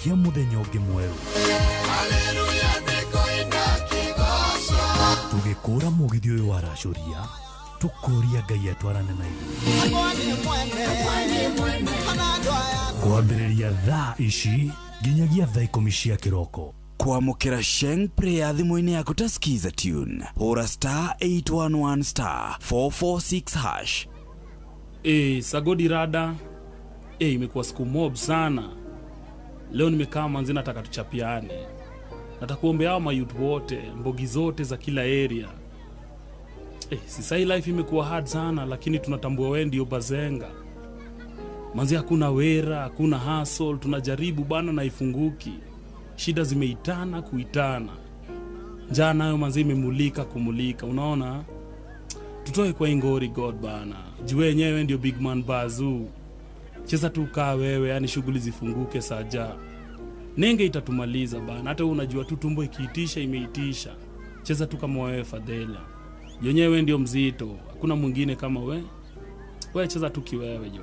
Kĩa mũthenya ũngĩ mwerũ tũgĩkũra mũgithi ũyũ waracũria, tũkũria Ngai atwarane na ithuĩ kwambĩrĩria thaa ici nginyagia thaa 10 cia kĩroko. Kwamũkĩra Sheng Prayer thimũ-inĩ yaku ta Skiza Tune, hũra *811*446#. Eh, Sagodi rada. Eh, imekuwa siku mob sana. Leo nimekaa manzi, nataka tuchapiane. Nataka kuombea hao mayouth wote, mbogi zote za kila area. Eh, si sahi life imekuwa hard sana, lakini tunatambua wewe ndio bazenga. Manzi hakuna wera, hakuna hustle, tunajaribu bana na ifunguki. Shida zimeitana kuitana. Njaa nayo manzi imemulika kumulika, unaona? Tutoe kwa ingori God bana. Juu wenyewe ndio big man bazoo. Cheza tu kaa wewe, yani shughuli zifunguke saja. Nenge itatumaliza bana, hata wewe unajua tu tumbo ikiitisha imeitisha. Cheza tu kama wewe Fadhela. Yenyewe ndio mzito, hakuna mwingine kama we. We cheza tu kiwewe jo.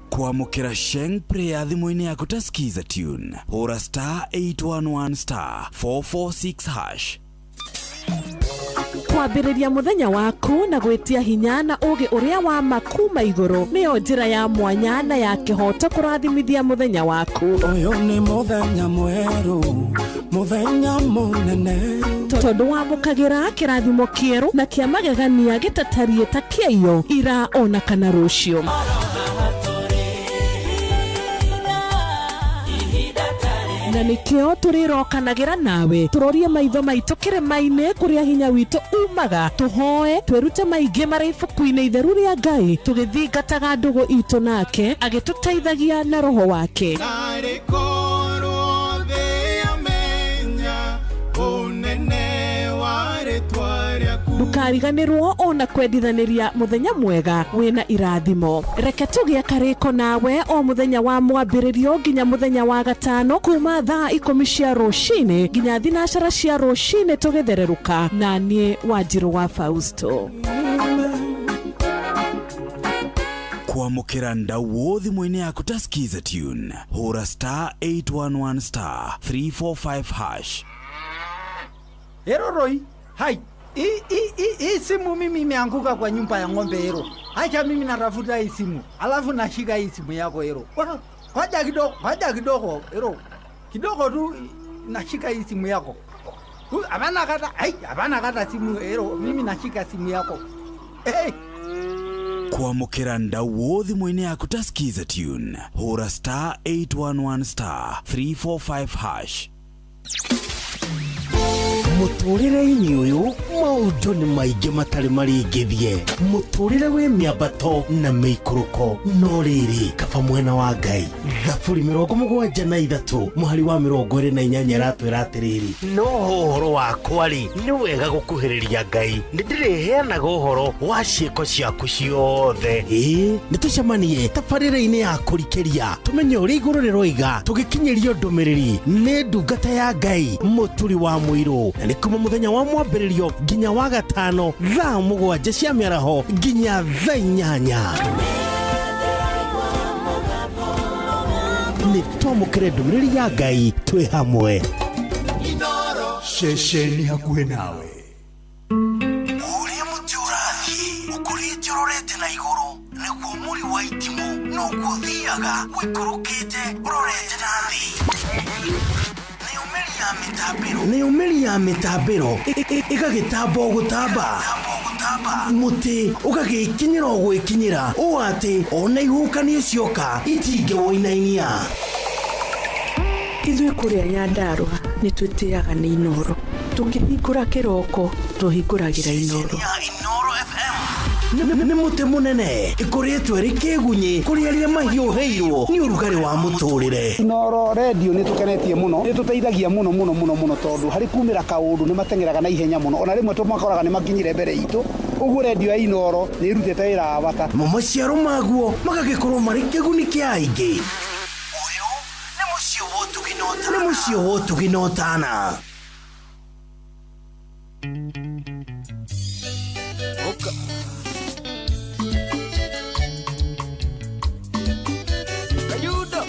Kwamũkĩra Sheng Prayer thimũ-inĩ yaku ta Skiza Tune, hũra *811*446#. Kwambĩrĩria mũthenya waku na gwĩtia hinya na ũũgĩ ũrĩa wa ma kuma igũrũ nĩyo njĩra ya mwanya na ya kĩhooto kũrathimithia mũthenya waku. Ũyũ nĩ mũthenya mwerũ, mũthenya mũnene. Tondũ wamũkagĩra kĩrathimo kĩerũ na kĩa magegania gĩtatariĩ ta kĩaiyo ira ona kana rũciũ. Na nĩkĩo tũrĩrokanagĩra nawe tũrorie maitho maitũ kĩrĩma-inĩ kũrĩa hinya witũ umaga, tũhoe twĩrute maingĩ marĩ ibuku-inĩ itheru rĩa Ngai, tũgĩthingataga ndũgũ itũ nake agĩtũteithagia na roho wake. Narĩ korwo thĩ yamenya ũnene wa rĩtwa rĩaku. Ndũkariganĩrwo ona kwendithanĩria mũthenya mwega wĩna irathimo. Reke tũgĩe karĩko nawe o mũthenya wa mwambĩrĩrio nginya mũthenya wa gatano kuma thaa 10 cia rũcinĩ nginya 12 cia rũcinĩ tũgĩthererũka na niĩ Wanjirũ wa Fausto. Kwamũkĩra ndauo thimũ-inĩ yaku ta Skiza Tune, hũra *811*345#. Ero Roy, hai. Hii simu mimi imeanguka kwa nyumba ya ng'ombe Ero. Acha mimi natafuta hii simu. Alafu nashika hii simu yako Ero. Ngoja kidogo, ngoja kidogo Ero. Kidogo tu nashika hii simu yako. Hapana kata, hai, hapana kata simu Ero. Mimi nashika simu yako. Hey. Kwamũkĩra ndauo thimũ-inĩ yaku ta Skiza Tune, hũra *811*345#. Mũtũrĩre-inĩ ũyũ maũndũ nĩ maingĩ matarĩ marĩngĩthie, mũtũrĩre wĩ mĩambato na mĩikũrũko, no rĩrĩ kaba mwena wa Ngai. Thaburi 73 mũhari wa 28 ĩratwĩra atĩrĩrĩ, no ũhoro wakwa rĩ, nĩ wega gũkuhĩrĩria Ngai, nĩ ndĩrĩheanaga ũhoro wa ciĩko ciaku ciothe. Ĩĩ, nĩ tũcemanie tabarĩra-inĩ ya kũrikĩria tũmenye ũrĩa igũrũ rĩroiga, tũgĩkinyĩrio ndũmĩrĩri nĩ ndungata ya Ngai Mũturi wa Mũirũ, na nĩ kuma mũthenya wa mwambĩrĩrio nginya wa gatano thaa 7 cia mĩaraho nginya thaa 8. Nĩ twamũkĩre ndũmĩrĩri ya Ngai twĩ hamwe. Ceceni hakuhĩ nawe. Ũrĩa mũtĩ ũrathiĩ ũkũrĩte ũrorete na igũrũ, nĩguo mũri wa itimũ noguo ũthiaga ũikũrũkĩte ũrorete na thĩ. Nayo mĩri ya mĩtambĩro ĩgagĩtamba o gũtamba, mũtĩ ũgagĩkinyĩra o gwĩkinyĩra, ũũ atĩ ona ihuhũkanio cioka itingĩwũinainia. Ithuĩ kũrĩa Nyandarũa nĩ twĩtĩaga nĩ Inoro, tũkĩhingũra kĩroko tũhingũragĩra Inoro. Inoro FM nĩ mũtĩ mũnene ĩkũrĩtwo ĩrĩ kĩgunyĩ kũrĩ arĩa mahiũhĩirwo nĩ ũrugarĩ wa mũtũrĩre. Inoro redio nĩ tũkenetie mũno, nĩ tũteithagia mũno mũno mũno mũno, tondũ harĩ kumĩra kaũndũ nĩ mateng'eraga na ihenya mũno, ona rĩmwe tũmakoraga nĩ makinyire mbere itũ. Ũguo redio ya Inoro nĩ ĩrutĩte wĩra wa bata. Mo maciaro maguo magagĩkorwo marĩ kĩguni kĩa aingĩ. Ũyũ nĩ mũciĩ wa ũtugi na ũtana. Nĩ mũciĩ wa ũtugi na ũtana. Oka. Kayudo.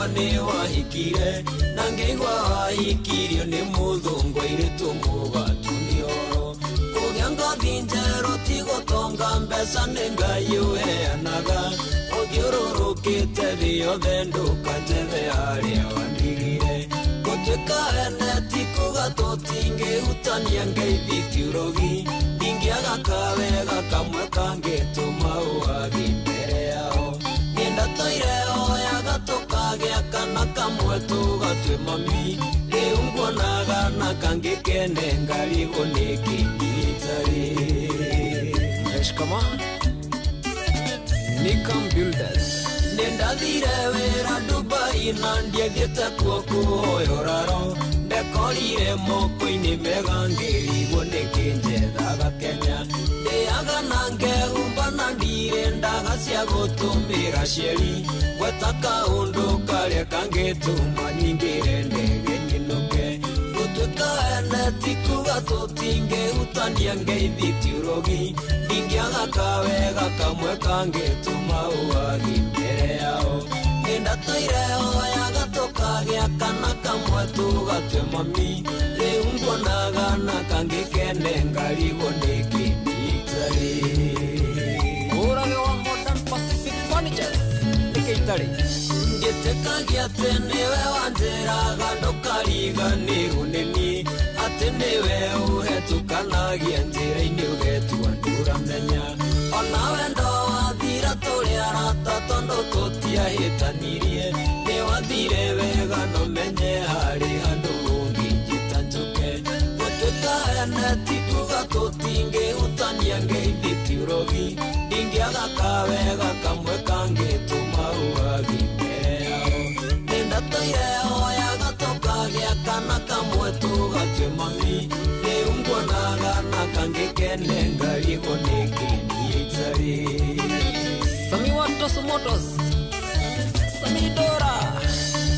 Ngĩigua nĩ wahikire na ngĩigua wahikirio nĩ mũthũngũ airĩtu mũgatu nĩ oro kũgĩa ngothi njerũ ti gũtonga mbeca nĩ Ngai ũheanaga ũthiũrũrũkĩte thĩ yothe ndũkanjethe harĩa wandigire gũtuĩka ene ti kuga tũtingĩhutania ngeithi ti ũrogi ndingĩaga kawega kamwe kangĩtũma ũwagi mbere yao nĩndatũire oyaga tũkagĩa kana kamwe tũgatue mami rĩu nguonaga na kangĩ kene ngarigwo nĩkĩ itarĩ. Shikama Nikam Builders. Nĩndathire wĩra Dubai na ndiathiĩte kuo kũhoya ũraro ndekorire moko-inĩ mega ngĩrigwo nĩkĩ njethaga Kenya ndĩaga na ngehumba na ndirĩ ndaga cia gũtũmĩra cieri gweta kaũndũ karĩa kangĩtũma nyingĩre ndege nyinũke gũtuĩka ene ti kuga tũtingĩhutania ngeithi ti ũrogi ndingĩaga kawega kamwe kangĩtũma ũwagi mbere yao nĩndatũire oyaga tũkagĩa kana kamwe tũgatue mami rĩu nguonaga na kangĩ kene ngarigwo nĩkĩ itarĩ. Ũrage wa Modern Pacific Furnitures nĩkĩ itarĩ. Ngĩtĩkagia atĩ nĩwe wanjĩraga ndũkariganĩrwo nĩ niĩ atĩ nĩwe ũhetũkanagia njĩra-inĩ ũgetua ndũramenya ona wendo wathira tũrĩ arata tondũ tũtiahĩtanirie nĩ wathire wega no menye harĩ handũ ũngĩnjĩta njũke gũtuĩka ene ti kuga tũtingĩhutania ngeithi ti ũrogi ndingĩaga kawega kamwe kangĩtũma ũwagi mbere yao nĩndatũire oyaga tũkagĩa kana kamwe tũgatue mami rĩu nguonaga na kangĩ kene ngarigwo nĩkĩ niĩ itarĩ. Sami wa Toso Motors Sami Dora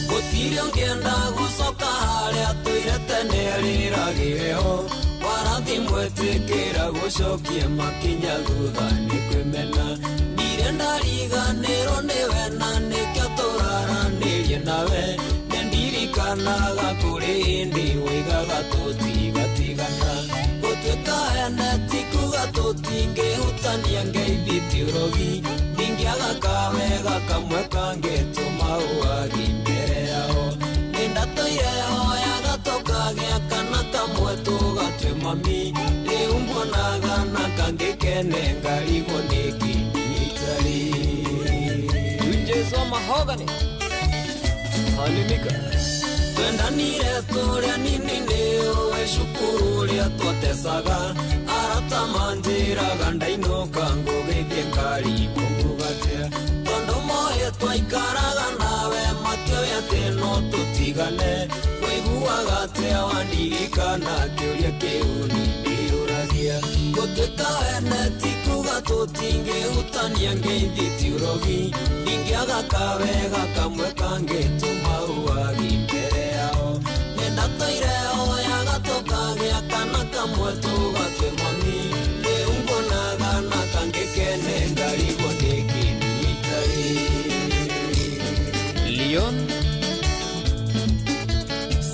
gũtirĩ ũngĩenda gũcoka harĩa tũire tene rĩragĩre ho warathi mwetĩkĩra gũcokia makinya thutha nĩ kwĩmena ndirĩ ndariganĩrwo nĩwe na nĩkĩo tũraranĩrie nawe nĩndirikanaga kũrĩ hĩndĩ woigaga tũtigatigana gũtuĩka ene ti kuga tũtingĩhutania ngeithi ti ũrogi ndingĩaga kawega kamwe kangĩtũma ũwagi mbere yao nĩndatũire oyaga tũkagĩa kana kamwe tũgatue mami rĩu nguonaga na kangĩ kene ngarigwo nĩkĩ niĩ itarĩ. Tunjezo Mahogany Salimika. Twendanire tũrĩa nini nĩũĩ cukuru ũrĩa twatecaga arata manjĩraga ndainũka ngũgĩthiĩ ngarigwo ngugatia tondũ moĩ twaikaraga nawe matioĩ atĩ no tũtigane wĩiguaga atĩa wandirikana kĩũria kĩu niĩ ndĩyũragia gũtuĩka ene ti kuga tũtingĩhutania ngeithi ti ũrogi ndingĩaga kawega kamwe kangĩtũma ũwagi mbere yao nĩndatũire oyaga tũkagĩa kana kamwe tũgatue mami rĩu nguonaga na kangĩ kene ngarigwo nĩkĩ niĩ itarĩ. Leon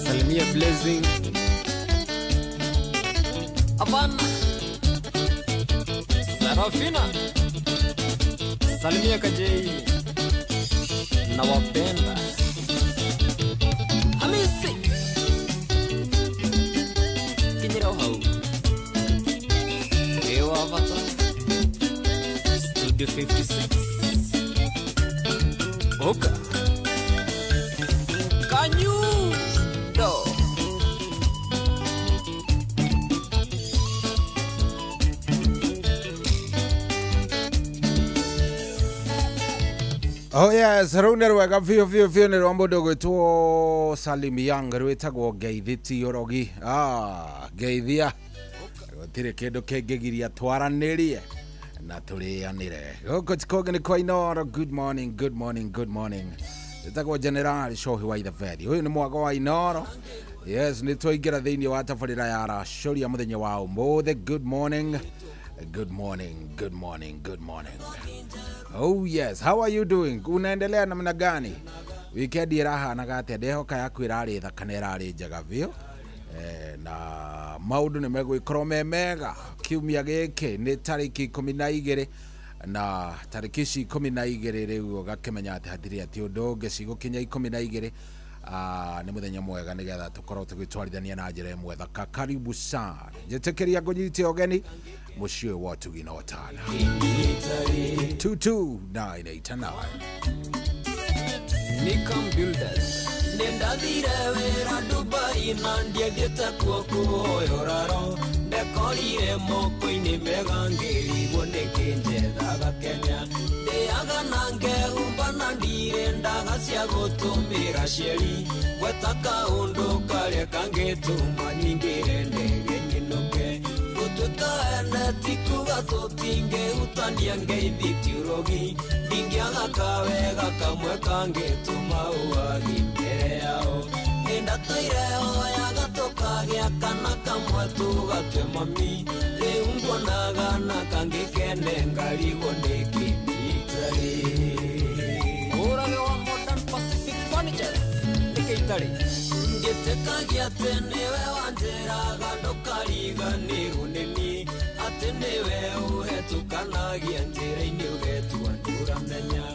Salimia Blessing Abana Sarafina Salimia Kajei nawapenda Hamisi Kinyira hau Ewa Avata Studio 56 Oka Kanyundo. Oh yes, rũu nĩ rwega biũ biũ biũ nĩ rwa mũndũ ũgwĩtwo Salim Young rwĩtagwo ngeithi ti ũrogi. Ngeithia gũtirĩ kĩndũ kĩngĩgiria twaranĩrie na tũrĩanĩre gũkũ ti kũngĩ nĩ kwa Inooro. Good morning, good morning, good morning. Ĩtagwo General Shohi wa Itheberi. Ũyũ nĩ mwago wa Inooro. Yes, nĩ twaingĩra thĩinĩ wa tabarĩra ya racũria mũthenya wa ũmũthĩ. Good morning, good morning, good morning, good morning. Oh yes, how are you doing? Unaendelea namna gani? Wikendi ĩrahanaga atĩa? Ndehoka yaku ĩrarĩ thaka na ĩrarĩ njega biũ. Na maũndũ nĩ megũgĩkorwo me mega. Kiumia gĩkĩ nĩ tarĩki 12, na tarĩki ici 12 rĩu ũgakĩmenya atĩ hatirĩ atĩ ũndũ ũngĩ, cigũkinya 12. Nĩ mũthenya mwega nĩgetha tũkorwo tũgĩtwarithania na njĩra ĩmwe thaka. Karibu sana, njĩtĩkĩria ngũnyite ũgeni mũciĩ ũyũ wa ũtugi na ũtana. 22989. Nikam Builders. Nĩndathire wĩra Dubai na ndiathiĩte kuo kũhoya ũraro, ndekorire moko-inĩ mega ngĩrigwo nĩkĩ njethaga Kenya. Ndĩaga na ngehumba na ndirĩ ndaga cia gũtũmĩra cieri, gweta kaũndũ karĩa kangĩtũma nyingĩre ndege nyinũke. Gũtuĩka ene ti kuga tũtingĩhutania ngeithi ti ũrogi, ndingĩaga kawega kamwe kangĩtũma ũwagi mbere yao. Nĩndatũire hoyaga tũkagĩa kana kamwe tũgatue mami, rĩu nguonaga na kangĩkene ngarigwo nĩkĩ itarĩ. Ũrage wa Modern Pacific Furnitures nĩkĩ itarĩ? Ngĩtĩkagia atĩ nĩwe wanjĩraga ndũkariganĩrwo nĩ niĩ, atĩ nĩwe ũhetũkanagia njĩra-inĩ ũgetua ndũramenya.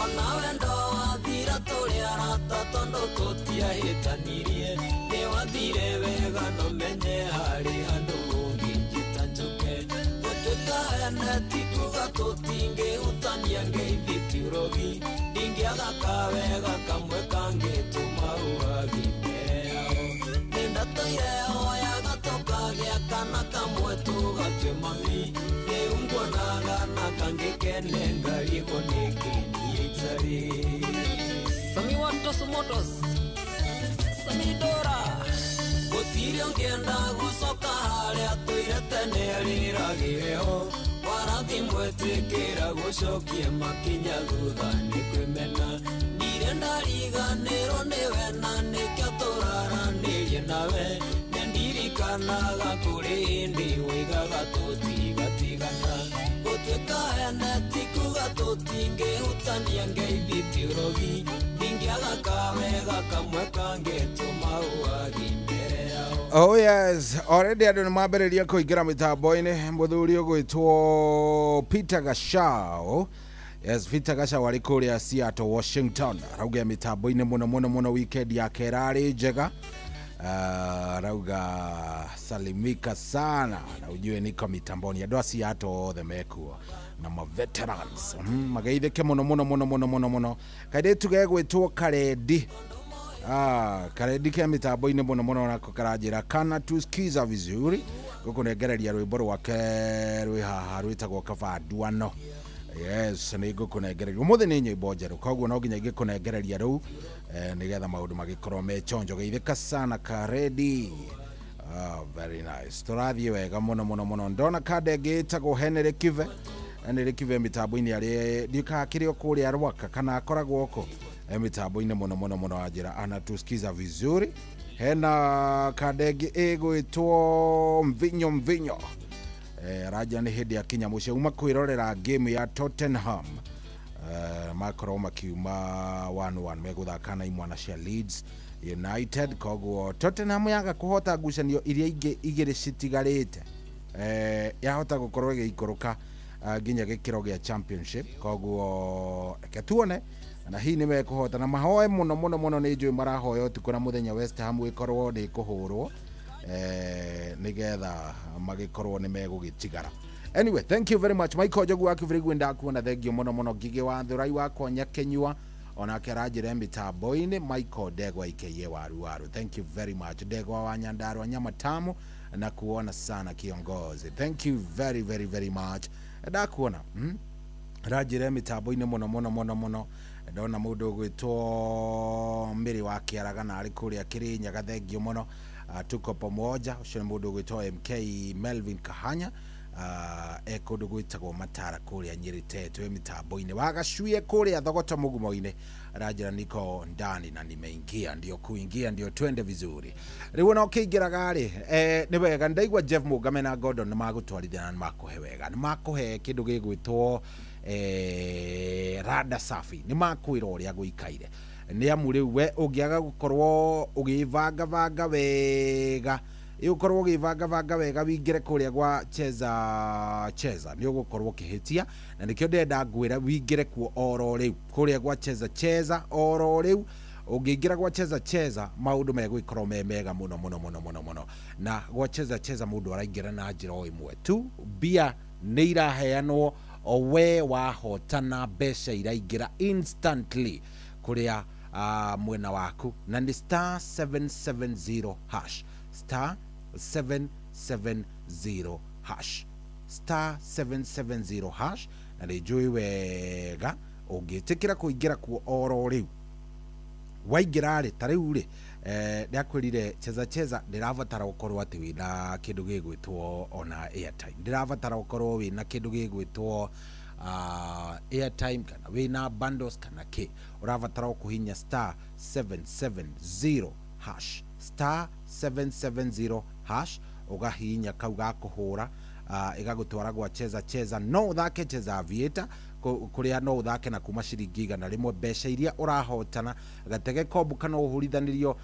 Ona wendo wathira tũrĩ arata tondũ tũtiahĩtanirie, nĩwathire wega no menye harĩ handũ ũngĩnjĩta njũke. Gũtuĩka ene ti kuga tũtingĩhutania ngeithi ti ũrogi, ndingĩaga kawega kamwe kangĩtũma ũwagi mbere yao. Nĩndatũire hoyaga tũkagĩa kana kamwe tũgatue mami, rĩu nguonaga na kangĩkene ngarigwo nĩkĩ niĩ itarĩ. Sami wa Tosu Motors, Sami Dora. Gũtirĩ ũngĩenda gũcoka harĩa tũire tene rĩragĩre ho, warathi mwetĩkĩra gũcokia makinya thutha nĩ kwĩmena. Ndirĩ ndariganĩrwo nĩwe na nĩkĩo tũraranĩrie nawe, nĩndirikanaga kũrĩ hĩndĩ woigaga tũtigatigana. Gũtuĩka ene ti kuga tũtingĩhutania ngeithi ti ũrogi, ndingĩaga kawega kamwe kangĩtũma ũwagi mbere yao. Oh yes, already andũ nĩ mambĩrĩria kũingĩra mĩtambo-inĩ. Mũthuri ũgwĩtwo Peter Gachau. Yes, Peter Gachau arĩ kũrĩa Seattle, Washington. Arauga mĩtambo-inĩ mũno mũno mũno, weekend yake ĩrarĩ njega. Arauga salimika sana na ujue niko mitamboni. Andũ a Seattle othe mekuo na ma veterans. Mageithĩke mũno mũno mũno mũno mũno mũno. Kairĩtu gegwĩtwo Karendi. Karendi ke mitambo-inĩ mũno mũno nako karanjĩra kana tusikiza vizuri, ngũkũnengereria rwĩmbo rwake rwĩ haha rwĩtagwo Kaba Nduano. Yes, nĩ ngũkũnengereria ũmũthĩ nĩ nyĩmbo njerũ, koguo no nginya ingĩkũnengereria rĩu nĩgetha maũndũ magĩkorwo me chonjo. Geithĩka sana Karendi. Very nice. Tũrathiĩ wega mũno mũno mũno. Ndona kanda ĩngĩ ĩtagwo Henry Kive. Henry Kive mĩtambo-inĩ arĩ ndiũkaga kĩrĩ o kũrĩa Rwaka kana akoragwo kũ mĩtambo-inĩ mũno mũno mũno, anjĩra anatusikiza vizuri. Hena kanda ĩngĩ ĩgwĩtwo Mvinyo Mvinyo. Raja nĩ hĩndĩ akinya mũciĩ uma kwĩrorera game ya Tottenham. Makorwo makiuma 1-1 megũthaka na imwana cia Leeds United, koguo Tottenham yaga kũhota ngucanio iria ingĩ igĩrĩ citigarĩte, yahota gũkorwo ĩgĩikũrũka nginya gĩkĩro gĩa championship. Koguo reke tuone na hihi nĩ mekũhota na mahoe mũno mũno mũno, nĩ njũĩ marahoya ũtukũ na mũthenya West Ham ĩkorwo nĩ ĩkũhũrwo, nĩgetha magĩkorwo nĩ megũgĩtigara. Anyway, thank you very much Michael Njogu wa Kibirigwi, ndakuona, thengio mũno mũno. Ngigĩ wa Thurai wakwa Nyakenyua onake aranjĩra mĩtambo-inĩ. Michael Ndegwa aka Waru Waru, thank you very much. Ndegwa wa Nyandarua nyama tamu na kuona sana kiongozi, thank you very very very much, ndakuona. Ranjĩra mĩtambo-inĩ mũno mũno mũno mũno. Ndona mũndũ ũgwĩtwo Mĩrĩ wa Kĩaragana arĩ kũrĩa Kĩrĩnyaga, thengio mũno. Tuko pamoja. Ũcio nĩ mũndũ ũgwĩtwo MK Melvin Kahanya, e kũndũ gwĩtagwo Matara kũrĩa Nyĩrĩ Tetwe mĩtambo-inĩ. Wagacuie kũrĩa Thogoto Mũgumo-inĩ aranjĩra niko ndani na nimeingia, ndio kuingia ndio twende vizuri. Rĩu ona ũkĩingĩraga rĩ, nĩ wega ndaigua Jeff Mũngame na Gordon nĩ magũtwarithia na nĩ makũhe wega, nĩ makũhe kĩndũ gĩgwĩtwo rada safi, nĩ makwĩra ũrĩa gũikaire. Nĩ amu rĩu we ũngĩaga gũkorwo ũgĩbangabanga wega, ũkorwo ũgĩbangabanga wega wingĩre kũrĩa gwa Cheza Cheza, nĩ ũgũkorwo ũkĩhĩtia. Na nĩkĩo ndĩrenda ngwĩra wingĩre kuo oro rĩu, kũrĩa gwa Cheza Cheza oro rĩu. Ũngĩingĩra gwa Cheza Cheza, maũndũ megũgĩkorwo me mega mũno mũno mũno mũno mũno. Na gwa Cheza Cheza mũndũ araingĩra na njĩra o ĩmwe tu, mbia nĩ iraheanwo o we wahotana, mbeca iraingĩra instantly kũrĩa mwena waku, na nĩ star 770 hash, star 770 hash, star 770 hash. Na nĩ njũĩ wega ũngĩtĩkĩra kũingĩra kuo oro rĩu, waingĩra rĩ, ta rĩu rĩ, ndakwĩrire Cheza Cheza ndĩrabatara ũkorwo atĩ wĩna kĩndũ gĩgwĩtwo ona airtime, ndĩrabatara ũkorwo wĩna kĩndũ gĩgwĩtwo airtime kana wĩna bundles kana kĩ. Ũrabatara ũkũhinya star 770 hash, star 770 hash, ũgahihinya kau ga kũhũra, ĩgagũtwara gwa Cheza Cheza. No ũthake Cheza Aviator kũrĩa no ũthake na kuma ciringi 100, mbeca iria ũrahotana gatege kombu kana ũhũrithanĩrio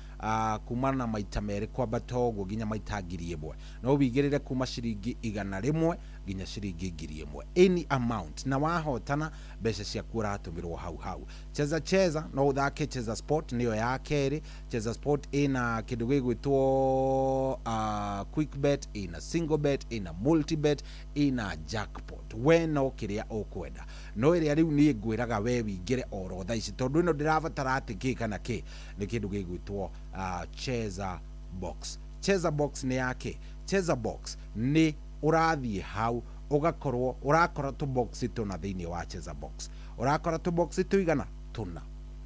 kuma na maita merĩ kwambata ũguo nginya maita 1000. No wĩigĩrĩre kuma ciringi 100 nginya ciringi 1000, any amount, na wahotana mbeca ciaku ũratũmĩrwo hau hau. Cheza Cheza no ũthake Cheza Sport, nĩyo ya kerĩ. Cheza Sport ĩna kĩndũ gĩgwĩtwo quick bet, ĩna single bet, ĩna multi bet, ĩna jackpot. We no kĩrĩa ũkwenda, no ĩrĩa rĩu niĩ ngwĩraga we wingĩre oro thaa ici, tondũ ĩno ndĩrabatara atĩ kĩ kana kĩ, nĩ kĩndũ gĩgwĩtwo Cheza Box. Cheza Box nĩ yake. Cheza Box nĩ ũrathiĩ hau ũgakorwo ũrakora tũboxi tũna thĩinĩ wa Cheza Box, ũrakora tũboxi tũigana tũna.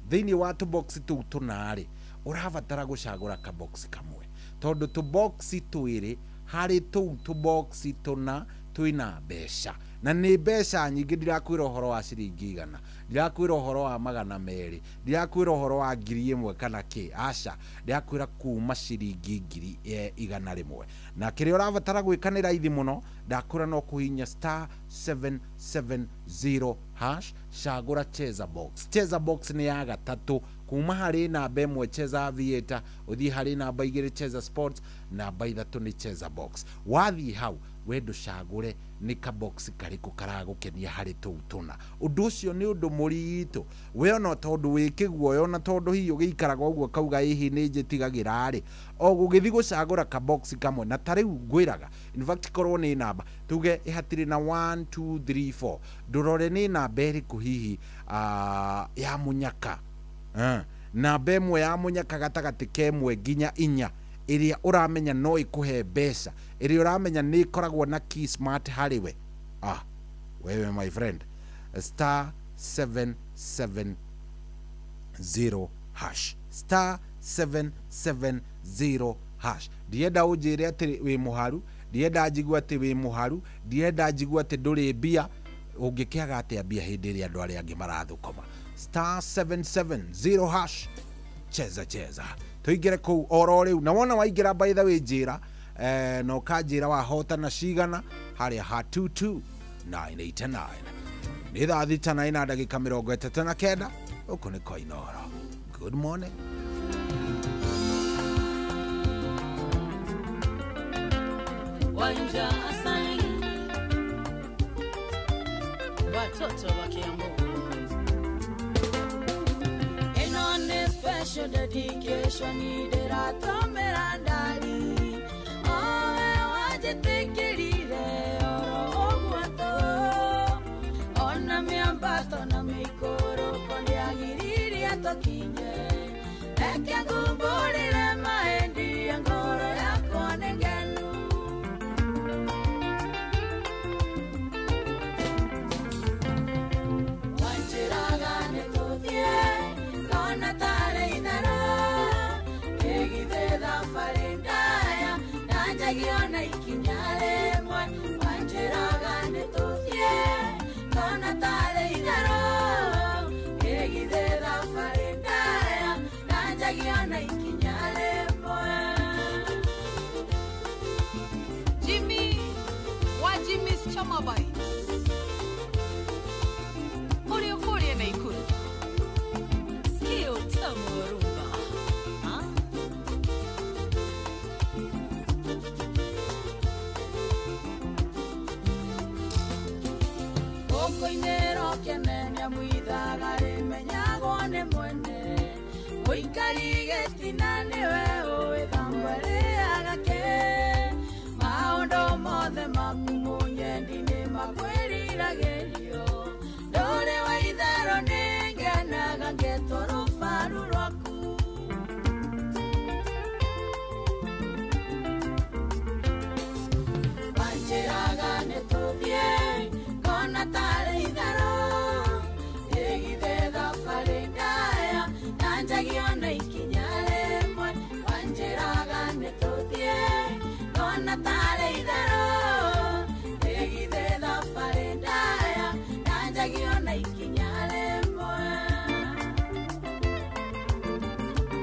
Thĩinĩ wa tũboxi tũu tũna rĩ, ũrabatara gũcagũra kaboxi kamwe, tondũ tũboxi twĩrĩ harĩ tũu tũboxi tũna twĩna mbeca, na nĩ mbeca nyingĩ. Ndirakwĩra ũhoro wa ciringi 100, ndirakwĩra ũhoro wa 200, ndirakwĩra ũhoro wa 1000 kana kĩ, aca, ndirakwĩra kuma ciringi 100. Na kĩrĩa ũrabatara gwĩka nĩ raithi mũno, ndakwĩra no kũhihinya star 770 hash, cagũra Cheza Box. Cheza Box nĩ ya gatatũ kuma harĩ namba 1 Cheza Aviator, ũthiĩ harĩ namba 2 Cheza Sports, namba 3 nĩ Cheza Box. Wathiĩ hau we ndũcagũre nĩ kabox karĩkũ karagũkenia harĩ tũu tũna. Ũndũ ũcio nĩ ũndũ mũritũ we ona tondũ wĩ kĩguoya, ona tondũ hihi ũgĩikaraga ũguo kauga hihi nĩ njĩtigagĩra rĩ, o gũgĩthiĩ gũcagũra kabox kamwe. Na ta rĩu ngwĩraga, in fact korwo nĩ namba tuge ĩhatirĩ na 1 2 3 4, ndũrore nĩ namba ĩrĩkũ hihi ya mũnyaka, namba 1 ya mũnyaka gatagatĩ ka 1 nginya 4, ĩrĩa ũramenya no ĩkũhe mbeca, ĩrĩa ũramenya nĩ ĩkoragwo na key smart harĩ we. Wewe my friend, star 770 hash, star 770 hash. Ndienda ũnjĩre atĩ wĩ mũharu, ndienda njigue atĩ wĩ mũharu, ndienda njigue atĩ ndũrĩ mbia. Ũngĩkĩaga atĩa mbia hĩndĩ ĩrĩa andũ arĩa angĩ marathũkũma? Star 770 hash, Cheza Cheza, tũingĩre kũu oro rĩu. Na wona waingĩra, by the way, njĩra na ũkanjĩra wahotana cigana harĩa ha 22989. Nĩ thaa 6 na ndagĩka 39. Gũkũ nĩ kwa Inooro. Good morning. Wanja asali, watoto wa Kiambu. Ĩno nĩ special dedication ndĩratũmĩra ndari owe wanjĩtĩkĩrire oro ũguo tu, ona mĩambato na mĩikũrũko ndĩagiririe tũkinye. Reke ngumbũrĩre maendia ngoro yakwa nĩ ngenu. Wanjĩraga nĩ tũthiĩ ngona tarĩ itherũ, ĩgithĩ thabarĩ. Ngũinĩra ũkene nĩamu ithaga rĩmenyagwo nĩ mwene. Mũikari gĩtina nĩwe ũĩ thambo ĩrĩaga kĩ. Maũndũ mothe maku mũnyendi nĩ makwĩriragĩrio. Ndũrĩ wa itherũ nĩngenaga ngetwo rũbaru rwaku. Manjĩraga nĩtũthiĩ ngona tarĩ itherũ. Ĩgithe thabarĩ ndaya na njagio na ikinya rĩmwe. Wanjĩraga nĩtũthiĩ ngona tarĩ itherũ. Ĩgithe thabarĩ ndaya na njagio na ikinya rĩmwe.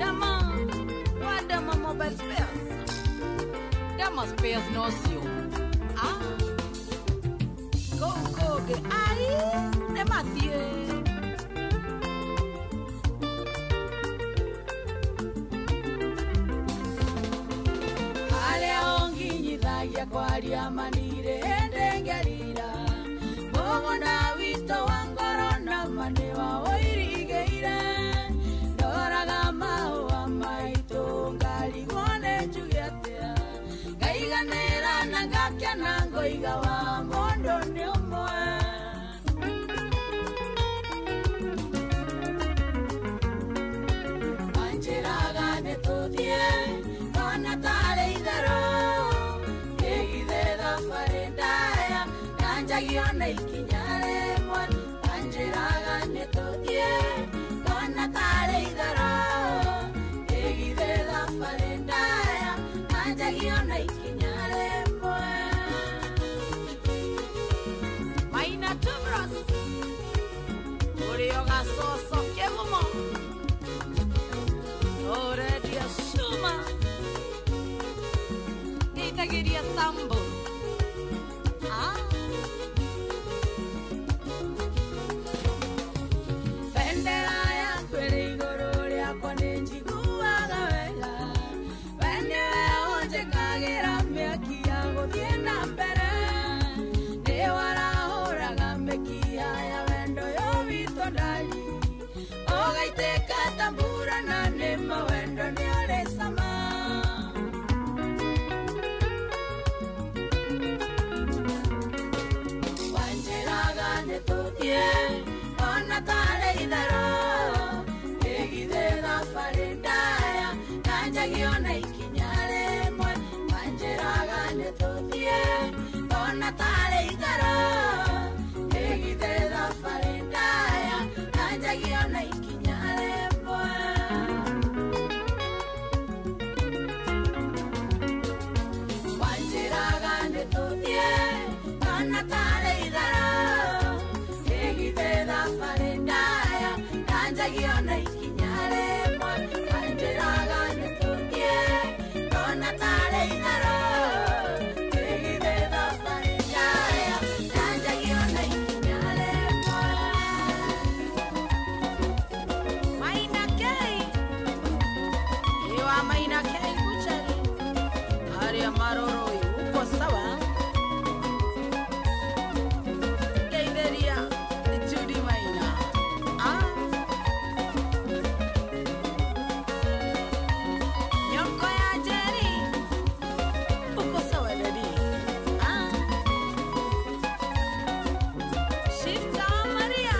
Dama, wa Dama Mobile Spares. Dama Spares nocio. Ah. Go go ge ai ne mathie. Harĩa ũnginyithagia kwaria manire hĩndĩ ngerira. Mũgũnda witũ wa ngoro na ma nĩ wa ũirigĩire. Ndoraga mahũa maitũ ngarigwo nĩ njuge atĩa. Ngaiganĩra na ngakena ngoiga wa mũndũ nĩ ũmwe. Manjĩraga nĩtũthiĩ ngona tarĩ itherũ. Ĩgithe thabarĩ ndaya na njagio na ikinya rĩmwe. Manjĩraga nĩtũthiĩ ngona tarĩ itherũ. Ĩgithe thabarĩ ndaya na njagio na ikinya rĩmwe. Maina Tubros. Ũrĩo gacoco kĩgumo. Ũrendia cuma. Ngeithagĩria Sambo. Ah. Bendera yaku ĩrĩ igũrũ rĩakwa nĩnjiguaga wega. We nĩwe ũnjĩkagĩra mĩaki ya gũthiĩ na mbere. Nĩwarahũraga mĩkiha ya wendo ũyũ witũ ndari. Ũgaitĩka ta mbura na nĩma wendo nĩũrĩ cama. Wanjĩraga nĩtũthiĩ ona tarĩ itherũ. Ĩgithe thabarĩ ndaya na njagio na ikinya rĩmwe. Wanjĩraga nĩtũthiĩ ona tarĩ itherũ. Ĩgithe thabarĩ ndaya na njagio na ikinya rĩmwe. Wanjĩraga nĩtũthiĩ ona tarĩ itherũ. Ĩgithe thabarĩ ndaya na njagio na ikinya rĩmwe. Wanjĩraga nĩtũthiĩ ona tarĩ itherũ. Ĩgithe thabarĩ ndaya na njagio na ikinya rĩmwe. Maina K. Ewa Maina K Buchari. Aria Maroroi uko sawa? Ngeithĩria Judy Maina. Ah. Nyoko ya Jerry. Uko sawa daddy? Ah. Shifta wa Maria.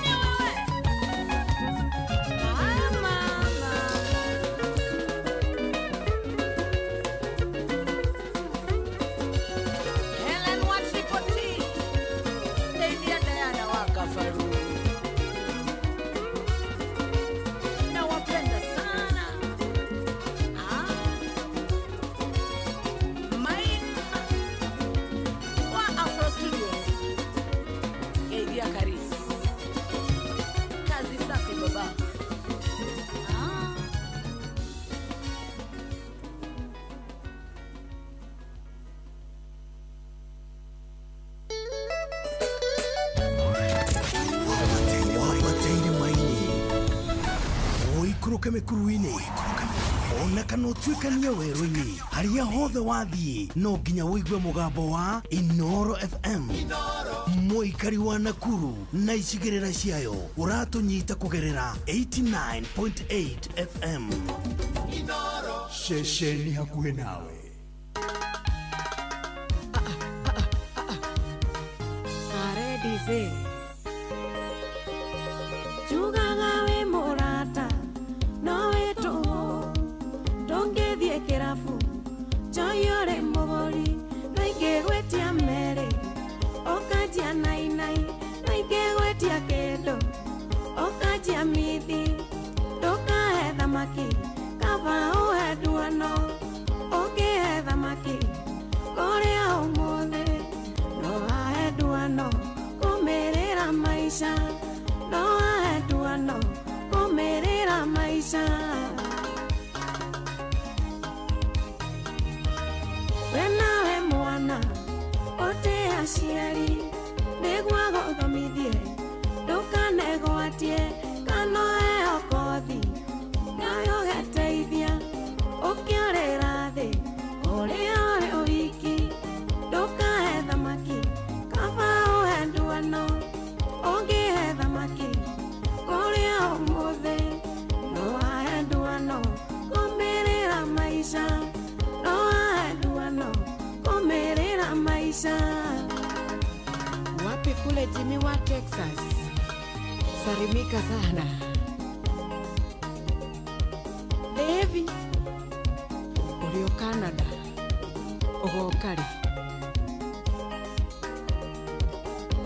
Ni wewe. Ah, mama. Helen wa Triple T. Ndeithia Diana wa Kafaru. Nawapenda sana. Ah. Maina wa Afro Studios. Ngeithia Karis. Kazi safi baba. Ah. Wabataire maini ũikũrũke mĩkuru-inĩ ona kana ũtuĩkanie werũ-inĩ harĩa hothe wathiĩ no nginya ũigue mũgambo wa Inoro FM. Inoro. Mũikari wa Nakuru na icigĩrĩra ciayo ũratũnyita kũgerera 89.8 FM. Ceceni hakuhĩ nawe. Karedize Jugaga wĩ mũrata no wĩ tũhũ ndũngĩthiĩ kĩrabu njoyũrĩ mũgũri no ingĩgwĩtia merĩ ũkanjia nainai no ingĩgwĩtia kĩndũ ũkanjia mithi ndũkahe thamaki kaba ũhe nduano ũngĩhe thamaki kũrĩa ũmũthĩ no ahe nduano kũmĩrĩra maica no ahe nduano kũmĩrĩra maica. We nawe mwana ũtĩ aciari nĩguo gũthomithie ndũkanegwatie kana ũheo kothi nawe ũgeteithia ũkĩũrĩra thĩ ũrĩa ũrĩ ũhiki ndũkahe thamaki kaba ũhe nduano ũngĩhe thamaki kũrĩa ũmũthĩ no ahe nduano kũmĩrĩra maica no ahe nduano kũmĩrĩra maica. Wapi kule Jimmy wa Texas, sarimika sana. Devi ulio Canada ũgokari.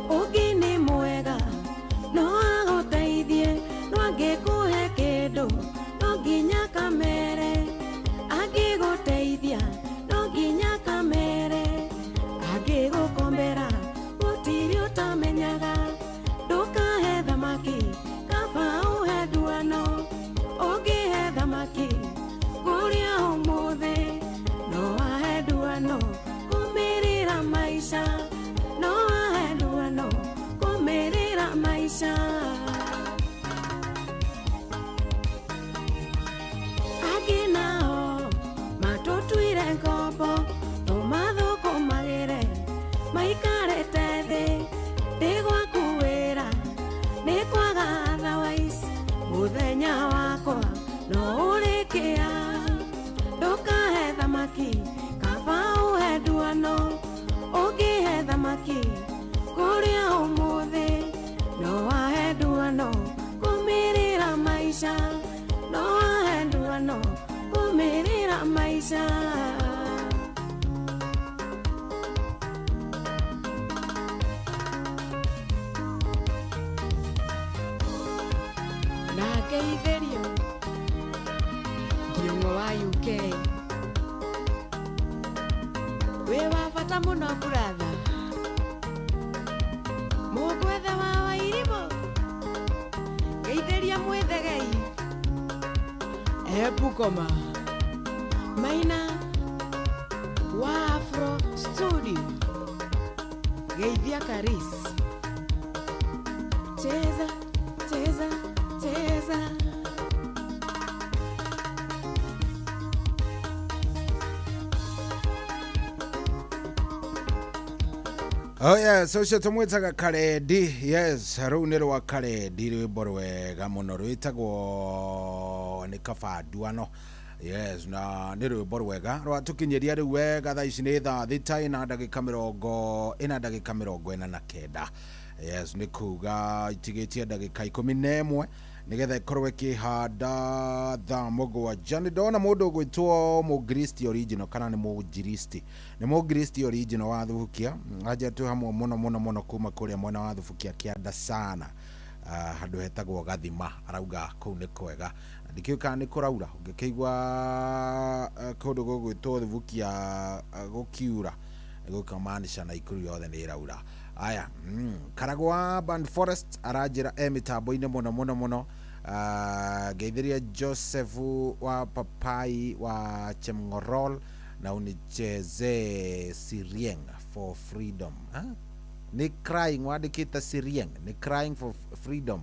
Ũngĩ nĩ mwega no agũteithie no angĩkũhe kĩndũ no nginya kamere angĩgũteithia no nginya kamere angĩgũkombera gũtirĩ ũtamenyaga ndũkahe thamaki kaba ũhe nduano ũngĩhe thamaki kũrĩa ũmũthĩ no ahe nduano kũmĩrĩra maica no ahe nduano kũmĩrĩra maica. Angĩ nao matũtuire ngombo tũmathũkũmagĩre maikarĩte thĩ ndĩ gwaku wĩra nĩ kwaga otherwise mũthenya wakwa no ũrĩkĩa ndũkahe thamaki kaba ũhe nduano ũngĩhe thamaki kũrĩa ũmũthĩ no ahe nduano kũmĩrĩra maica no ahe nduano kũmĩrĩra maica. Na ngeithĩrio Thiong'o wa UK wĩ wa bata mũno buratha mũgwethe wa Wairimũ ngeithĩria mwĩthegei Ebukoma Maina wa Afro Studio geithia Karis Cheza cheza cheza. Oh yes, ũcio tũmwĩtaga Karendi. Yes, rũu nĩ rwa Karendi, rwĩmbo rwega mũno rwĩtagwo nĩ kaba nduano. Yes, na nĩ rwĩmbo rwega rwatũkinyĩria rĩu wega. Thaa ici nĩ thaa 3 na ndagĩka 49 na Yes, nĩ kuga itigĩtie ndagĩka 11 nĩgetha ĩkorwo ĩkĩhanda thaa 7. Nĩ ndona mũndũ ũgwĩtwo Mũngiristi original kana nĩ Mũnjiristi, nĩ Mũngiristi original wa Thubukia anja twĩ hamwe mũno mũno mũno kuma kũrĩa mwena wa Thubukia kĩanda sana, handũ hetagwo Gathima. Arauga kũu nĩ kwega, ndikĩũĩ kana nĩ kũraura. Ũngĩkĩigua kũndũ gũgwĩtwo Thubukia gũkiura gũkamaanisha Naikuru yothe nĩ ĩraura. Aya, Karagwa Band Forest aranjĩra e mĩtambo-inĩ mũno mũno mũno. Ngeithĩria Joseph wa Papai wa Chemngorol na unichezee Sirieng for freedom. Nĩ crying wandĩkĩte Sirieng nĩ crying for freedom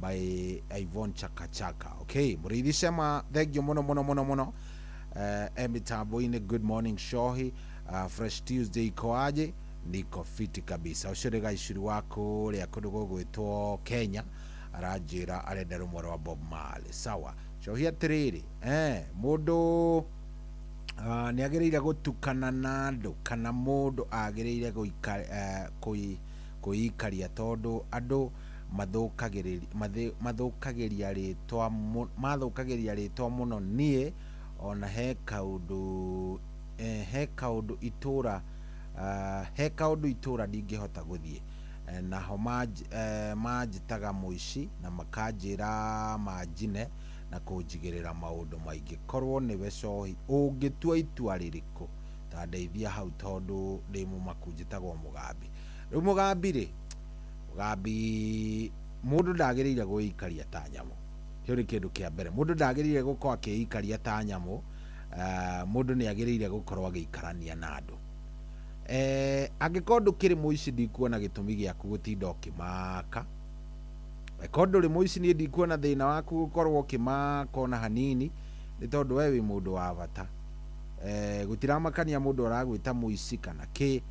by Yvonne Chakachaka. Okay, mũrĩithi Shema, thank you mũno mũno mũno mũno. E mĩtambo-inĩ. Good morning Shohi. Fresh Tuesday ikoaje? Niko fiti kabisa. Ũcio nĩ Gaicuri wa kũrĩa kũndũ gũgwĩtwo Kenya, aranjĩra arenda rũmwe rwa Bob Marley. Sawa, cohi atĩrĩrĩ, mũndũ nĩ agĩrĩire gũtukana na andũ kana mũndũ agĩrĩire kwĩikaria tondũ andũ mathũkagĩria rĩtwa mũno. Niĩ ona he kaũndũ itũra ndingĩhota gũthiĩ, naho manjĩtaga mũici na makanjĩra manjine na kũnjigĩrĩra maũndũ maingĩ. Korwo nĩwe cohi ũngĩtua itua rĩrĩkũ? Ta ndeithia hau tondũ ndĩ mũmaku, njĩtagwo Mũgambi. Rĩu Mũgambi rĩ, Mũgambi mũndũ ndagĩrĩire gwĩikaria ta nyamũ. Kĩu nĩ kĩndũ kĩa mbere. Mũndũ ndagĩrĩire gũkorwo akĩikaria ta nyamũ. Mũndũ nĩ agĩrĩire gũkorwo agĩikarania na andũ. Angĩkorwo ndũkĩrĩ mũici ndikuona gĩtũmi gĩaku gũtinda ũkĩmaka. Angĩkorwo ndũrĩ mũici niĩ ndikuona thĩna waku gũkorwo ũkĩmaka ona hanini, nĩ tondũ we wĩ mũndũ wa bata. Gũtiramakania mũndũ aragwĩta mũici kana kĩ,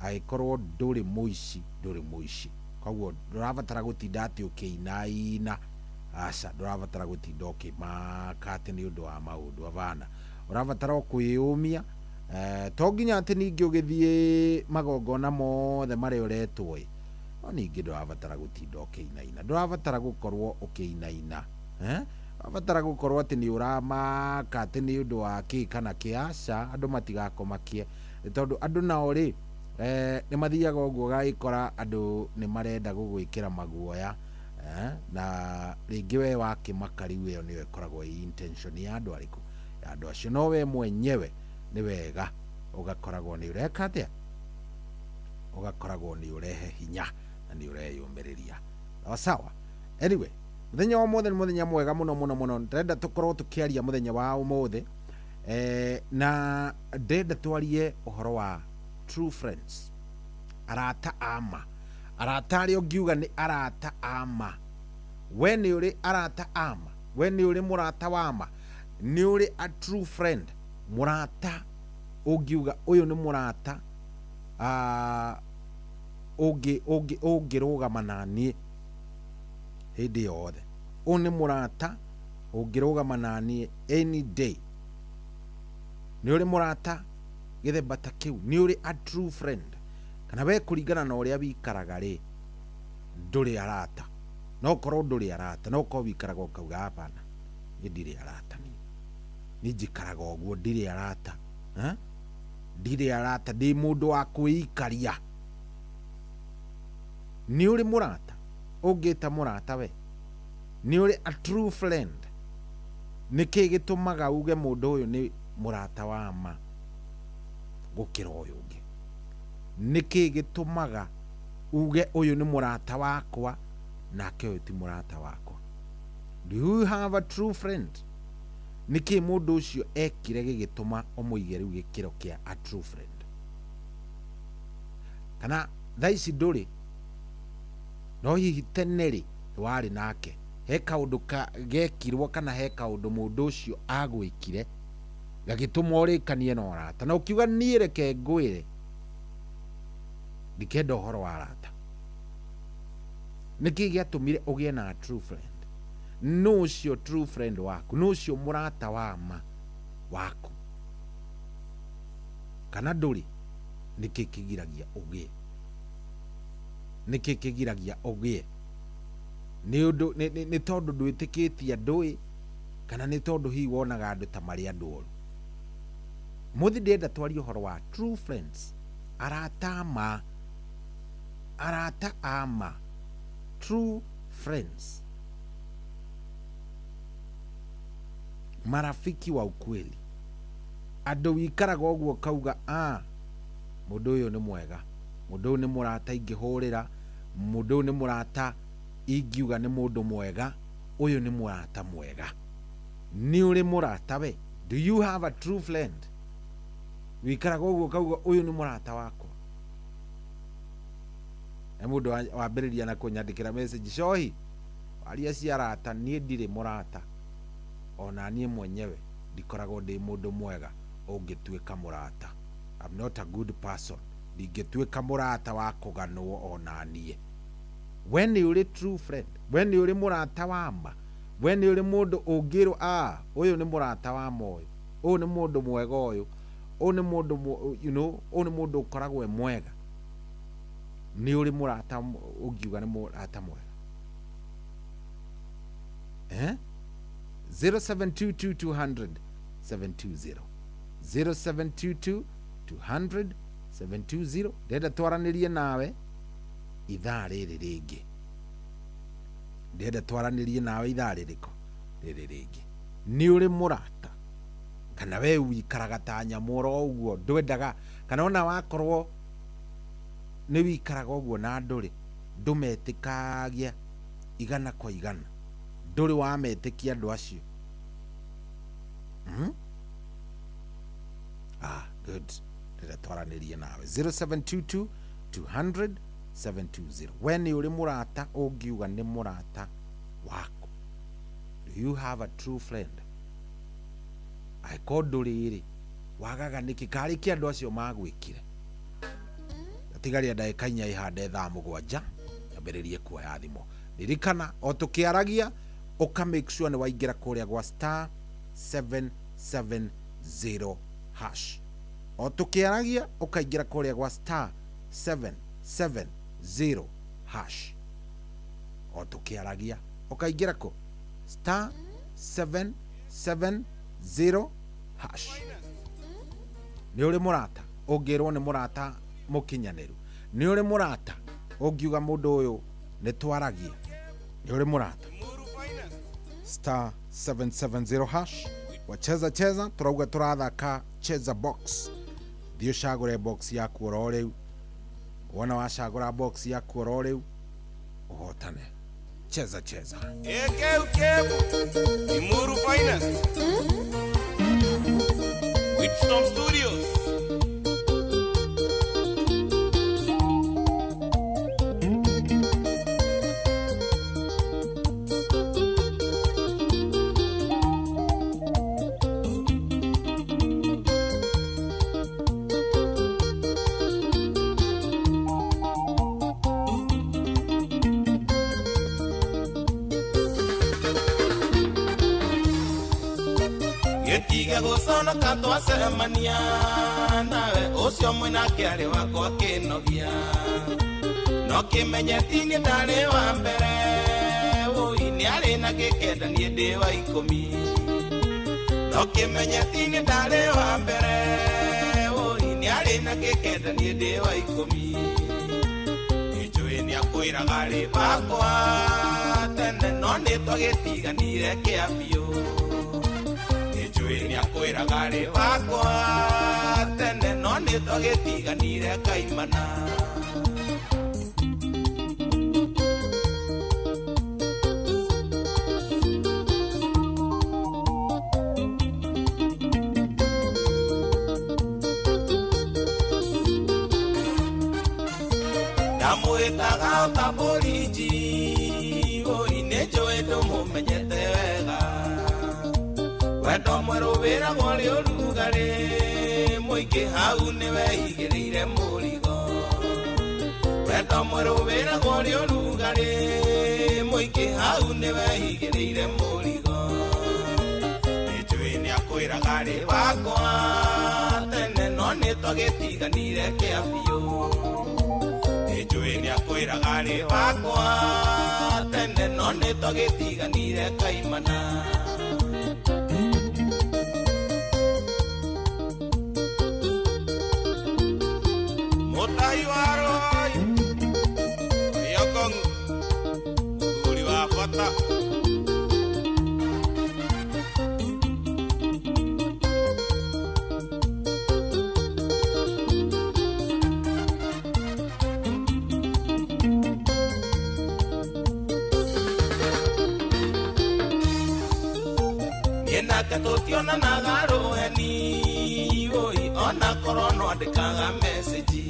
angĩkorwo ndũrĩ mũici ndũrĩ mũici. Koguo ndũrabatara gũtinda atĩ ũkĩinaina. Aca, ndũrabatara gũtinda ũkĩmaka atĩ nĩ ũndũ wa maũndũ, abana. Ũrabatara o kwĩyũmia. To nginya atĩ ningĩ ũgĩthiĩ magongona mothe marĩa ũretwo ĩ, no ningĩ ndũrabatara gũtinda ũkĩinaina, ndũrabatara gũkorwo ũkĩinaina, ũrabatara gũkorwo atĩ nĩ ũramaka atĩ nĩ ũndũ wa kĩ kana kĩ. Aca, andũ matigakũmakie, nĩ tondũ andũ nao rĩ, nĩ mathiaga ũguo ũgagĩkora andũ nĩ marenda gũgwĩkĩra maguoya, na rĩngĩ we wakĩmaka rĩu ĩyo nĩyo ĩkoragwo ĩ intention ya andũ arĩkũ, ya andũ acio. No we mwenyewe nĩ wega ũgakoragwo nĩ ũreka atĩa, ũgakoragwo nĩ ũrehe hinya na nĩ ũreyũmĩrĩria. Sawa sawa. Anyway, mũthenya wa ũmũthĩ nĩ mũthenya mwega mũno mũno mũno. Ndĩrenda tũkorwo tũkĩaria mũthenya wa ũmũthĩ, na ndĩrenda twarie ũhoro wa true friends, arata ama. Arata arĩa ũngiuga nĩ arata ama. We nĩ ũrĩ arata ama, we nĩ ũrĩ mũrata wa ma, nĩ ũrĩ a true friend, mũrata ũngiuga ũyũ nĩ mũrata ũngĩrũgama na niĩ hĩndĩ yothe. Ũyũ nĩ mũrata ũngĩrũgama na niĩ any day. Nĩ ũrĩ mũrata gĩthemba ta kĩu, nĩ ũrĩ a true friend. Kana we kũringana na ũrĩa wikaraga rĩ, ndũrĩ arata. No ũkorwo ndũrĩ arata, no ũkorwo wikaraga ũkauga hapana, niĩ ndirĩ arata, niĩ njikaraga ũguo, ndirĩ arata, ndirĩ arata, ndĩ mũndũ wa kwĩikaria. Nĩ ũrĩ mũrata ũngĩta mũrata we? Nĩ ũrĩ a true friend? Nĩ kĩĩ gĩtũmaga uge mũndũ ũyũ nĩ mũrata wa ma gũkĩra ũyũ ũngĩ? Nĩ kĩĩ gĩtũmaga uge ũyũ nĩ mũrata wakwa nake ũyũ ti mũrata wakwa? Do you have a true friend? Nĩ kĩĩ mũndũ ũcio ekire gĩgĩtũma ũmũige rĩu gĩkĩro kĩa a true friend? Kana thaa ici ndũrĩ, no hihi tene rĩ warĩ nake, he kaũndũ gekirwo kana he kaũndũ mũndũ ũcio agwĩkire gagĩtũma ũrĩkanie na ũrata, na ũkiuga niĩ reke ngwĩre ndikenda ũhoro wa arata. Nĩ kĩĩ gĩatũmire ũgĩe na a true friend? Nũ ũcio true friend waku? Nũ ũcio mũrata wa ma waku? Kana ndũrĩ? Nĩ kĩĩ kĩgiragia ũgĩe? Nĩ kĩĩ kĩgiragia ũgĩe? Nĩ ũndũ nĩ tondũ ndwĩtĩkĩtie andũ, kana nĩ tondũ hihi wonaga andũ ta marĩ andũ oru? Mũthĩ ndĩrenda twarie ũhoro wa true friends, arata ma, arata ama, true friends, marafiki wa ukweli. Andũ wikaraga ũguo kauga, mũndũ ũyũ nĩ mwega, mũndũ ũyũ nĩ mũrata ingĩhũrĩra, mũndũ ũyũ nĩ mũrata ingiuga nĩ mũndũ mwega, ũyũ nĩ mũrata mwega. Nĩ ũrĩ mũrata we? Do you have a true friend? Wikaraga ũguo kauga ũyũ nĩ mũrata wakwa. Na mũndũ wambĩrĩria na kũnyandĩkĩra message, cohi waria cia arata, niĩ ndirĩ mũrata, ona niĩ mwenyewe ndikoragwo ndĩ mũndũ mwega ũngĩtuĩka mũrata. I'm not a good person Ndingĩtuĩka mũrata wa kũganwo ona niĩ. We nĩ ũrĩ true friend, we nĩ ũrĩ mũrata wa ma, we nĩ ũrĩ mũndũ ũngĩrwo ah, ũyũ nĩ mũrata wa ma, ũyũ ũyũ nĩ mũndũ mwega, ũyũ ũyũ nĩ mũndũ you know, ũyũ nĩ mũndũ ũkoragwo e mwega. Nĩ ũrĩ mũrata ũngiuga nĩ mũrata mwega, eh? 0722 200 720, 0722 200 720. Ndĩrenda twaranĩrie nawe ithaa rĩrĩ rĩngĩ. Ndĩrenda twaranĩrie nawe ithaa rĩrĩkũ rĩrĩ rĩngĩ. Nĩ ũrĩ mũrata kana we wikaraga ta nyamũ oro ũguo, ndwendaga, kana ona wakorwo nĩ wikaraga ũguo na andũ rĩ, ndũmetĩkagia igana kwa igana, ndũrĩ wametĩkia andũ acio? Ah, good. Ndĩrenda twaranĩrie nawe 0722 200 720. We nĩ ũrĩ mũrata ũngiuga nĩ mũrata waku? Do you have a true friend? Angĩkorwo ndũrĩ rĩ, wagaga nĩkĩ? Karĩ kĩ andũ acio magwĩkire? Tigaria ndagĩka 4 ihande thaa 7, nyambĩrĩrie kuoya thimũ. Ririkana o tũkĩaragia, ũka make sure nĩ waingĩra kũrĩa gwa star 770 hash. O tũkĩaragia, ũkaingĩra kũrĩa gwa star 770 hash. O tũkĩaragia, ũkaingĩra kũ star 770 hash. Nĩ ũrĩ mũrata ũngĩrwo nĩ mũrata mũkinyanĩru? Nĩ ũrĩ mũrata ũngiuga mũndũ ũyũ nĩ twaragia? Nĩ ũrĩ mũrata? Star 770 hash. Wacheza cheza, tũrauga tũrathaka cheza box. Thiĩ ũcagũre box yaku oro rĩu. Wona wacagũra box yaku oro rĩu, ũhotane. Cheza cheza. Ekeukebu Imuru Finest Witstorm Studios. Gĩtige gũconoka twacemania nawe, ũcio mwĩnake arĩ wakwa kĩnogia, no kĩmenye ti niĩ ndarĩ wa mbere, ũi nĩ arĩ na gĩkenda, niĩ ndĩ wa 10. No kĩmenye ti niĩ ndarĩ wa mbere, ũi nĩ arĩ na gĩkenda, niĩ ndĩ wa 10. Nĩnjũĩ nĩakwĩraga rĩ bakwa tene, no nĩ twagĩtiganire kĩa biũ. Nĩnjũĩ nĩakwĩraga rĩ bakwa tene, no nĩ twagĩtiganire kaimana. Ndamwĩtaga ota borithi, ũi nĩnjũĩ ndũmũmenyete wega. Wendo mwerũ wĩragwo rĩ ũrugarĩ mũingĩ, hau nĩweigĩrĩire mũrigo. Wendo mwerũ wĩragwo rĩ ũrugarĩ mũingĩ, hau nĩweigĩrĩire mũrigo. Nĩnjũĩ nĩakwĩraga rĩ wakwa tene, no nĩtwagĩtiganire kĩa biũ. Nĩnjũĩ nĩakwĩraga rĩ wakwa tene, no nĩtwagĩtiganire kaimana. Mũtai wa Roy Rĩokong, mũthuri wa bata. Niĩ nake tũtionanaga rũheni, ũi ona korwo no andĩkaga message,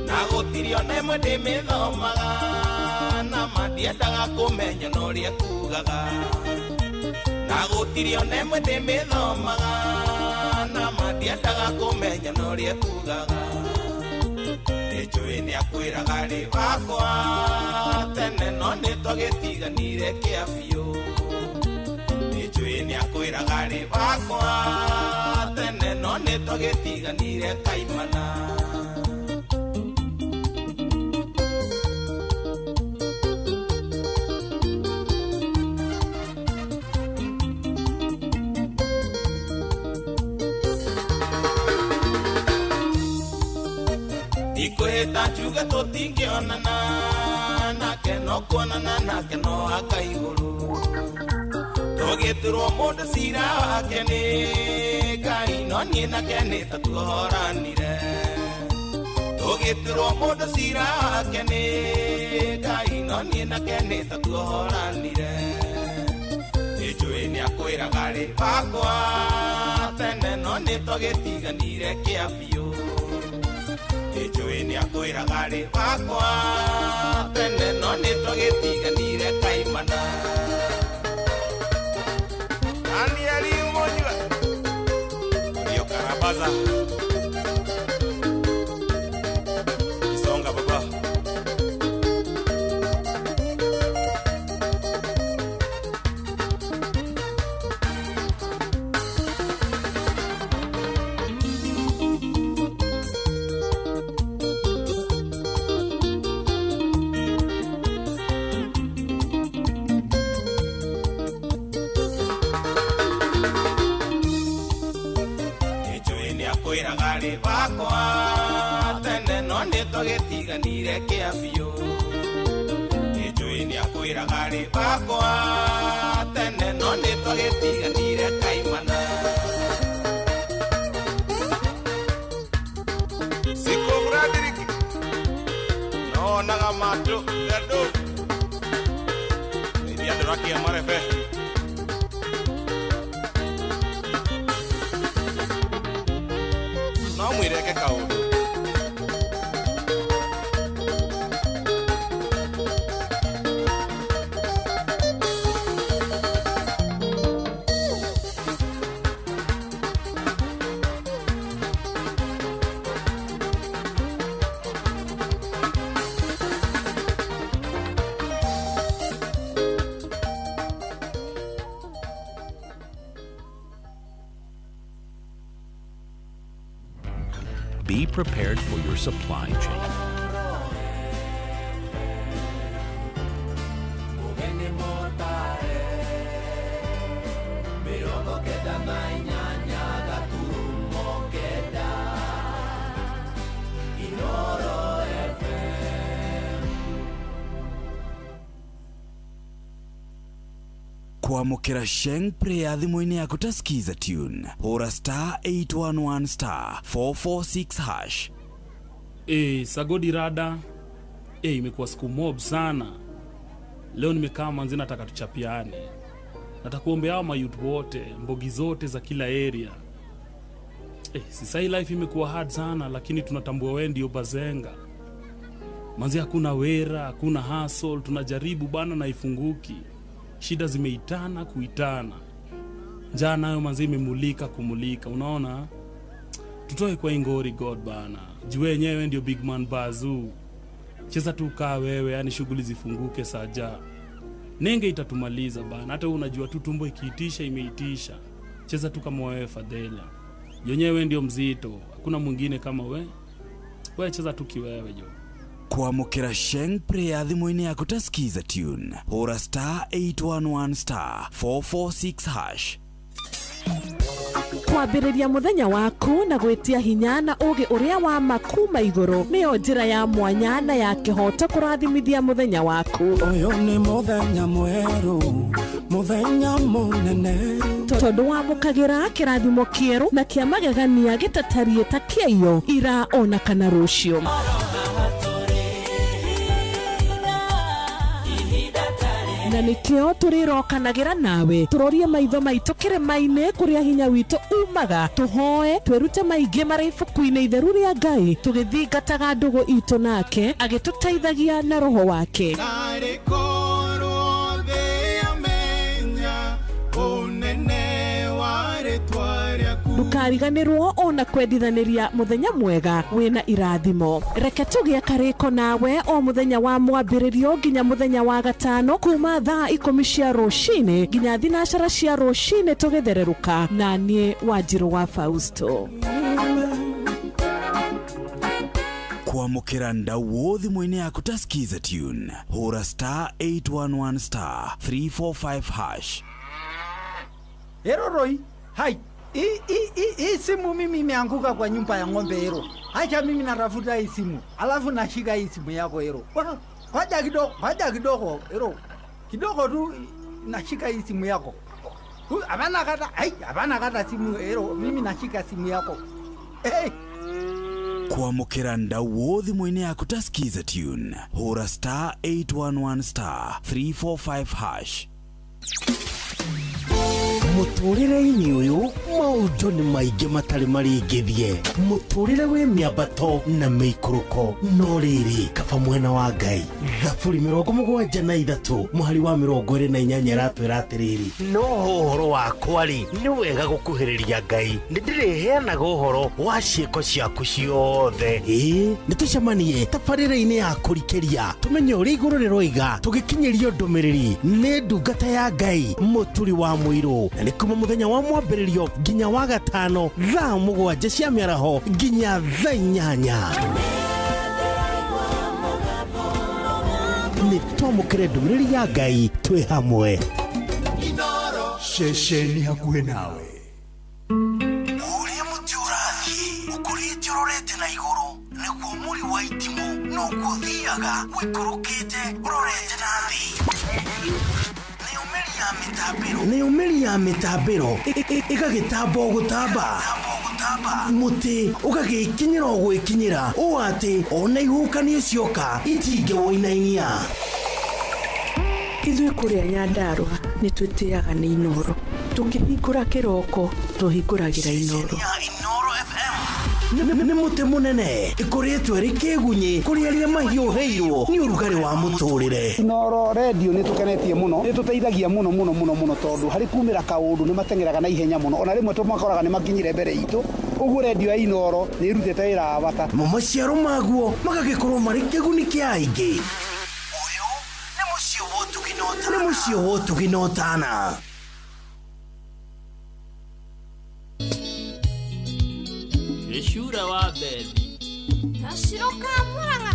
na gũtirĩ ona ĩmwe ndĩmĩthomaga, na ma ndiendaga kũmenya na ũrĩa kugaga. Na gũtirĩ ona ĩmwe ndĩmĩthomaga, na ma ndiendaga kũmenya na ũrĩa kugaga. Nĩnjũĩ nĩakwĩraga rĩ wakwa tene no nĩtwagĩtiganire kĩa biũ. Nĩnjũĩ nĩakwĩraga rĩ wakwa tene no nĩtwagĩtiganire kaimana. Ikwĩhĩta njuge tũtingĩonana nake no kuonana nake no aka igũrũ. Tũgĩturwo mũndũ cira wake nĩ Ngai no niĩ nake nĩ ta tuohoranire. Tũgĩturwo mũndũ cira wake nĩ Ngai no niĩ nake nĩ ta tuohoranire. Nĩnjũĩ nĩakwĩraga rĩ wakwa tene no nĩtwagĩtiganire kĩa biũ. Nĩnjũĩ nĩakwĩraga rĩ wakwa tene no nĩtwagĩtiganire kaimana. Danieli Munyua Rio Karabaza Kisonga baba. Wakwa tene no nĩtwagĩtiganire kĩa biũ. Nĩnjũĩ nĩakwĩraga rĩ wakwa tene no nĩtwagĩtiganire kaimana. Siko Frederick nonaga matũ andũ nĩithia ndũrakia marebe. No mwĩreke kaũndũ. Be prepared for your supply chain. Kwamũkĩra Sheng Prayer thimũ-inĩ yaku ta Skiza tune hũra star 811 star 446 hash. Sagodi rada. Imekuwa siku mob sana. Leo nimekaa manzi nataka tuchapiane. Nataka kuombea hao mayouth wote, mbogi zote za kila area. Sisai life imekuwa hard sana lakini tunatambua wewe ndio bazenga. Manzi hakuna wera, hakuna hustle, tunajaribu bana na ifunguki. Shida zimeitana kuitana. Njaa nayo manzi imemulika kumulika, unaona? Tutoe kwa ingori God bana. Juu wenyewe ndio big man bazoo. Cheza tu kaa wewe, yani shughuli zifunguke saja. Nenge itatumaliza bana. Hata unajua tu tumbo ikiitisha imeitisha. Cheza tu kama wewe Fadhela. Yenyewe ndio mzito, hakuna mwingine kama we. Wewe cheza tu kiwewe jo. Kwamũkĩra Sheng Prayer thimũ-inĩ yaku ta Skiza tune hũra star 811 star 446 hash. Kwambĩrĩria mũthenya waku na gwĩtia hinya na ũũgĩ ũrĩa wa ma kuma igũrũ nĩyo njĩra ya mwanya na ya kĩhooto kũrathimithia mũthenya waku. Ũyũ nĩ mũthenya mwerũ, mũthenya mũnene, tondũ wamũkagĩra kĩrathimo kĩerũ na kĩa magegania gĩtatariĩ ta kĩaiyo ira ona kana rũciũ. Na nikio turirokanagĩra nawe turorie maitho maitũ kĩrĩma-inĩ kũrĩa hinya witũ umaga, tũhoe twĩrute maingĩ marĩ ibuku-inĩ itheru rĩa Ngai tũgĩthingataga ndũgũ itũ nake agĩtũteithagia na roho wake. Narĩ korwo thĩ yamenya ũnene wa rĩtwa rĩaku. Ndũkariganĩrwo ona kwendithanĩria mũthenya mwega wĩna irathimo. Reke tũgĩe karĩko nawe o mũthenya wa mwambĩrĩrio nginya mũthenya wa gatano kuma thaa 10 cia rũcinĩ nginya thinacara cia rũcinĩ tũgĩthererũka na niĩ Wanjirũ wa Fausto. Kwamũkĩra ndauo thimũ-inĩ yaku ta Skiza Tune, hũra star 811 star 345 hash. Ero Roy, hai. Hii simu mimi imeanguka kwa nyumba ya ng'ombe Ero. Acha mimi natafuta hii simu. Alafu nashika hii simu yako Ero. Ngoja kidogo, ngoja kidogo Ero. Kidogo tu nashika hii simu yako. Hapana kata, hai, hapana kata simu Ero. Mimi nashika simu yako. Hey. Kwamũkĩra ndauo thimũ-inĩ yaku ta Skiza Tune, hũra star 811 star 345 hash. Mũtũrĩre-inĩ ũyũ maũndũ nĩ maingĩ matarĩ marĩngĩthie. Mũtũrĩre wĩ mĩambato na mĩikũrũko, no rĩrĩ kaba mwena wa Ngai. Thaburi 73 mũhari wa 28 ĩratwĩra atĩrĩrĩ, no ũhoro wakwa rĩ, nĩ wega gũkuhĩrĩria Ngai, nĩndĩrĩheanaga ũhoro wa ciĩko ciaku ciothe. Ĩĩ, nĩtũcemanie tabarĩra-inĩ ya kũrikĩria, tũmenye ũrĩa igũrũ rĩroiga, tũgĩkinyĩrio ndũmĩrĩri nĩ ndungata ya Ngai Mũturi wa Mũirũ. Na nĩ kuma mũthenya wa mwambĩrĩrio nginya wa gatano thaa 7 cia mĩaraho nginya thaa 8. Nĩ twamũkĩre ndũmĩrĩri ya Ngai twĩ hamwe. Ceceni hakuhĩ nawe. Ũrĩa mũtĩ ũrathiĩ ũkũrĩte ũrorete na igũrũ, nĩguo mũri wa itimũ noguo ũthiaga ũikũrũkĩte ũrorete na thĩ. Nayo mĩri ya mĩtambĩro ĩgagĩtamba o gũtamba, mũtĩ ũgagĩkinyĩra o gwĩkinyĩra, ũũ atĩ ona ihuhũkanio cioka itingĩwũinainia. Ithuĩ kũrĩa Nyandarũa nĩ twĩtĩaga nĩ Inooro. Tũkĩhingũra kĩroko tũhingũragĩra Inooro. Nĩ mũtĩ mũnene ĩkũrĩtwo ĩrĩ kĩgunyĩ kũrĩ arĩa mahiũhĩirwo nĩ ũrugarĩ wa mũtũrĩre. Inooro redio nĩ tũkenetie mũno, nĩ tũteithagia mũno mũno mũno mũno, tondũ harĩ kumĩra kaũndũ nĩ mateng'eraga na ihenya mũno, ona rĩmwe tũmakoraga nĩ makinyire mbere itũ. Ũguo redio ya Inooro nĩ ĩrutĩte wĩra wa bata. Mo maciaro maguo magagĩkorwo marĩ kĩguni kĩa aingĩ. Ũyũ nĩ mũciĩ wa ũtugi na ũtana. Nĩ mũciĩ wa ũtugi na ũtana. Gĩcura wa bethi. Gaciro ka Mũrang'a.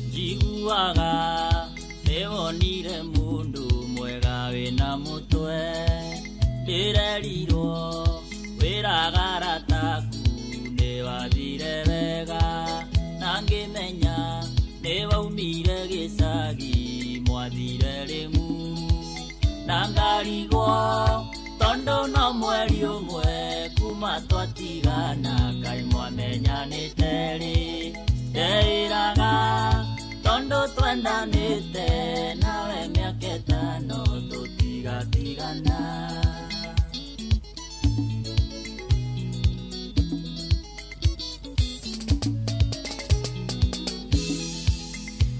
Njiguaga nĩwonire mũndũ mwega wĩna mũtwe, ndĩrerirwo wĩraga arata aku nĩwathire wega, na ngĩmenya nĩwaumire gĩcagi mwathire rĩmu. Na ngarigwo tondũ no mweri ũmwe kuma twatigana, kaĩ mwamenyanĩte rĩ? Ndeĩraga tondũ twendanĩte nawe mĩaka ĩtano tũtigatigana.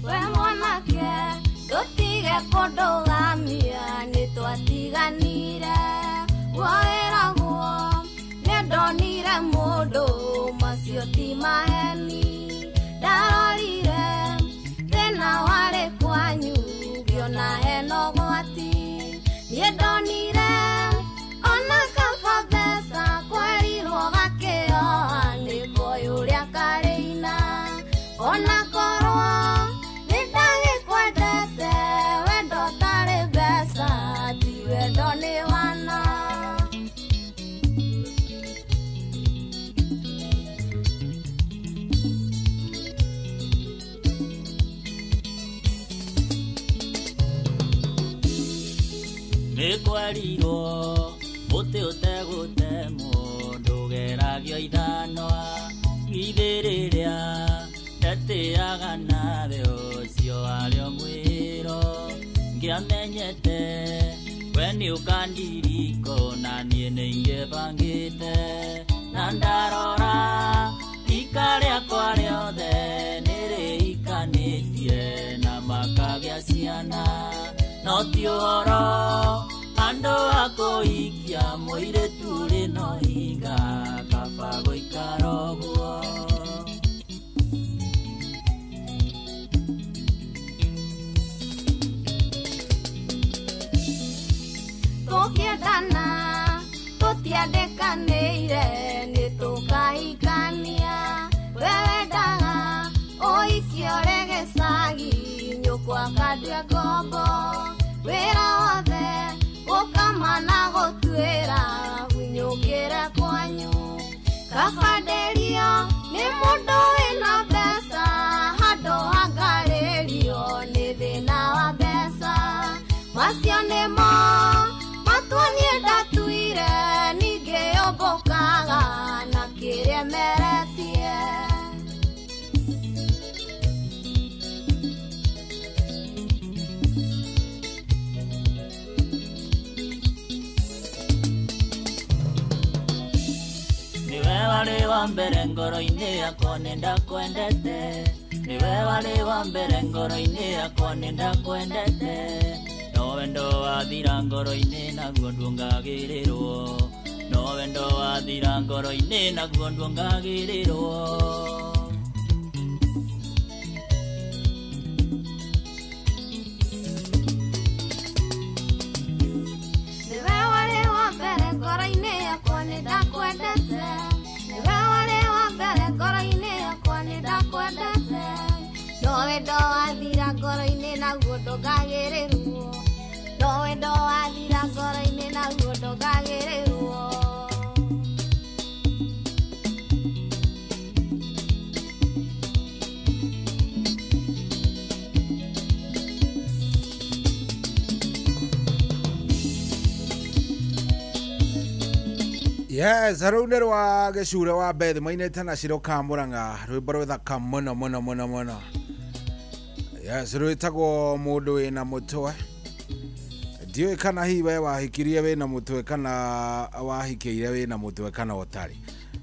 We mwanake tũtige kũndũgamia, nĩtwatiganire woĩragwo nĩndonire mũndũ macio ti maheni. Ndarorire thĩna warĩ kwanyu ngĩona hena ũgwati, niĩ ndonire ona kaba mbeca kwerirwo gakĩoha nĩkoĩ ũrĩa karĩina. Ona korwo nĩndagĩkwendete wendo ũtarĩ mbeca ti wendo nĩ wana. Nĩkwerirwo mũtĩ ũtegũtemwo ndũgeragio ithanwa, githĩ rĩrĩa ndetĩaga nawe ũcio warĩ o mwĩro. Ngĩamenyete we nĩũkandiriko na niĩ nĩingĩbangĩte, na ndarora rika rĩakwa rĩothe nĩrĩhikanĩtie na makagĩa ciana. No ti ũhoro andũ a kũhikia mũirĩtu ũrĩ na ũhinga kaba gũikara ũguo. Tũkĩendana tũtiandĩkanĩire nĩ tũkahikania we wendaga ũhiki ũrĩ gĩcagi nyũkwa akandua ngombo wĩra wothe gũkama na gũtuĩra hunyũkĩre kwanyu kaba nderio nĩ mũndũ wĩna mbeca handũ hangarĩrio nĩ thĩna wa mbeca macio nĩmo matua niĩ ndatuire ningĩ yũmbũkaga na kĩrĩa meretie. Niwe warĩ wa mbere ngoro-inĩ yakwa nĩndakwendete niwe warĩ wa mbere ngoro-inĩ yakwa nĩndakwendete no wendo wathira ngoro-inĩ naguo nduongagĩrĩrwo no wendo wathira ngoro-inĩ naguo nduongagĩrĩrwo. Niwe warĩ wa mbere ngoro-inĩ yakwa nĩndakwendete niwe warĩ wa mbere ngoro-inĩ yakwa nĩndakwendete no wendo wathira ngoro-inĩ naguo ndũngagĩrĩrwo no wendo wathira ngoro-inĩ naguo ndũngagĩrĩrwo. Yes, rũu nĩ rwa gĩcure wa Beth mainĩte na Shiro ka Murang'a rwĩmbo rwĩthaka mũno mũno mũno mũno. Yes, rwĩtagwo mũndũ wĩna mũtwe. Ndiũĩ kana hihi we wahikirie wĩna mũtwe kana wahikĩire wĩna mũtwe kana ũtarĩ.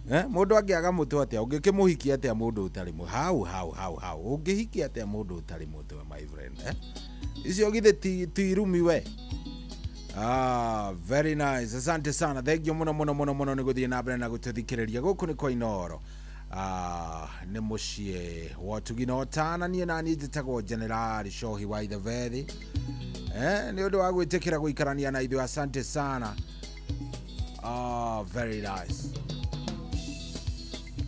Mũndũ angĩaga mũtwe atĩa? Ũngĩkĩmũhikia atĩa mũndũ ũtarĩ mũ hau hau hau hau. Ũngĩhikia atĩa mũndũ ũtarĩ mũtwe my friend, eh? Icio githĩ ti irumi we? Ah, very nice. Asante sana. Thank you muno muno muno muno nĩ gũthiĩ na mbere na gũtũthikĩrĩria gũkũ nĩ kwa Inooro. Ah, nĩ mũciĩ wa ũtugi na ũtana niĩ na niĩ njĩtagwo General Shohi wa Ithebethi. Nĩ ũndũ wa gwĩtĩkĩra gũikarania na ithuĩ asante sana. Ah, very nice.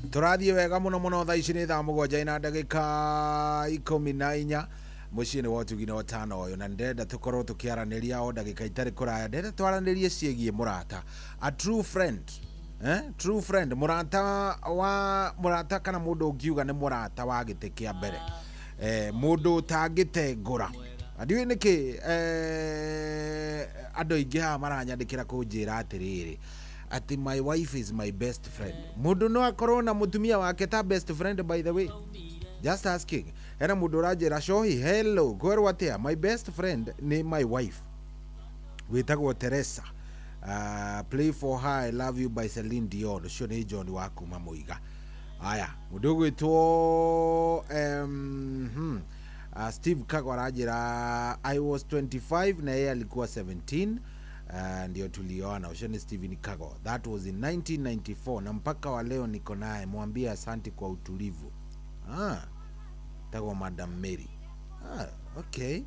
Tũrathiĩ wega mũno mũno thaa ici nĩ thaa 7 na ndagĩka 14 mũciĩ-inĩ wa ũtugi na ũtana ũyũ na ndĩrenda tũkorwo tũkĩaranĩria o ndagĩka itarĩ kũraya ndĩrenda twaranĩrie ciĩgiĩ mũrata a true friend, true friend mũrata wa mũrata kana mũndũ ũngiuga nĩ mũrata wa gĩtĩ kĩa mbere, mũndũ ũtangĩtengũra. Ndiũĩ nĩkĩ andũ aingĩ haha maranyandĩkĩra kũnjĩra atĩrĩrĩ atĩ my wife is my best friend. Mũndũ no akorwo na mũtumia wake ta best friend, by the way. Just asking. Hena mũndũ ũranjĩra Shohi, hello, kwerwo atĩa? My best friend nĩ my wife wĩtagwo Teresa. Play for her I love you by Celine Dion. Ũcio nĩ John wa kuma Mũiga. Aya, mũndũ ũgwĩtwo Steve Kago aranjĩra I was 25 na yeye alikuwa 17. Ndio tulioana. Ũcio nĩ Steven Kago. That was in 1994 na mpaka wa leo niko naye. Mwambie asante kwa utulivu. Ah, tagwo Madam Mary. Ah, okay.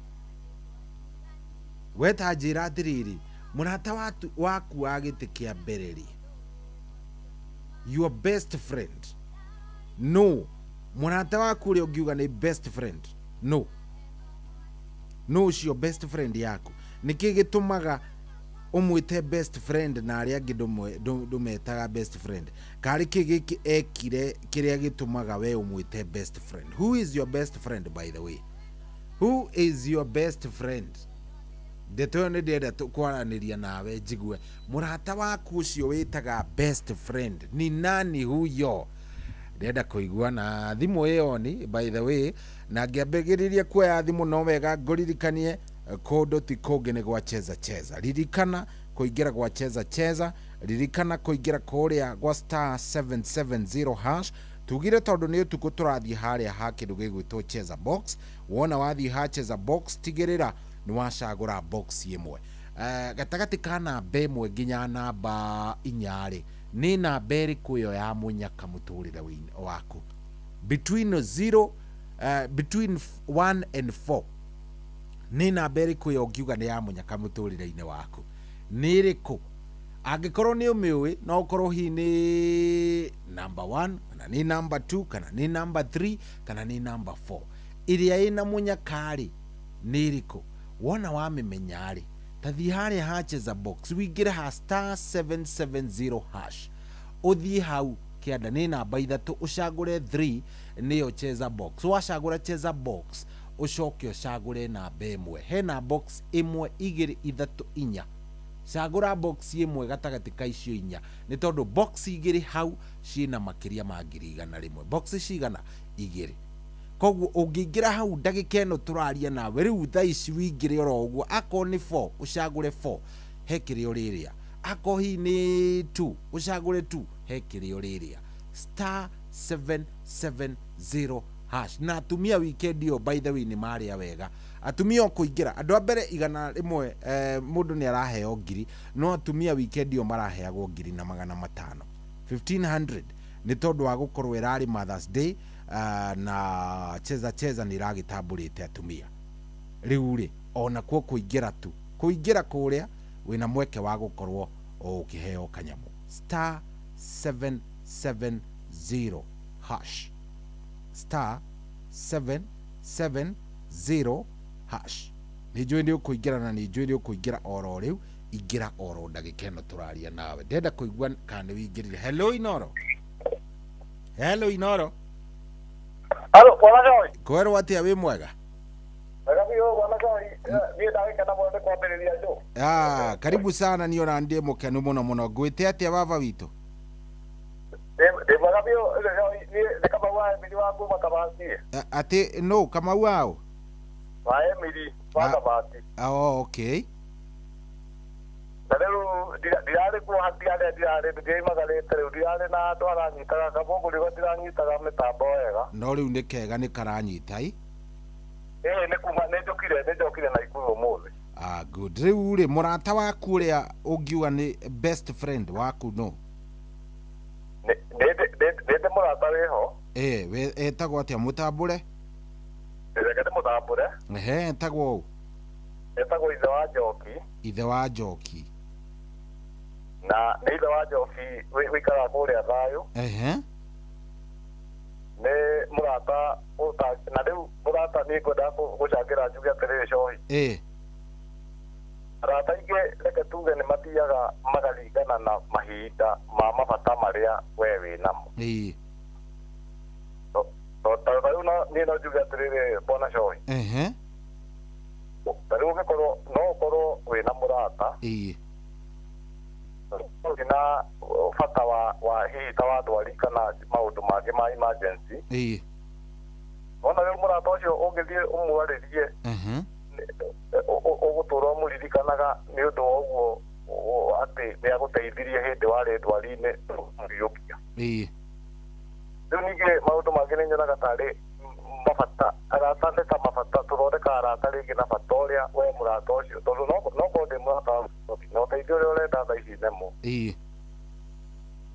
We ta njĩra atĩrĩrĩ, mũrata waku wa gĩtĩ kĩa mbere rĩ, your best friend, no mũrata waku ũrĩa ũngiuga nĩ best friend, no no ũcio best friend yaku, nĩkĩ gĩtũmaga ũmwĩte best friend na arĩa angĩ ndũmetaga best friend? Karĩ kĩ gĩkĩ ekire kĩrĩa gĩtũmaga we ũmwĩte best friend? Who is your best friend, by the way? Who is your best friend? Ndeto ĩyo nĩ ndĩrenda kwaranĩria nawe njigue mũrata waku ũcio wĩtaga best friend ni nani huyo? Ndĩrenda kũigua na thimũ ĩyo ni, by the way, na ngĩambĩrĩria kuoya thimũ no wega ngũririkanie kũndũ ti kũngĩ nĩ gwa Cheza Cheza. Ririkana kũingĩra gwa Cheza Cheza, ririkana kũingĩra kũrĩa gwa star 770 hash. Tugire tondũ nĩ ũtukũ tũrathiĩ harĩa ha kĩndũ gĩgwĩtwo Cheza Box. Wona wathiĩ ha Cheza Box, tigĩrĩra Nĩ wacagũra box ĩmwe. Gatagatĩ ka namba ĩmwe nginya namba inya rĩ, nĩ namba ĩrĩkũ ĩyo ya mũnyaka mũtũrĩre waku? Between 0, between 1 and 4, nĩ namba ĩrĩkũ ĩyo ũngiuga nĩ ya mũnyaka mũtũrĩre-inĩ waku? Nĩ ĩrĩkũ? Angĩkorwo nĩ ũmĩũĩ, no ũkorwo hihi nĩ number 1, kana nĩ number 2, kana nĩ number 3, kana nĩ number 4. Ĩrĩa ĩna mũnyaka rĩ, nĩ ĩrĩkũ? Wona wamĩmenya rĩ, ta thiĩ harĩa ha cheza box, wingĩre ha *770 hash, ũthiĩ hau kĩanda nĩ namba ithatũ, ũcagũre 3, nĩyo cheza box. Wacagũra cheza box, ũcoke ũcagũre namba ĩmwe. Hena box ĩmwe, igĩrĩ, ithatũ, inya. Cagũra box ĩmwe gatagatĩ ka icio inya, nĩ tondũ box igĩrĩ hau ciĩna makĩria ma 100,000. Box cigana? Igĩrĩ. Koguo ũngĩingĩra hau ndagĩka ĩno tũraria nawe rĩu thaa ici, wingĩre oro ũguo, akorwo nĩ 4, ũcagũre 4, he kĩrĩa ũrĩrĩa. Akorwo hihi nĩ 2, ũcagũre 2, he kĩrĩa ũrĩrĩa. *770 hash. Na atumia weekend ĩyo, by the way, nĩ marĩa wega atumia o kũingĩra andũ a mbere 100, mũndũ nĩ araheo ngiri, no atumia weekend ĩyo maraheagwo 1500, 1500, nĩ tondũ wa gũkorwo ĩrarĩ Mothers Day, na cheza cheza nĩ ĩragĩtambũrĩte atumia. Rĩu rĩ, ona kuo kũingĩra tu, kũingĩra kũrĩa wĩna mweke wa gũkorwo ũkĩheo kanyamũ. *770 hash, *770 hash. Nĩ njũĩ nĩ ũkũingĩra, na nĩ njũĩ nĩ ũkũingĩra oro rĩu. Ingĩra oro ndagĩka ĩno tũraria nawe, ndenda kũigua kana nĩ wĩingĩrire. Hello Inoro, hello Inoro. Halo, bwana Joy. Kwerwo atĩa? Wĩ mwega? Wega biũ, bwana Joy. Niĩ ndagĩkena mũno nĩ kwambĩrĩria njũ. Ah, karibu sana. Niĩ ona ndĩ mũkenu mũno mũno. Ngwĩte atĩa, baba witũ? Ndĩ mwega biũ, Joy. Niĩ nĩ Kamau wa Emiri wa kuma Kabati. Atĩ no Kamau wao? Wa Emiri wa Kabati. Oh, okay. Na rĩu ndirarĩ kuo hatiarĩa ndirarĩ, ndĩimagarĩte rĩu, ndirarĩ na andũ aranyitaga kabũngũ rĩu, gatiranyiitaga mĩtambo wega. No rĩu nĩ kega, nĩ karanyita i. Ĩĩ, nĩ kuma nĩ njokire Naikuru ũmũthĩ. Ah, good. Rĩu rĩ, mũrata waku ũrĩa ũngiuga nĩ best friend waku no? Ndĩ mũrata wĩho. Eh, we etagwo atĩa? Mũtambũre. Reke ndĩmũtambũre. Ehe, etagwo ũ? Etagwo ithe wa Njoki. Ithe wa Njoki. Na nĩ ithe wa Njoki wĩikaraga kũrĩa Thayũ. Nĩ mũrata na rĩu mũrata niĩ ngwendaga gũcangĩra njuge atĩrĩrĩ, Cohi, arata aingĩ, reke tuge, nĩ mathiaga magaringana na mahinda ma mabata marĩa we wĩ namo. Ta rĩu niĩ no njuge atĩrĩrĩ, bwana Cohi, ta rĩu ũngĩkorwo no ũkorwo wĩna mũrata na bata wa hihi ta wa ndwari kana maũndũ mangĩ ma emergency, ona rĩu mũrata ũcio ũngĩthiĩ ũmwarĩrie, ũgũtũra ũmũririkanaga nĩ ũndũ wa ũguo atĩ nĩ agũteithirie hĩndĩ warĩ ndwari-inĩ mũriũkia. Rĩu ningĩ maũndũ mangĩ nĩ nyonaga tarĩ mabata, arata nĩ ta mabata, tũthondekaga arata rĩngĩ na bata ũrĩa we mũrata ũcio, tondũ no korwo ndĩ mũrata waku na ũteithio ũrĩa ũrenda thaa ici nemo,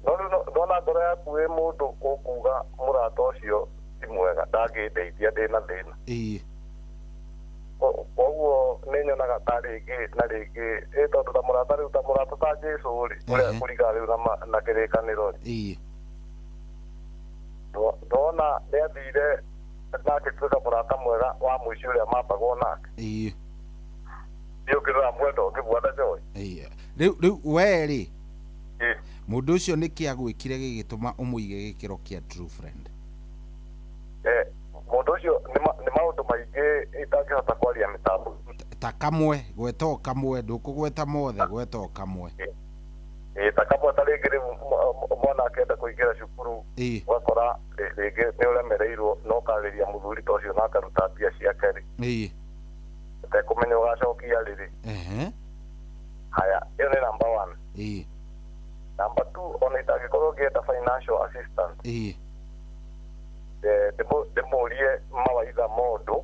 no rĩu ndona ngoro yaku wĩ mũndũ ũkuga mũrata ũcio ti mwega, ndangĩndeithia ndĩna thĩna. Koguo nĩ nyonaga ta rĩngĩ na rĩngĩ ĩ tondũ ta mũrata rĩu, ta mũrata ta Jesũ rĩ, ũrĩa kũringana rĩu na kĩrĩkanĩro rĩ, ndona nĩ athire na agĩtuĩka mũrata mwega wa mũici ũrĩa mambagwo nake. Nĩ ũngĩrora mwendo ũngĩ, bwana Joy. Rĩu we rĩ, mũndũ ũcio nĩ kĩ agwĩkire gĩgĩtũma ũmũige gĩkĩro kĩa true friend? Mũndũ ũcio nĩ maũndũ maingĩ itangĩhota kwaria mĩtambo. Ta kamwe, gweta o kamwe, ndũkũgweta mothe, gweta o kamwe. Ĩ, ta kamwe, ta rĩngĩ rĩu mwana akĩenda kũingĩra cukuru, ũgakora rĩngĩ nĩ ũremereirwo, no ũkarĩria mũthuri ta ũcio na akaruta mbia ciake rĩ, ũtekũmenya ũgacokia rĩrĩ. Haya, ĩyo nĩ number one. Number two, ona itangĩkorwo ngĩenda financial assistance, ndĩmũrie mawaitha mũndũ.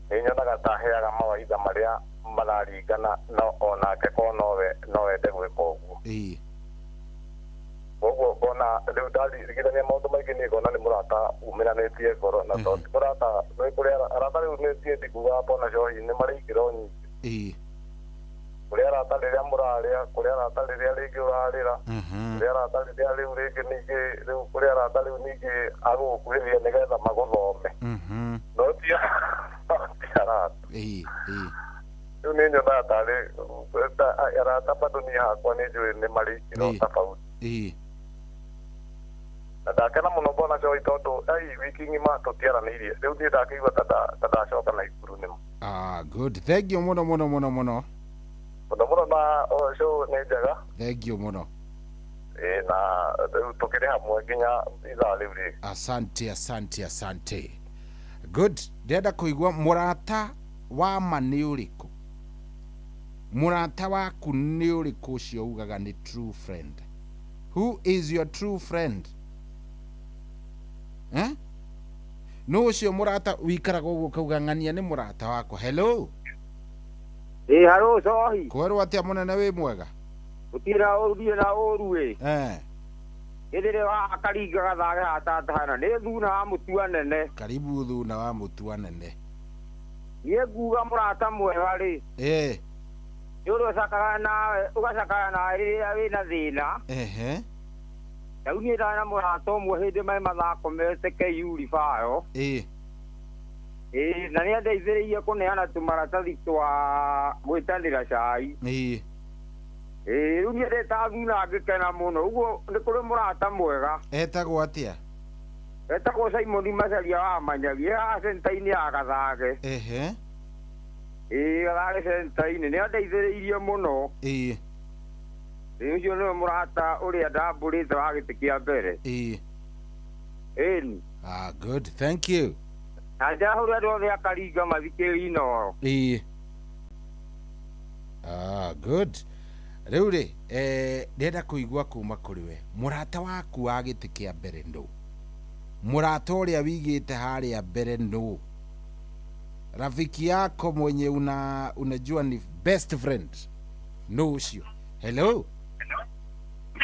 Nĩ nyonaga ta aheaga mawaidha marĩa mararingana no onake ko no ende gwĩka ũguo. Koguo ngona rĩu ndarigithania maũndũ maingĩ niĩ ngona nĩ mũrata umĩranĩtie ngoro na to ti mũrata nĩ kũrĩ arata rĩu nĩ ndikuga bona cohi nĩ marĩ ikĩro nyingĩ. Kũrĩ arata rĩrĩa mũrarĩa, kũrĩ arata rĩrĩa rĩngĩ ũrarĩra, kũrĩ arata rĩrĩa rĩu rĩngĩ ningĩ rĩu kũrĩ arata rĩu ningĩ agũgũkuhĩrĩria nĩgetha magũthome. No ti arata. Rĩu nĩ nyonaga tarĩ arata bado niĩ hakwa nĩ njũĩ nĩ marĩ ikĩro tofauti. Na ndakena mũno mbona cohi tondũ ai wiki ng'ima tũtiaranĩirie rĩu niĩ ndakĩigua ta ndacoka Naikuru nĩma. Good, thank you mũno mũno mũno mũno. Mũno mũno na show nĩ njega. Thank you mũno. Na rĩu tũkĩrĩ hamwe nginya ithaa rĩu rĩngĩ. Asante asante asante. Good, ndĩrenda kũigua mũrata wa ma nĩ ũrĩkũ? Mũrata waku nĩ ũrĩkũ ũcio ugaga nĩ true friend? Who is your true friend? Eh? No ũcio mũrata wikaraga ũguo ũkauga ng'ania nĩ mũrata wakwa. Hello. Haro cohi. Kwerwo atĩa mũnene wĩ mwega? Gũtirĩ ũru na ũru ĩ. Ĩrĩrĩ wa Karinga Gathage hatatahana nĩ thuna wa mũtua nene. Karibu thuna wa mũtua nene. Niĩ nguga mũrata mwega rĩ. Nĩ ũrĩa ũcakaga nawe ũgacakaya nawe rĩrĩa wĩna thĩna. Rĩu niĩ ndarĩ na mũrata ũmwe hĩndĩ marĩ mathako mete KU Ribayo. Na nĩ andeithĩrĩirie kũneana tũmaratathi twa gwĩtanĩra cai. Rĩu niĩ ndĩ ta thuna ngĩkena mũno ũguo nĩ kũrĩ mũrata mwega. Etagwo atĩa? Etagwo Simon Macharia wa Manyagi haha centa-inĩ ya Gathage. Gathage centa-inĩ nĩ andeithĩrĩirie mũno. Ũcio nĩwe mũrata ũrĩa ndambũrĩte wa gĩtĩ kĩa mbere. Ĩni. Good, thank you. Na ndahũra andũ othe a Karinga mathikĩrĩrie Inooro. Good. Rĩu rĩ, ndĩrenda kũigua kuma kũrĩ we mũrata waku wa gĩtĩ kĩa mbere nũ? Mũrata ũrĩa wigĩte harĩa mbere nũ? Rafiki yako mwenye unajua ni best friend nũ ũcio? Hello.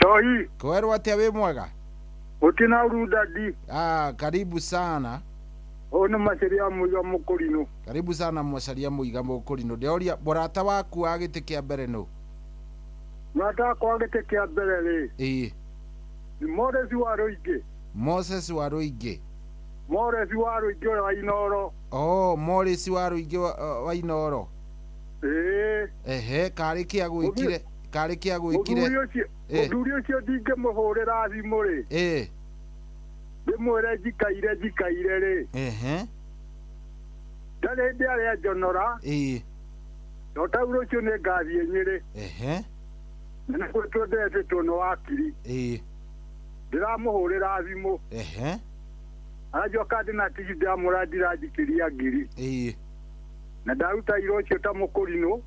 Cohi. Kwerwo atĩa wĩ mwega? Gũtirĩ ũru dadi. Karibu sana. Ũyũ nĩ Macharia Mũiga Mũkũrinũ. Karibu sana Macharia Mũiga Mũkũrinũ. Ndĩroria mũrata waku wa gĩtĩ kĩa mbere nũ? Mũrata wakwa wa gĩtĩ kĩa mbere rĩ. Nĩ Moses wa Rũingĩ. Moses wa Rũingĩ. Moses wa Rũingĩ wa Inooro. Moses wa Rũingĩ wa Inooro. Karĩ kĩa gwĩkire? Karĩ kĩa gwĩkire? Mũthuri ũcio ndingĩmũhũrĩra thimũ rĩ. Ndĩmwĩre njikaire rĩ. Ndarĩ hĩndĩ arĩa njonora. No ta rũciũ nĩ ngathiĩ Nyĩrĩ. Na nĩkuo twendetwo nĩ wakiri. Ndĩramũhũrĩra thimũ. Aranjoka ndĩna tigiti ndamũra ndiranjikĩria ngiri. Na ndaruta ira ũcio ta mũkũrinũ.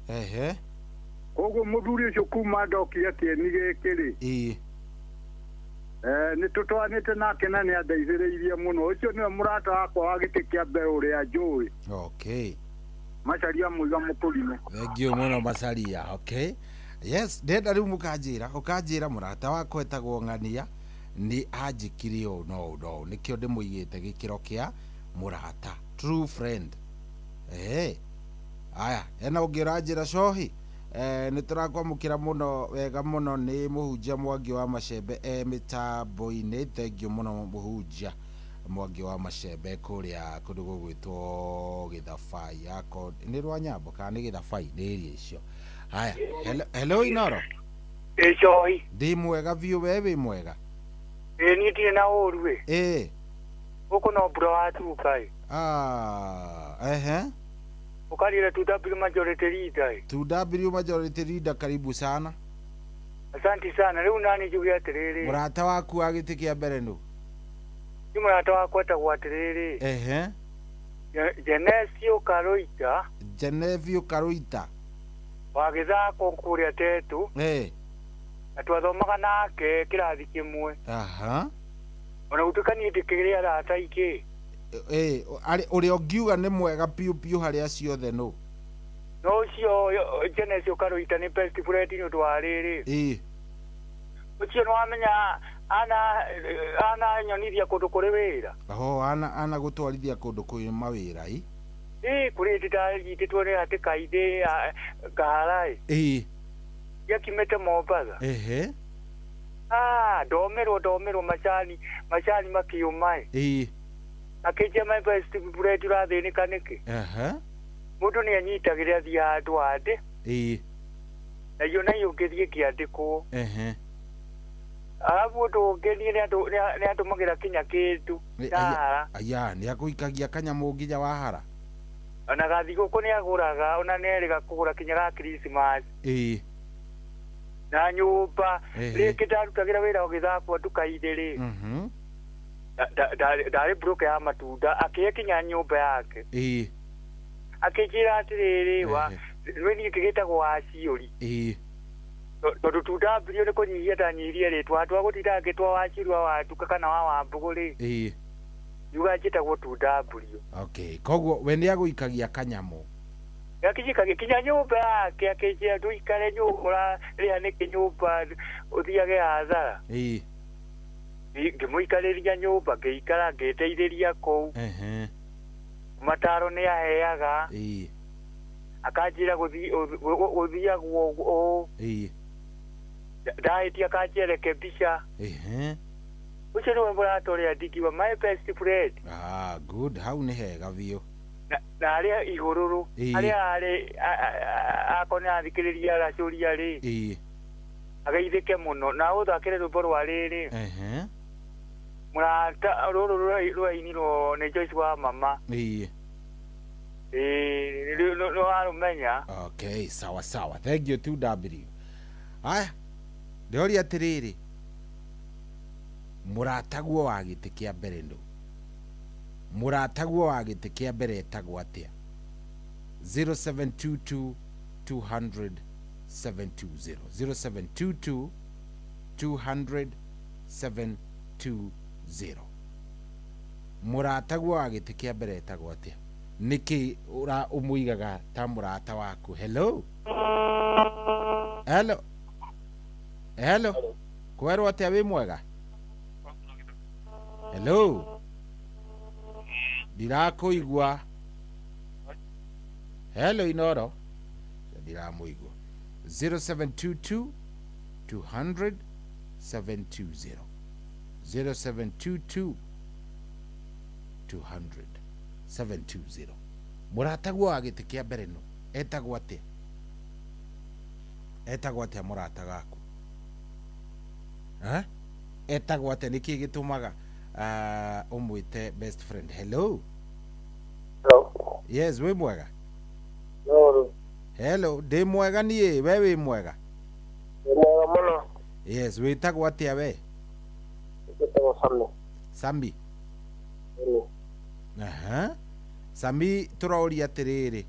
Koguo mũthuri ũcio kuma ndokire kĩeni gĩkĩ rĩ. Nĩ tũtwaranĩte nake na nĩ andeithĩrĩirie mũno. Ũcio nĩwe mũrata wakwa wa gĩtĩ kĩa mbere ũrĩa njũĩ. Macharia Mũiga Mũkũrinũ. Thank you mũno Macharia. Okay. Yes, ndĩrenda rĩu mũkanjĩra ũkanjĩra mũrata wakwa etagwo Ng'ania nĩ anjĩkire ũũ no ũũ no ũũ nĩkĩo ndĩmũigĩte gĩkĩro kĩa mũrata true friend. Aya, hena ũngĩ ũranjĩra cohi? Nĩ tũrakwamũkĩra mũno wega mũno nĩ mũhunjia Mwangi wa Macembe mĩtambo-inĩ. Thank you mũno mũhunjia Mwangi wa Macembe kũrĩa kũndũ gũgwĩtwo Gĩthabai yako nĩ Rwanyambo kana nĩ Gĩthabai nĩ area icio. Haya, hello Inooro. Cohi. Ndĩ mwega biũ, we wĩ mwega? Niĩ ndirĩ na ũru ĩ. Gũkũ no mbura watuka ĩ. Ukalile 2W majority leader. 2W majority leader, karibu sana. Asante sana. Rĩu nani njuge atĩrĩrĩ. Mũrata waku wa gĩtĩ kĩa mbere nũ? Ni mũrata wakwa etagwo atĩrĩrĩ. Genesio Karoita. Genevio Karoita. Wa gĩthako kũrĩa Tetu. Na twathomaga nake kĩrathi kĩmwe. Ona gũtuĩka niĩ ndĩkĩrĩ arata aingĩ. Ũrĩa ũngiuga nĩ mwega piũ piũ harĩ acio othe nũ? No ũcio Genesis ũkarũita nĩ best friend nĩ ũndũ wa rĩrĩ. Ũcio nĩ wamenya ana nyonithia kũndũ kũrĩ wĩra. Oho, ana gũtwarithia kũndũ kwĩ mawĩra i? Kũrĩ hĩndĩ ndanyitĩtwo nĩ hatĩka-inĩ ngahara ĩ. Gĩakimĩte Mombatha. Ndomerwo macani makĩũma ĩ. Akĩnjia my best friend ũrathĩnĩka nĩkĩ? Mũndũ nĩ anyitagĩrĩra athiĩ handũ handĩ. Na iyo nayo ngĩthiĩ ngĩandĩkwo. Arabu ũndũ ũngĩ niĩ nĩ andũmagĩra kinya kĩndũ ndahara. Aya nĩ agũikagia kanyamũ nginya wahara. Ona gathigũkũ nĩ agũraga ona nĩ erĩga kũgũra kinya ga Christmas. Na nyũmba rĩngĩ ndarutagĩra wĩra ũgĩthakwo nduka-inĩ rĩ. Ndarĩ broker ya matunda akĩhe kinya nyũmba yake. Akĩnjĩra atĩrĩrĩ wa nĩ niĩ ngĩgĩtagwo Waciũri. Tondũ tundambirio nĩ kũnyihia ndanyihirie rĩtwa handũ ha gũtinda ngĩtwa Waciũri wa Wanduka kana wa Wambũgũ rĩ. Yuga njĩtagwo tundamburio. Okay, koguo we nĩ agũikagia kanyamũ. Akĩnjikagia kinya nyũmba yake akĩnjĩra ndũikare nyũmba ũrarĩha nĩkĩ nyũmba ũthiage hathara. Ngĩmũikarĩria nyũmba ngĩikara ngĩteithĩria kũu. Mataro nĩ aheaga. Akanjĩra gũthiagwo ũũ. Ndahĩtia akanjĩra mbica. Ũcio nĩwe mũrata ũrĩa ndingiuga my best friend. Good, hau nĩ hega biũ. Na arĩa igũrũrũ arĩa arĩ akorwo nĩ athikĩrĩria aracũria rĩ. Ageithĩke mũno na ũthakĩre rwĩmbo rwa rĩrĩ. Mũrata rũrũ rwainirwo nĩ Joyce wa mama. Nĩ warũmenya. Okay, sawa sawa. Thank you 2W. Aya, ndĩroria atĩrĩrĩ, mũrataguo wa gĩtĩ kĩa mbere nũ? Mũrataguo wa gĩtĩ kĩa mbere etagwo atĩa? 0722 200 720. 0722 200 720. Mũrataguo wa gĩtĩ kĩa mbere etagwo atĩa? Nĩkĩ ũmũigaga ta mũrata waku? Hello? Hello? Hello? Kwerwo atĩa wĩ mwega? Hello? Ndirakũigua. Hello Inoro? Ndiramũigua. 0722 200 720. 0722 200 720. Mũrataguo wa gĩtĩ kĩa mbere nũ? Etagwo atĩa? Etagwo atĩa mũrata gaku? Etagwo atĩa? Nĩkĩ gĩtũmaga ũmwĩte best friend? Hello? Hello. Yes, wĩ mwega? Hello. Hello, ndĩ mwega niĩ, we wĩ mwega? Ndĩ mwega mũno. Yes, wĩtagwo atĩa we? Njĩtagwo Sami. Sami? Sami tũroria atĩrĩrĩ.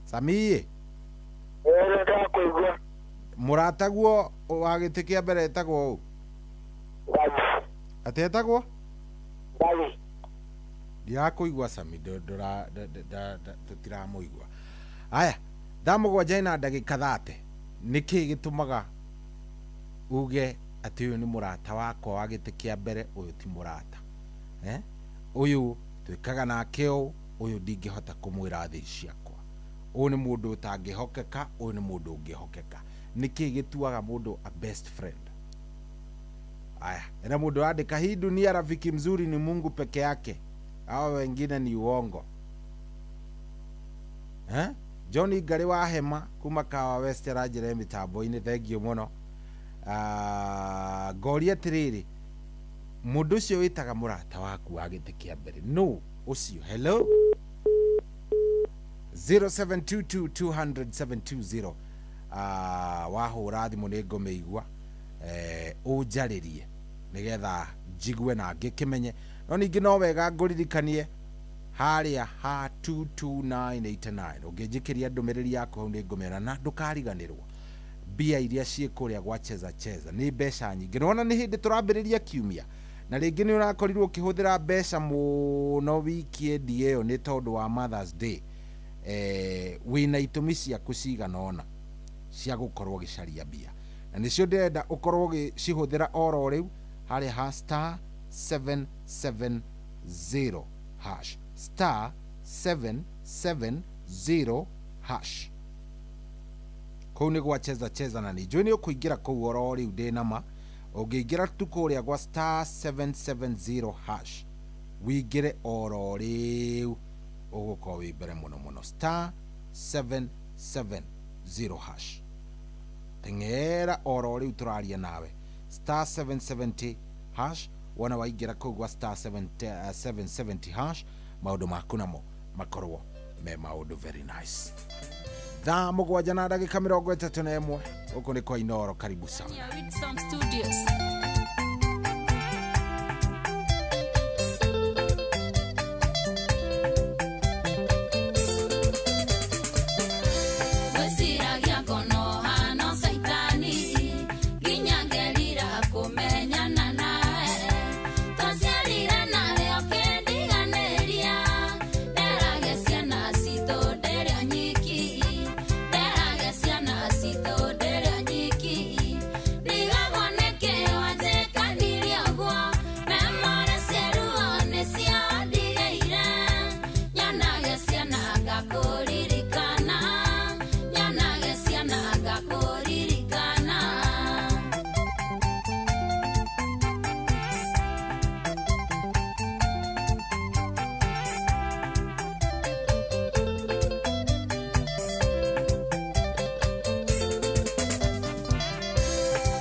Sami ĩ? Ndakũigua. Mũrataguo wa gĩtĩ kĩa mbere etagwo ũ? Atĩ etagwo? Ndavi. Ndirakũigua Sami, tũtiramũigua. Aya, thaa mũgwanja ina ndagĩka 30. Nĩkĩ gĩtũmaga uge atĩ ũyũ nĩ mũrata wakwa wa gĩtĩ kĩa mbere, ũyũ ti mũrata? Ũyũ twĩkaga nake ũũ, ũyũ ndingĩhota kũmwĩra thĩ ciakwa. Ũyũ nĩ mũndũ ũtangĩhokeka, ũyũ nĩ mũndũ ũngĩhokeka. Nĩkĩ gĩtuaga mũndũ a best friend? Aya, ena mũndũ andĩka hii dunia rafiki mzuri ni Mungu peke yake. Hao wengine ni uongo. Johnny Ngari wa Hema kuma Kawa West aranjĩra mĩtambo-inĩ, thank you mũno. Ngoria atĩrĩrĩ, mũndũ ũcio wĩtaga mũrata waku wa gĩtĩ kĩa mbere nũ ũcio? Hello? 0722 200 720. Wahũra thimũ nĩ ngũmĩigua, ũnjarĩrie nĩgetha njigue na ngĩkĩmenye. No ningĩ no wega ngũririkanie harĩa ha 22989 ũngĩnjĩkĩria ndũmĩrĩri yaku hau nĩ ngũmĩona na ndũkariganĩrwo mbia iria ciĩ kũrĩa gwa cheza cheza nĩ mbeca nyingĩ. Nĩwona nĩ hĩndĩ tũrambĩrĩria kiumia Na rĩngĩ nĩ ũrakorirwo ũkĩhũthĩra mbeca mũno wikendi ĩyo nĩ tondũ wa Mother's Day. Wĩna itũmi ciaku cigana ũna cia gũkorwo ũgĩcaria mbia, na nĩcio ndĩrenda ũkorwo ũgĩcihũthĩra oro rĩu harĩa ha star 770 hash, star 770 hash. Kũu nĩ gwa cheza cheza, na nĩ njũĩ nĩ ũkũingĩra kũu oro rĩu, ndĩ nama ũngĩingĩra tu kũrĩa gwa star 770 hash, wĩingĩre oro rĩu, ũgũkorwo wĩ mbere mũno mũno. Star 770 hash, teng'era oro rĩu tũraria nawe, star 770 hash. Wona waingĩra kũu gwa star 770 hash, maũndũ maku namo makorwo me maũndũ very nice. Thaa 7 na ndagĩka 31, gũkũ nĩ kwa Inooro. Karibu sana. Whitson Studios. Gwĩciragia ngono hano caitani, nginya ngerira kũmenyana nawe. Twaciarire nawe ũkĩndiganĩria, nderage ciana citũ ndĩrĩ o nyiki, nderage ciana citũ ndĩrĩ o nyiki. Ndigagwo nĩkĩ wanjĩkanirie ũguo, memore cia ruo nĩcio ndigĩire. Nyonage ciana ngakũririkana, nyonage ciana ngakũririkana.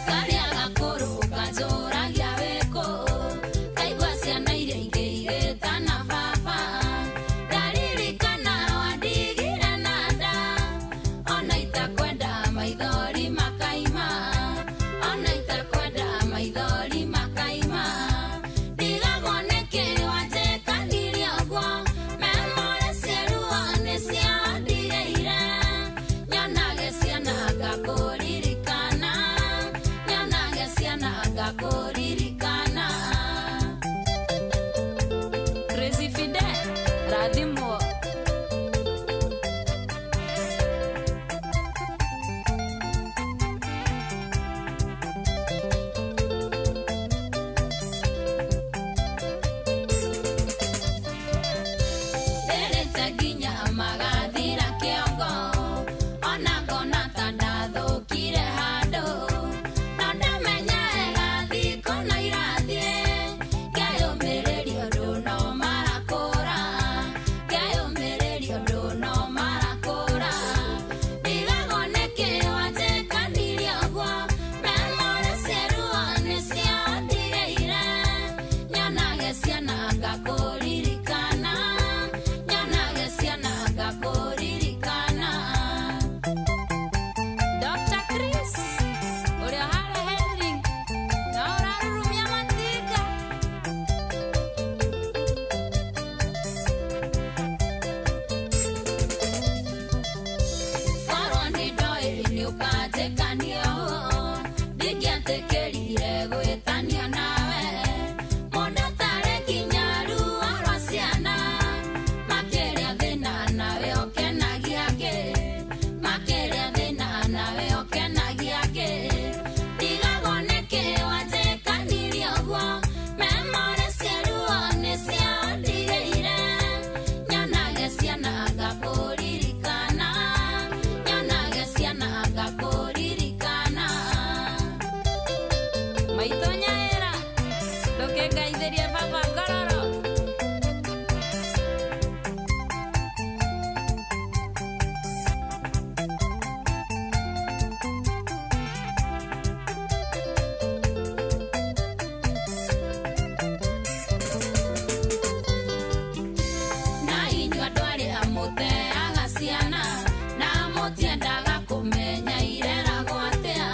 Karĩa gakũrũ kanjũragia wĩkũ, kaigua ciana iria ingĩ igĩtana baba. Ndaririkana wandigire na nda, ona itakwenda maithori makaima, ona itakwenda maithori makaima. Ndigagwo nĩkĩ wanjĩkanirie ũguo, memore cia ruo nĩcio ndigĩire. Nyonage ciana ngakũririkana, nyonage ciana ngakũririkana. Crazy Fidel, rathimwo. Nderĩte nginya magathira kĩongo, ona ngona ta ndathũkire handũ. No ndamenya wega thikũ no irathiĩ, ngeyũmĩrĩria ũndũ no marakũra, ngeyũmĩrĩria ũndũ no marakũra. Ndigagwo nĩkĩ wanjĩkanirie ũguo, memore cia ruo nĩcio ndigĩire. Nyonage ciana ngakũririkana, nyonage ciana ngakũririkana. Dr. Chris, ũrĩa harĩa Henry, na ũrarurumia matinga. Korwo nĩ ndoĩ nĩ ũkanjĩkania ũũ, ndingĩetĩkĩrire gwĩtanio nawe. Mũndũ ũtarĩ nginya ruo rwa ciana, makĩria thĩna nawe ũkenagia angĩ, makĩria thĩna nawe ũkenagia angĩ. Ndigagwo nĩkĩ wanjĩkanirie ũguo, memore cia ruo nĩcio ndigĩire. Nyonage ciana ngakũririkana, nyonage ciana ngakũririkana. Maitũ Nyaĩra, ndũkĩngaithĩrie baba ngororo. Na inyuĩ andũ arĩa mũteaga ciana, na mũtiendaga kũmenya ireragwo atĩa.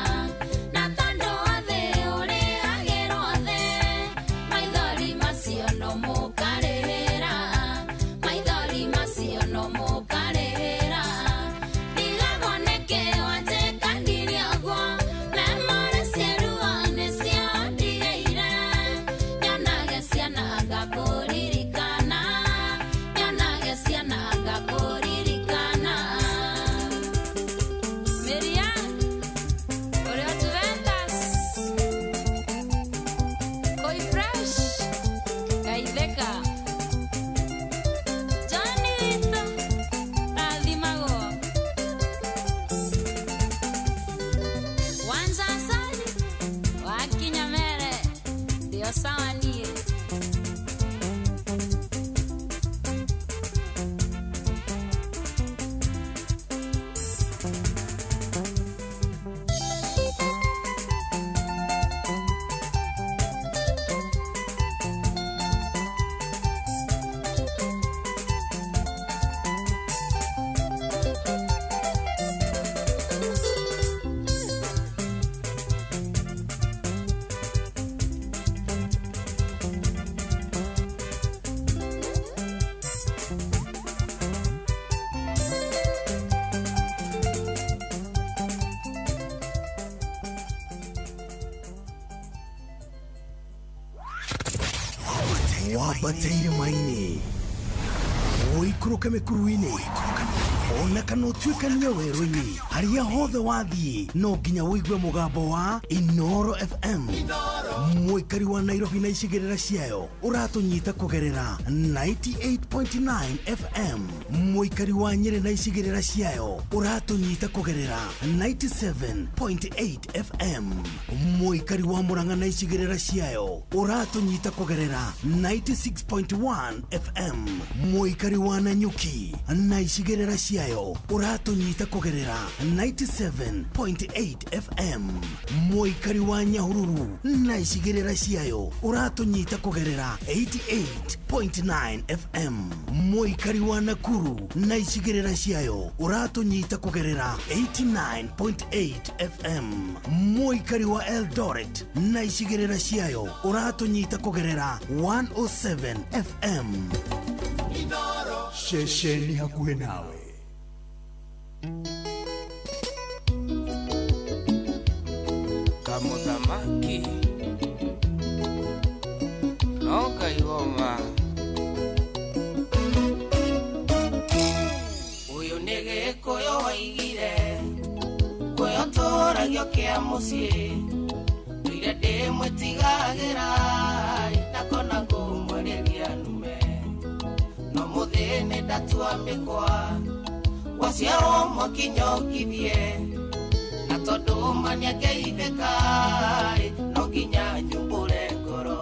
Na tondũ wa thĩ ũrĩhagĩrwo thĩ, maithori macio no mũkarĩhĩra, maithori macio no mũkarĩhĩra. Ndigagwo nĩkĩ wanjĩkanirie ũguo, memore cia ruo nĩcio ndigĩire. Nyonage Miriam ũrĩa Juventus Koi Fresh Gaitheka Johnny witũ rathimagwo Wanza Asali Wakinyamere ndio sawa niĩ. Wambate irĩma-inĩ, ũikũrũke mĩkuru-inĩ, ona kana ũtuĩkanie werũ-inĩ, harĩa hothe wathiĩ no nginya ũigue mũgambo wa Inoro FM. Mũikari wa Nairobi na icigĩrĩra ciayo ũratũnyita kũgerera 98.9 FM. Mũikari wa Nyĩrĩ na icigĩrĩra ciayo ũratũnyita kũgerera 97.8 FM. Mũikari wa Murang'a na icigĩrĩra ciayo ũratũnyita kũgerera 96.1 FM. Mũikari wa Nanyuki na icigĩrĩra ciayo ũratũnyita kũgerera 97.8 FM. Mũikari wa Nyahururu na icigĩrĩra ciayo ũratũnyita kũgerera 88.9 FM. Mũikari wa Nakuru na icigĩrĩra ciayo ũratũnyita kũgerera 89.8 FM. Mũikari wa Eldoret na icigĩrĩra ciayo ũratũnyita kũgerera 107 FM. Ceceni hakuhĩ nawe. Kamuthamaki no ngaigoma ũyũ nĩ Gĩkũyũ waigire ũyũ tũragio kĩa mũciĩ ndũire ndĩmwĩtigagĩra ndakona ngũmwarĩria nume no mũthĩ ndatua mĩkwa waciarwo mwakinyokithie na tondũ maniakeithĩka no nginya nyumbũre ngoro.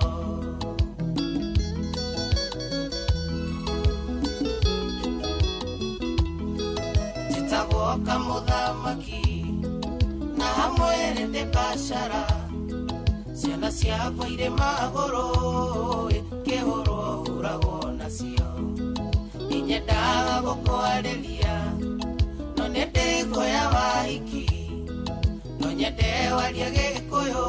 Njĩtagwo kamũthamaki na hamwe ndĩ biacara ciana ciakwa irĩ magũrũ kĩhũrwo hũragwo nacio inyendaga gũkwarĩria no nĩ ndĩkuoya wahiki no nyende warie Gĩkũyũ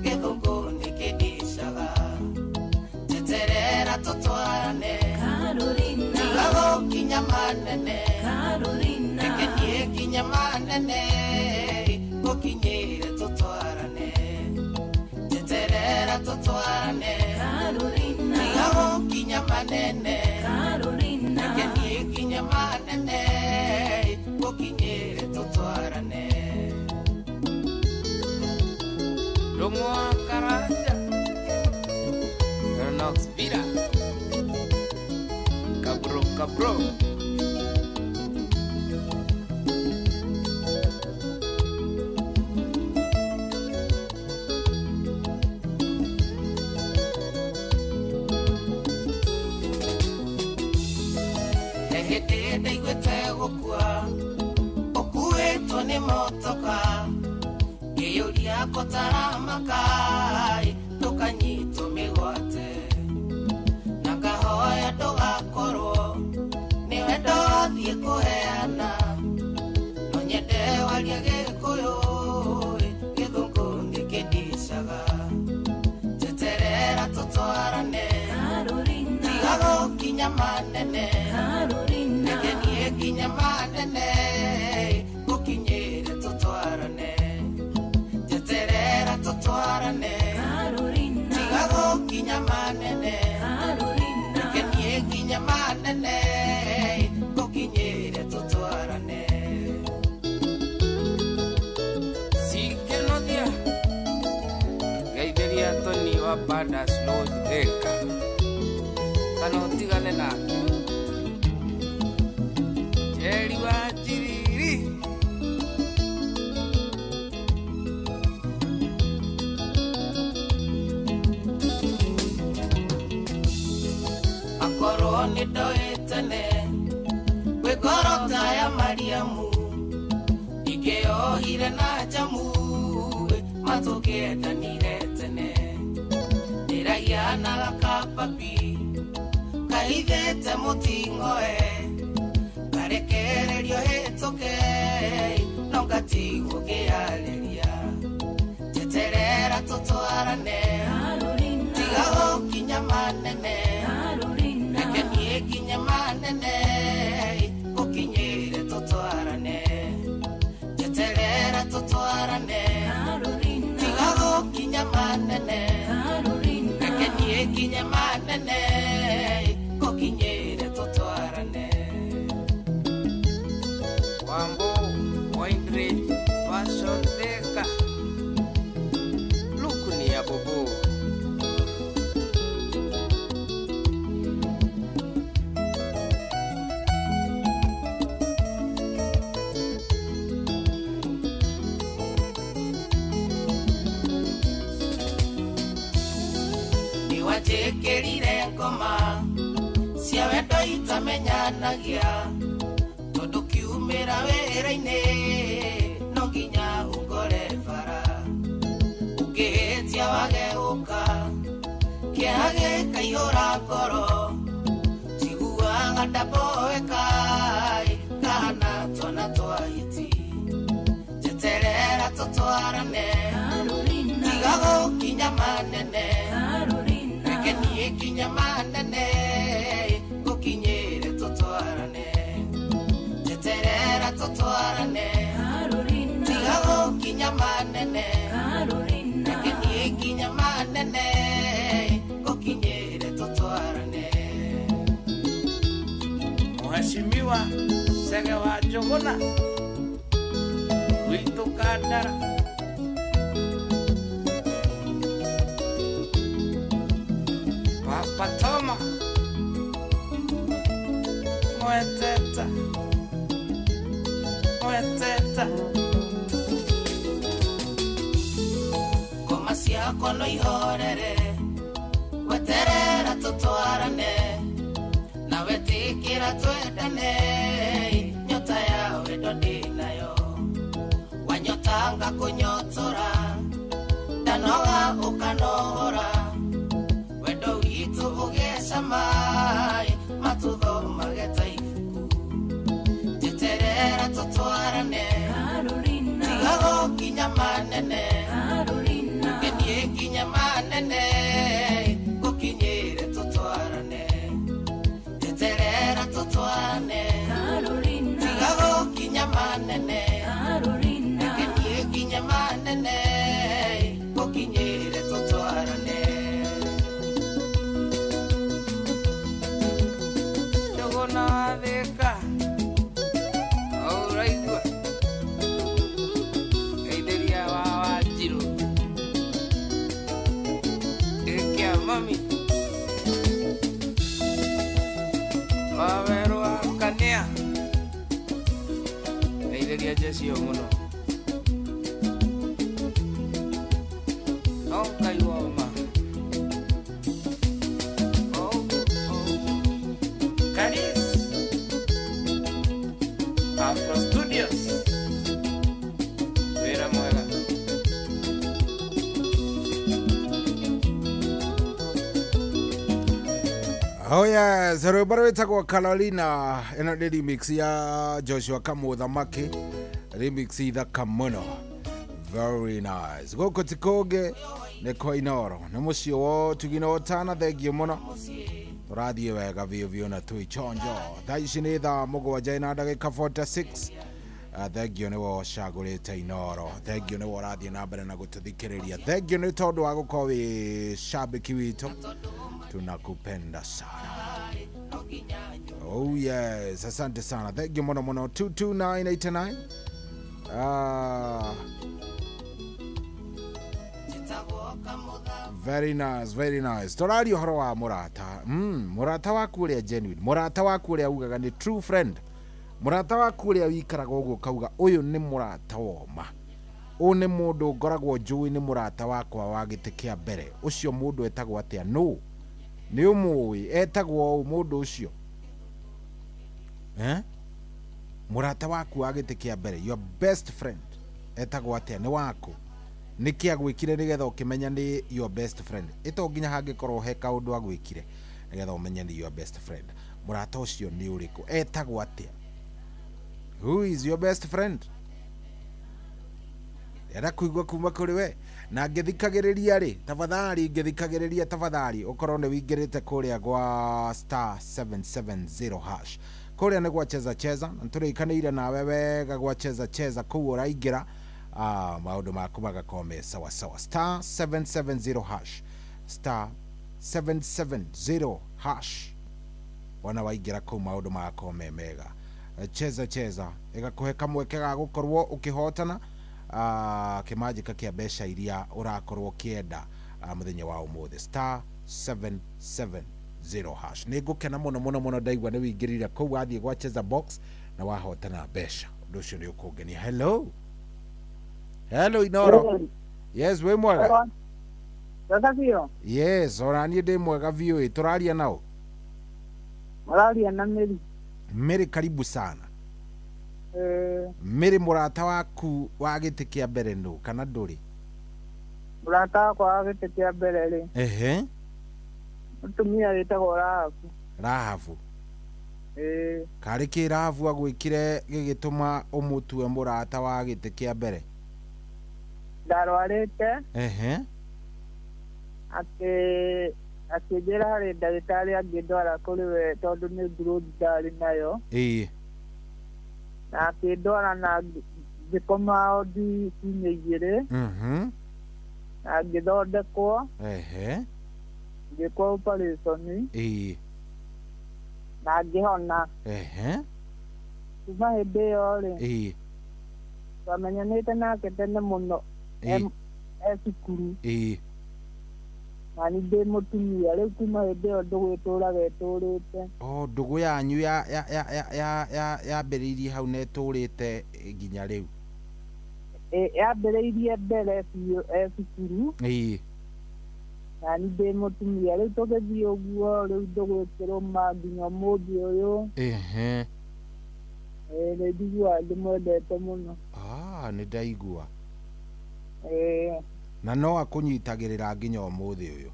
gĩthũngũ nĩkĩndicaga njeterera tũtwarane tiga gũkinya manene reke niĩ kinya manene gũkinyĩre tũtwarane njeterera tũtwarane tiga gũkinya manene reke niĩ kinya manene gũkinyĩre tũtwarane. Ndũng'wa Karanja Renox Vida Kabro Kabro Hĩndĩ ndaiguĩte gũkua ũkuĩtwo nĩ motoka ngĩyũria kotaramaka ndũkanyitwo mĩgwate na ngahoya ndũgakorwo nĩwe ndathiĩ kũheana no nyende warie Gĩkũyũ gĩthũngũ nĩkĩndicaga njeterera tũtwarane tiga gũkinya manene reke niĩ kinya manene gũkinyĩre tũtwarane njeterera tũtwarane tiga gũkinya manene reke niĩ kinya manene gũkinyĩre tũtwarane. wa Bandas Lodge Thika kana ũtigane nake. Njeri wa Njiriri akorwo nĩ ndoĩ tene kwĩ ngoro ta ya Mariamu ingĩohire na njamu matũkĩendanire tene ndĩragianaga kababi kahithĩte mũting'oe karekererio hĩtũke no ngatigwo ngĩarĩria njeterera tũtwarane tiga gũkinya manene reke niĩ nginye manene gũkinyĩre tũtwarane njeterera tũtwarane tiga gũkinya manene reke niĩ nginye manene gũkinyĩre tũtwarane. Wambo Windridge Fashion Thika luku ni ya bobo. Nĩwanjĩkĩrire ngoma cia wendo itamenyanagia tondũ kiumĩra wĩra-inĩ no nginya ũngore bara ũngĩhĩtia wage gũka kĩeha gĩkaihũra ngoro njiguaga ndamboeka kahana twana twa hiti njeterera tũtwarane tiga gũkinya manene reke niĩ nginye manene gũkinyĩre tũtwarane njeterera tũtwarane tiga gũkinya manene reke niĩ nginye manene gũkinyĩre tũtwarane. Mheshimiwa Sege wa Njuguna witũ Kandara Papa Toma Mweteta Mweteta ngoma ciakwa no ihorere weterera tũtwarane na wetĩkĩra twendane nyota ya wendo ndĩnayo wanyotanga kũnyotora ndanoga ũkanogora wendo witũ ũgĩcama matũthomage ta ibuku njeterera tũtwarane tiga gũkinya manene reke niĩ nginye manene gũkinyĩre tũtwarane njeterera tũtwarane tiga gũkinya manene reke niĩ nginye manene gũkinyĩre tũtwarane. Njuguna wa Thika ũraigua geithĩria wa Wanjirũ gĩkĩa mami wawerũ wa Kania geithĩria jecio mũno no ngaigua ma Karis Afro Studios wĩra mwega. Oh yes, rwĩmbo rwĩtagwo Carolina ĩno nĩ remix ya Joshua Kamũthamaki, remix ithaka mũno, very nice. Gũkũ ti kũngĩ nĩ kwa Inooro, nĩ mũciĩ wa ũtugi na ũtana. Thengiũ mũno, tũrathiĩ wega biũ biũ na twĩ chonjo. Thaa ici nĩ thaa 7 na ndagĩka 46. Thengiũ nĩwe ũcagũrĩte Inooro, thengiũ nĩwe ũrathiĩ na mbere na gũtũthikĩrĩria, thengiũ nĩ tondũ wa gũkorwo wĩ shabiki witũ, tunakupenda sana. Oh yes, asante sana, thank you mono mono. 22989 Very nice, very nice. Tũraria ũhoro wa mũrata. Mũrata waku ũrĩa genuine, mũrata waku ũrĩa ugaga nĩ true friend, mũrata waku ũrĩa wikaraga ũguo ũkauga ũyũ nĩ mũrata woma, ũyũ nĩ mũndũ ngoragwo njũĩ nĩ mũrata wakwa wa gĩtĩ kĩa mbere. Ũcio mũndũ etagwo atĩa? Nũ nĩ ũmũĩ etagwo ũũ mũndũ ũcio? Eh? Mũrata waku wa gĩtĩ kĩa mbere, your best friend, etagwo atĩa? Nĩ waku? Nĩkĩ agwĩkire nĩgetha ũkĩmenya nĩ your best friend? Ĩto nginya hangĩkorwo he kaũndũ agwĩkire nĩgetha ũmenye nĩ your best friend. Mũrata ũcio nĩ ũrĩkũ? Etagwo atĩa? Who is your best friend? Ndĩrenda kũigua kuma kũrĩ we. Na ngĩthikagĩrĩria rĩ, tafadhali, ngĩthikagĩrĩria tafadhali, ũkorwo nĩ wingĩrĩte kũrĩa gwa star 770 hash. Kũrĩa nĩ gwa cheza cheza, na tũrĩkanĩire nawe wega gwa cheza cheza kũu ũraingĩra, maũndũ maku magakorwo me sawa sawa. Star 770 hash, star 770 hash. Wona waingĩra kũu maũndũ magakorwo me mega. Cheza cheza ĩgakũhe kamweke ga gũkorwo ũkĩhotana kĩmanjĩka kĩa mbeca iria ũrakorwo ũkĩenda mũthenya wa ũmũthĩ. Star 770 hash. Nĩ ngũkena mũno mũno mũno ndaigua nĩ wĩingĩrire kũu wathiĩ gwa cheza box na wahotana mbeca. Ũndũ ũcio nĩ ũkũngenia. Hello, hello Inoro. Yes, wĩ mwega? Wega biũ. Yes, ona niĩ ndĩ mwega biũ. Ĩ tũraria nao? Mũraria na Mĩri. Mĩrĩ, karibu sana. Mĩrĩ, mũrata waku wa gĩtĩ kĩa mbere nũ kana ndũrĩ? Mũrata wakwa wa gĩtĩ kĩa mbere rĩ, mũtumia wĩtagwo Rahabu. Rahabu. Karĩ kĩ Rahabu agwĩkire gĩgĩtũma ũmũtue mũrata wa gĩtĩ kĩa mbere? Ndarwarĩte. Akĩnjĩra harĩ ndagĩtarĩ angĩndwara kũrĩ we tondũ nĩ growth ndarĩ nayo. Na akĩndwara na ngĩkoma wodi ciumia igĩrĩ. Na ngĩthondekwo. Ngĩkwo operation. Na ngĩhona. Kuma hĩndĩ ĩyo rĩ, twamenyanĩte nake tene mũno e cukuru. Na niĩ ndĩ mũtumia rĩu kuma hĩndĩ ĩyo ndũgũ ĩtũraga ĩtũrĩte. O ndũgũ yanyu yambĩrĩirie hau na ĩtũrĩte nginya rĩu? Yambĩrĩirie mbere biũ e cukuru. Na niĩ ndĩ mũtumia rĩu tũgĩthiĩ ũguo rĩu ndũgũ ĩkĩrũma nginya ũmũthĩ ũyũ. Nĩ njiguaga ndĩmwendete mũno. Nĩ ndaigua. Na no akũnyitagĩrĩra nginya ũmũthĩ ũyũ?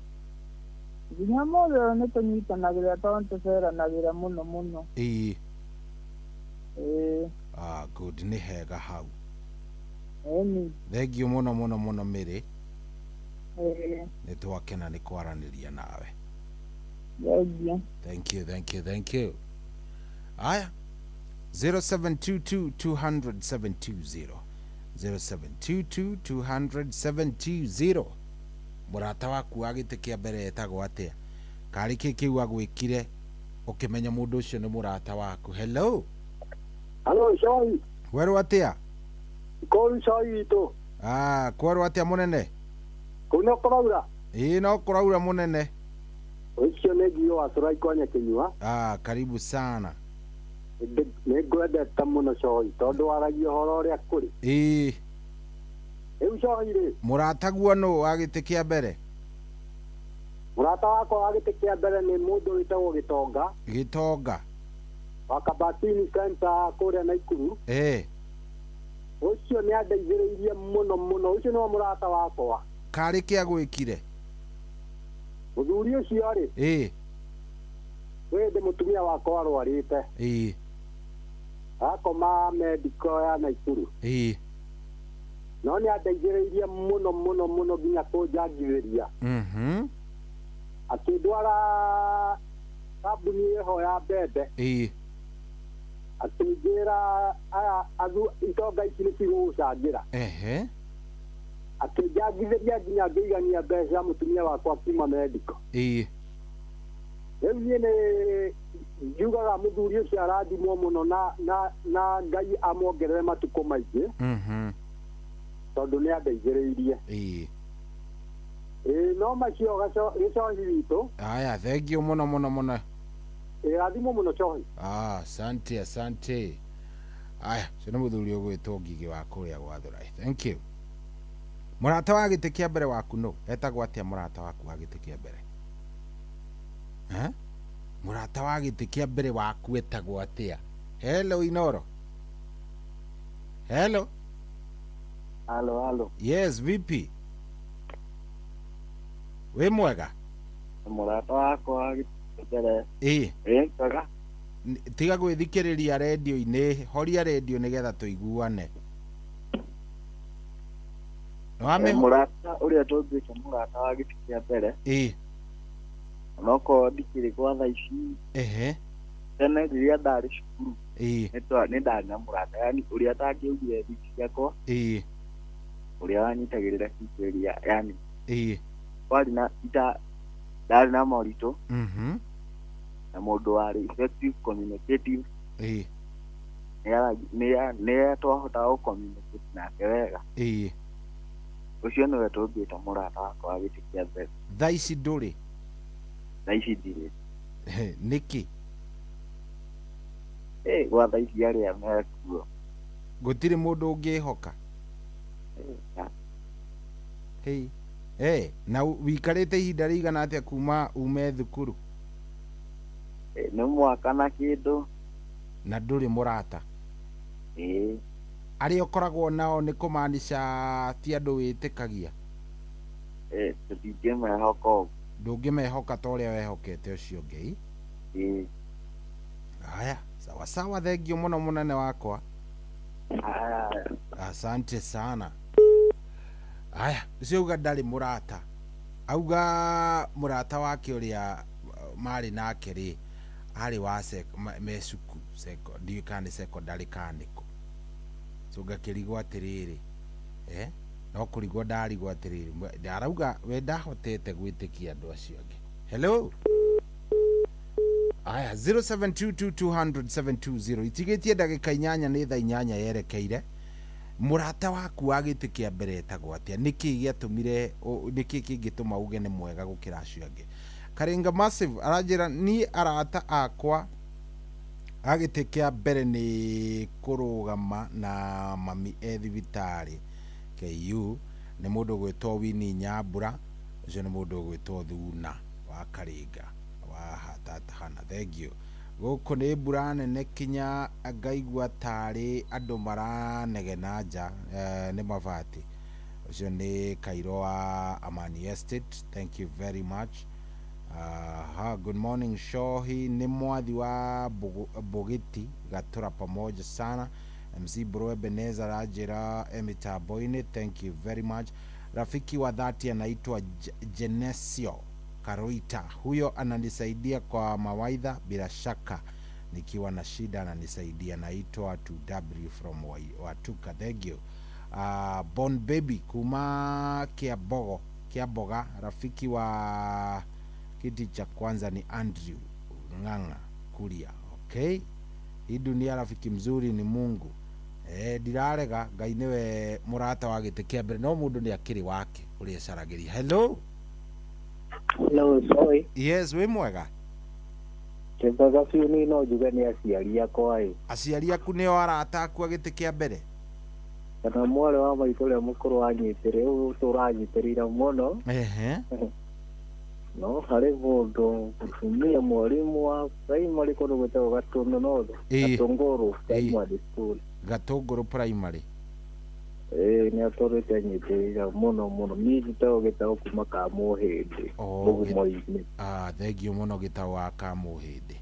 Nginya ũmũthĩ ũyũ nĩ tũnyitanagĩrĩra tondũ nĩtũceranagĩra mũno mũno. Good, nĩ hega hau. Thengiũ mũno mũno mũno Mĩrĩ. Nĩ twakena nĩ kwaranĩria nawe. Thengiũ. Thank you, thank you, thank you. Aya, 0722 200 720, 0722 200 720. Mũrata waku wa gĩtĩ kĩa mbere etagwo atĩa? Karĩ kĩ kĩu agwĩkire ũkĩmenya mũndũ ũcio nĩ mũrata waku? Hello. Hello, Shoi. Kwerwo atĩa? Kũu Shoi witũ. Kwerwo atĩa mũnene? Kũu no kũraura? Ĩĩ no kũraura mũnene. Ũcio nĩ Ngio wa Tũrai kwa Nyakinyua. Karibu sana. Nĩ ngwendete mũno Shoi tondũ waragia ũhoro ũrĩa kũrĩ. Rĩu Shoi rĩ, mũrataguo nũ wa gĩtĩ kĩa mbere? Mũrata wakwa wa gĩtĩ kĩa mbere nĩ mũndũ wĩtagwo Gĩtonga. Gĩtonga wa Kabatini Center kũrĩa Naikuru. Ũcio nĩ andeithĩrĩirie mũno mũno, ũcio nĩwe mũrata wakwa. Karĩ kĩ agwĩkire? Mũthuri ũcio rĩ, kwĩ hĩndĩ mũtumia wakwa arwarĩte. Akoma medical ya Naikuru. No nĩ andeithĩrĩirie mũno mũno mũno nginya kũnjangithĩria. Akĩndwara kambuni ĩho ya mbembe. Akĩnjĩra aya itonga ici nĩ cigũgũcangĩra. Akĩnjangithĩria nginya ngĩigania mbeca mũtumia wakwa akiuma medical. Rĩu niĩ nĩ njugaga mũthuri ũcio arathimwo mũno na Ngai amuongerere matukũ maingĩ. Tondũ nĩ andeithĩrĩirie. Ĩĩ no macio gĩcohi witũ. Aya, thank you mũno mũno mũno. Ĩĩ rathimwo mũno cohi. Ah, asante asante. Aya, ũcio nĩ mũthuri ũgwĩtwo Ngigĩ wa kũrĩa Gwathũrai. Thank you. Mũrata wa gĩtĩ kĩa mbere waku nũ? Etagwo atĩa mũrata waku wa gĩtĩ kĩa mbere? Eh? Mũrata wa gĩtĩ kĩa mbere waku etagwo atĩa? Hello Inoro. Hello. Halo, halo. Yes, vipi? Wĩ mwega? Mũrata wakwa wa gĩtĩ kĩa mbere. Ĩĩ. Ĩ mwega. Tiga gwĩthikĩrĩria redio-inĩ, horia redio nĩgetha tũiguane. Mũrata ũrĩa tũngĩta mũrata wa gĩtĩ kĩa mbere. Ĩĩ. Onokorwo ndikĩrĩ gwa thaa ici. Ehe. Tene rĩrĩa ndarĩ cukuru. Ĩĩ. Nĩ ndarĩ na mũrata, yani ũrĩa atangĩaugire thiti ciakwa. Ĩĩ. Ũrĩa wanyitagĩrĩra hingo ĩrĩa, yani. Ĩĩ. Kwarĩ na ita ndarĩ na moritũ. Mhm. Na mũndũ warĩ effective communicative. Ĩĩ. Nĩ twahotaga gũ communicate nake wega. Ĩĩ. Ũcio nĩwe tũngĩta mũrata wakwa wa gĩtĩ kĩa mbere. Thaa ici ndũrĩ? Thaa ici ndirĩ. Nĩkĩ? Gwa thaa ici arĩa mekuo. Gũtirĩ mũndũ ũngĩhoka? Hey. Hey, na wikarĩte ihinda rĩigana atĩa kuma ume thukuru? Nĩ mwaka na kĩndũ. Na ndũrĩ mũrata? Ĩĩ. Arĩa ũkoragwo nao nĩ kũmaanisha ti andũ wĩtĩkagia? Tũtingĩmehoka ũguo. Ndũngĩmehoka ta ũrĩa wehokete ũcio ũngĩ? Ĩĩ. Haya, sawa sawa, thengio mũno mũnene wakwa. Haya. Asante sana. Aya, ũcio auga ndarĩ mũrata. Auga mũrata wake ũrĩa marĩ nake rĩ, arĩ wa me cukuru, ndiũĩ kana nĩ secondary kana nĩkũ. So ngakĩrigwo atĩrĩrĩ, no kũrigwo ndarigwo atĩrĩrĩ, arauga we ndahotete gwĩtĩkia andũ acio angĩ. Hello. Aya, 0722200720 itigĩtie ndagĩka 8 nĩ thaa 8 yerekeire. Mũrata waku wa gĩtĩ kĩa mbere etagwo atĩa? Nĩkĩ gĩatũmire, nĩkĩ kĩngĩtũma uge nĩ mwega gũkĩra acio angĩ? Karinga Massive aranjĩra niĩ arata akwa a gĩtĩ kĩa mbere nĩ kũrũgama na mami e thibitarĩ KU. Nĩ mũndũ ũgwĩtwo Winnie Nyambura, ũcio nĩ mũndũ ũgwĩtwo Thuna wa Karinga wa Hatatahana. Thank you. Gũkũ nĩ mbura nene kinya ngaigua tarĩ andũ maranegena nja, nĩ mabati. Ũcio nĩ Kairo wa Amani Estate. Thank you very much. Good morning Shohi, ni mwathi wa Bugiti Gatura, pamoja sana. MC Bro Ebenezer Rajira emitambo-inĩ, thank you very much. Rafiki wa dhati anaitwa Genesio Karoita, huyo ananisaidia kwa mawaidha bila shaka, nikiwa na shida ananisaidia. Naitwa 2W from Watuka, thank you. Bon Baby kuma Kiaboga, rafiki wa kiti cha kwanza ni Andrew Ng'ang'a Kuria. Okay, hii dunia rafiki mzuri ni Mungu. Ndirarega Ngai niwe murata wa gĩtĩ kĩa mbere, no mũndũ nĩ akĩrĩ wake ũrĩa acaragĩria. Hello. Hello, sorry. Yes, wĩ mwega? Kĩmbaga biũ niĩ no njuge nĩ aciari akwa ĩ. Aciari aku nĩo arata aku a gĩtĩ kĩa mbere? Kana mwarĩ wa maitũ ũrĩa mũkũrũ anyitĩrĩire, tũranyitĩrĩire mũno. Ehe. No harĩ mũndũ mũtumia mwarimũ wa primary kũndũ gwĩtagwo Gatũndũ North, Gatũngũrũ Primary School. Gatũngũrũ Primary. Ĩĩ nĩ atũrĩte anyitĩrĩire mũno mũno. Niĩ njĩtagwo Gĩtaũ kuma Kamũhĩndĩ, Mũgumo-inĩ. Ah, thengiũ mũno Gĩtaũ wa Kamũhĩndĩ.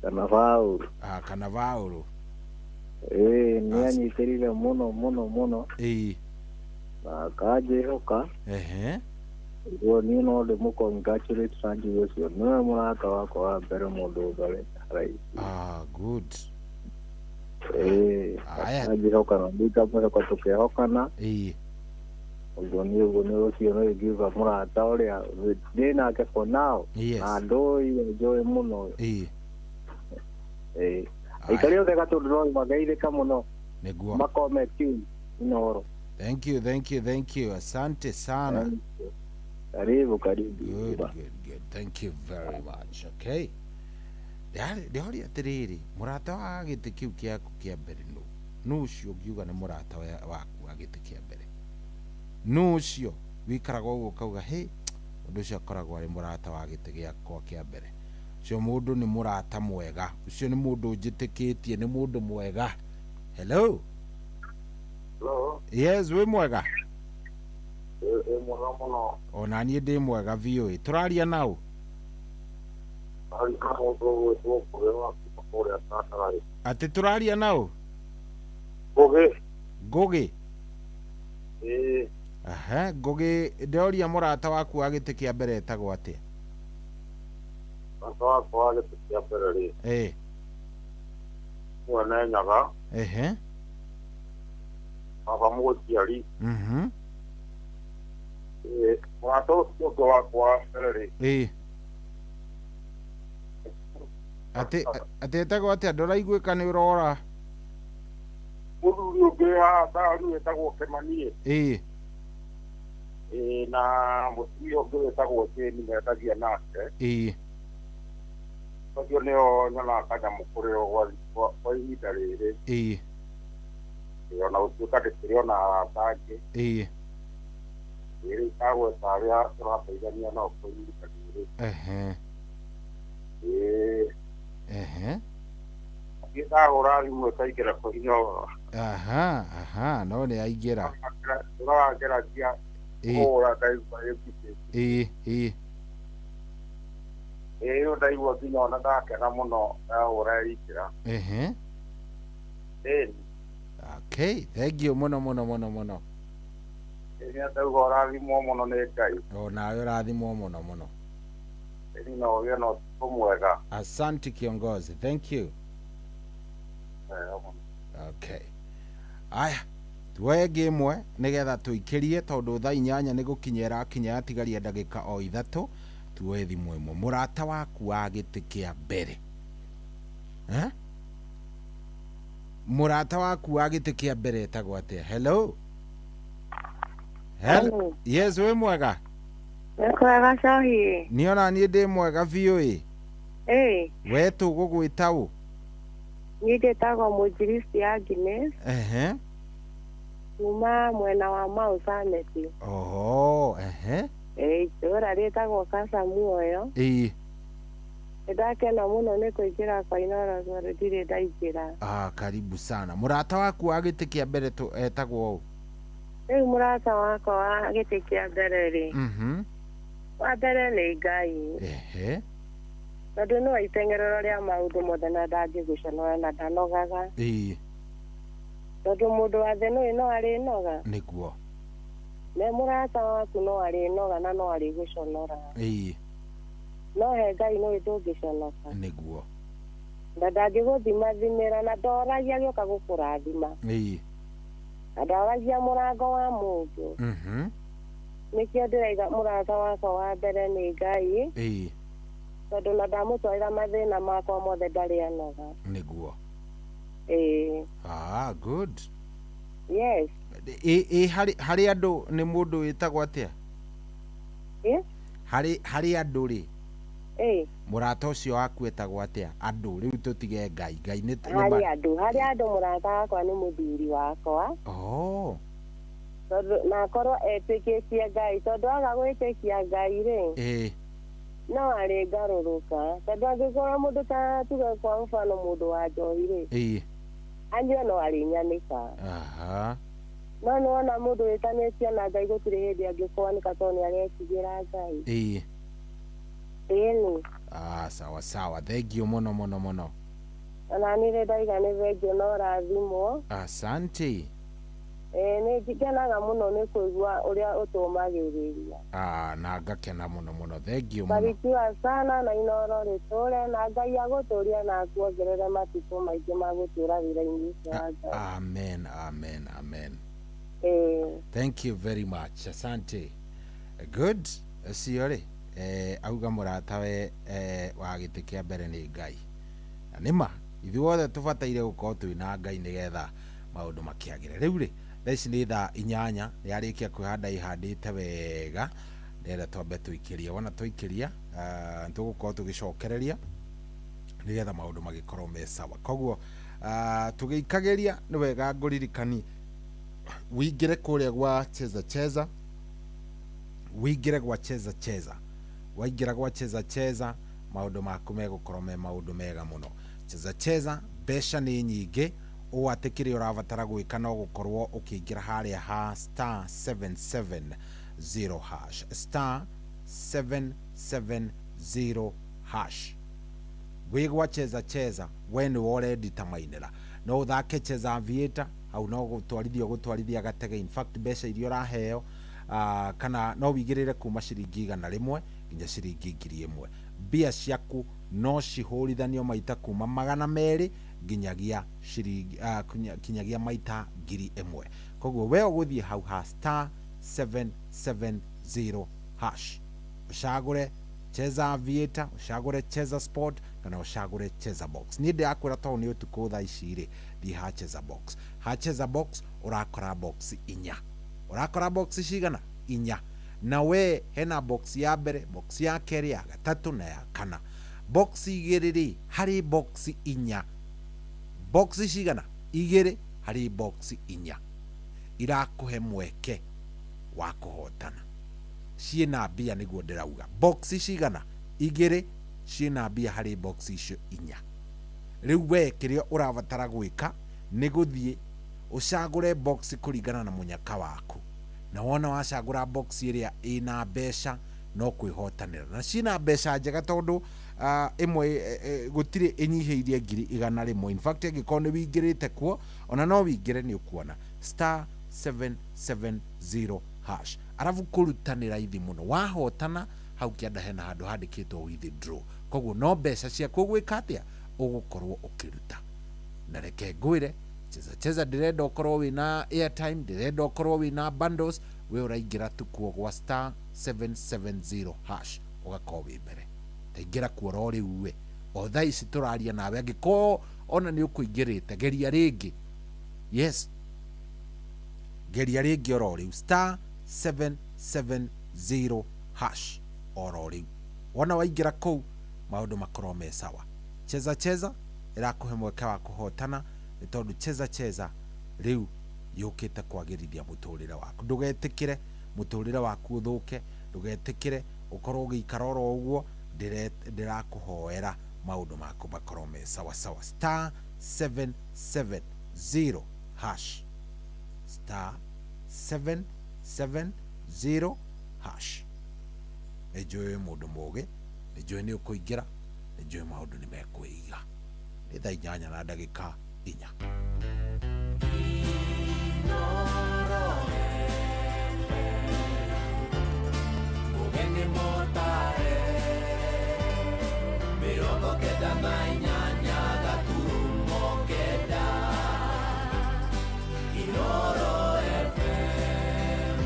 Kana Baũrũ. Ah, kana Baũrũ. Ĩĩ nĩ anyitĩrĩire mũno mũno mũno. Ĩĩ. Na akanjĩhoka. Ehe. Ũguo niĩ no ndĩmũ congratulate na njuge ũcio nĩwe mũrata wakwa wa mbere mũndũ ũthorete haraihu. Ah, good. Ĩĩ, akanjĩhoka na ndikamũhoka tũkehokana. Ĩĩ. Ũguo niĩ ũguo nĩ ũcio no ingiuga mũrata ũrĩa ndĩ nake for now. Yes. Na ndũĩ njũĩ mũno. Ĩĩ. Ĩĩ. Aikari othe Gatũndũ no mageithĩka mũno. Nĩguo. Makome tune Inooro. Thank you, thank you, thank you. Asante sana. Karibu karibu. Good, good, good. Thank you very much. Okay. Ndĩhoria atĩrĩrĩ, mũrata wa gĩtĩ kĩu kĩaku kĩa mbere nũ? Nũ ũcio ũngiuga nĩ mũrata waku wa gĩtĩ kĩa mbere? Nũ ũcio wĩikaraga ũguo ũkauga, hĩ, ũndũ ũcio akoragwo arĩ mũrata wa gĩtĩ gĩakwa kĩa mbere. Ũcio mũndũ nĩ mũrata mwega. Ũcio nĩ mũndũ ũnjĩtĩkĩtie, nĩ mũndũ mwega. Hello. Hello. Yes, wĩ mwega? Ĩ mwega mũno. Ona niĩ ndĩ mwega biũ. Tũraria naũ? Atĩ tũraria naũ? Ngũgĩ. Ngũgĩ? Ĩĩ. Aha, Ngũgĩ, ndĩroria mũrata waku wa gĩtĩ kĩa mbere etagwo atĩa? Mũrata wakwa wa gĩtĩ kĩa mbere rĩ. Ĩĩ. Mwene Nyaga. Ehe. Baba mũciari. Mhm. Ĩĩ, mũrata ũcio ũngĩ wakwa wa mbere rĩ. Ĩĩ. Atĩ etagwo atĩa? Ndũraiguĩka nĩ ũrora. Mũthuri ũngĩ haha taũni wĩtagwo Kĩmani. Ĩĩ. Ĩĩ, na mũtumia ũngĩ wĩtagwo Jane mendagia nake. Ĩĩ. Acio nĩo nyonaga kanyamũ kũrĩ o kwa ihinda rĩrĩ. Ĩĩ. Ona gũtuĩka ndĩkĩrĩ ona arata angĩ. Ĩĩ. Ĩĩ, rĩu ndagweta arĩa tũrateithania nao kwa ihinda rĩrĩ. Ehe. Ĩĩ. Ehe. Niĩ ndahũra thimũ ĩkaingĩra kũhinya ũhoro. Aha, aha, no nĩ aingĩra. Tũrageragia kũhũra ndaigua ĩmbitĩ. Ĩĩ, ĩĩ. Ĩĩ, rĩu ndaigua nginya ona ndakena mũno ndahũra ĩingĩra. Ehe. Ĩĩ. Okay, thank you mũno mũno mũno mũno. Ĩĩ, ndauga ũrathimwo mũno nĩ Ngai. O nawe ũrathimwo mũno mũno. Ĩĩ, na ũgĩe na ũtukũ mwega. Asante kiongozi, thank you. Okay. Aya, tuoye ĩngĩ ĩmwe nĩgetha tũikĩrie tondũ thaa 8 nĩ gũkinya ĩrakinya yatigaria ndagĩka o 3. Tuoye thimũ ĩmwe. Mũrata waku wa gĩtĩ kĩa mbere. Eh? Mũrata waku wa gĩtĩ kĩa mbere etagwo atĩa? Hello. Hello. Yes, wĩ mwega? Nĩ mwega Cohi. Niĩ ona niĩ ndĩ mwega biũ ĩ. Ĩĩ. We tũgũgwĩta ũ? Niĩ njĩtagwo Mũnjiristi Agnes. Ehe. Kuma mwena wa Mau Summit. Oho, ehe. Ĩĩ, itũũra rĩtagwo Casa Muoyo. Ĩĩ. Nĩndakena mũno nĩ kũingĩra kwa Inooro tondũ ndirĩ ndaingĩra. Ah, karibu sana. Mũrata waku wa gĩtĩ kĩa mbere etagwo ũ? Rĩu mũrata wakwa wa gĩtĩ kĩa mbere rĩ. Mhm. Wa mbere nĩ Ngai. Ehe. Tondũ nĩwe iteng'erero rĩa maũndũ mothe na ndangĩgũconora na ndanogaga. Ĩĩ. Tondũ mũndũ wa thĩ nĩũĩ no arĩnoga. Nĩguo. Me mũrata waku no arĩnoga na no arĩgũconora. Ĩĩ. No he Ngai nĩũĩ ndũngĩconoka. Nĩguo. Na ndangĩgũthimathimĩra na ndoragia agĩũka gũkũrathima. Ĩĩ. Na ndoragia mũrango wa mũndũ. Mhm. Nĩkĩo ndĩraiga mũrata wakwa wa mbere nĩ Ngai. Ĩĩ. Tondũ na ndamũtwarĩra mathĩna makwa mothe ndarĩ anoga. Nĩguo. Ĩĩ. Ah, good. Yes. Ĩ harĩ andũ nĩ mũndũ wĩtagwo atĩa? Ĩ? Harĩ andũ rĩ. Ĩĩ. Mũrata ũcio waku etagwo atĩa? Andũ rĩu tũtige Ngai. Ngai nĩ harĩ andũ mũrata wakwa nĩ mũthuri wakwa. Oh. Tondũ na akorwo etĩkĩtie Ngai tondũ aga gwĩtĩkia Ngai rĩ. Ĩĩ. No arĩ ngarũrũka tondũ angĩkorwo mũndũ ta tuge kwa mfano mũndũ wa njohi rĩ. Ĩĩ. Anyue no arĩnyanĩka. Aha. No nĩwona mũndũ wĩtanĩtie na Ngai gũtirĩ hĩndĩ angĩkwanĩka tondũ nĩ aretigĩra Ngai. Ĩĩ. Ĩni. Ah, sawa sawa. Thank you mũno mũno mũno. Ona niĩ ndaiga nĩ thengiũ no ũrathimwo. Asante. Ĩĩ, nĩ ngenaga mũno nĩ kũigua ũrĩa ũtũmagĩrĩria. Ah, na ngakena mũno mũno. Thank you mũno. Barikiwa sana na Inooro rĩtũre na Ngai agũtũrie na akuongerere matukũ maingĩ ma gũtũũra wĩra-inĩ ũcio wa Ngai. Amen, amen, amen. Ĩĩ. Thank you very much. Asante. Good. Ũcio rĩ, auga mũratawe wa gĩtĩ kĩa mbere nĩ Ngai. Na nĩma ithuothe tũbataire gũkorwo twĩna Ngai nĩgetha maũndũ makĩagĩre. Rĩu rĩ, thaa ici nĩ thaa 8 nĩ arĩkia kwĩhanda ihandĩte wega. Ndĩrenda twambe tũikĩrie. Wona tũikĩria, tũgũkorwo tũgĩcokereria nĩgetha maũndũ magĩkorwo me sawa. Koguo tũgĩikagĩria nĩ wega ngũririkani wingĩre kũrĩa gwa Cheza Cheza, wingĩre gwa Cheza Cheza. Waingĩra gwa Cheza Cheza maũndũ maku megũkorwo me maũndũ mega mũno. Cheza Cheza mbeca nĩ nyingĩ, ũũ atĩ kĩrĩa ũrabatara gwĩka no gũkorwo ũkĩingĩra harĩa ha star 770 hash, star 770 hash. Wĩ gwa Cheza Cheza we nĩwe ũreditamainĩra, no ũthake Cheza Aviator hau no gũtwarithia ũgũtwarithia gatege. In fact mbeca iria ũraheo kana no wigĩrĩre kuma ciringi 100 nginya ciringi 1000. Mbia ciaku no cihũrithanio maita kuma 200 nginyagia ciringi kinyagia maita 1000. Koguo we ũgũthiĩ hau ha star 770 hash, ũcagũre Cheza Aviator, ũcagũre Cheza Sport kana ũcagũre Cheza Box. Niĩ ndĩrakwĩra tondũ nĩ ũtukũ thaa ici rĩ, thiĩ ha Cheza Box. Ha Cheza Box ũrakora box inya. Ũrakora box cigana? Inya. Na we hena box ya mbere, box ya kerĩ, ya gatatũ na ya kana. Box igĩrĩ rĩ, harĩ box inya. Box cigana? Igĩrĩ harĩ box inya. Irakũhe mweke wa kũhotana. Ciĩna mbia nĩguo ndĩrauga. Box cigana? Igĩrĩ ciĩna mbia harĩ box icio inya. Rĩu we kĩrĩa ũrabatara gwĩka nĩ gũthiĩ ũcagũre box kũringana na mũnyaka waku. Na wona wacagũra box ĩrĩa ĩna mbeca no kwĩhotanĩra. Na ciĩna mbeca njega tondũ ĩmwe gũtirĩ ĩnyihĩirie 100,000. In fact angĩkorwo nĩ wingĩrĩte kuo ona no wingĩre nĩ ũkuona star 770 hash. Arabu kũruta nĩ raithi mũno. Wahotana hau kĩanda hena handũ handĩkĩtwo withdraw. Koguo no mbeca ciaku ũgwĩka atĩa? Ũgũkorwo ũkĩruta. Na reke ngwĩre Cheza Cheza ndĩrenda ũkorwo wĩna airtime, ndĩrenda ũkorwo wĩna bundles, we ũraingĩra tu kuo gwa star 770 hash ũgakorwo wĩ mbere. Taingĩra kuo ro rĩu we. O thaa ici tũraria nawe angĩkorwo ona nĩ ũkũingĩrĩte geria rĩngĩ. Yes. Geria rĩngĩ oro rĩu star 770 hash oro rĩu. Wona waingĩra kũu maũndũ makorwo me sawa. Cheza Cheza ĩrakũhe mweke wa kũhotana nĩ tondũ Cheza Cheza rĩu yũkĩte kwagĩrithia mũtũrĩre waku. Ndũgetĩkĩre mũtũrĩre waku ũthũke, ndũgetĩkĩre ũkorwo ũgĩikara oro ũguo. Ndĩrakũhoera maũndũ maku makorwo me sawa sawa. Star 770 hash, star 770 hash. Nĩ njũĩ wĩ mũndũ mũgĩ, nĩ njũĩ nĩ ũkũingĩra, nĩ njũĩ maũndũ nĩ mekwĩiga. Nĩ thaa 8:04. Ũgeni mũtare 98.9 Inoro FM.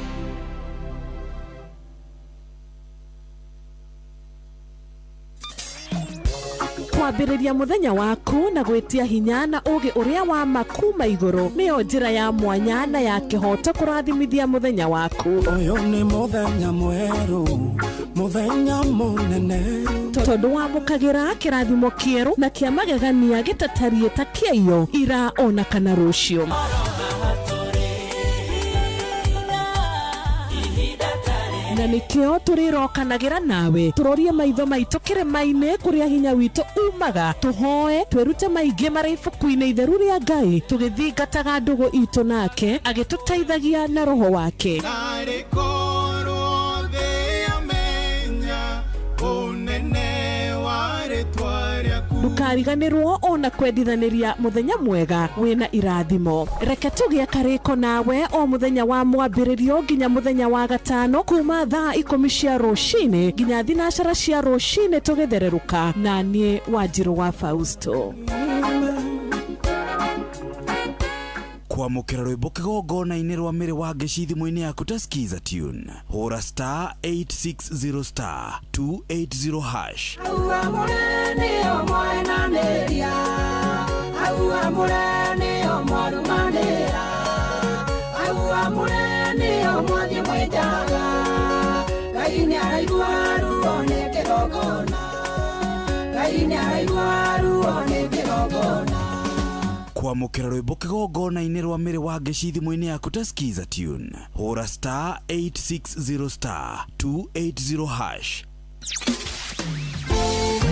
Kwambĩrĩria mũthenya waku na gwĩtia hinya na ũgĩ ũrĩa wa makuma igũrũ nĩyo njĩra ya mwanya na ya kĩhoto kũrathimithia mũthenya waku. Ũyũ nĩ mũthenya mwerũ, mũthenya mũnene, tondũ wamũkagĩra kĩrathimo kĩerũ na kĩa magegania gĩtatariĩ ta kĩaiyo ira ona kana rũciũ. Na nĩkĩo tũrĩrokanagĩra nawe tũrorie maitho maitũ kĩrĩma-inĩ kũrĩa hinya witũ umaga, tũhoe twĩrute maingĩ marĩ ibuku-inĩ itheru rĩa Ngai tũgĩthingataga ndũgũ itũ nake agĩtũteithagia na roho wake. Ndũkariganĩrwo ona kwendithanĩria mũthenya mwega wĩna irathimo. Reke tũgĩe karĩko nawe o mũthenya wa mwambĩrĩrio nginya mũthenya wa gatano kuma thaa 10 cia rũcinĩ nginya 12 cia rũcinĩ tũgĩthererũka na niĩ Wanjirũ wa Fausto. Kwamũkĩra rwĩmbo kĩgongona-inĩ rwa mĩrĩ wa ngeci thimũ-inĩ yaku ta Skiza Tune. Hũra star 860 star 280 hash. Ngai nĩaraigua ruo nĩ kĩgongona. Ngai nĩaraigua ruo nĩ kĩgongona. Kwamũkĩra rwĩmbo kĩgongona-inĩ rwa mĩrĩ wa ngeci thimũ-inĩ yaku ta Skiza Tune. Hũra star 860 star 280 hash.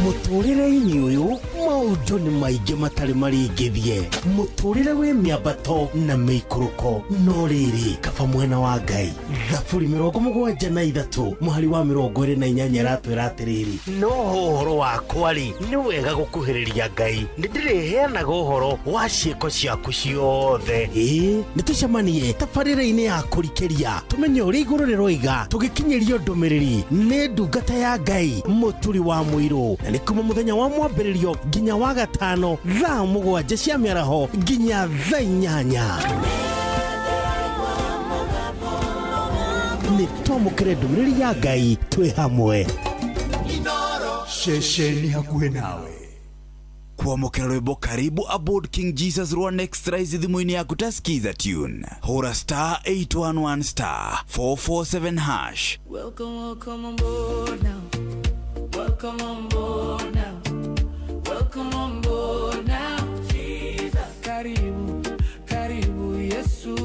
Mũtũrĩre-inĩ ũyũ maũndũ nĩ maingĩ matarĩ marĩngĩthie. Mũtũrĩre wĩ mĩambato na mĩikũrũko, no rĩrĩ kaba mwena wa Ngai. Thaburi 73 mũhari wa 28 ĩratwĩra atĩrĩrĩ, no ũhoro wakwa rĩ, nĩ wega gũkuhĩrĩria Ngai, nĩndĩrĩheanaga ũhoro wa ciĩko ciaku ciothe. Ĩĩ, nĩtũcemanie tabarĩra-inĩ ya kũrikĩria, tũmenye ũrĩa igũrũ rĩroiga, tũgĩkinyĩrio ndũmĩrĩri nĩ ndungata ya Ngai Mũturi wa Mũirũ, na nĩ kuma mũthenya wa mwambĩrĩrio nginya wa gatano thaa 7 cia mĩaraho nginya thaa 8. Nĩ twamũkĩre ndũmĩrĩri ya Ngai twĩ hamwe. Ceceni hakuhĩ nawe. Kwamũkĩra rwĩmbo karibu aboard King Jesus rwa Next Rise thimũ-inĩ yaku ta Skiza Tune. Hũra star 811 star 447 hash. Welcome, welcome on board now. Welcome on board now. Welcome on board now. Jesus. Karibu, karibu Yesu.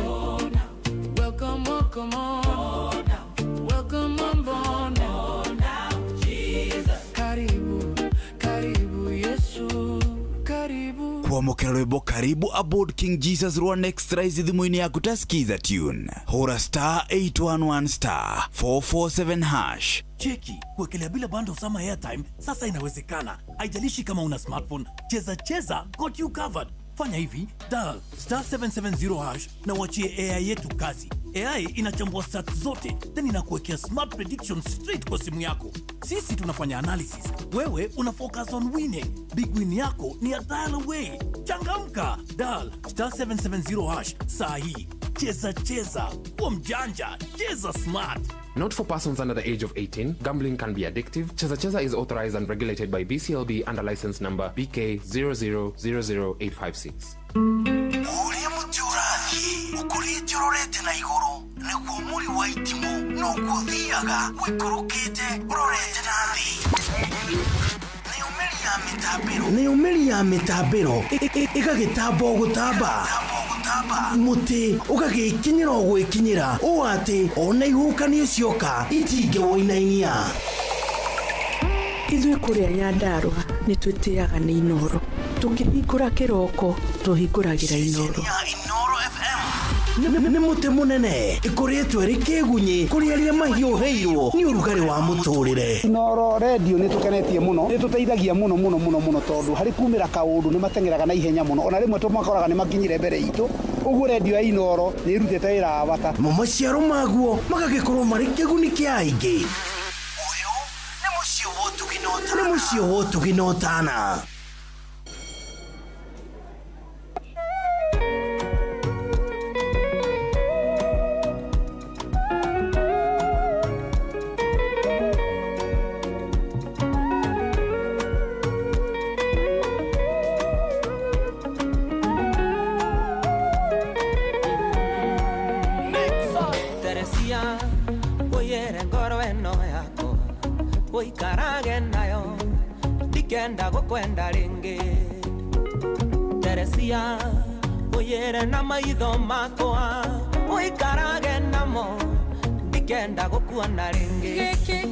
Oh, now. Welcome, welcome on. Oh, now. Welcome on board now. Oh, now. Jesus. Karibu, karibu Yesu. Karibu. Kwamũkĩra rwĩmbo karibu aboard King Jesus rwa Next Rise thimũ-inĩ yaku ta Skiza Tune. Hũra star 811 star 447 hash. Cheki, kuwekelea bila bundles ama airtime sasa inawezekana. Haijalishi kama una smartphone, Cheza Cheza got you covered. Fanya hivi, dial star 770 hash na uachie AI yetu kazi. AI inachambua stats zote, then inakuwekea smart predictions straight kwa simu yako. Sisi tunafanya analysis, wewe una focus on winning. Big win yako ni a dial away. Changamka, dial star 770 hash saa hii. Cheza Cheza, kuwa mjanja, cheza smart. Not for persons under the age of 18. Gambling can be addictive. Cheza Cheza is authorized and regulated by BCLB under license number BK 0000856. Ũrĩa mũtĩ ũrathiĩ ũkũrĩte ũrorete na igũrũ nĩguo mũri wa itimũ noguo ũthiaga ũikũrũkĩte ũrorete na thĩ. Nayo mĩri ya mĩtambĩro ĩgagĩtamba o gũtamba, mũtĩ ũgagĩkinyĩra o gwĩkinyĩra ũũ atĩ ona ihuhũkanio cioka itingĩwũinainia. Ithuĩ kũrĩa Nyandarũa nĩ twĩtĩaga nĩ Inoro. Tũkĩhingũra kĩroko tũhingũragĩra Inoro. Nĩ mũtĩ mũnene ĩkũrĩtwo ĩrĩ kĩgunyĩ kũrĩ arĩa mahiũhĩirwo nĩ ũrugarĩ wa mũtũrĩre. Inoro redio nĩ tũkenetie mũno, nĩ tũteithagia mũno mũno mũno mũno, tondũ harĩ kumĩra kaũndũ nĩ mateng'eraga na ihenya mũno, ona rĩmwe tũmakoraga nĩ makinyire mbere itũ. Ũguo redio ya Inoro nĩ ĩrutĩte wĩra wa bata. Mo maciaro maguo magagĩkorwo marĩ kĩguni kĩa aingĩ. Ũyũ nĩ mũciĩ wa ũtugi na ũtana. Nĩ mũciĩ wa ũtugi na ũtana. Uikarage nayo ndikenda gukwenda ringi. Teresia uyere na maitho makwa uikarage namo ndikenda gukuona ringi. Giki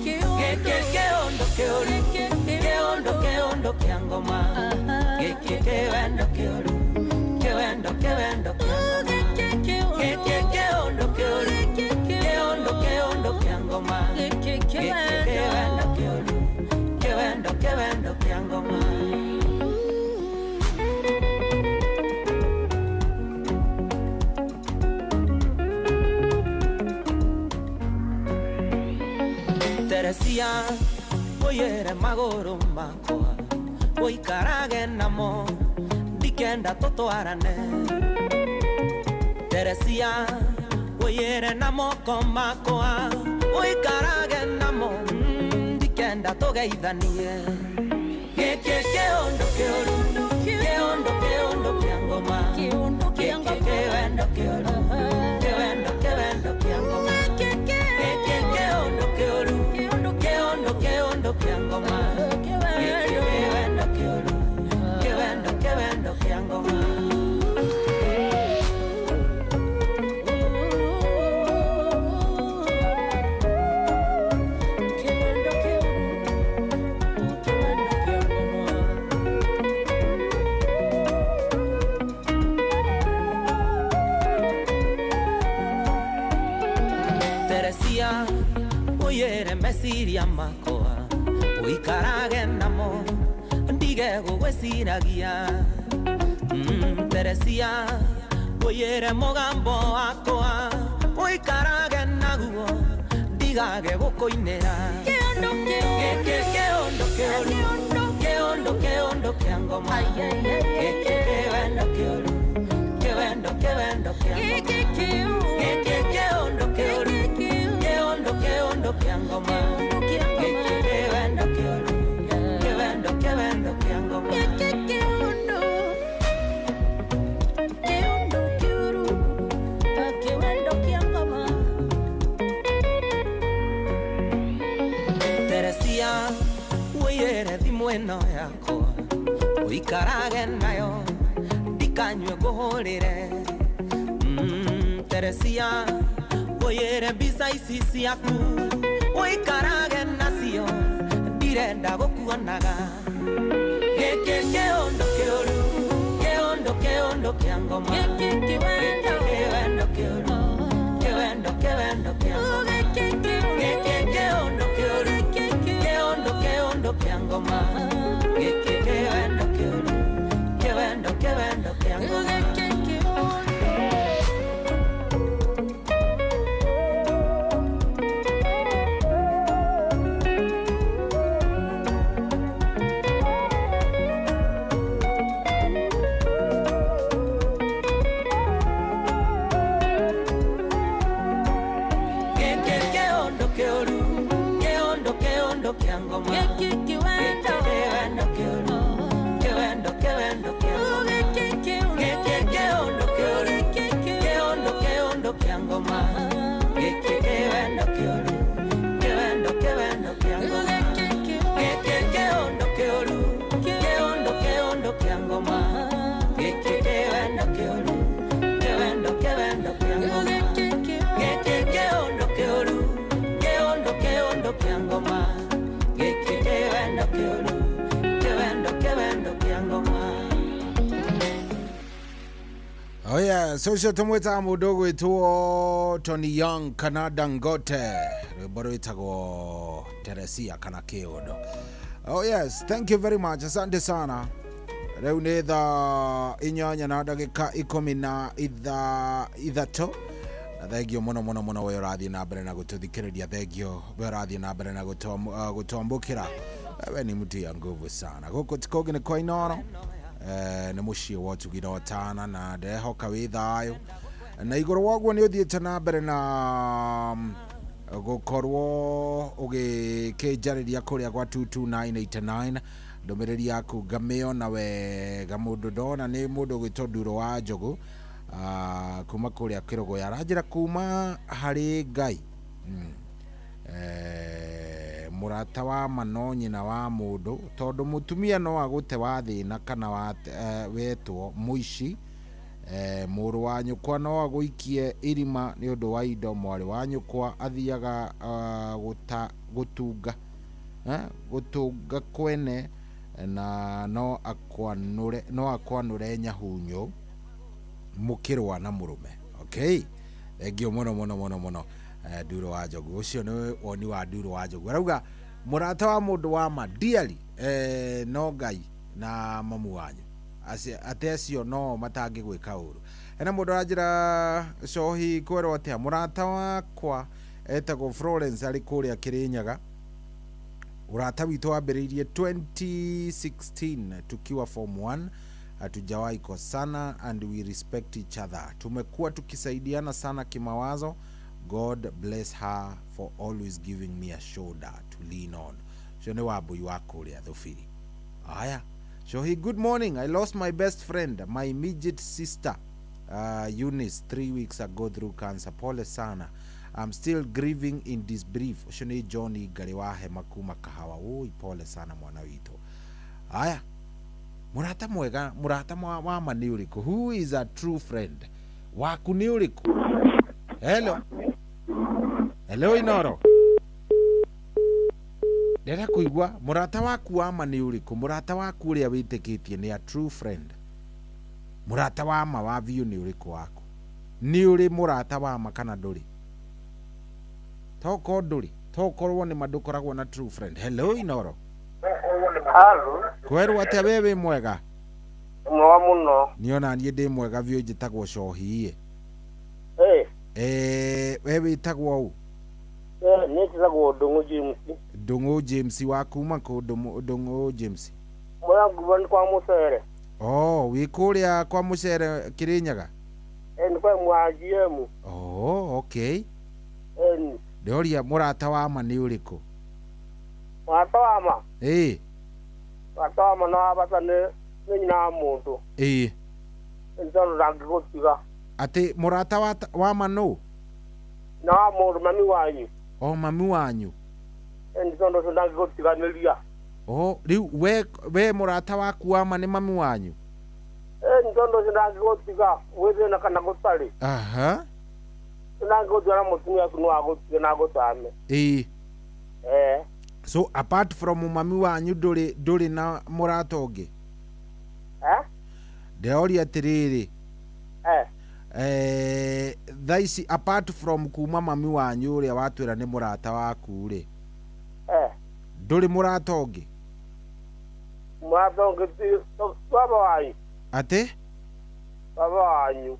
kiondo kiuru, kiondo kiondo kia ngoma, giki kiwendo kiuru, kiwendo kiwendo kia ngoma, giki kiondo kiuru, kiondo kiondo kia ngoma, giki kiwendo kiuru, kiwendo kiwendo kia ngoma. Teresia uyere magũrũ makwa uikarage namo ndikenda tũtwarane. Teresia uyere na moko makwa uikarage namo ndikenda tũgeithanie. Gĩkĩ kĩũndũ kĩũru, kĩũndũ kĩũndũ kĩa ngoma, gĩkĩ kĩwendo kĩũru, kĩwendo kĩwendo kĩa ngoma, gĩkĩ kĩũndũ kĩũru, Teresia uyere meciria makwa uikarage namo ndige gugwiciragia Teresia uyere mugambo wakwa uikarage naguo ndigage gukuinira giki kiondo kioru kiondo kiondo kia ngoma giki kiwendo kioru kiwendo kiwendo kia ngoma giki kiondo kioru kiondo kiondo kia ngoma giki kiwendo kioru kiwendo kiwendo kia ngoma giki kiondo kiondo kioru kiwendo kia ngoma. Teresia uyere thimu ĩno yakwa uikarage nayo ndikanyue nguhũrĩre Teresia uyere mbica ici ciaku uikarage nacio ndirenda gũkuonaga gĩkĩ kĩũndũ kĩũru kĩũndũ kĩũndũ kĩa ngoma gĩkĩ kĩwendo kĩwendo kĩũru kĩwendo kĩwendo kĩa ngoma gĩkĩ gĩkĩ kĩũndũ kĩũru kĩũndũ kĩũndũ kĩa ngoma gĩkĩ kĩwendo kĩũru kĩwendo kĩwendo kĩa ngoma gĩkĩ kĩũndũ. Gĩkĩ kĩũndũ kĩũru kĩũndũ kĩũndũ kĩa ngoma gĩkĩ kĩwendo kĩwendo kĩũru kĩwendo kĩwendo kĩa ngoma gĩkĩ kĩũndũ gĩkĩ kĩũndũ kĩũru kĩũndũ kĩũndũ kĩa ngoma gĩkĩ kĩwendo kĩũru kĩwendo kĩwendo kĩa ngoma gĩkĩ kĩũndũ kĩũru kĩũndũ kĩũndũ kĩa ngoma gĩkĩ kĩwendo kĩũru kĩwendo kĩwendo kĩa ngoma gĩkĩ kĩũndũ kĩũru kĩũndũ kĩũndũ kĩa ngoma gĩkĩ kĩwendo kĩũru kĩwendo kĩwendo kĩa ngoma. Oh yeah, so ũcio tũmwĩtaga mũndũ ũgwĩtwo Tony Young kana Dangote, rwĩmbo rwĩtagwo Teresia kana kĩũndũ. Oh yes, thank you very much, asante sana. Rĩu nĩ thaa 8 na ndagĩka 13 na thengio mũno mũno mũno we ũrathiĩ na mbere na gũtũthikĩrĩria, thengio we ũrathiĩ na mbere na gũtwambũkĩra. Wewe ni mtu ya nguvu sana. Gũkũ ti kũngĩ nĩ kwa Inooro, nĩ mũciĩ wa ũtugi na ũtana, na ndehoka wĩ thayũ na igũrũ woguo nĩ ũthiĩte na mbere na gũkorwo ũgĩkĩnjarĩria kũrĩa gwa 22989 ndũmĩrĩri yaku ngamĩona wega mũndũ ndona nĩ mũndũ ũgwĩtwo Nduro wa Njũgũ kuma kũrĩa Kĩrũgũya, aranjĩra kuma harĩ Ngai. Mũrata wa ma no nyina wa mũndũ tondũ mũtumia no agũte wa thĩna kana wetwo mũici. Mũrũ wa nyũkwa no agũikie irima nĩ ũndũ wa indo, mwarĩ wa nyũkwa athiaga gũtunga kwene na no akwanũre nyahunyo mũkĩrũa na mũrũme. Okay, thengio mũno mũno mũno mũno Nduro wa Njogu. Ũcio nĩ woni wa Nduro wa Njogu, arauga mũrata wa mũndũ wa ma dearly no Ngai na mamu wanyu ate acio no matangĩgwĩka ũru. Hena mũndũ aranjĩra cohi kwerwo atĩa, mũrata wakwa etagwo Florence arĩ kũrĩa Kĩrĩnyaga, ũrata witũ wambĩrĩirie 2016 tukiwa form 1, hatujawahi kosana and we respect each other, tumekuwa tukisaidiana sana kimawazo. God bless her for always giving me a shoulder to lean on. Ũcio nĩ Wambui wa kũrĩa Thubiri. Aya, Shohi, good morning. I lost my best friend, my immediate sister, Eunice, 3 weeks ago through cancer. Pole sana. I'm still grieving in disbelief. Ũcio nĩ Johnny Ngarĩ wa Hema kuma Kahawa. Oi, pole sana mwana witũ. Aya, mũrata mwega, mũrata wa ma nĩ ũrĩkũ? Who is a true friend? Waku nĩ ũrĩkũ? Hello. Hello Inooro. Ndĩrenda kũigua mũrata waku wa ma nĩ ũrĩkũ? Mũrata waku ũrĩa wĩtĩkĩtie nĩ a true friend. Mũrata wa ma wa biũ nĩ ũrĩkũ waku? Nĩ ũrĩ mũrata wa ma kana ndũrĩ? Toko ndũrĩ, tokorwo nĩ ma ndũkoragwo na true friend. Hello Inoro. Halo. Kwerwo atĩa we wĩ mwega? Mwega mũno. Niĩ ona niĩ ndĩ mwega biũ, njĩtagwo Cohi. Eh. We wĩtagwo ũ? Niĩ njĩtagwo Ndũng'ũ James. Ndũng'ũ James wa kuma kũ? Ndũng'ũ James. Mũrĩa nguba nĩ kwa Mũcere. Oh, wĩ kũrĩa kwa Mũcere Kĩrĩnyaga? Nĩ kwa mwa GM. Oh, okay. Ndĩroria mũrata wa ma nĩ ũrĩkũ? Mũrata wa ma? Ĩĩ. Mũrata wa ma na wa bata nĩ nyina wa mũndũ. Ĩĩ. Nĩ tondũ ndangĩgũtiga. Atĩ mũrata wa ma nũ? Na wa mũndũ, mami wanyu. O mami wanyu. Nĩ tondũ ũcio ndangĩgũtiganĩria. Oh, rĩu we mũrata waku wa ma nĩ mami wanyu? Nĩ tondũ ũcio ndangĩgũtiga gwĩ thĩna kana gũtarĩ. Aha. Ndangĩgũtiga na mũtumia waku no agũtige na agũtame. Ĩĩ. Eh. So apart from mami wanyu ndũrĩ na mũrata ũngĩ? Eh? Ndĩroria atĩrĩrĩ. Eh. Thaa ici apart from kuma mami wanyu ũrĩa watwĩra nĩ mũrata waku rĩ. Eh. Ndũrĩ mũrata ũngĩ? Mũrata ũngĩ ti baba wanyu. Atĩ? Baba wanyu.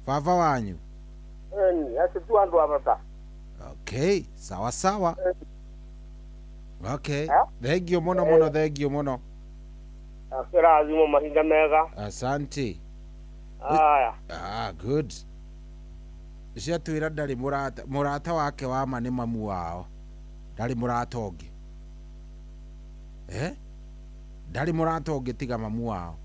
Baba wanyu? Ĩni, acio tu andũ a bata. Okay, sawa sawa. Okay. Thank you mũno mũno, thank you mũno. Kĩrathimo, mahinda mega. Asante. Aya. Ah, good. Ũcio atwĩra ndarĩ mũrata, mũrata wake wa ma nĩ mamu wao. Ndarĩ mũrata ũngĩ. Eh? Ndarĩ mũrata ũngĩ tiga mamu wao.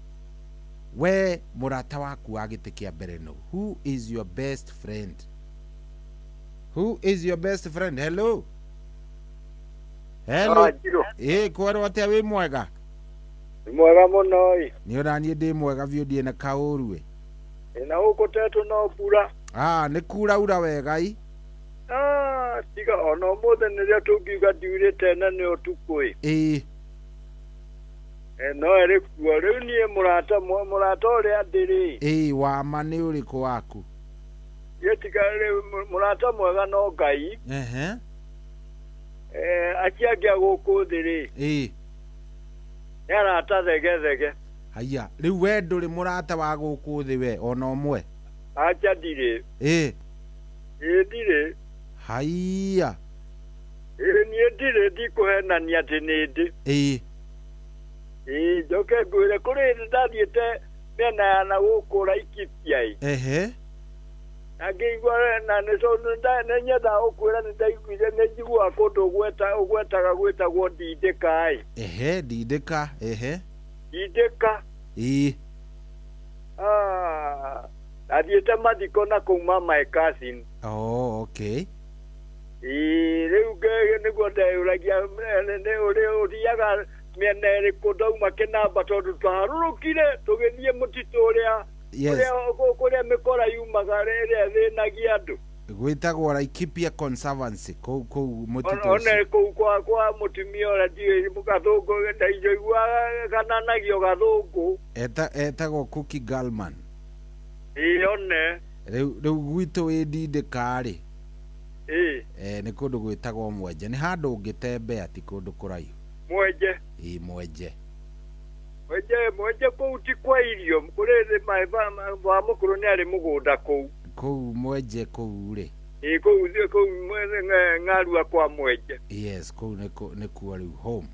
We mũrata waku wa gĩtĩ kĩa mbere nũ? Who is your best friend? Who is your best friend? Hello. Hello. Ĩ, kwerwo atĩa wĩ mwega? Nĩ mwega mũno ĩ. Nĩ ona niĩ ndĩ mwega biũ, ndiĩ na kaũru ĩ. Na gũkũ tetũ no mbura. Ah, nĩ kura ura wega i. Ah, tiga ona ũmũthĩ nĩrĩo tũngiuga ndiurĩte na nĩ ũtukũ ĩ. Ĩĩ. No ĩrĩ kuo. Rĩu niĩ mũrata ũrĩa ndĩrĩ. Ĩĩ, wa ma nĩ ũrĩkũ waku? Niĩ tiga rĩu mũrata mwega no Ngai. Ehe. Acio angĩ a gũkũ thĩ rĩ. Ĩĩ. Nĩ arata thegethege. Haiya, rĩu we ndũrĩ mũrata wa gũkũ thĩ we ona ũmwe? Acha ndirĩ. Ĩĩ. Ĩĩ ndirĩ. Haiya. Ĩĩ niĩ ndirĩ, ndikũhenania atĩ nĩ ndĩ. Ĩĩ. Ĩĩ, njoke ngwĩre kũrĩ hĩndĩ ndathiĩte mĩena ya na gũkũ Laikipia ĩ. Ehe. Na ngĩigua na nĩ nyendaga gũkwĩra nĩ ndaiguire nĩ njiguaga kũndũ ũgwetaga gwĩtagwo Ndindĩka ĩ. Ehe, Ndindĩka, ehe. Ndindĩka. Ĩĩ. Ah, ndathiĩte mathiko na kũu ma my cousin. Oh, okay. Ĩĩ, rĩu nĩguo ndeyũragia nĩ ũthiaga mĩena ĩrĩkũ ndauma kĩnamba tondũ twaharũrũkire tũgĩthiĩ mũtitũ ũrĩa kũrĩa mĩkora yumaga ĩrĩa ĩthĩnagia andũ. Gwĩtagwo Laikipia Conservancy kũu mũtitũ. One kũu kwa mũtumia ũrĩa ndiũĩ gathũngũ ndaiguaga kananagio gathũngũ. Etagwo Cookie Gallman. Ĩĩ one. Rĩu gwitũ wĩ Ndindĩka rĩ. Ĩĩ. Nĩ kũndũ gwĩtagwo Mwenje. Nĩ handũ ũngĩtembea, ti kũndũ kũraihu. Mwenje. Ĩĩ, Mwenje. Mwenje kũu ti kwa irio, kũrĩ wa mũkũrũ nĩ arĩ mũgũnda kũu. Kũu Mwenje kũu rĩ. Ĩĩ, kũu Ng'arua kwa Mwenje. Yes, kũu nĩkuo rĩu home.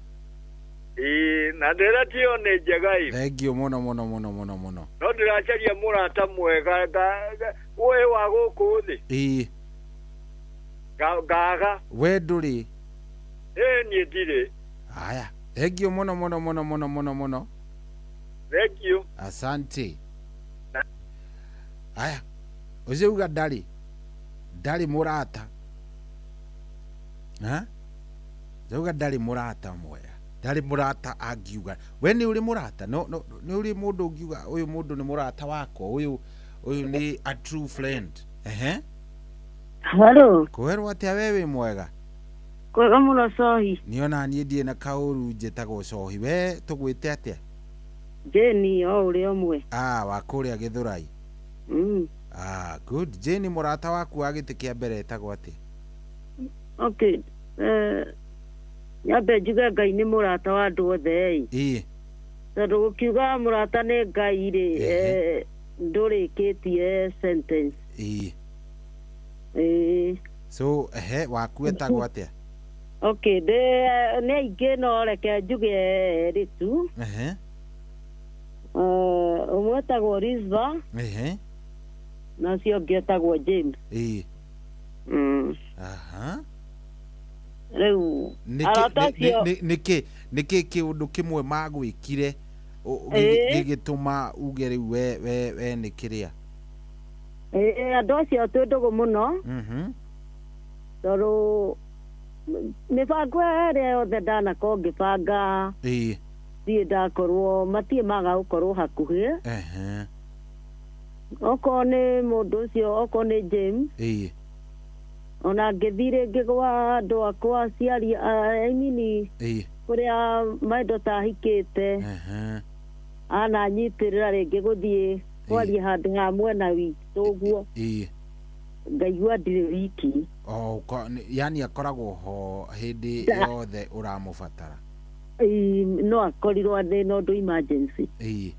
Ĩĩ, na ndĩra tiyo nĩ njega ĩ. Thank you mũno mũno mũno mũno mũno. No ndĩracaria mũrata mwega ũyũ wa gũkũ thĩ. Ĩĩ. Ngaga. We ndũrĩ? Ĩĩ, niĩ ndirĩ. Haya, thank you mũno mũno mũno mũno mũno mũno. Thank you. Asante. Haya, ũcio uga ndarĩ mũrata. Ha? Uga ndarĩ mũrata mwega. Ndarĩ mũrata angiuga. We nĩ ũrĩ mũrata? No nĩ ũrĩ mũndũ ũngiuga ũyũ mũndũ nĩ mũrata wakwa, ũyũ nĩ a true friend. Ehe. Hello. Kwerwo atĩa we wĩ mwega? Kwega mũno Cohi. Niĩ ona niĩ ndirĩ na kaũru, njĩtagwo Cohi. We tũgwĩte atĩa? Jane o ũrĩa ũmwe. Ah, wa kũrĩa Gĩthũrai. Ah, good. Jane, mũrata waku wa gĩtĩ kĩa mbere etagwo atĩa? Okay. Nyambe njuge Ngai nĩ mũrata wa andũ othe ĩ. Ĩĩ. Tondũ gũkiuga mũrata nĩ Ngai rĩ, ndũrĩkĩtie sentence. Ĩĩ. Ĩĩ. So ehe, waku etagwo atĩa? Okay, nĩ aingĩ no reke njuge erĩ tu. Ehe. Ũmwe etagwo Rizva Ehe. na ũcio ũngĩ etagwo James. Ĩĩ. Mm. Aha. Rĩu arata acio Nĩkĩ nĩkĩ kĩũndũ kĩmwe magwĩkire gĩgĩtũma uge rĩu we nĩ kĩrĩa? Ĩĩ, andũ acio twĩ ndũgũ mũno. Mhm. Tondũ mĩbango ĩrĩa yothe ndanakorwo ngĩbanga Ĩĩ. ndirĩ ndakorwo matirĩ maga gũkorwo hakuhĩ. Ehe. Okorwo nĩ mũndũ ũcio, okorwo nĩ James, Ĩĩ. ona ngĩthiĩ rĩngĩ gwa andũ akwa aciari, I mean, Ĩĩ. kũrĩa my daughter ahikĩte, Ehe. ananyitĩrĩra rĩngĩ gũthiĩ kwaria handũ ha mwena witũ ũguo, Ĩĩ. ngaigua ndirĩ wiki. Oh, yani akoragwo ho hĩndĩ yothe ũramũbatara. Ĩĩ, no akorirwo ndĩ na ũndũ emergency. Ĩĩ.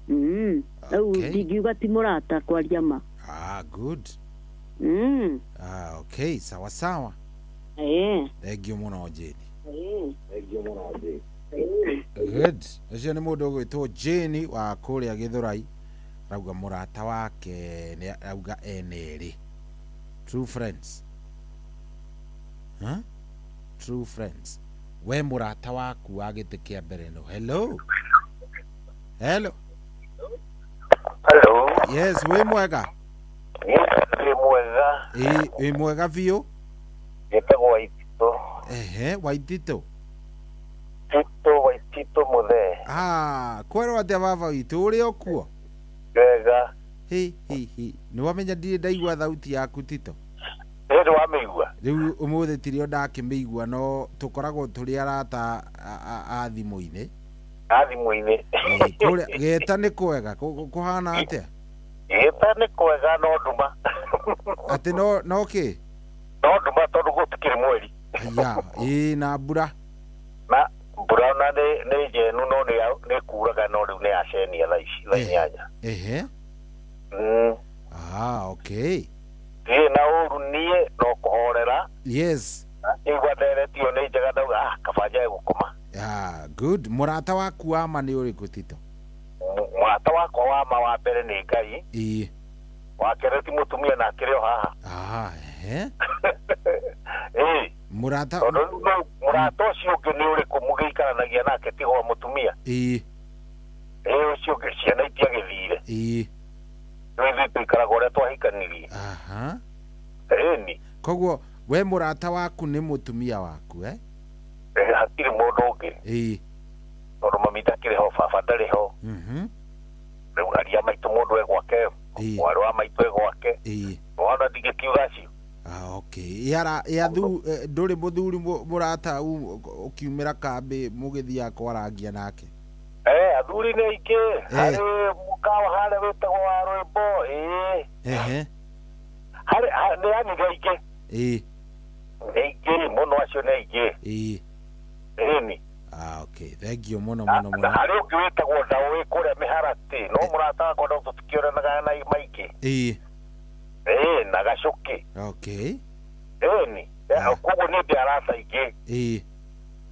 Rĩu Okay. ndingiuga ti mũrata kwaria ma. Ah, good. Mm. Ah, okay, sawa sawa. Ĩĩ. Thank you mũno Jane. Ĩĩ. Good. Ũcio nĩ mũndũ ũgwĩtwo Jane wa kũrĩa Gĩthũrai. Arauga mũrata wake nĩ arauga ena erĩ. True friends. Huh? True friends. We mũrata waku wa gĩtĩ kĩa mbere no. Hello. Hello. Hello. Yes, wĩ mwega? Wĩ mwega. Ĩĩ, wĩ mwega biũ. Njĩtagwo Waititũ. Ehe, Waititũ. Tito Waititũ Mũthee. Ah, kwerwo atĩa baba witũ ũrĩ o kuo? Wega. Hi hi hi. Nĩ wamenya ndirĩ ndaigua thauti yaku Tito? Ĩ nĩ wamĩigua? Rĩu ũmũthĩ tirio ndakĩmĩigua no tũkoragwo tũrĩ arata a thimũ-inĩ. A thimũ-inĩ. Kũrĩa geta nĩ kwega, kũhana atĩa? Gĩta nĩ kwega no nduma. Atĩ no kĩ? No nduma tondũ gũtikĩrĩ mweri. Aya, ĩĩ na mbura. Na mbura ona nĩ njenu no nĩ kuraga no rĩu nĩ yacenia thaa ici thaa 8. Ehe. Mm. Ah, okay. Ndirĩ na ũru niĩ no kũhorera. Yes. Igua nderetio nĩ njega ndauga ah kaba njae gũkoma. Ah, good. Mũrata waku wa ma nĩ ũrĩkũ Tito? Mũrata wakwa wa ma wa mbere nĩ Ngai. Ĩĩ. Wa kerĩ ti mũtumia na akĩrĩ o haha. Ah, ehe. Ĩĩ. Mũrata Tondũ mũrata ũcio ũngĩ nĩ ũrĩkũ mũgĩikaranagia nake tiga wa mũtumia? Ĩĩ. Ĩĩ ũcio ũngĩ ciana itiagĩthire. Ĩĩ. Rĩu ithuĩ tũikaraga ũrĩa twahikanirie. Aha. Ĩni. Koguo we mũrata waku nĩ mũtumia waku, eh? Hatirĩ mũndũ ũngĩ. Ĩĩ. Tondũ mami ndakĩrĩ ho, baba ndarĩ ho. Mhm. Rĩu aria maitũ mũndũ e gwake, mwarĩ wa maitũ e gwake. Ĩĩ. Wona ndingĩkiuga acio. Ah, okay. Yara ya thu ndũrĩ mũthuri mũrata ũkiumĩra kambĩ mũgĩthiaga kwarangia nake. Athuri nĩ aingĩ. Harĩ mũkawa harĩa wĩtagwo wa rwĩmbo, ĩĩ. Ehe. Harĩ nĩ yani nĩ aingĩ. Ĩĩ. Nĩ aingĩ mũno acio nĩ aingĩ. Ĩĩ. Ĩni. Ah, okay. Thank you mũno mũno mũno. Harĩ ũngĩ wĩtagwo Ndaũ wĩ kũrĩa mĩharatĩ, no mũrata wakwa no tũtikĩonanaga na maingĩ. Ĩĩ. Ĩĩ, na Gacũkĩ. Okay. Ĩni. Koguo nĩ ndĩ arata aingĩ. Ĩĩ.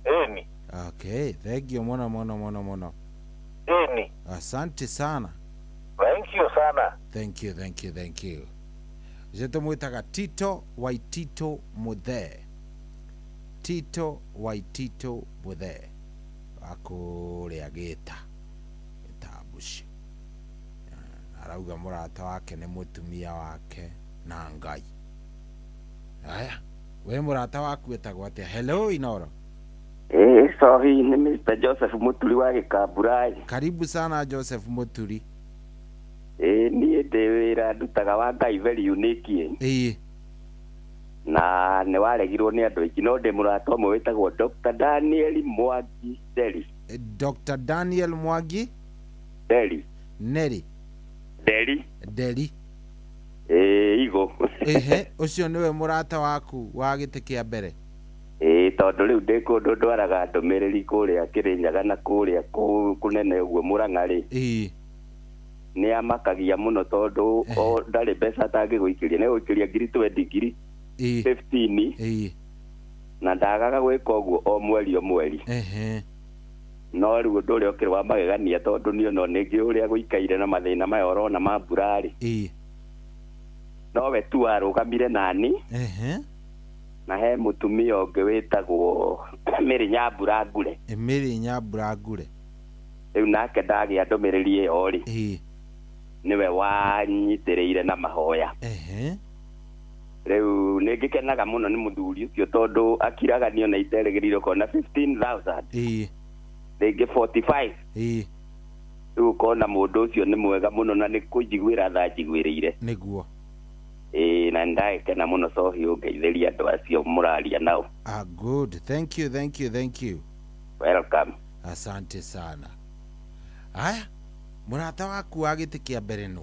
Ĩni. Okay, thank you mũno mũno mũno mũno. Ĩni. Asante sana. Thank you sana. Thank you, thank you, thank you. Ũcio tũmwĩtaga Tito Waitito Mũthee. Tito Waitito Mũthee wa kũrĩa Gĩta Gĩtambuci. Arauga mũrata wake nĩ mũtumia wake na Ngai. Aya, we mũrata waku etagwo atĩa? Hello Inoro. Ĩĩ, sohi nĩ Mr. Joseph Mũturi wa Gĩkamburai. Karibu sana Joseph Mũturi. Ĩĩ, niĩ ndĩ wĩra ndutaga wa Ngai very unique. Ĩĩ. Na nĩ waregirwo nĩ andũ aingĩ no ndĩ mũrata ũmwe wĩtagwo Dr. Daniel Mwangi Nderi. Dr. Daniel Mwangi Nderi. Neri. Nderi. Nderi. Ĩĩ, Igo. Ehe, ũcio nĩwe mũrata waku wa gĩtĩ kĩa mbere. Ĩĩ, tondũ rĩu ndĩ kũndũ ndwaraga ndũmĩrĩri kũrĩa Kĩrĩnyaga na kũrĩa kũnene ũguo Mũrang'a rĩ. Ĩĩ. Nĩ amakagia mũno tondũ o ndarĩ mbeca atangĩgũikĩria, nĩ gũikĩria ngiri 20, ngiri 15. Ĩĩ. Na ndagaga gwĩka ũguo o mweri o mweri. Ehe. No rĩu ũndũ ũrĩa ũkĩrĩ wa magegania tondũ niĩ no nĩngĩ ũrĩa gũikaire na mathĩna maya ũrona ma mbura rĩ. Ĩĩ. Nowe tu warũgamire nani. Ehe. Na he mũtumia ũngĩ wĩtagwo Mary Nyambura Ngure. Mary Nyambura Ngure. Rĩu nake ndagĩa ndũmĩrĩri ĩyo rĩ. Ĩĩ. Nĩwe wanyitĩrĩire na mahoya. Ehe. Rĩu nĩ ngĩkenaga mũno nĩ mũthuri ũcio tondũ akiraga niĩ ona iterĩgĩrĩire ũkona 15,000. Ĩĩ. Rĩngĩ 45. Ĩĩ. Rĩu ũkona mũndũ ũcio nĩ mwega mũno na nĩ kũnjiguĩra tha njiguĩrĩire. Nĩguo. Ĩĩ, na nĩndagĩkena mũno Sohi ũngeithĩria andũ acio mũraria nao. Ah, good. Thank you, thank you, thank you. Welcome. Asante sana. Aya, mũrata waku wa gĩtĩ kĩa mbere nũ?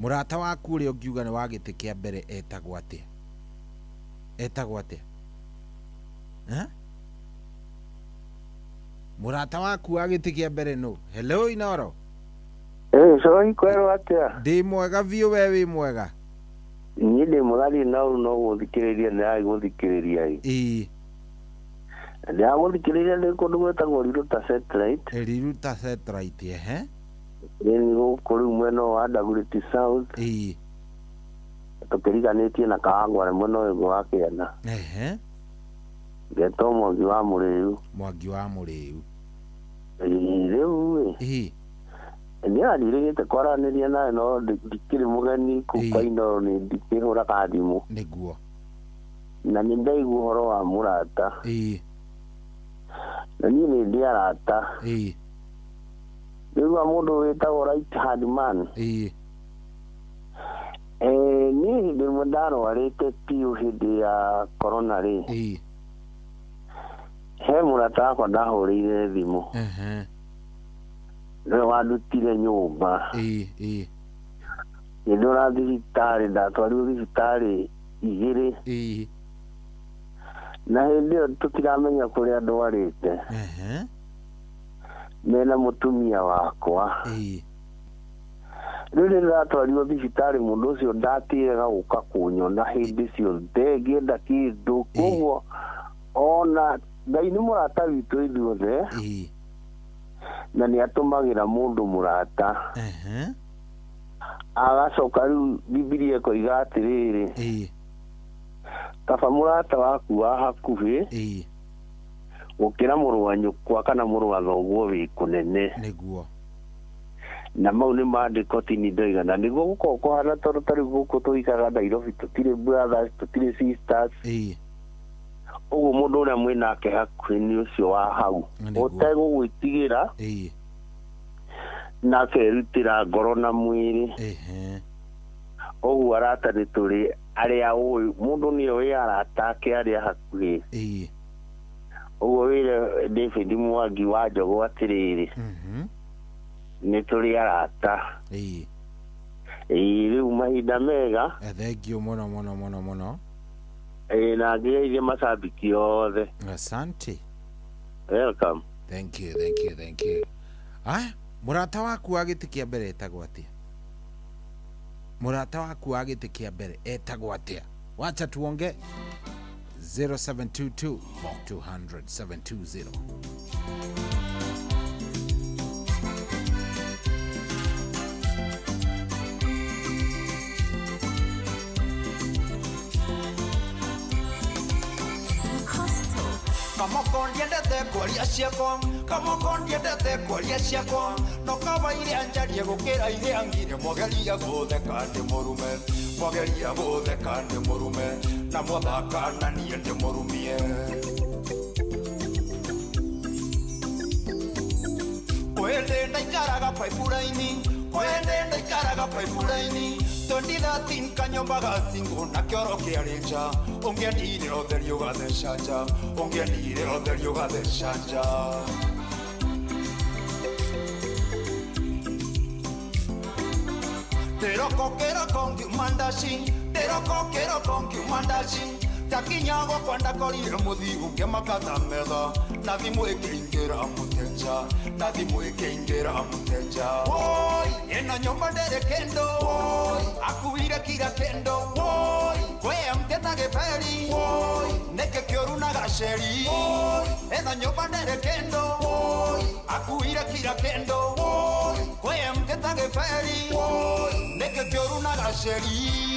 Mũrata waku ũrĩa ũngiuga nĩ wa gĩtĩ kĩa mbere etagwo atĩa? Etagwo atĩa? Eh? Mũrata waku wa gĩtĩ kĩa mbere nũ? Hello Inoro. Ĩĩ, Sohi, kwerwo atĩa? Ndĩ mwega biũ, we wĩ mwega? Niĩ ndĩ mwega, no no gũthikĩrĩria ndĩragũthikĩrĩria ĩ. Ĩĩ. Ndĩragũthikĩrĩria ndĩ kũndũ gwĩtagwo Riruta Satellite. Riruta Satellite, ehe. Ĩĩ, gũkũ rĩu mwena wa Dagoretti South. Ĩĩ. Tũkĩriganĩtie na Kawangware mwena ũyũ wa Kĩanda. Ehe. Ngetwo Mwangi wa Mũrĩu. Mwangi wa Mũrĩu. Ĩĩ, rĩu ĩ. Ĩĩ. Nĩ andirĩgĩte kwaranĩria nawe no ndikĩrĩ mũgeni kũu kwa Inoro, nĩ ndikĩhũraga thimũ. Nĩguo. Na nĩ ndaigua ũhoro wa mũrata. Ĩĩ. Na niĩ nĩ ndĩ arata. Ĩĩ. Rĩu mũndũ wĩtagwo right hand man. Ĩĩ. Niĩ hĩndĩ ĩmwe ndarwarĩte biũ hĩndĩ ya corona rĩ. Ĩĩ. He mũrata wakwa ndahũrĩire thimũ. Ehe. Nĩwe wandutire nyũmba. Ĩĩ, ĩĩ. Ngĩndwara thibitarĩ, ndatwarirwo thibitarĩ igĩrĩ. Ĩĩ. Na hĩndĩ ĩyo tũtiramenya kũrĩa ndwarĩte. Ehe. Mena mũtumia wakwa. Ĩĩ. Rĩu rĩrĩa ndatwarirwo thibitarĩ mũndũ ũcio ndatĩaga gũka kũnyona hĩndĩ ciothe ngĩenda kĩndũ. Koguo ona Ngai nĩ mũrata witũ ithuothe. Ĩĩ. Na nĩ atũmagĩra mũndũ mũrata. Ehe. Agacoka rĩu Bibilia ĩkoiga atĩrĩrĩ. Ĩĩ. Kaba mũrata waku wa hakuhĩ. Ĩĩ. Gũkĩra mũrũ wa nyũkwa kana mũrũ wa thoguo wĩ kũnene. Nĩguo. Na mau nĩ maandĩko tini ndoiga na nĩguo gũkorwo kũhana tondũ ta rĩu gũkũ tũikaraga Nairobi tũtirĩ brothers, tũtirĩ sisters. Ĩĩ. Ũguo mũndũ ũrĩa mwĩnake hakuhĩ nĩ ũcio wa hau. Ũtegũgwĩtigĩra. Ĩĩ. Na akerutĩra ngoro na mwĩrĩ. Ehe. Ũguo arata nĩ tũrĩ arĩa ũĩ mũndũ nĩ oĩ arata ake arĩa hakuhĩ. Ĩĩ. Ũguo wĩre David Mwangi wa Njogũ atĩrĩrĩ. Nĩ tũrĩ arata. Ĩĩ. Ĩĩ, rĩu mahinda mega. Thank you mũno mũno mũno mũno. Ĩĩ, na ngĩgeithie macambiki othe. Asante. Welcome. Thank you, thank you, thank you. Aya, mũrata waku wa gĩtĩ kĩa mbere etagwo atĩa? Mũrata waku wa gĩtĩ kĩa mbere etagwo atĩa? Wacha tuonge. 0722 200 720. Kamoko ndiendete kwaria ciakwa, kamoko ndiendete kwaria ciakwa, no kaba iria njarie gũkĩra iria ngire, mwageria gũtheka ndĩ mũrume, mwageria gũtheka ndĩ mũrume, na mwathaka na niĩ ndĩ mũrumie. Kwende ndaikaraga pipeline, kwende ndaikaraga pipeline, 2013 kanyomba gacingo na kĩoro kĩarĩ nja, ũngĩendire ũtheri ũgatheca nja, ũngĩendire ũtheri ũgatheca nja. Ndiroko kiroko ngiuma ndaci, ndiroko kiroko ngiuma ndaci. Takinya gwakwa ndakorire muthiu ngimakata metha, na thimu ikiingira muteja, na thimu ikiingira muteja. Woi, eno nyumba ndere kendo, woi, akuire kira kendo, woi, kwe mteta giberi, woi, neke kioru na gaceri, woi, eno nyumba ndere kendo, woi, akuire kira kendo, woi, kwe mteta giberi, woi, neke kioru na gaceri.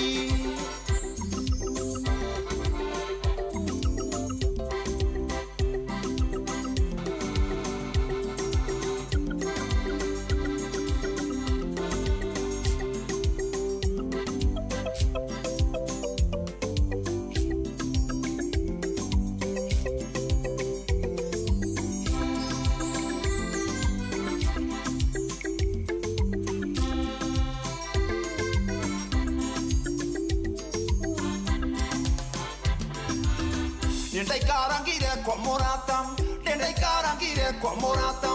Nindaikarangire kwa murata, nindaikarangire kwa murata.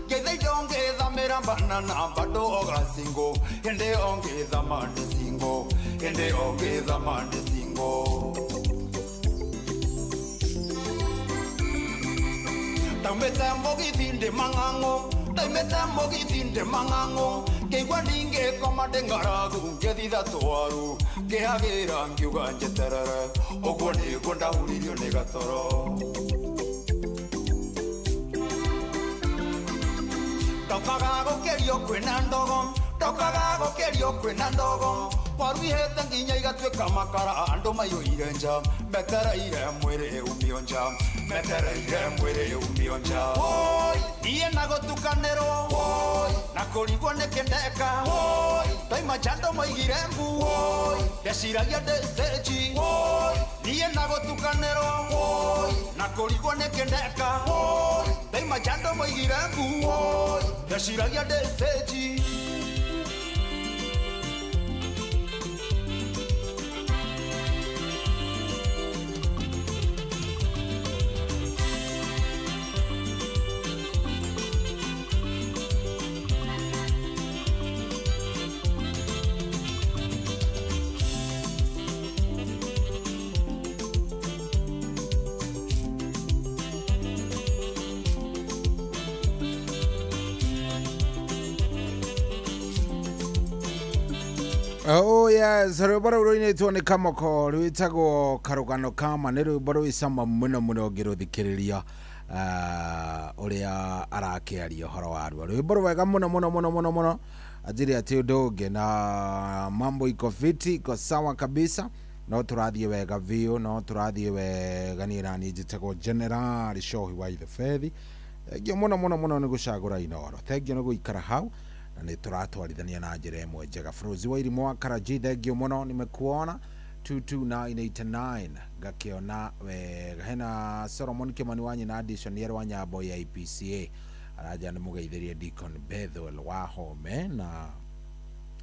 Gethe ndongithamira banana bado ogasingo, ende ongithama ndisingo, ende ongithama ndisingo. Ndaumite mugithi ndi mang'ang'o, ndaumite mugithi ndi mang'ang'o. Ngeigua ningĩkoma ndĩ ng'aragu ngĩthitha twaru, ngĩhagĩra ngiuga njeterere, ũguo nĩguo ndahuririo nĩ gatoro. Ndokaga gũkĩrio kwĩna ndogo, ndokaga gũkĩrio kwĩna ndogo. Waru ihĩte nginya igatuĩka makara, andũ maiyũire nja, metereire mwĩrĩ umio nja, metereire mwĩrĩ umio nja. Woi, niĩ na gũtukanĩrwo, woi, na kũrigwo nĩkĩ ndeka, woi, ndaima nja andũ moigire mbu, woi, ndeciragia ndĩ stage, woi, niĩ na gũtukanĩrwo, woi, na kũrigwo nĩkĩ ndeka, woi, ndaima nja andũ moigire mbu, woi, ndeciragia ndĩ stage. Oh yes, rwĩmbo rũu rũinĩtwo nĩ Kamoko rwĩtagwo Karũgano Kama. Nĩ rwĩmbo rwĩ cama mũno mũno ũngĩrũthikĩrĩria ũrĩa arakĩaria ũhoro waruo. Rwĩmbo rwega mũno mũno mũno mũno mũno, anjĩre atĩ ũndũ ũngĩ na mambo iko fiti, iko sawa kabisa, no tũrathiĩ wega biũ, no tũrathiĩ wega. Niĩ naniĩ njĩtagwo General Shohi wa Ithebethi. Thengiũ mũno mũno mũno nĩ gũcagũra Inooro, thengiũ nĩ gũikara hau na nĩ tũratwarithania na njĩra ĩmwe njega. Bũrũzi wa irimũ wa Karaji, thengiũ mũno, nimekuona 22989 ngakĩona wega. Hena Solomon Kimani wa nyina Addition wa Nyambo ya IPCA araja nĩ mũgeithĩrie Deacon Bethel wa Home na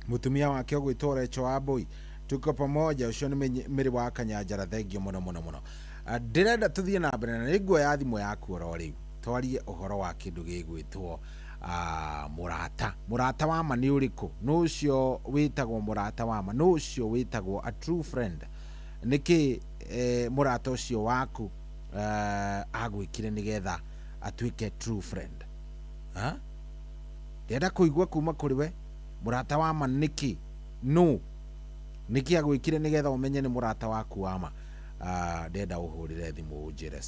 mũtumia wake ũgwĩtwo Rachel Wambui, tuko pamoja. Ũcio nĩ mĩrĩ wa Kanyanjara, thengiũ mũno mũno mũno. Ndĩrenda tũthiĩ na mbere na nĩ nguoya thimũ yaku oro rĩu twarie ũhoro wa kĩndũ gĩgwĩtwo mũrata. Mũrata wa ma nĩ ũrĩkũ? Nũ ũcio wĩtagwo mũrata wa ma? Nũ ũcio wĩtagwo a true friend? Nĩkĩ mũrata ũcio waku agwĩkire nĩgetha atuĩke true friend? Ndĩrenda kũigua kuma kũrĩ we, mũrata wa ma nĩkĩ? Nũ nĩkĩ agwĩkire nĩgetha ũmenye nĩ mũrata waku wa ma? Ndĩrenda ũhũrĩre thimũ ũnjĩre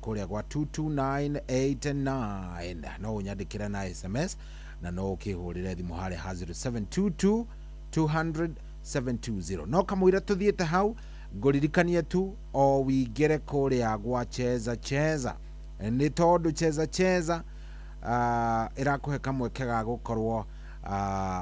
kũrĩa gwa 22989, no ũnyandĩkĩre na SMS na no ũkĩhũrĩre thimũ harĩa ha 0722 200 720. No kamũira tũthiĩte hau ngũririkanie tu o wĩingĩre kũrĩa gwa Cheza Cheza, nĩ tondũ Cheza Cheza ĩrakũhe kamweke ga gũkorwo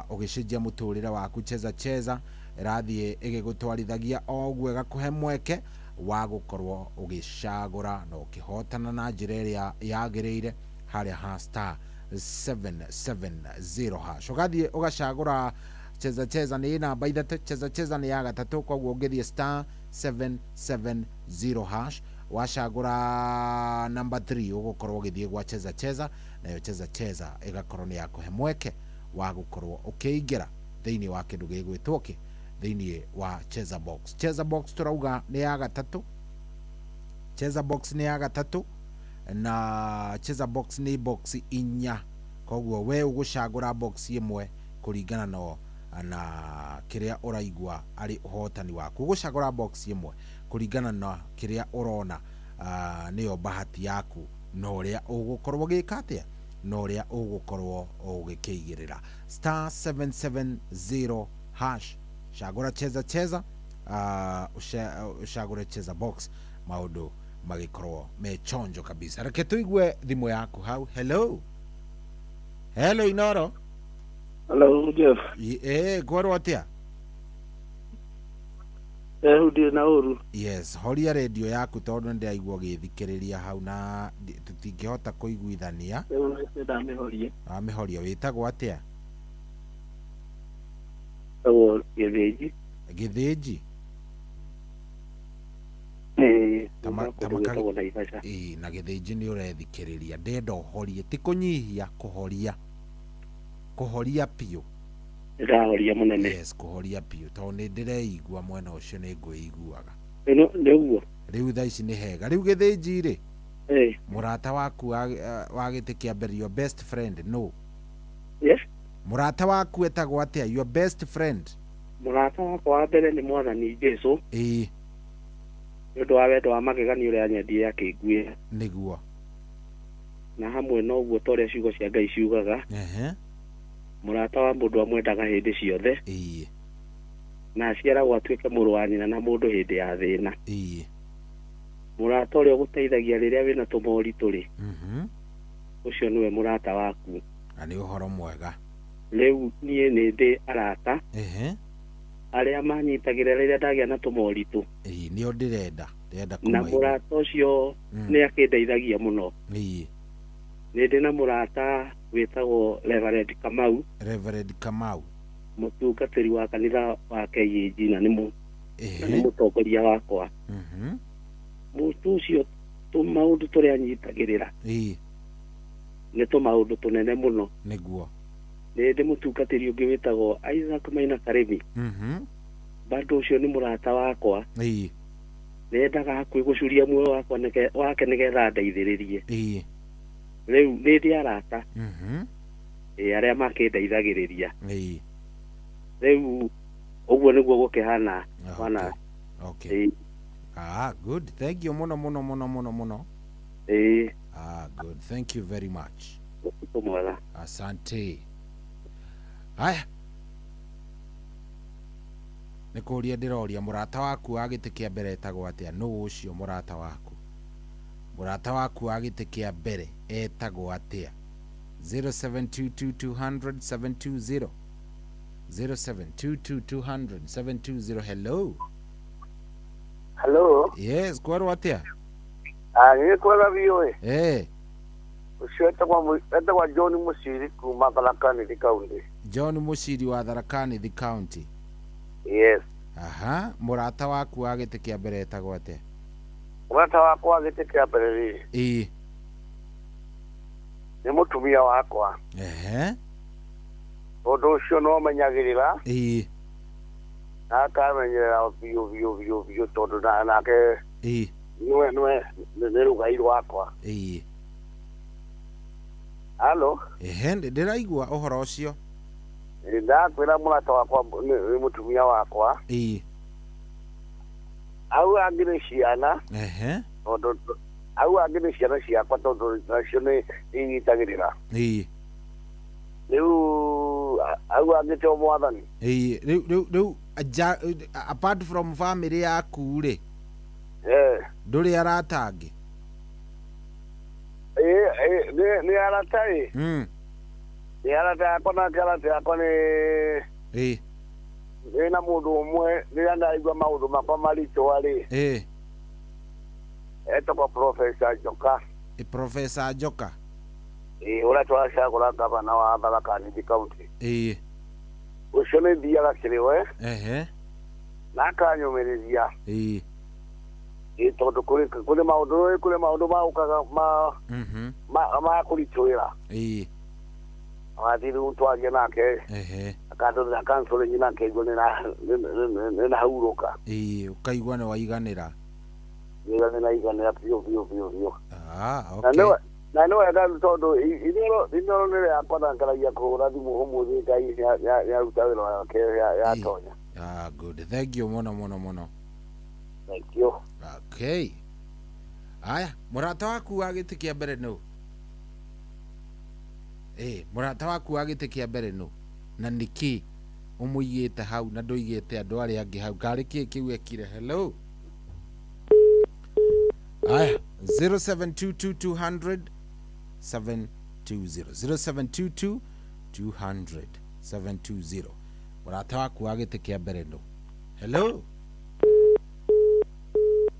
ũgĩcenjia mũtũrĩre waku. Cheza Cheza ĩrathiĩ ĩgĩgũtwarithagia o ũguo, ĩgakũhe mweke wa gũkorwo ũgĩcagũra na ũkĩhotana na njĩra ĩrĩa yagĩrĩire harĩa ha star 770 hash. Ũgathiĩ ũgacagũra Cheza Cheza nĩ namba ithatũ, Cheza Cheza nĩ ya gatatũ, koguo ũngĩthiĩ star 770 hash wacagũra namba 3 ũgũkorwo ũgĩthiĩ gwa Cheza Cheza, nayo Cheza Cheza ĩgakorwo nĩ yakũhe mweke wa gũkorwo ũkĩingĩra Thĩinĩ wa kĩndũ gĩgwĩtwo kĩ thĩinĩ wa Cheza Box. Cheza Box tũrauga nĩ ya gatatũ. Cheza Box nĩ ya gatatũ na Cheza Box nĩ box inya, koguo we ũgũcagũra box ĩmwe kũringana na kĩrĩa ũraigua arĩ ũhotani waku. Ũgũcagũra box ĩmwe kũringana na kĩrĩa ũrona nĩyo bahati yaku na ũrĩa ũgũkorwo ũgĩka atĩa na ũrĩa ũgũkorwo ũgĩkĩigĩrĩra. Star 770 hash, cagũra Cheza Cheza, ũcagũre Cheza Box, maũndũ magĩkorwo me chonjo kabisa. Reke tũigue thimũ yaku hau. Hello, hello Inoro. Hello Jeff. Kwerwo atĩa? Ndirĩ na ũru. Yes, horia redio yaku tondũ nĩndĩraigua ũgĩthikĩrĩria hau na tũtingĩhota kũiguithania. Rĩu nĩ ndamĩhoria. Wamĩhoria. Wĩtagwo atĩa? Wĩtagwo Gĩthĩnji. Gĩthĩnji? Ĩĩ. Ĩĩ, na Gĩthĩnji nĩ ũrethikĩrĩria. Ndenda ũhorie, ti kũnyihia, kũhoria. Kũhoria biũ. Ndĩrahoria mũnene. Yes, kũhoria biũ tondũ nĩ ndĩreigua mwena ũcio nĩ ngwĩiguaga. Nĩguo. Rĩu thaa ici nĩ hega. Rĩu Gĩthĩnji rĩ, mũrata waku wa gĩtĩ kĩa mbere, your best friend, no? Yes. Mũrata waku etagwo atĩa? Your best friend. Mũrata wakwa wa mbere nĩ Mwathani Jesũ. Ĩĩ. Nĩ ũndũ wa wendo wa magegania ũrĩa anyendire akĩnguĩra. Nĩguo. Na hamwe na ũguo ta ũrĩa ciugo cia Ngai ciugaga. Mũrata wa mũndũ amwendaga hĩndĩ ciothe. Ĩĩ. Na aciaragwo atuĩke mũrũ wa nyina na mũndũ hĩndĩ ya thĩna. Ĩĩ. Mũrata ũrĩa ũgũteithagia rĩrĩa wĩna tũmoritũ rĩ, ũcio nĩwe mũrata waku. Na nĩ ũhoro mwega. Rĩu niĩ nĩ ndĩ arata arĩa manyitagĩrĩra rĩrĩa ndagĩa na tũmoritũ. Ĩĩ, nĩo ndĩrenda. Ndĩrenda na mũrata ũcio nĩ akĩndeithagia mũno. Ĩĩ. Nĩ ndĩ na mũrata wĩtagwo Reverend Kamau. Reverend Kamau, mũtungatĩri wa kanitha wa KAG, na nĩ mũtongoria wakwa. Mũndũ ũcio tũmaũndũ tũrĩa anyitagĩrĩra nĩ tũmaũndũ tũnene mũno. Nĩguo. Nĩ ndĩ mũtungatĩri ũngĩ wĩtagwo Isaac Maina Karĩmi. Bado ũcio nĩ mũrata wakwa. Nĩendaga hakuhĩ gũcuria muoyo wakwa wake nĩgetha ndeithĩrĩrie. Rĩu nĩ ndĩ arata arĩa makĩndeithagĩrĩria. Rĩu ũguo nĩguo gũkĩhana bwana. Okay. Ah, good. Thank you mũno mũno mũno mũno mũno. Ah, good. Thank you very much. Mwega. Asante. Haya. Nĩ kũũria ndĩroria mũrata waku wa gĩtĩ kĩa mbere etagwo atĩa? Nũ ũcio mũrata waku? Mũrata waku wa gĩtĩ kĩa mbere etagwo atĩa? 0722200720 0722200720. Hello. Hello. Yes, kwerwo atĩa? Nĩ kwega biũ. Ũcio etagwo John Mũciri kuma Tharaka Nithi County. John Mũciri wa Tharaka Nithi County. Yes. Aha, mũrata waku wa gĩtĩ kĩa mbere etagwo atĩa? Mũrata wakwa wa gĩtĩ kĩa mbere rĩ, Ĩĩ. nĩ mũtumia wakwa. Tondũ ũcio no menyagĩrĩra. Ĩĩ. Na akamenyerera biũ biũ biũ biũ tondũ nake Ĩĩ. nĩwe nĩ rũgai rwakwa. Ĩĩ. Halo. Ndĩraigua ũhoro ũcio. Ndakwĩra mũrata wakwa nĩ mũtumia wakwa. Ĩĩ. Au angĩ nĩ ciana. Tondũ au angĩ nĩ ciana ciakwa tondũ nacio nĩ inyitagĩrĩra. Ĩĩ. Rĩu au angĩ to Mwathani. Ĩĩ, rĩu apart from family yaku rĩ, ndũrĩ arata angĩ? Ĩĩ, nĩ arata ĩ. Nĩ arata yakwa nake arata yakwa nĩ Ĩĩ. Ndĩ na mũndũ ũmwe rĩrĩa ndaigua maũndũ makwa maritũ rĩ, etagwo Professor Njoka. Professor Njoka. Ĩĩ, ũrĩa tũracagũra gavana wa Tharaka Nithi County. Ĩĩ. Ũcio nĩ thiaga kĩrĩ we. Na akanyũmĩrĩria. Ĩĩ. Ĩĩ, tondũ kũrĩ maũndũ kũrĩ maũndũ maũkaga ma kũritũhĩra. Ĩĩ. Wathiĩ rĩu twaria nake. Akandorera counseling na nkaigua nĩnahurũka. Ĩĩ, ũkaigua nĩ waiganĩra. Nĩnaiganĩra biũ biũ biũ biũ. Ah, Na okay. Na nĩ wega tondũ inoro nĩ rĩakwa na ngaragia kũhũra thimũ ũmũthĩ Ngai nĩaruta wĩra wake yatonya. Ah, good. Thank you mũno mũno mũno. Thank you. Okay. Aya, mũrata waku wa gĩtĩ kĩa mbere nũ? Ĩĩ, mũrata waku wa gĩtĩ kĩa mbere nũ? Na nĩkĩ ũmũigĩte hau na ndũigĩte andũ arĩa angĩ hau? Karĩ kĩĩ kĩu ekire? Hello. Aya, 0722 200 720, 0722 200 720. Mũrata waku wa gĩtĩ kĩa mbere nũ? Hello.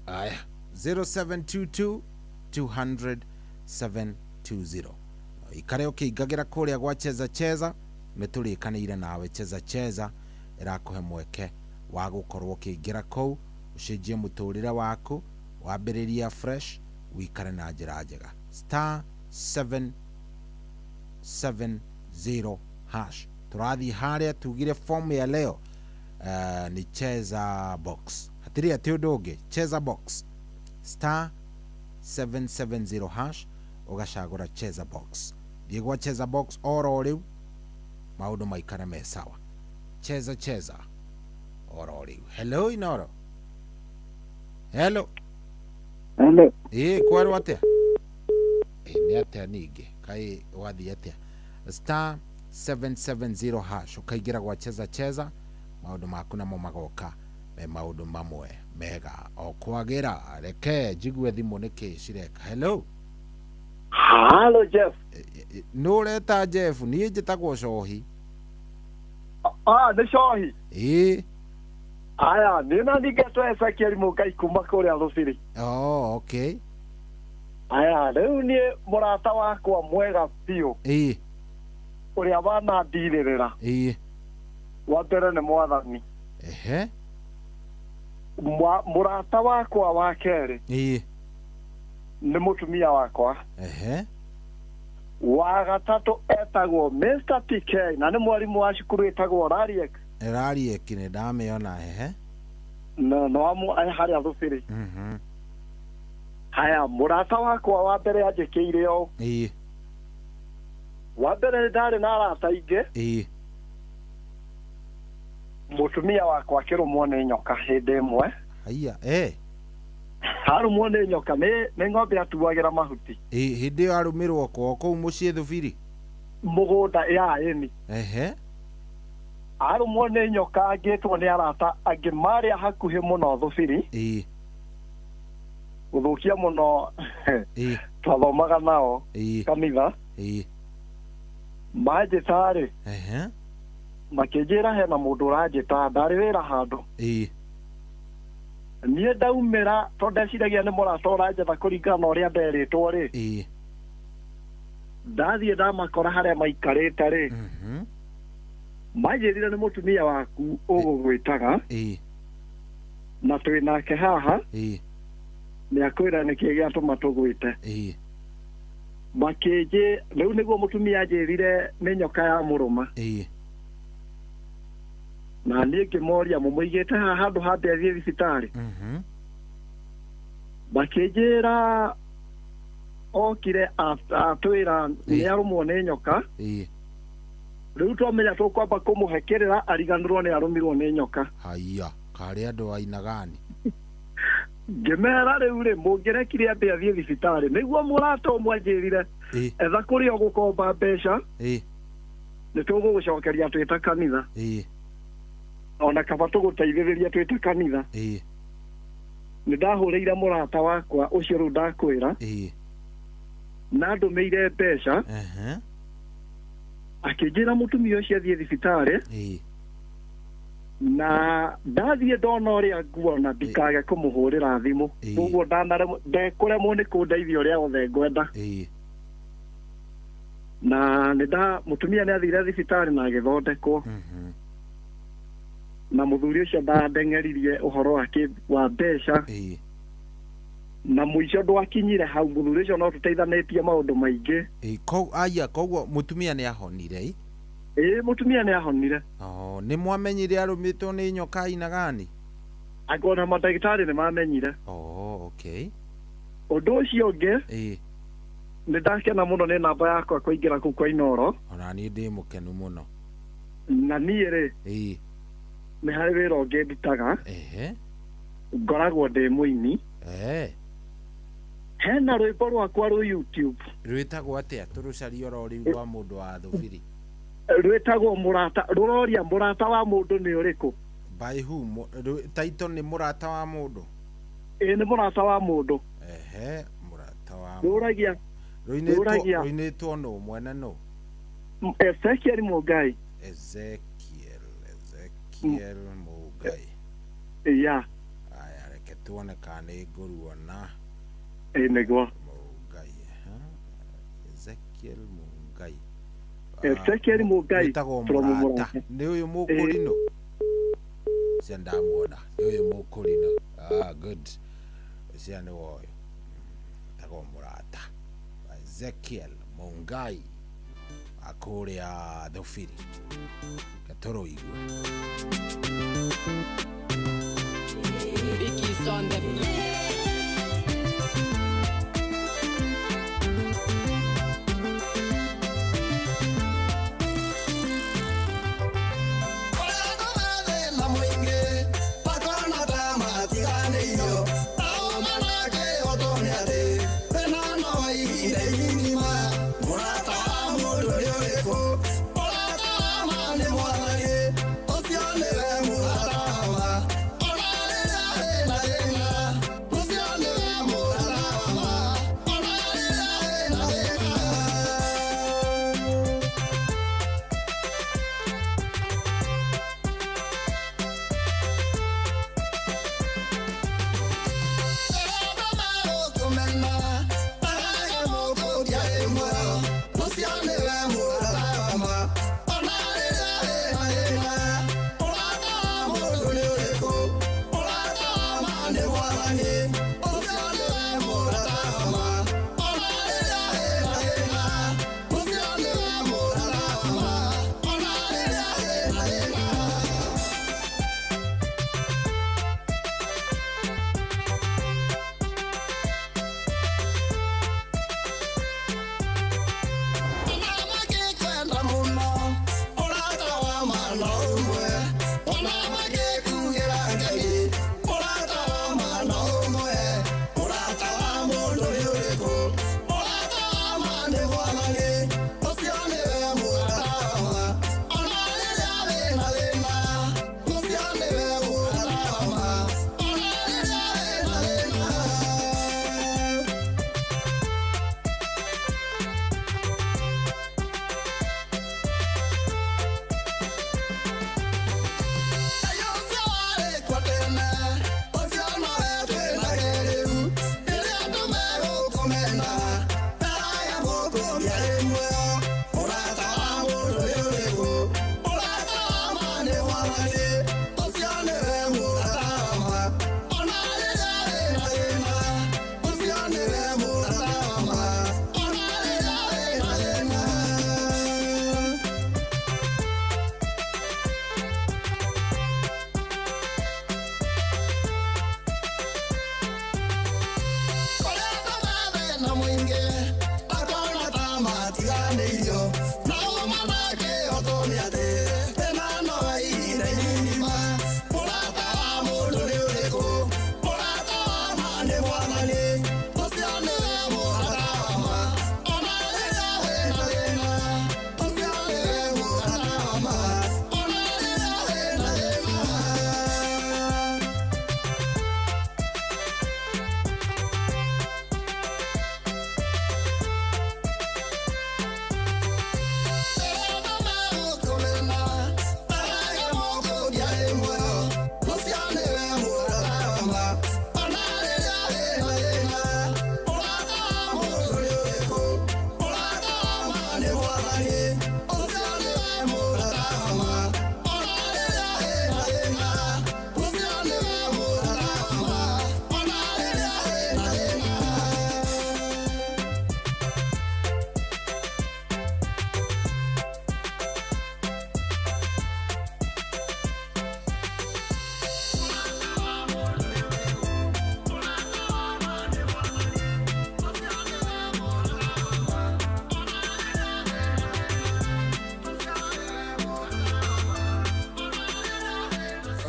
Aya, 0722 200 720. Ikare ũkĩingagĩra kũrĩa gwa Cheza Cheza. Nĩ tũrĩkanĩire nawe, Cheza Cheza ĩrakũhe mweke wa gũkorwo ũkĩingĩra kũu, ũcenjie mũtũrĩre waku, wambĩrĩria fresh, wikare na njĩra njega. *770#. Tũrathiĩ harĩa tugire form ya leo ni Cheza Box, hatirĩ atĩ ũndũ ũngĩ. Cheza Box, *770#, ũgacagũra Cheza Box. Thiĩ gwa Cheza Box oro rĩu, maũndũ maikare me sawa. Cheza Cheza oro rĩu. Hello, Inoro. Hello. Hello. Ĩĩ, kwerwo atĩa? Ĩ, nĩ atĩa ningĩ kaĩ wathiĩ atĩa? *770# ũkaingĩra gwa Cheza Cheza, maũndũ maku namo magoka me maũndũ mamwe mega o kwagĩra. Reke njigue thimũ nĩkĩ cireka. Hello. Hello, Jeff. Nũ ũreta Jeff? Niĩ njĩtagwo Cohi. Ah, nĩ Cohi. Ĩĩ. Aya, nĩ na ningetwo Ezekiel Mũngai kuma kũrĩa Rũbiri. Oh, okay. Aya, rĩu niĩ mũrata wakwa mwega biũ ũrĩa wanandirĩrĩra. Wa mbere nĩ Mwathani. Mũrata wakwa wa kerĩ nĩ mũtumia wakwa. Wa gatatũ etagwo Mr. PK na nĩ mwarimũ wa cukuru ĩtagwo Rariek. Rariek nĩ ndamĩona. Ehe. Na no amu harĩa Rũbiri. Haya, mũrata wakwa wa mbere anjĩkĩire ũũ. Wa mbere ndarĩ na arata aingĩ. Mũtumia wakwa akĩrũmwo nĩ nyoka hĩndĩ ĩmwe. Haiya. Arũmwo nĩ nyoka, nĩ ng'ombe atuagĩra mahuti. Ĩ, hĩndĩ ĩyo arũmĩrwo kwa kũu mũciĩ Thubiri? Mũgũnda ya ĩni. Arũmwo nĩ nyoka, angĩtwo nĩ arata angĩ marĩa hakuhĩ mũno Thubiri. Gũthũkia mũno, twathomaga nao kanitha. Manjĩta-rĩ, makĩnjĩra hena mũndũ ũranjĩta, ndarĩ wĩra handũ. Niĩ ndaumĩra tondũ ndeciragia nĩ mũrata ũranjetha kũringana na ũrĩa nderĩtwo rĩ. Ndathiĩ ndamakora harĩa maikarĩte rĩ, manjĩrire nĩ mũtumia waku ũgũgwĩtaga na twĩ nake haha, nĩ akwĩra nĩkĩ gĩatũma tũgwĩte. Makĩnjĩ rĩu nĩguo mũtumia anjĩrire nĩ nyoka ya mũrũma. Na niĩ ngĩmoria, mũmũigĩte haha handũ hambe athiĩ thibitarĩ? Makĩnjĩra okire atwĩra nĩ arũmwo nĩ nyoka. Rĩu twamenya tũkwamba kũmũhe kĩrĩra ariganĩrwo nĩ arũmirwo nĩ nyoka. Haiya, karĩ andũ ainagani. Ngĩmera rĩu rĩ, mũngĩrekire ambe athiĩ thibitarĩ. Nĩguo mũrata ũmwe anjĩrire, etha kũrĩa ũgũkomba mbeca, nĩ tũgũgũcokeria twĩ ta kanitha. Ona kaba tũgũteithĩrĩria twĩ ta kanitha. Nĩ ndahũrĩire mũrata wakwa ũcio rĩu ndakwĩra, na ndũmĩire mbeca. Akĩnjĩra mũtumia ũcio athiĩ thibitarĩ. Na ndathiĩ ndona ũrĩa nguona ndikage kũmũhũrĩra thimũ, koguo ndekũremwo nĩ kũndeithia ũrĩa othe ngwenda. Na nĩ mũtumia nĩ athire thibitarĩ na agĩthondekwo. Na mũthuri ũcio ndandeng'eririe ũhoro wake wa mbeca. Na mũico ndwakinyire hau, mũthuri ũcio no tũteithanĩtie maũndũ maingĩ. Aya, koguo mũtumia nĩ ahonire? Ĩĩ, mũtumia nĩ ahonire. Oh, nĩ mwamenyire arũmĩtwo nĩ nyoka aina gani? Angona mandagĩtarĩ nĩ mamenyire. Oh, okay. Ũndũ ũcio ũngĩ, Ĩĩ. nĩ ndakena mũno nĩ namba yakwa kũingĩra kũu kwa Inoro. Ona niĩ ndĩ mũkenu mũno. Na niĩ rĩ, Ĩĩ. nĩ harĩ wĩra ũngĩ ndutaga. Ehe. Ngoragwo ndĩ mũini. Eh. Hena rwĩmbo rwakwa rwĩ YouTube. Rwĩtagwo atĩa? Tũrũcarie oro rĩu rwa mũndũ wa thũbiri. Rwĩtagwo mũrata, rũroria mũrata wa mũndũ nĩ ũrĩkũ. By who? Title nĩ mũrata wa mũndũ? Ĩĩ, nĩ mũrata wa mũndũ. Ehe, mũrata wa Rũragia. Rũinĩtwo rũinĩtwo nũ? Mwene nũ? Ezekiel Mũngai. Ezekiel Mũngai. Ya. Aya, reke tuone kana nĩ ngũruona. Ĩĩ, nĩguo. Mũngai. Ezekiel Mũngai. Ezekiel Mũngai. Wĩtagwo mũrata. Nĩ ũyũ mũkũrinũ? Cia ndamuona. Nĩ ũyũ mũkũrinũ. Ah, good. Cia nĩ woyo. Wĩtagwo mũrata. Ezekiel Mũngai. Akũrĩa thũbiri. Gatũrũigue. Biggie on the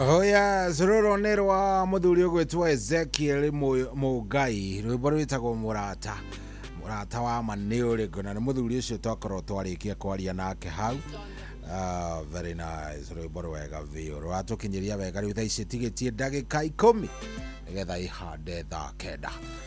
Oh yes, rũrũ nĩ rwa mũthuri ũgwĩtwo Ezekiel Mũngai, rwĩmbo rwĩtagwo Mũrata. Mũrata wa ma nĩ ũrĩkũ? Na nĩ mũthuri ũcio twakorwo twarĩkia kwaria nake hau. Very nice, rwĩmbo rwega biũ rũratũkinyĩria wega. Rĩu thaa ici tigĩtie ndagĩka 10 nĩgetha ihande thaa 9.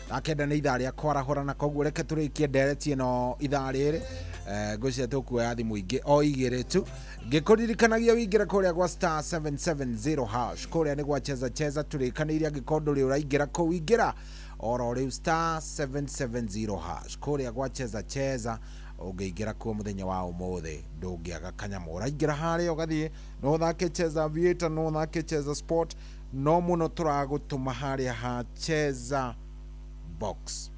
Thaa 9 nĩ ithaa rĩa kwarahũrana, koguo reke tũrĩkie ndereti ĩno ithaa rĩrĩ. Ngwĩciria tũkuoya thimũ ingĩ o igĩrĩ tu, ngĩkũririkanagia wĩingĩre kũrĩa gwa star 770 hash, kũrĩa nĩ gwa cheza cheza. Tũrĩkanĩire, angĩkorwo ndũrĩ ũraingĩra kũu, ingĩra oro rĩu star 770 hash kũrĩa gwa cheza cheza. Ũngĩingĩra kuo mũthenya wa ũmũthĩ, ndũngĩaga kanyamũ. Ũraingĩra harĩa ũgathiĩ, no ũthake cheza aviator, no ũthake cheza sport, no mũno tũragũtũma harĩa ha cheza box.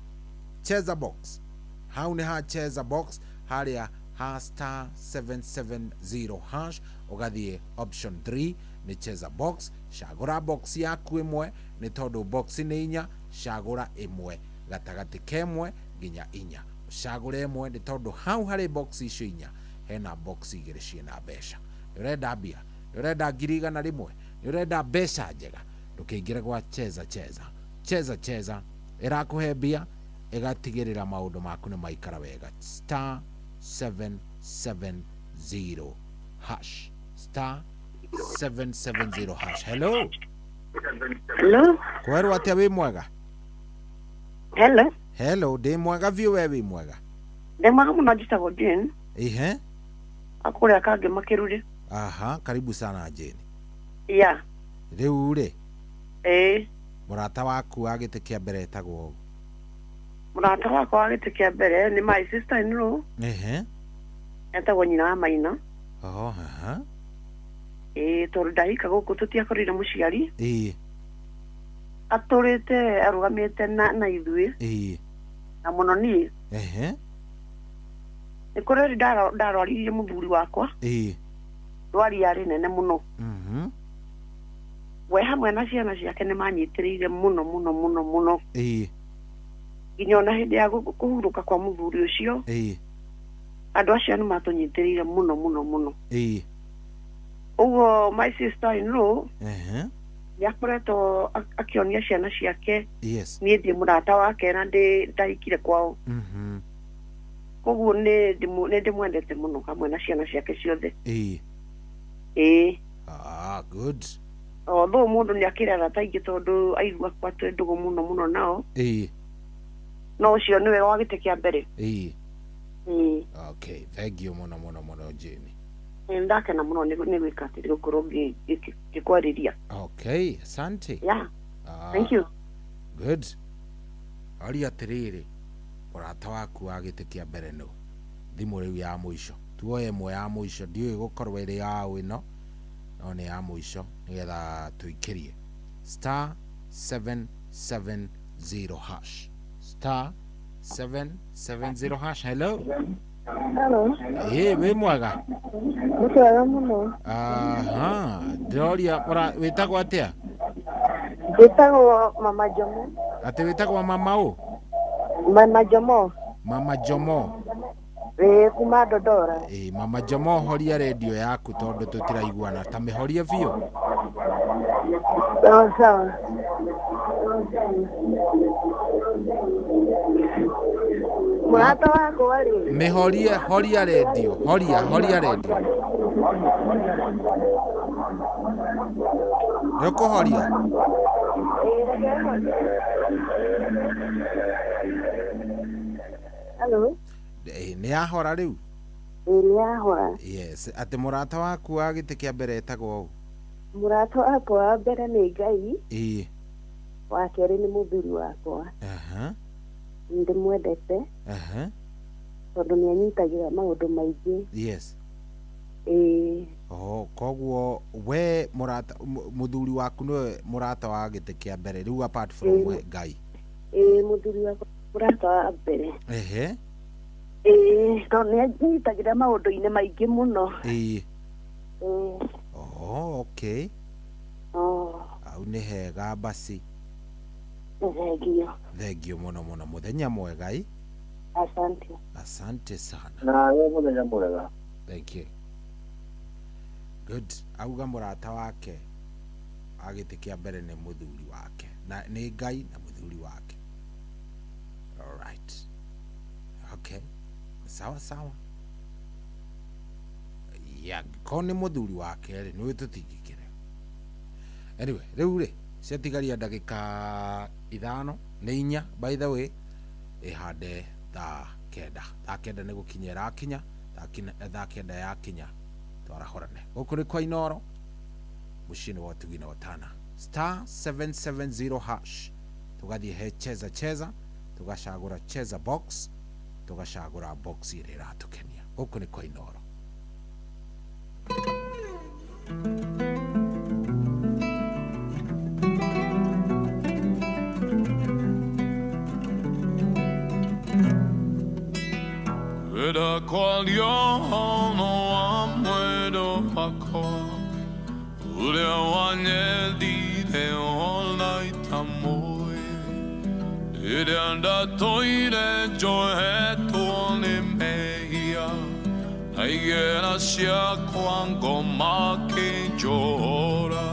Cheza box hau nĩ ha cheza box, harĩa ha star 770 hash, ũgathiĩ option 3 nĩ cheza box. Cagũra box yaku ĩmwe, nĩ tondũ box nĩ inya. Cagũra ĩmwe gatagatĩ kemwe nginya inya, ũcagũre ĩmwe, nĩ tondũ hau harĩ box icio inya hena box igĩrĩ ciĩna mbeca. Nĩ ũrenda mbia, nĩ ũrenda 100,000, nĩ ũrenda mbeca njega, ndũkĩingĩre gwa cheza cheza. Cheza cheza ĩrakũhe mbia, ĩgatigĩrĩra maũndũ maku nĩ maikara wega. Star 770 hash, star 770 hash. Hello. Hello. Kwerwo atĩa? Wĩ mwega? Hello. Hello, ndĩ mwega biũ. We wĩ mwega? Ndĩ mwega mũno, njĩtagwo Jane. Akũrĩa kangĩ makĩrure. Aha, karibu sana, Jane. Ya. Rĩu rĩ, Ĩĩ. mũrata waku wa gĩtĩ kĩa mbere etagwo ũũ? Mũrata wakwa wa gĩtĩ kĩa mbere nĩ my sister in law. Etagwo nyina wa Maina. Oh, aha. Ĩĩ, tondũ ndahika gũkũ tũtiakorire mũciari. Atũrĩte arũgamĩte na ithuĩ. Na mũno niĩ. Nĩ kũrĩ rĩ ndarwaririe mũthuri wakwa. Ndwari yarĩ nene mũno. We hamwe na ciana ciake nĩ manyitĩrĩire mũno mũno mũno mũno. Nginya ona hĩndĩ ya kũhurũka kwa mũthuri ũcio, andũ acio nĩ matũnyitĩrĩire mũno mũno mũno. Ũguo my sister in law nĩ akoretwo akĩonia ciana ciake niĩ ndĩ mũrata wake na ndĩ ndahikire kwao. Koguo nĩ ndĩmwendete mũno hamwe na ciana ciake ciothe. Ĩĩ. Ah, good. Although mũndũ nĩ akĩrĩ arata aingĩ, tondũ aigua kwa twĩ ndũgũ mũno mũno nao, no ũcio nĩwe wa gĩtĩ kĩa mbere. Ĩĩ. Okay, thank you mũno mũno mũno, Jane. Nĩ ndakena mũno nĩ gwĩka atĩ gũkorwo ngĩkwarĩria. Okay, asante. Yeah. Ah, Thank you. Good. Aria atĩrĩrĩ, mũrata waku wa gĩtĩ kĩa mbere nũ? Thimũ rĩu ya mũico, tuoye ĩmwe ya mũico. Ndiũĩ gũkorwo ĩrĩ yaũ ĩno, no nĩ ya mũico nĩgetha tũikĩrie. Star 770 hash, star 770 hash. Hello. Hello. Ĩ, wĩ mwega? Nĩ kwega mũno. Aha, ndĩroria wĩtagwo atĩa? Njĩtagwo Mama Jomo. Atĩ wĩtagwo mama ũ? Mama Jomo. Mama Jomo. Ĩĩ, kuma Dodora. Ĩ, Mama Jomo, horia redio yaku tondũ tũtiraiguana, ta mĩhorie biũ. Sawa sawa. Mũrata wakwa rĩ. Mĩhorie, horia redio, horia, horia redio. Nĩ ũkũhoria? Ĩĩ, reke horie. Hello. Ĩ, nĩ yahora rĩu? Ĩĩ, nĩ yahora. Yes, atĩ mũrata waku wa gĩtĩ kĩa mbere etagwo ũ? Mũrata wakwa wa mbere nĩ Ngai, wa kerĩ nĩ mũthuri wakwa. Ndĩmwendete tondũ nĩ anyitagĩra maũndũ maingĩ. Ĩĩ. Oh, koguo we mũrata mũthuri waku nĩwe mũrata wa gĩtĩ kĩa mbere rĩu, apart from we Ngai? Ĩĩ, mũthuri wakwa mũrata wa mbere. Ĩĩ, tondũ nĩ anyitagĩra maũndũ-inĩ maingĩ mũno. Ĩĩ. Oh, okay. Oh, Au nĩ hega basi. Thengiũ. Thengiũ mũno mũno, mũthenya mwega ĩ. Asante. Asante sana. Nawe mũthenya mwega. Thank you. Good. Auga mũrata wake A gĩtĩ kĩa mbere nĩ mũthuri wake, na nĩ Ngai na mũthuri wake. All right, okay, sawa sawa. Ya ko nĩ mũthuri wake rĩ, nĩ tũtingĩkĩre. Anyway, rĩu rĩ ciatigaria ndagĩka 5 nĩ 4 by the way, ĩhande thaa 9. Thaa 9 nĩ gũkinya ĩrakinya, thaa 9 yakinya twarahũrane. Gũkũ nĩ kwa Inooro, mũciĩ nĩ wa ũtugi na ũtana. Star 770 hash, tũgathiĩ he cheza cheza, tũgacagũra cheza box, tũgacagũra box ĩrĩa ĩratũkenia. Gũkũ nĩ kwa Inooro. Kwenda kwaliono wa mwendo wakwa, uria wanyendire ona itamũĩ, rĩrĩa ndatũire njohetwo nĩ mehia, na igera ciakwa ngoma kĩnjũra.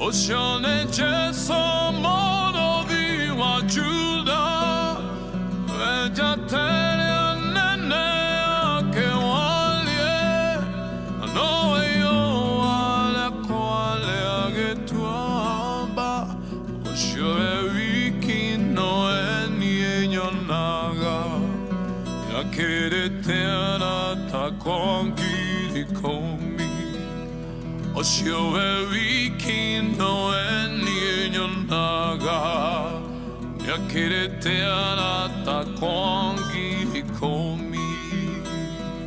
Ũcio nĩ Jesũ mũrũthi wa Juda, wenjatere nene akewalie, nowe yoale kwale agĩtuamba, ũcio we wiki nowe niĩ nyonaga, nĩakĩrĩte arata kwa 10,000. Ũcio we wiki nowe niĩ nyonaga, nĩakĩrĩte arata kwa 10,000.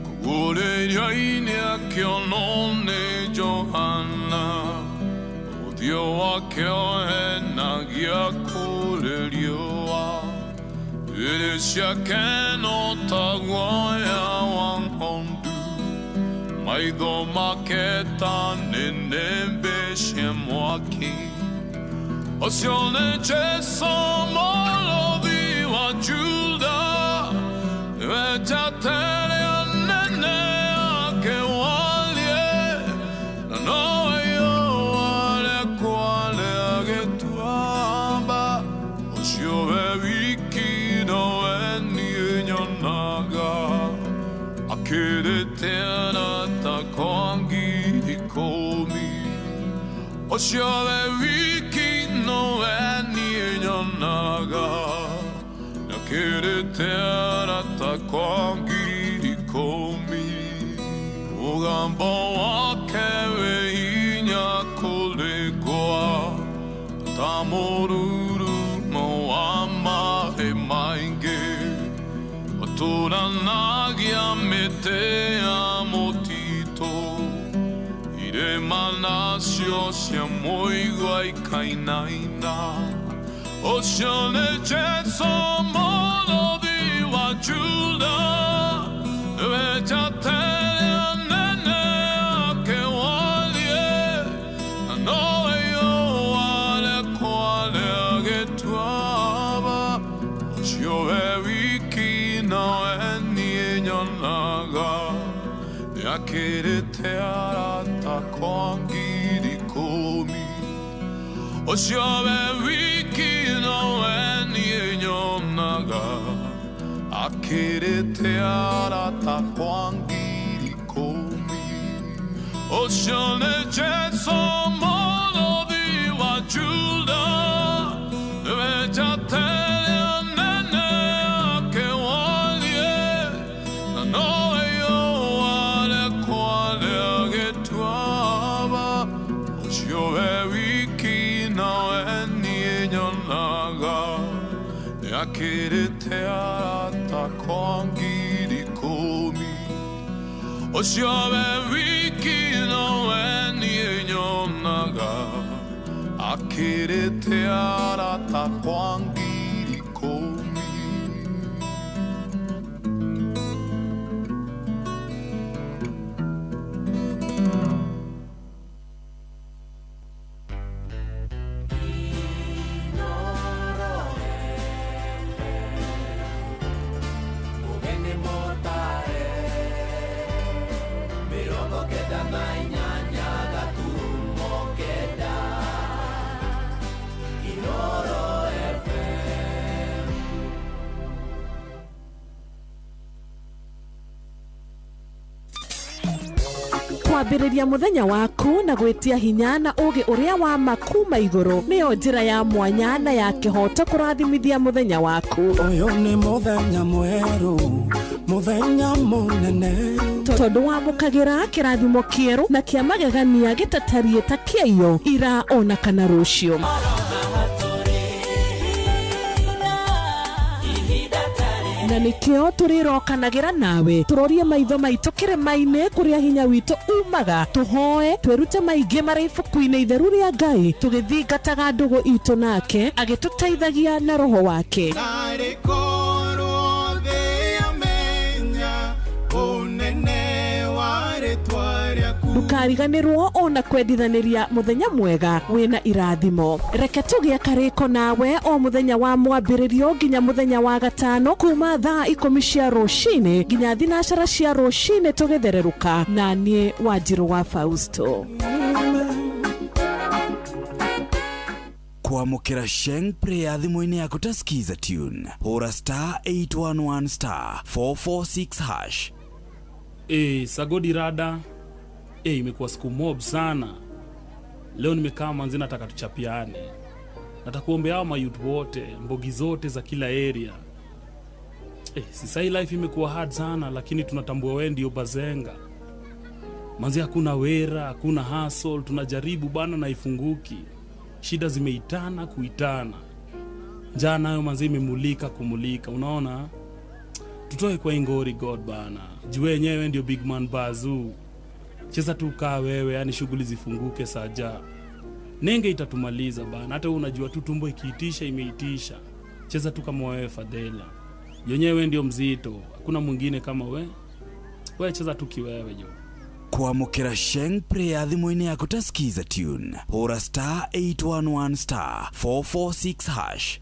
Kũgũrĩria-inĩ akĩonwo nĩ Johana, ũthiũ wake ũhenagia kũrĩ riũa, njuĩrĩ ciake no ta guoya wa ng'ondu, maitho make ta nĩnĩmbĩ cia mwaki. Ũcio nĩ Jesũ mũrũthi wa Juda, nĩwe njata ĩrĩa nene akewalie, na nowe yoale kwale agĩtuamba, ũcio we wiki nowe niĩ nyonaga, akĩrĩte arata kwa 10,000. Ũcio we wiki nowe niĩ nyonaga, nĩakĩrĩte arata kwa 10,000. Mũgambo wake wĩ hinya kũrĩ ngwa, ta mũrurumo wa maĩ maingĩ, ũtũranagia mĩtĩ ya mũtitũ, irĩma nacio cia mũigua ikainaina. Ũcio nĩ Jesũ mũrũthi wa Juda, nĩwe njata ĩrĩa nene akewalie, na nowe yoale kwale agĩtuamba, ũcio we wiki nowe niĩ nyonaga, nĩakĩrĩte arata kwa 10,000. Ũcio we wiki nowe niĩ nyonaga, akĩrĩte arata kwa 10,000. Ũcio nĩ Jesũ mũrũthi wa Juda, nĩwe njata ĩrĩa nene akewalie, na nowe yoale kwale agĩtuamba, ũcio we wiki nowe niĩ nyonaga, nĩakĩrĩte arata kwa 10,000. Ũcio we wiki nowe niĩ nyonaga, akĩrĩte arata kwa 10,000. 98.9. Kwambĩrĩria mũthenya waku na gwĩtia hinya na ũũgĩ ũrĩa wa ma kuma igũrũ nĩyo njĩra ya mwanya na ya kĩhooto kũrathimithia mũthenya waku. Ũyũ nĩ mũthenya mwerũ, mũthenya mũnene. Tondũ wamũkagĩra kĩrathimo kĩerũ na kĩa magegania gĩtatariĩ ta kĩaiyo ira ona kana rũciũ. Na nĩkĩo tũrĩrokanagĩra nawe tũrorie maitho maitũ kĩrĩma-inĩ kũrĩa hinya witũ umaga, tũhoe twĩrute maingĩ marĩ ibuku-inĩ itheru rĩa Ngai, tũgĩthingataga ndũgũ itũ nake agĩtũteithagia na roho wake. Narĩ korwo thĩ yamenya ũnene wa rĩtwa rĩaku. Ndũkariganĩrwo ona kwendithanĩria mũthenya mwega wĩna irathimo. Reke tũgĩe karĩko nawe o mũthenya wa mwambĩrĩrio nginya mũthenya wa gatano kuma thaa 10 cia rũcinĩ nginya 12 cia rũcinĩ tũgĩthererũka na niĩ Wanjirũ wa Fausto. Kwamũkĩra Sheng Prayer thimũ-inĩ yaku ta Skiza Tune, hũra star 811 star 446 hash. Sagodi rada. Imekuwa siku mob sana. Leo nimekaa manzi, nataka tuchapiane. Nataka kuombea hao mayouth wote, mbogi zote za kila area. Sasa hii life imekuwa hard sana, lakini tunatambua wewe ndio bazenga. Manzi hakuna wera, hakuna hustle, tunajaribu bana na ifunguki. Shida zimeitana kuitana. Njaa nayo manzi imemulika kumulika, unaona? Tutoe kwa ingori God bana. Juu wenyewe ndio big man bazoo. Cheza tu kaa wewe, yani shughuli zifunguke saja. Nenge itatumaliza bana. Hata unajua tu tumbo ikiitisha imeitisha. Cheza tu kama wewe Fadela. Yenyewe ndio mzito, hakuna mwingine kama we. Wewe cheza tu kiwewe jo. Kwamũkĩra Sheng Prayer thimũ-inĩ yaku ta Skiza Tune, hũra star 811 star 446 hash.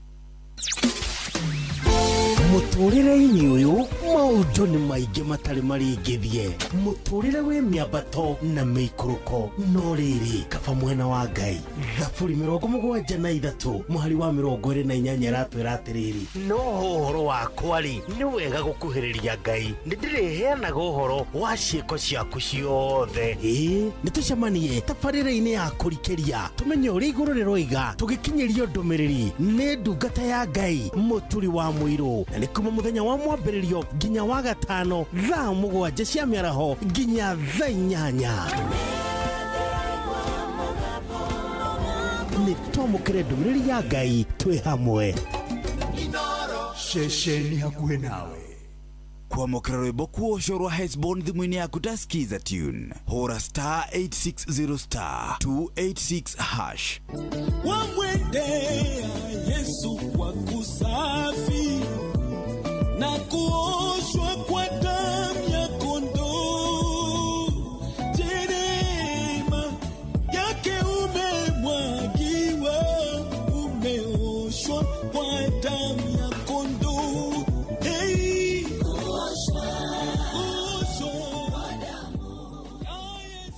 Mũtũrĩre-inĩ ũyũ maũndũ nĩ maingĩ matarĩ marĩngĩthie. Mũtũrĩre wĩ mĩambato na mĩikũrũko, no rĩrĩ kaba mwena wa Ngai. Thaburi 73 mũhari wa 28 ĩratwĩra atĩrĩrĩ, no ũhoro wakwa rĩ nĩ wega gũkuhĩrĩria Ngai, nĩ ndĩrĩheanaga ũhoro wa ciĩko ciaku ciothe. Ĩĩ nĩ tũcemanie tabarĩra-inĩ ya kũrikĩria tũmenye ũrĩa igũrũ rĩroiga, tũgĩkinyĩrio ndũmĩrĩri nĩ ndungata ya Ngai Mũturi wa Mũirũ. Na nĩ kuma mũthenya wa mwambĩrĩrio nginya wa gatano thaa 7 cia mĩaraho nginya thaa 8. Nĩ twamũkĩre ndũmĩrĩri ya Ngai twĩ hamwe. Ceceni hakuhĩ nawe. Kwamũkĩra rwĩmbo kuoco rwa Hesbon thimũ-inĩ yaku ta Skiza Tune, hũra star 860 star 286 hash. Wamwendea Yesu kwa kusafi na kuoshwa kwa damu ya kondoo. Neema yake umemwagiwa, umeoshwa kwa damu ya kondoo. Hey, kuoshwa kwa damu.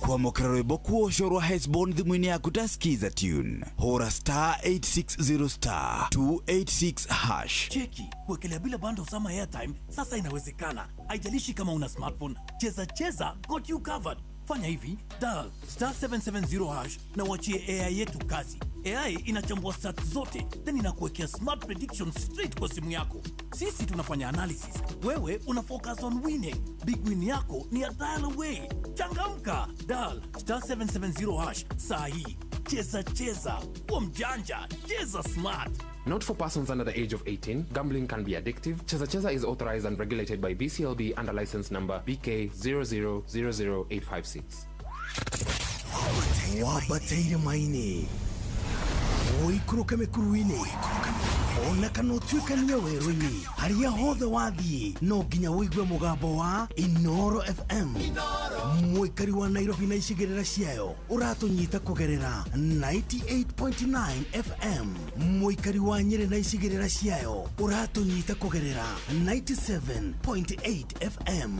Kwamũkĩra rwĩmbo kuoco rwa Hesbon thimũ-inĩ yaku ta Skiza Tune, hũra star 860 star 286 hash. Cheki, kuwekelea bila bundles ama airtime sasa inawezekana. Haijalishi kama una smartphone, Cheza Cheza got you covered. Fanya hivi, dial star 770 hash na uachie AI yetu kazi. AI inachambua stats zote, then inakuwekea smart predictions straight kwa simu yako. Sisi tunafanya analysis, wewe una focus on winning. Big win yako ni a dial away. Changamka, dial star 770 hash saa hii. Cheza Cheza, kuwa mjanja, cheza smart. Not for persons under the age of 18. Gambling can be addictive. Cheza Cheza is authorized and regulated by BCLB under license number BK 0000856. Wabataire maini ũikũrũke mĩkuru-inĩ ona kana ũtuĩkanie werũ-inĩ, harĩa hothe wathiĩ no nginya ũigue mũgambo wa Inoro FM. Mũikari wa Nairobi na icigĩrĩra ciayo ũratũnyita kũgerera 98.9 FM. Mũikari wa Nyĩrĩ na icigĩrĩra ciayo ũratũnyita kũgerera 97.8 FM.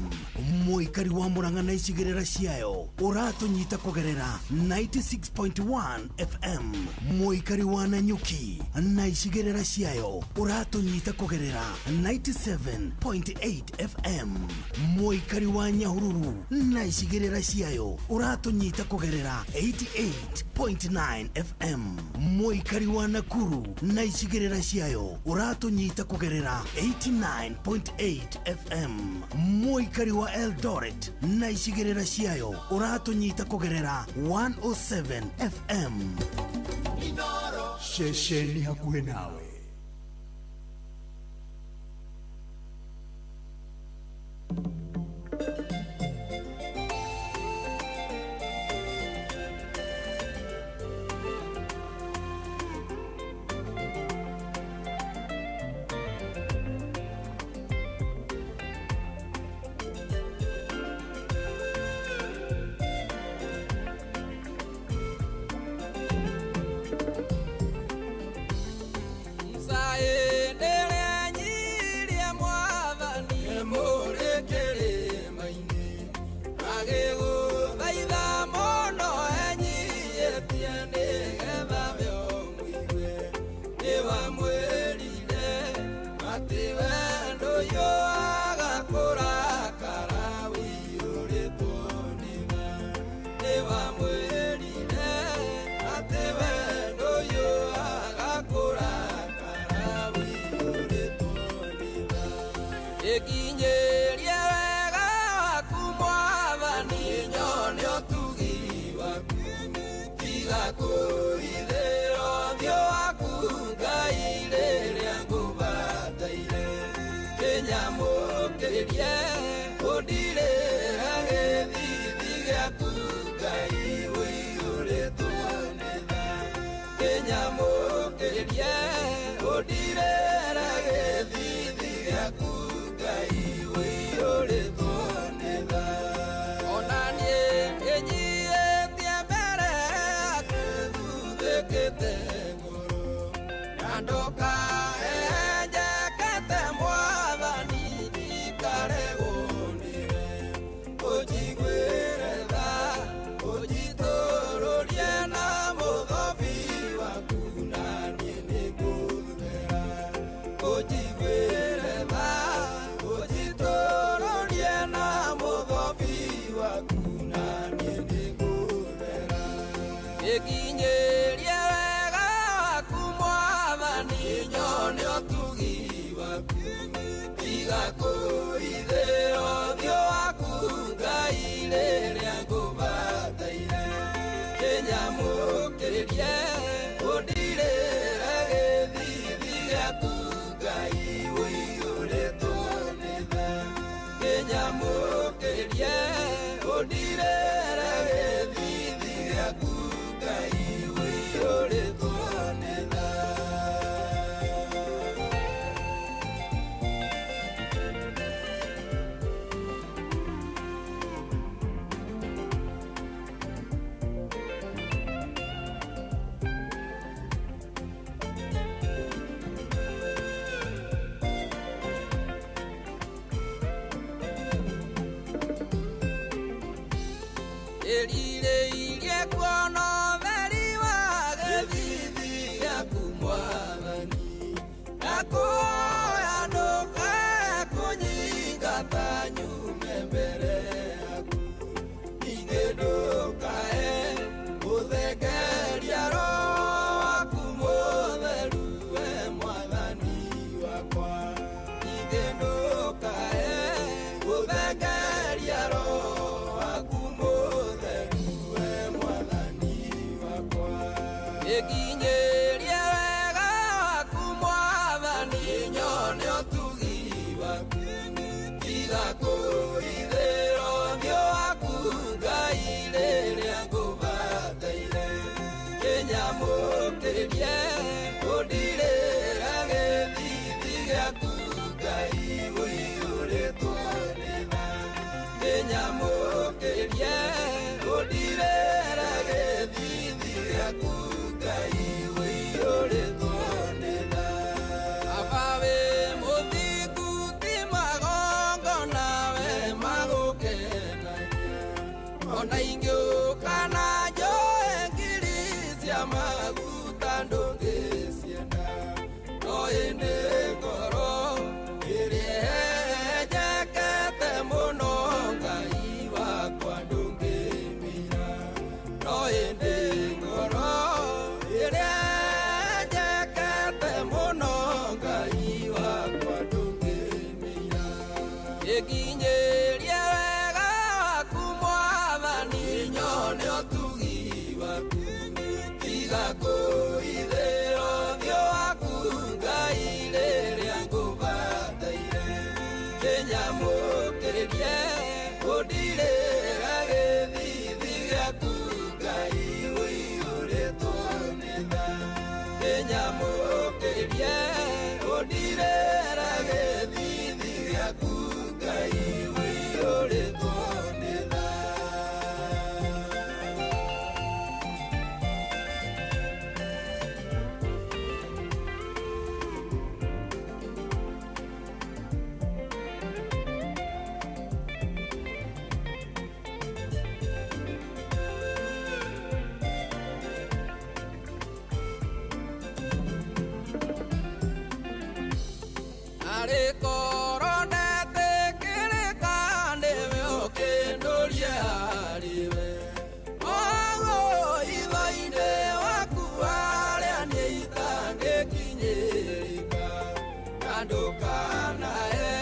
Mũikari wa Murang'a na icigĩrĩra ciayo ũratũnyita kũgerera 96.1 FM. Mũikari wa Nanyuki na icigĩrĩra ciayo ũratũnyita kũgerera 97.8 FM. Mũikari wa Nyahururu na icigĩrĩra ciayo ũratũnyita kũgerera 88.9 FM. Mũikari wa Nakuru na icigĩrĩra ciayo ũratũnyita kũgerera 89.8 FM. Mũikari wa Eldoret na icigĩrĩra ciayo ũratũnyita kũgerera 107 FM. Ceceni hakuhĩ nawe. Ĩrĩa njakete mũno Ngai wakwa. Kĩnyamũkĩrie ũndirĩre gĩthithi gĩaku Ngai ũiyũrĩtwo nĩ tha. Arĩ korwo ndetĩkĩrĩka nĩwe ũkĩndũrie harĩwe Ogo itho-inĩ waku harĩa niĩ itangĩkinyĩrĩka na ndũkanae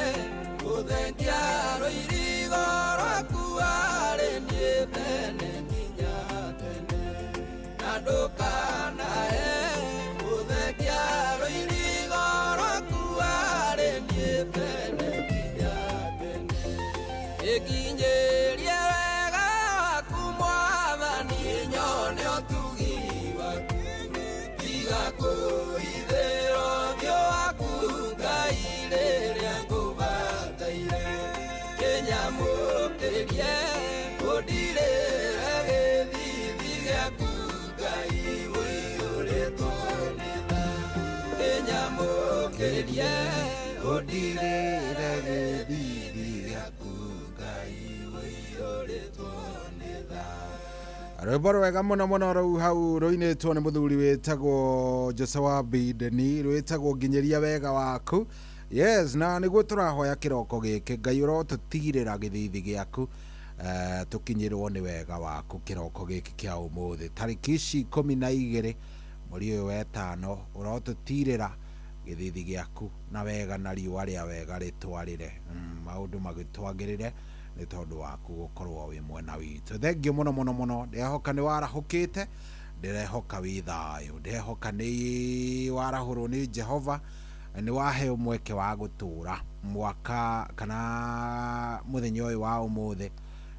gũthengia rũirigo rwaku harĩ niĩ tene nginya tene na ndũkanae gũthengia rũirigo rwaku harĩ niĩ tene nginya tene. Ĩkinyĩrie wega waku Mwathani nyone ũtugi waku tiga kũhithĩra ũthiũ waku Ngai rĩrĩa ngũbataire. Kĩnyamũkĩrie ũndirĩre gĩthithi gĩaku Ngai ũiyũrĩtwo nĩ tha. Kĩnyamũkĩrie ũndirĩre gĩthithi gĩaku Ngai ũiyũrĩtwo nĩ tha. Rwĩmbo rwega mũno mũno rũu hau rũinĩtwo nĩ mũthuri wĩtagwo Joshua Bideni rwĩtagwo nginyĩria wega waku. Yes, na nĩguo tũrahoya kĩroko gĩkĩ Ngai ũrotũtigĩrĩra gĩthithi gĩaku tũkinyĩrwo nĩ wega waku kĩroko gĩkĩ kĩa ũmũthĩ tarĩki ici 12 mweri ũyũ wetano ũrotũtirĩra gĩthithi gĩaku na wega na riũa rĩa wega rĩtwarĩre maũndũ magĩtwagĩrĩre nĩ tondũ waku gũkorwo wĩ mwena witũ. Thengiũ mũno mũno mũno, ndĩrehoka nĩ warahũkĩte, ndĩrehoka wĩ thayũ, ndĩrehoka nĩ warahũrwo nĩ Jehova, nĩ waheo mweke wa gũtũra mwaka kana mũthenya ũyũ wa ũmũthĩ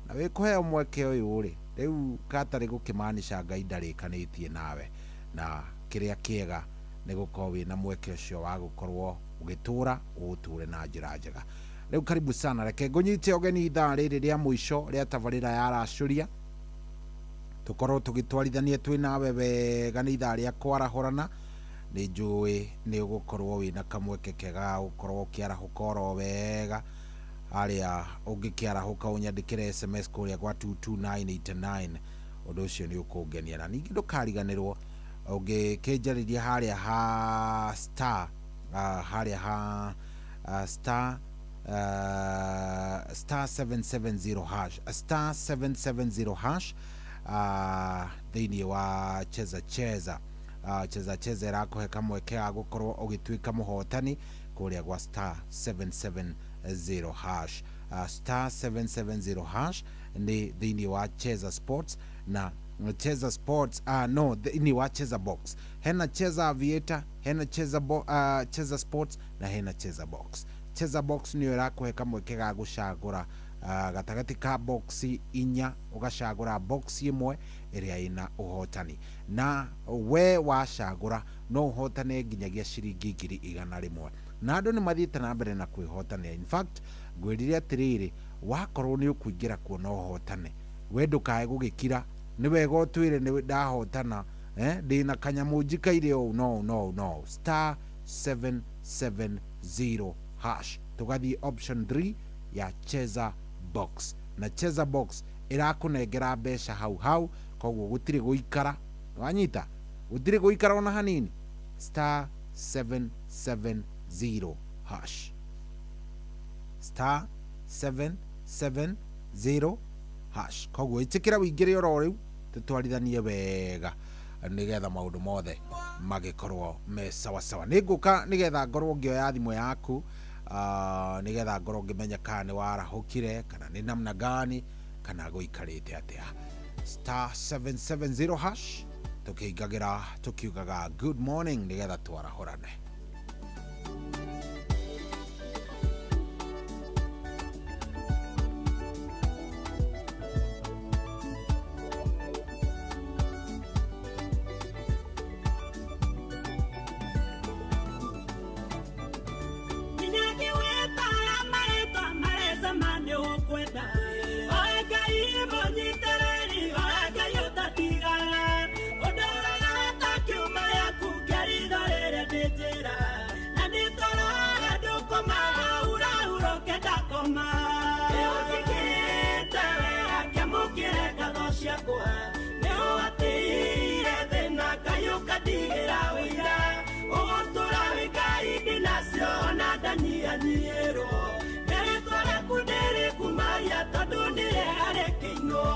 na wĩkũheo mweke ũyũ rĩ rĩu gatarĩ gũkĩmanisha Ngai ndarĩkanĩtie nawe na kĩrĩa kĩega nĩ gũkorwo wĩna mweke ũcio wa gũkorwo ũgĩtũra ũtũre na njĩra njega. Rĩu karibu sana, reke ngũnyite ũgeni ithaa rĩrĩ rĩa mũico rĩa tabarĩra ya Aracũria tũkorwo tũgĩtwarithania twĩ nawe wega nĩ ithaa rĩa kwarahũrana. Nĩ njũĩ nĩ ũgũkorwo wĩna kamweke kega ga gũkorwo ũkĩarahũka oro wega harĩa ũngĩkĩarahũka ũnyandĩkĩre SMS kũrĩa gwa 22989 ũndũ ũcio nĩ ũkũngenia. Na ningĩ ndũkariganĩrwo ũngĩkĩnjarĩria harĩa ha star harĩa ha star star 770 hash star 770 hash thĩinĩ wa cheza cheza cheza cheza ĩrakũhe kamweke ga gũkorwo ũgĩtuĩka mũhotani kũrĩa gwa star 770 hash star 770 hash nĩ thĩinĩ wa cheza sports na cheza sports no thĩinĩ wa cheza box hena cheza aviator hena cheza cheza sports na hena cheza box. Cheza box nĩyo ĩrakũhe kamweke ga gũcagũra gatagatĩ ka box inya ũgacagũra box ĩmwe ĩrĩa ĩna ũhotani na we wacagũra no ũhotane nginyagia ciringi 100,000 na andũ nĩ mathiĩte na mbere na kwĩhotanĩra. In fact ngwĩrire atĩrĩrĩ wakorwo nĩ ũkũingĩra kuo no ũhotane we ndũkae gũgĩkira nĩ wega ũtwĩre nĩ ndahotana ndĩna kanyamũ njikaire ũũ no no no star 770 hash tũgathiĩ option 3 ya cheza box na cheza box ĩrakũnengera mbeca hau hau koguo gũtirĩ gũikara wanyita gũtirĩ gũikara ona hanini star 770 hash star 770 hash koguo ĩtĩkĩra wĩingĩre oro rĩu tũtwarithanie wega nĩgetha maũndũ mothe magĩkorwo me sawa sawa. Nĩ ngũka nĩgetha ngorwo ngĩoya thimũ yaku nĩgetha ngorwo ngĩmenya kana nĩ warahũkire kana nĩ namna gani kana gũikarĩte atĩa. Star 770 hash tũkĩingagĩra tũkiugaga good morning nĩgetha twarahũrane. njĩra na ndĩtoroga ndũkomaga ũrahurũke ndakoma nĩũnjĩkĩte wega kĩamũkĩre ngatho ciakwa nĩũhatĩire thĩna Ngai ũkandigĩra ũira ũgũtũra wĩ Ngai ndĩnacio ona ndanyihanyiĩrwo rĩtwa rĩaku ndĩrĩkumagia tondũ nĩrĩega rĩkĩinwo.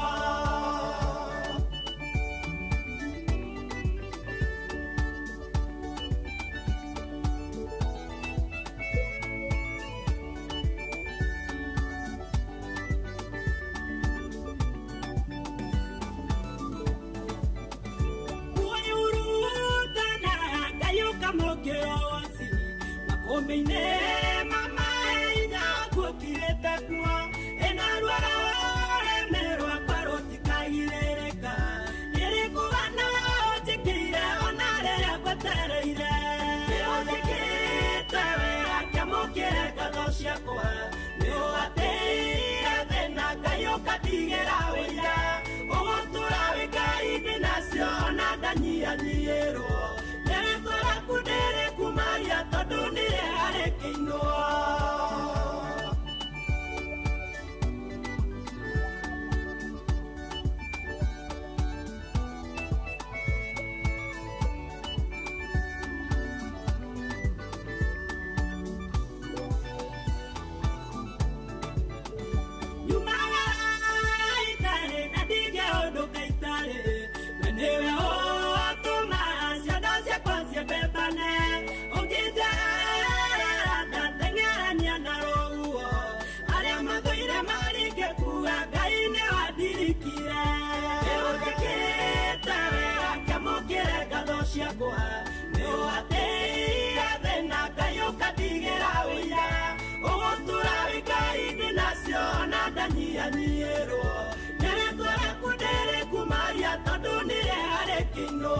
Makũmbĩ-inĩ mama inya kuokirĩte kuo ĩnarwara rũrĩmĩ rwakwa rũtikagirĩrĩka nĩrĩkũgana ũnjĩkĩire ona rĩrĩa ngwetereire nĩũnjĩkĩte wega kĩamũkĩre ngatho ciakwa nĩũhatĩire thĩna Ngai ũkandigĩra ũira ũgũtũra wĩ Ngai ndĩnacio ona ndanyihanyiĩrwo rĩtwa rĩaku ndĩrĩkumagia tondũ nĩrĩega rĩkĩinwo. Nyumagara itarĩ na ndingĩũndũka itarĩ we nĩwe ũtũmaga ciana ciakwa ciembembane ũngĩnjerera ndateng'erania na rũhuho arĩa mathũire maringe kuga Ngai nĩwandirikire nĩũnjĩkĩte wega kĩamũkĩre ngatho ciakwa nĩũhatĩire thĩna Ngai ũkandigĩra ũira ũgũtũra wĩ Ngai ndĩnacio ona ndanyihanyiĩrwo rĩtwa rĩaku ndĩrĩkumagia tondũ nĩrĩega rĩkĩinwo.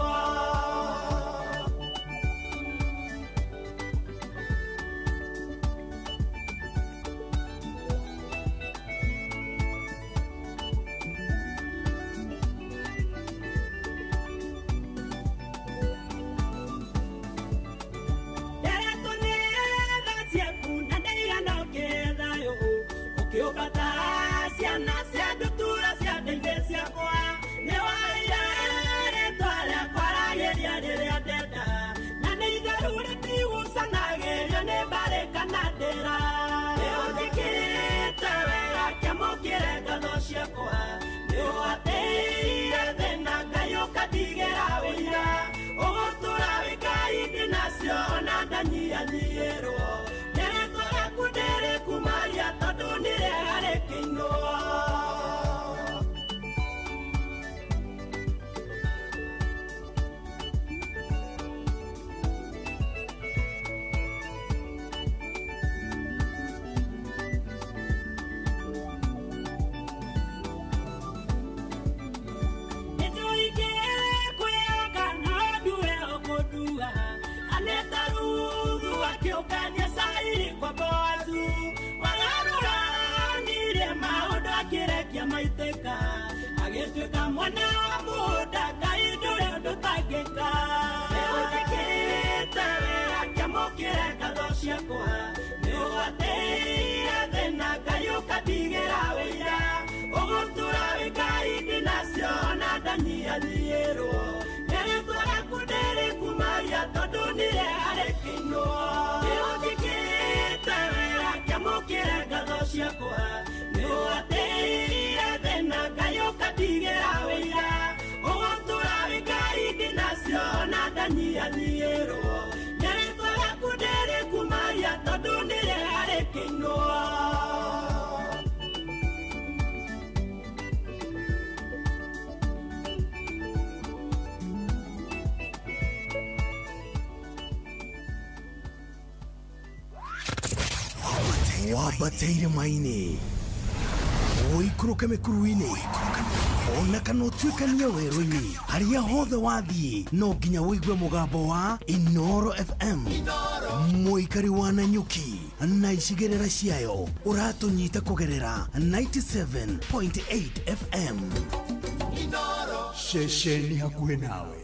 Nderetwo nĩ tha ciaku na ndaigana ũkĩthayũ ũkĩũmbata ciana cia ndutura cia ndeithĩ ciakwa nĩwaheire rĩtwa rĩakwa ragĩria rĩrĩa ndenda na nĩ itheru rĩtigucanagĩrio nĩ mbarĩ kana ndĩra nĩũnjĩkĩte wega kĩamũkĩre ngatho ciakwa nĩũhatĩire thĩna Ngai ũkandigĩra ũira ũgũtũra wĩ Ngai ndĩnacio ona ndanyihanyiĩrwo rĩtwa rĩaku ndĩrĩkumagia tondũ nĩrĩega rĩkĩinwo. Akĩũngania cairi kwa Boazu wagarũranirie maũndũ akĩrekia maitĩka agĩtuĩka mwana wa mũgũnda Ngai ndũrĩ ũndũ ũtangĩka nĩũnjĩkĩte wega kĩamũkĩre ngatho ciakwa nĩũhatĩire thĩna Ngai ũkandigĩra ũira ũgũtũra wĩ Ngai ndĩnacio ona ndanyihanyiĩrwo rĩtwa rĩaku ndĩrĩkumagia tondũ nĩrĩega rĩkĩinwo nĩũnjĩkĩte wega kĩamũkĩre ngatho ciakwa nĩũhatĩire thĩna Ngai ũkandigĩra ũira ũgũtũra wĩ Ngai ndĩnacio ona ndanyihanyiĩrwo rĩtwa rĩaku ndĩrĩkumagia tondũ nĩrĩega rĩkĩinwo. Wambate irĩma-inĩ ũikũrũke mĩkuru-inĩ ona kana ũtuĩkanie werũ-inĩ harĩa hothe wathiĩ no nginya ũigue mũgambo wa Inooro FM mũikari wa Nanyuki na icigĩrĩra ciayo ũratũnyita kũgerera 97.8 FM. Ceceni hakuhĩ nawe.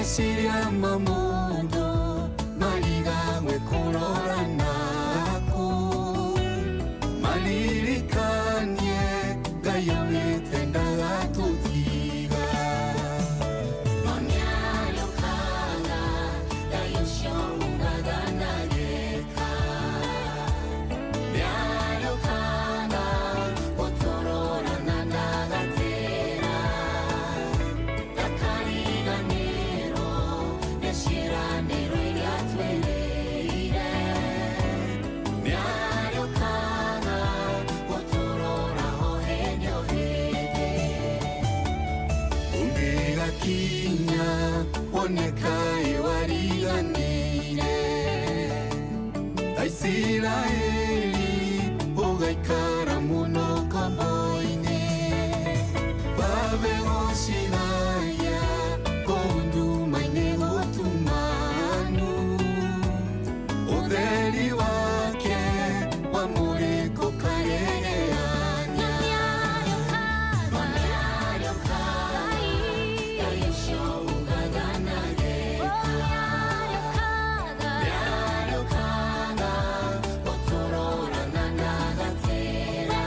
Meciria ma mũndũ marigagwe kũrora naku maririkanie Ngai augĩte ndagatũtiga. No nĩarĩũkaga Ngai ũcio ugaga ndageka. Nĩarĩũkaga gũtũrora na ndagatĩra. Ndakariganĩrwo nĩ ciĩranĩro iria twĩrĩire. Nĩarĩũkaga gũtũrora o hĩndĩ o hĩndĩ. Ũngĩgakinya wonekae wariganĩire ta Isiraeli ũgaikara mũno kombo-inĩ babe gũciragia kũu nduma-inĩ gũtumanu ũtheri wake wamũrĩkũkarereania. No nĩarĩũkaga Ngai ũcio ugaga ndageka. Nĩarĩũkaga gũtũrora na ndagatĩra.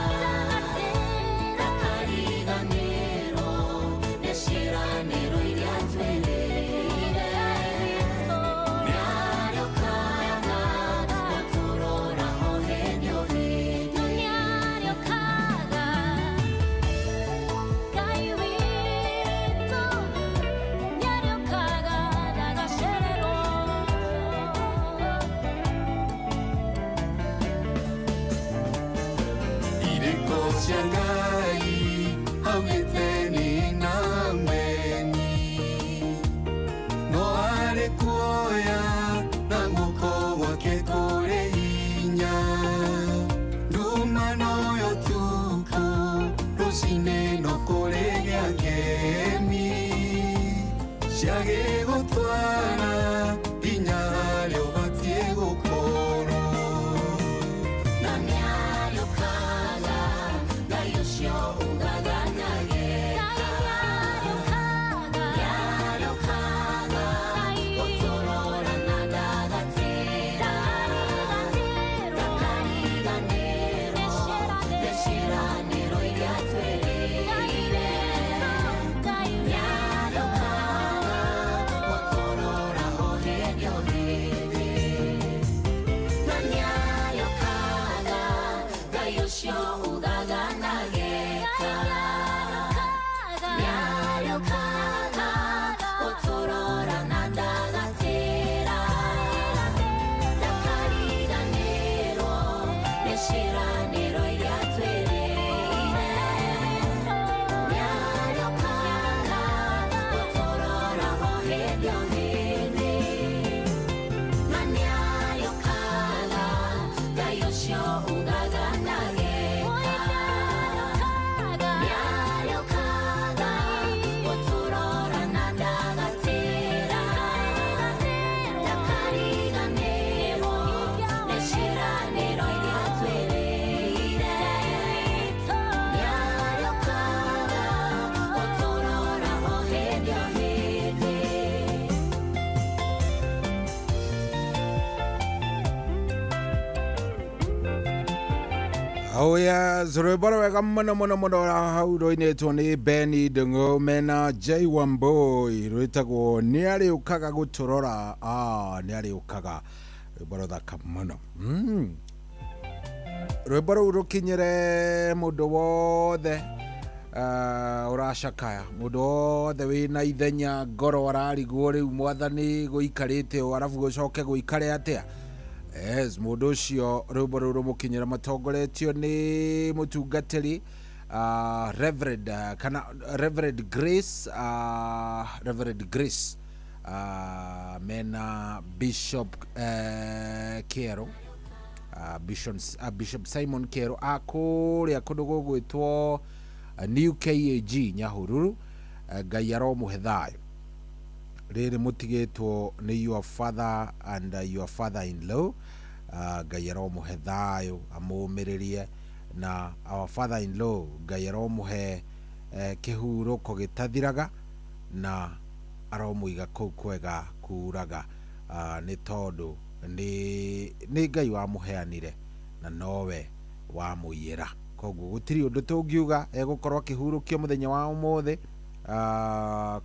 Ndakariganĩrwo nĩ ciĩranĩro iria twĩrĩire. Nĩarĩũkaga gũtũrora o hĩndĩ o hĩndĩ. Nĩarĩũkaga Ngai witũ, nĩarĩũkaga ndagacererwo. Irĩko cia Ngai augĩte nĩ na meni no arĩ kuoya na guoko gwake kũrĩ hinya nduma noyo tukũ rũcinĩ no kũrĩ gĩa ngemi ciagĩgũtwara nginya harĩa ũbatiĩ gũkorwo. Na nĩarĩũkaga Ngai ũcio ugaga ndageka. Nĩarĩũkaga gũtũrora na ndagatĩra. Ndakariganĩrwo nĩ ciĩranĩro iria twĩrĩire. Nĩarĩũkaga gũtũrora o hĩndĩ o hĩndĩ. Na nĩarĩũkaga Ngai ũcio ugaga ndageka. Nĩarĩũkaga gũtũrora na ndagatĩra. Ndakariganĩrwo nĩ ciĩranĩro iria twĩrĩire. Nĩarĩũkaga gũtũrora o hĩndĩ o hĩndĩ. Na nĩarĩũkaga Ngai ũcio ugaga ndageka. Nĩarĩũkaga gũtũrora na ndagatĩra. Ndakariganĩrwo nĩ ciĩranĩro iria twĩrĩire. Nĩarĩũkaga gũtũrora o hĩndĩ o hĩndĩ. Oh yes, rwĩmbo rwega mũno mũno mũno hau rũinĩtwo nĩ Benny Ndung'u mena J Wambui rwĩtagwo nĩarĩũkaga gũtũrora. Nĩarĩũkaga, rwĩmbo rũthaka mũno. Rwĩmbo rũu rũkinyĩre mũndũ wothe ũracakaya, mũndũ wothe wĩna ithenya ngoro ararigwo rĩu mwathani gũikarĩte ũũ arabu gũcoke gũikare atĩa. Yes, mũndũ ũcio rwĩmbo rũu rũmũkinyĩra matongoretio nĩ mũtungatĩri Reverend kana Reverend Grace, Reverend Grace mena Bishop Kero, Bishop Simon Kero akũrĩa kũndũ gũgwĩtwo New KAG Nyahururu. Ngai aromũhe thayũ. Rĩrĩ mũtigĩtwo nĩ your father and your father in law. Ngai aromũhe thayũ amũmĩrĩrie, na our father in law Ngai aromũhe kĩhurũko gĩtathiraga na Aromũiga kũu kwega kuraga, nĩ tondũ nĩ Ngai wamũheanire na nowe wamũiyĩra. Koguo gũtirĩ ũndũ tũngiuga, egũkorwo akĩhurũkio mũthenya wa ũmũthĩ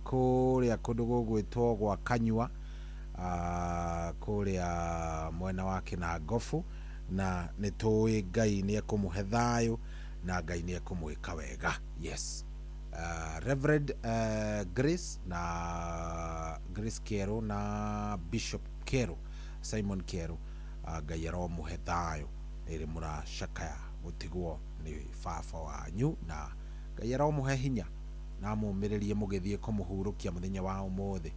kũrĩa kũndũ gũgwĩtwo gwa Kanyua, kũrĩa mwena wa Kĩnangobu, na nĩ tũĩ Ngai nĩ ekũmũhe thayũ na Ngai nĩ ekũmwĩka wega. Yes. Reverend Grace na Grace Kero na Bishop Kero, Simon Kero, Ngai aromũhe thayũ rĩrĩ mũracakaya gũtigwo nĩ baba wanyu, na Ngai aromũhe hinya na amũmĩrĩrie mũgĩthiĩ kũmũhurũkia mũthenya wa ũmũthĩ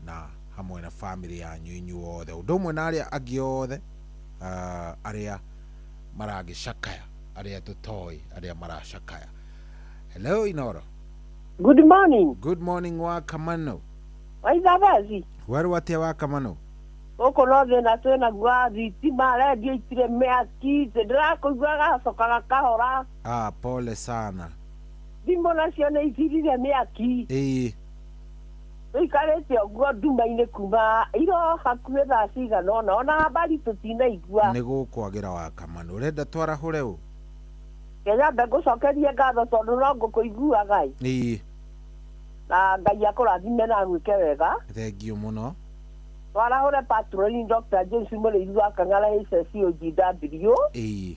na hamwe na family yanyu inyuothe, ũndũ ũmwe na arĩa angĩ othe, arĩa maragĩcakaya, arĩa tũtoĩ, arĩa maracakaya. Hello Inoro. Good morning. Good morning wa Kamano. Waithabezi. Weru atia wa Kamano? Gũkũ no thĩna twĩnaguo wa thitima, rendio itirĩ mĩaki, ndĩrakũigua gacokaga kahora. Ah, pole sana. Thimũ nacio nĩ ithirire mĩaki. Ĩĩ. Tũikarĩte ũguo nduma-inĩ kuma iro hakuhĩ thaa cigana ũna, ona habari tũtinaigua. Nĩ gũkwagĩra wa Kamano. Ũrenda twarahũre ũ? Kenya ngũcokerie ngatho tondũ no ngũkũiguaga ĩ. Ĩĩ. Na Ngai akũrathime na agwĩke wega. Thengiũ mũno. Twarahũre patroni Dr. James Mũrĩithi wa Kang'ara HSCOGW. Ĩĩ.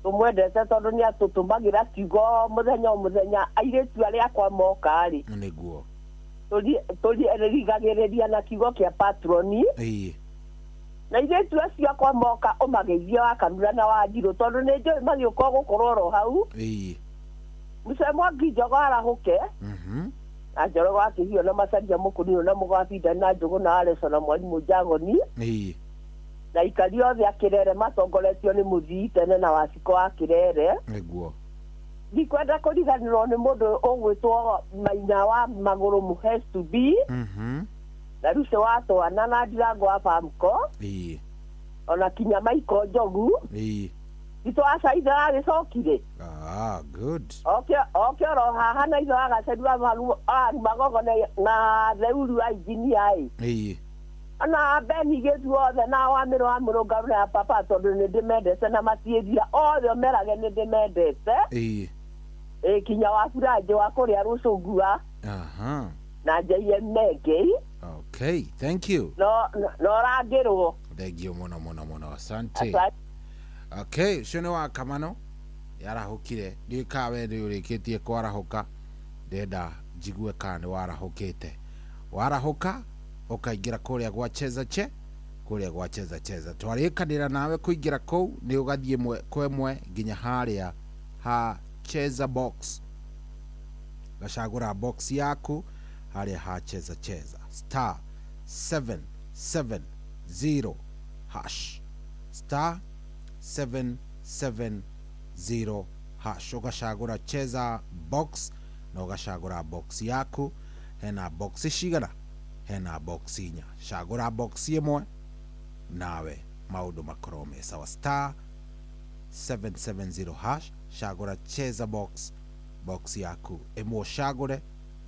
Tũmwendete tondũ nĩ atũtũmagĩra kiugo mũthenya o mũthenya, airĩtu arĩa akwa moka rĩ. Nĩguo. Tũrigagĩrĩria na kiugo kĩa patroni. Ĩĩ. Na airĩtu acio akwa moka ũmageithie wa Kanura na wa Njirũ tondũ nĩ njũĩ magĩũka gũkorwo oro hau. Ĩĩ. Mũcee Mwangi Njogo arahũke. Na Njorogo wa Kĩhio na Macaria Mũkũrinũ na Mũgwabinda na Njũgũ na Areco na Mwarimũ Njagoni. Ĩĩ. Na aikari othe a Kĩrere matongoretio nĩ Mũthii tene na Waciko wa Kĩrere. Nĩguo. Ndikwenda kũriganĩrwo nĩ mũndũ ũgwĩtwo Maina wa Magũrũ Mũhes to be. Na Ruce wa Twana na Ndirango wa Bamko. Ĩĩ. Ona kinya Maiko Njogu. Ĩĩ. Gitũ wa Caitha aragĩcokire. Ah, good. Oke oro haha na ithe wa Gaceri wa Magogo na Theuru wa injinia ĩ. Ĩĩ. Ona Beni Gĩthu othe na wa Mĩrũ wa Mũrũngarũ na papa tondũ nĩ ndĩmendete na matiĩthira othe ũmerage nĩ ndĩmendete. Ĩĩ. Ĩ kinya wa Buranjĩ wa kũrĩa Rũcũngua. Aha. Na JM Mengei. Okay, thank you. No rangĩrwo. Thank you mũno mũno mũno. Asante. Okay, ũcio nĩ wa Kamano yarahũkire. Ndiũĩ kana we nĩ ũrĩkĩtie kwarahũka, ndĩrenda njigue kana nĩ warahũkĩte. Warahũka ũkaingĩra kũrĩa gwa Cheza Che, kũrĩa gwa Cheza Cheza. Twarĩkanĩra nawe kũingĩra kũu nĩ ũgathiĩ ĩmwe kwa ĩmwe nginya harĩa ha Cheza Box. Gacagũra box yaku harĩa ha Cheza Cheza. Star 770 hash. Star 770 hash. Ũgacagũra Cheza Box na ũgacagũra box yaku. Hena box cigana? Hena box inya. Cagũra box ĩmwe nawe maũndũ makorwo me sawa. Star 770 hash, cagũra Cheza Box, box yaku ĩmwe ũcagũre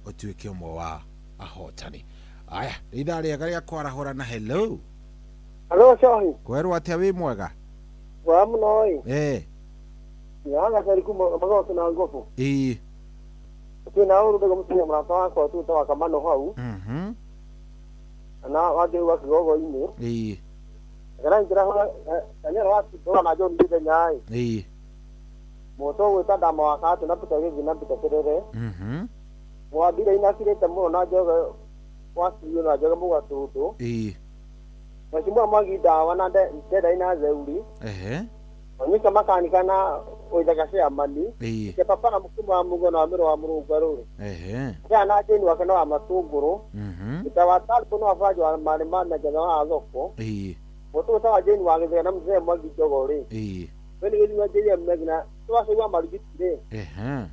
ũtuĩke ũmwe wa ahotani. Aya, ithaa rĩega rĩa kwarahũra na hello. Hello Cohi. Kwerwo atĩa wĩ mwega? Mwega mũno ĩ. Ĩĩ. Ndĩraga kuma Magoto na Ngobo. Ĩĩ. Twĩna ũru ndĩgo mũtumia mũrata wakwa twĩta wa Kamano hau. Na wangĩ wa Kĩgogo-inĩ. Ĩĩ. Kana ingĩrahũra Daniel wa Kĩndũra na John Githenya ĩ. Ĩĩ. Mũtũ gwĩta Ndama wa Katũ na Peter Gĩthiĩ na Peter Kĩrere. Mwambire inakirĩte mũno na Njoge wa Kiũ na Njoge Mũgatũndũ. Ĩĩ. Mheshimiwa Mwangi Ndawa na Ndenda ina Zeuri. Ehe. Onyika makanika na Oithaga Ciamani. Ĩĩ. Ke papa na Mũkuma wa Mũgo na wa Mĩrũ wa Mũrũngarũ. Ehe. Kĩa na Jane wake na wa Matũngũrũ. Ita wa Talbo na wa Banjo wa Marĩma na Njetha wa Thoko. Ĩĩ. Mũtũ ũta wa Jane wa Gĩthega na Mzee Mwangi Njogo rĩ. Ĩĩ. We nĩ gĩthima JM Megi na twacaigua Marigiti rĩ. Ehe.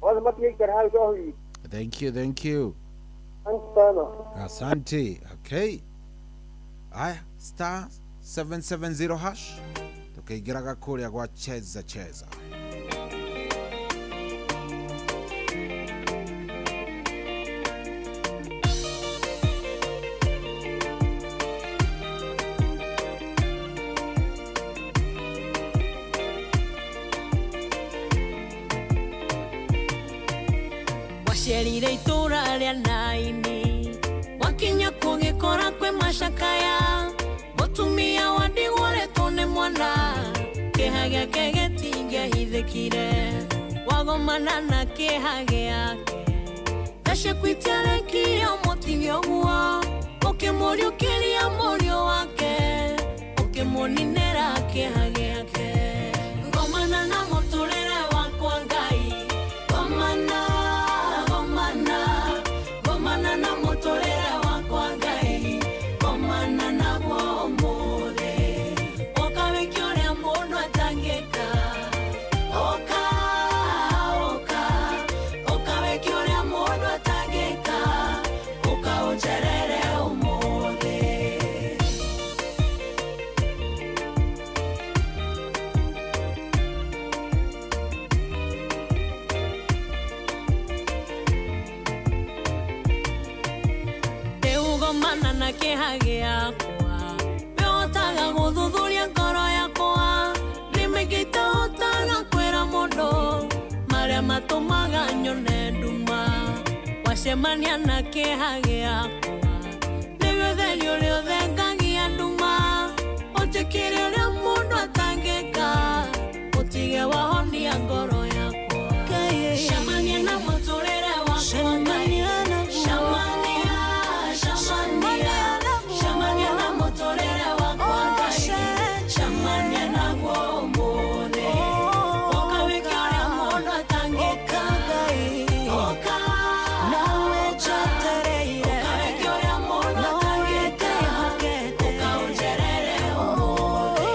Othe matigaikara hau Cohi. Thank you, thank you. Asante sana. Asante. Okay. Aya, star 770 hash. Tukaingĩraga kũrĩa gwa Cheza Cheza. Ndacerire itũra rĩa Naini, wakinya kũgĩkora kwĩ macakaya. Mũtumia wa ndigwa ũretwo nĩ mwana, kĩeha gĩake gĩtingĩahithĩkire. Wagomana na kĩeha gĩake, ndacikwitiarekia mũtige ũguo. Ũkĩmũriũkĩria mũriũ wake, ũkĩmũninĩra kĩeha gĩake. Ngomana na mũtũrĩre wakwa Ngai, ngomana, ngomana, ngomana na mũtũrĩre wakwa Ngai, ngomana naguo ũmũthĩ. Ũka wĩke ũrĩa mũndũ atangĩka, ũka, ũka, ũka wĩke ũrĩa mũndũ atangĩka, ũka ũnjerere ũmũthĩ. Rĩu ngomana na kĩeha gĩakwa, wĩhotaga gũthuthuria ngoro yakwa. Nĩ mĩingĩ itahotaga kwĩra mũndũ marĩa matũmaga nyone nduma. Wacemania na kĩeha gĩakwa, nĩwe ũtheri ũrĩa ũthengagia nduma. Ũnjĩkĩre ũrĩa mũndũ atangĩka, ũtige wahonia ngoro yakwa. Cemania na mũtũrĩre wakwa Ngai, cemania, cemania, cemania na mũtũrĩre wakwa Ngai, cemania naguo ũmũthĩ. Ũka wĩke ũrĩa mũndũ atangĩka, ũka, ũka, ũka wĩke ũrĩa mũndũ atangĩka, ũka ũnjerere ũmũthĩ.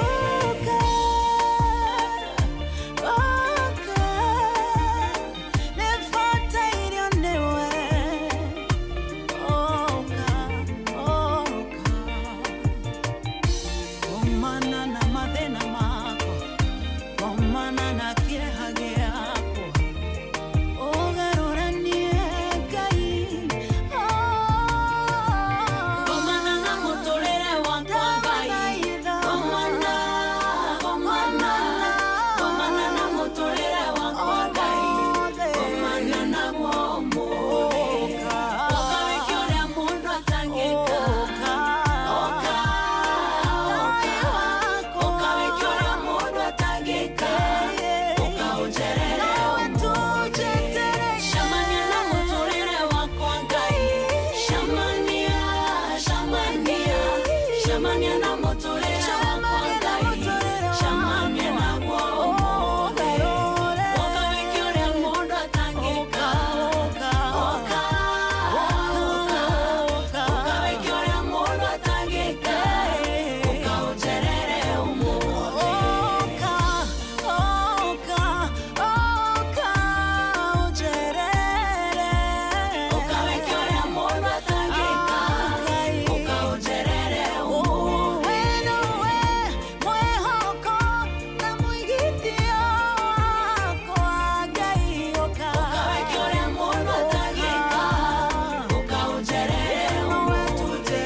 Gomana na mathĩna makwa, gomana na kĩeha gĩakwa, ũgarũranie Ngai. Gomana na mũtũrĩre wakwa Ngai, gomana, gomana, gomana na mũtũrĩre wakwa Ngai, gomana naguo ũmũthĩ. Ũka wĩke ũrĩa mũndũ atangĩka, ũka, ũka, ũka wĩke ũrĩa mũndũ atangĩka, ũka ũnjerere ũmũthĩ. Cemania na mũtũrĩre wakwa Ngai, cemania, cemania, cemania na mũtũrĩre wakwa Ngai, cemania naguo ũmũthĩ. Ũka wĩke ũrĩa mũndũ atangĩka, ũka, ũka, ũka wĩke ũrĩa mũndũ atangĩka, ũka ũnjerere ũmũthĩ. Ũka wĩke ũrĩa mũndũ atangĩka, ũka ũnjerere ũmũthĩ. Ũka wĩke ũrĩa mũndũ atangĩka, ũka ũnjerere ũmũthĩ.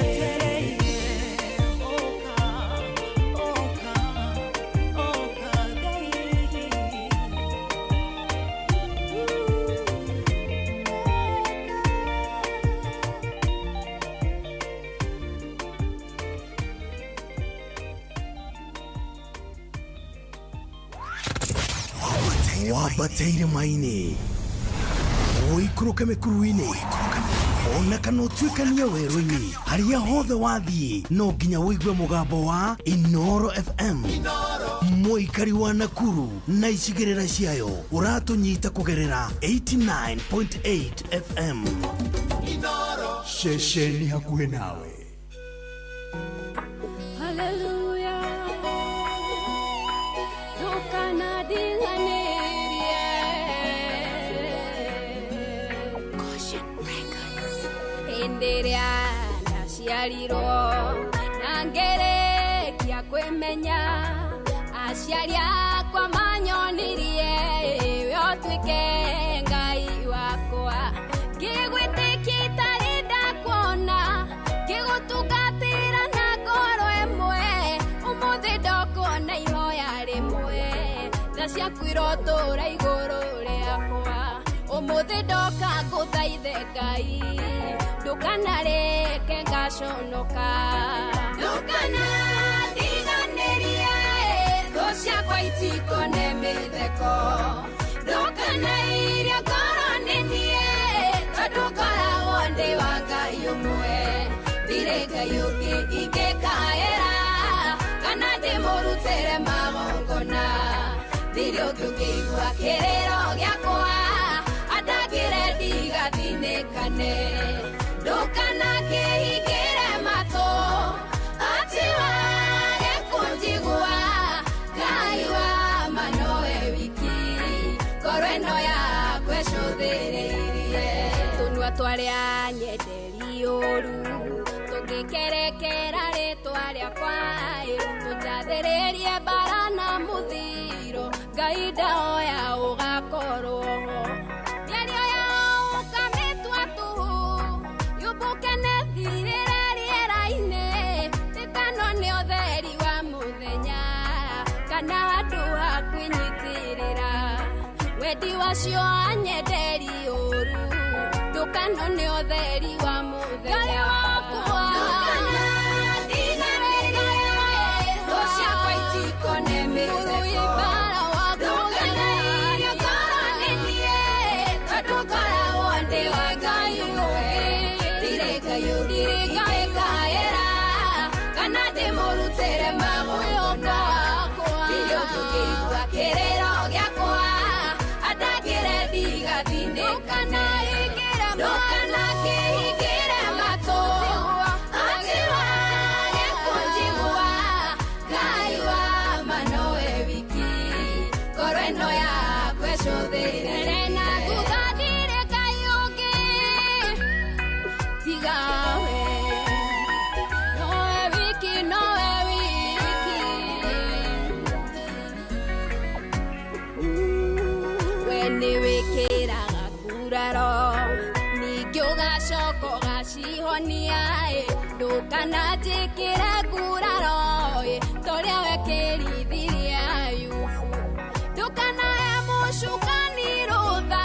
Wambateire maini, ũikũrũke mĩkuru-inĩ, ona kana ũtuĩkanie werũ-inĩ, harĩa hothe wathiĩ no nginya ũigue mũgambo wa Inoro FM. Mũikari wa Nakuru na icigĩrĩra ciayo ũratũnyita kũgerera 89.8 FM. Ceceni hakuhĩ nawe. Hallelujah. Ndukanadiganĩrie. Caution Records. Hĩndĩ ĩrĩa ndaciarirwo na ngĩrĩkia kwĩmenya, aciari akwa manyonirie we ũtuĩke Ngai wakwa. Ngĩgwĩtĩkia itarĩ ndakuona, ngĩgũtungatĩra na ngoro ĩmwe, ũmũthĩ ndokuona ihoya rĩmwe, tha ciaku irotũra igũrũ rĩakwa. Ũmũthĩ ndoka ngũthaithe Ngai ndũkanareke ngaconoka ndũkanandiganĩrie thũ ciakwa itikone mĩtheko ndũkanairie ngoro nĩ niĩ tondũ ngoragwo ndĩ wa Ngai ũmwe ndirĩ Ngai ũngĩ ingĩkaĩra kana ndĩmũrutĩre magongona ndirĩ ũngĩ ũngĩigua kĩrĩro gĩakwa andangĩre ndigathinĩkane ndũkanakĩhingĩre matũ atĩ wage kũnjigua Ngai wa ma nowe wiki ngoro ĩno yakwa ĩcũthĩrĩirie tũnua twarĩa nyenderi ũru tũngĩkerekera rĩtwa rĩakwa tũnjathĩrĩrie mbara na mũthiro Ngai ndaoya ũgakorwo ho mĩario yao ũkamĩtua tũhũ yũmbũke na ĩthirĩre rĩera-inĩ tĩkano nĩ ũtheri wa mũthenya kana handũ ha kwĩnyitĩrĩra wendi wacio anyenderi ũru ndũkano nĩ ũtheri wa mũthenya Ngai wakwa ndũkanandiganĩrie thũ ciakwa itikone mĩtheko ndũkanairie ngoro nĩ niĩ tondũ ngoragwo ndĩ wa Ngai ũmwe ndirĩ Ngai ũngĩ ingĩkaĩra kana ndĩmũrutĩre magongona ndirĩ ũngĩ ũngĩigua kĩrĩro gĩakwa andangĩre ndigathinĩkane ndũkanakĩhingĩre matũ atĩ wage kũnjigua Ngai wa ma nowe wiki ngoro ĩno yakwa ĩcũthĩrĩrie na thutha ndirĩ Ngai ũngĩ tiga we nowe wiki nowe wiki we nĩ wĩkĩraga nguraro ningĩ ũgacoka ũgacihonia ndũkananjĩkĩre nguraro torĩa wekĩrithirie Ayubu ndũkanahe mũcukani rũtha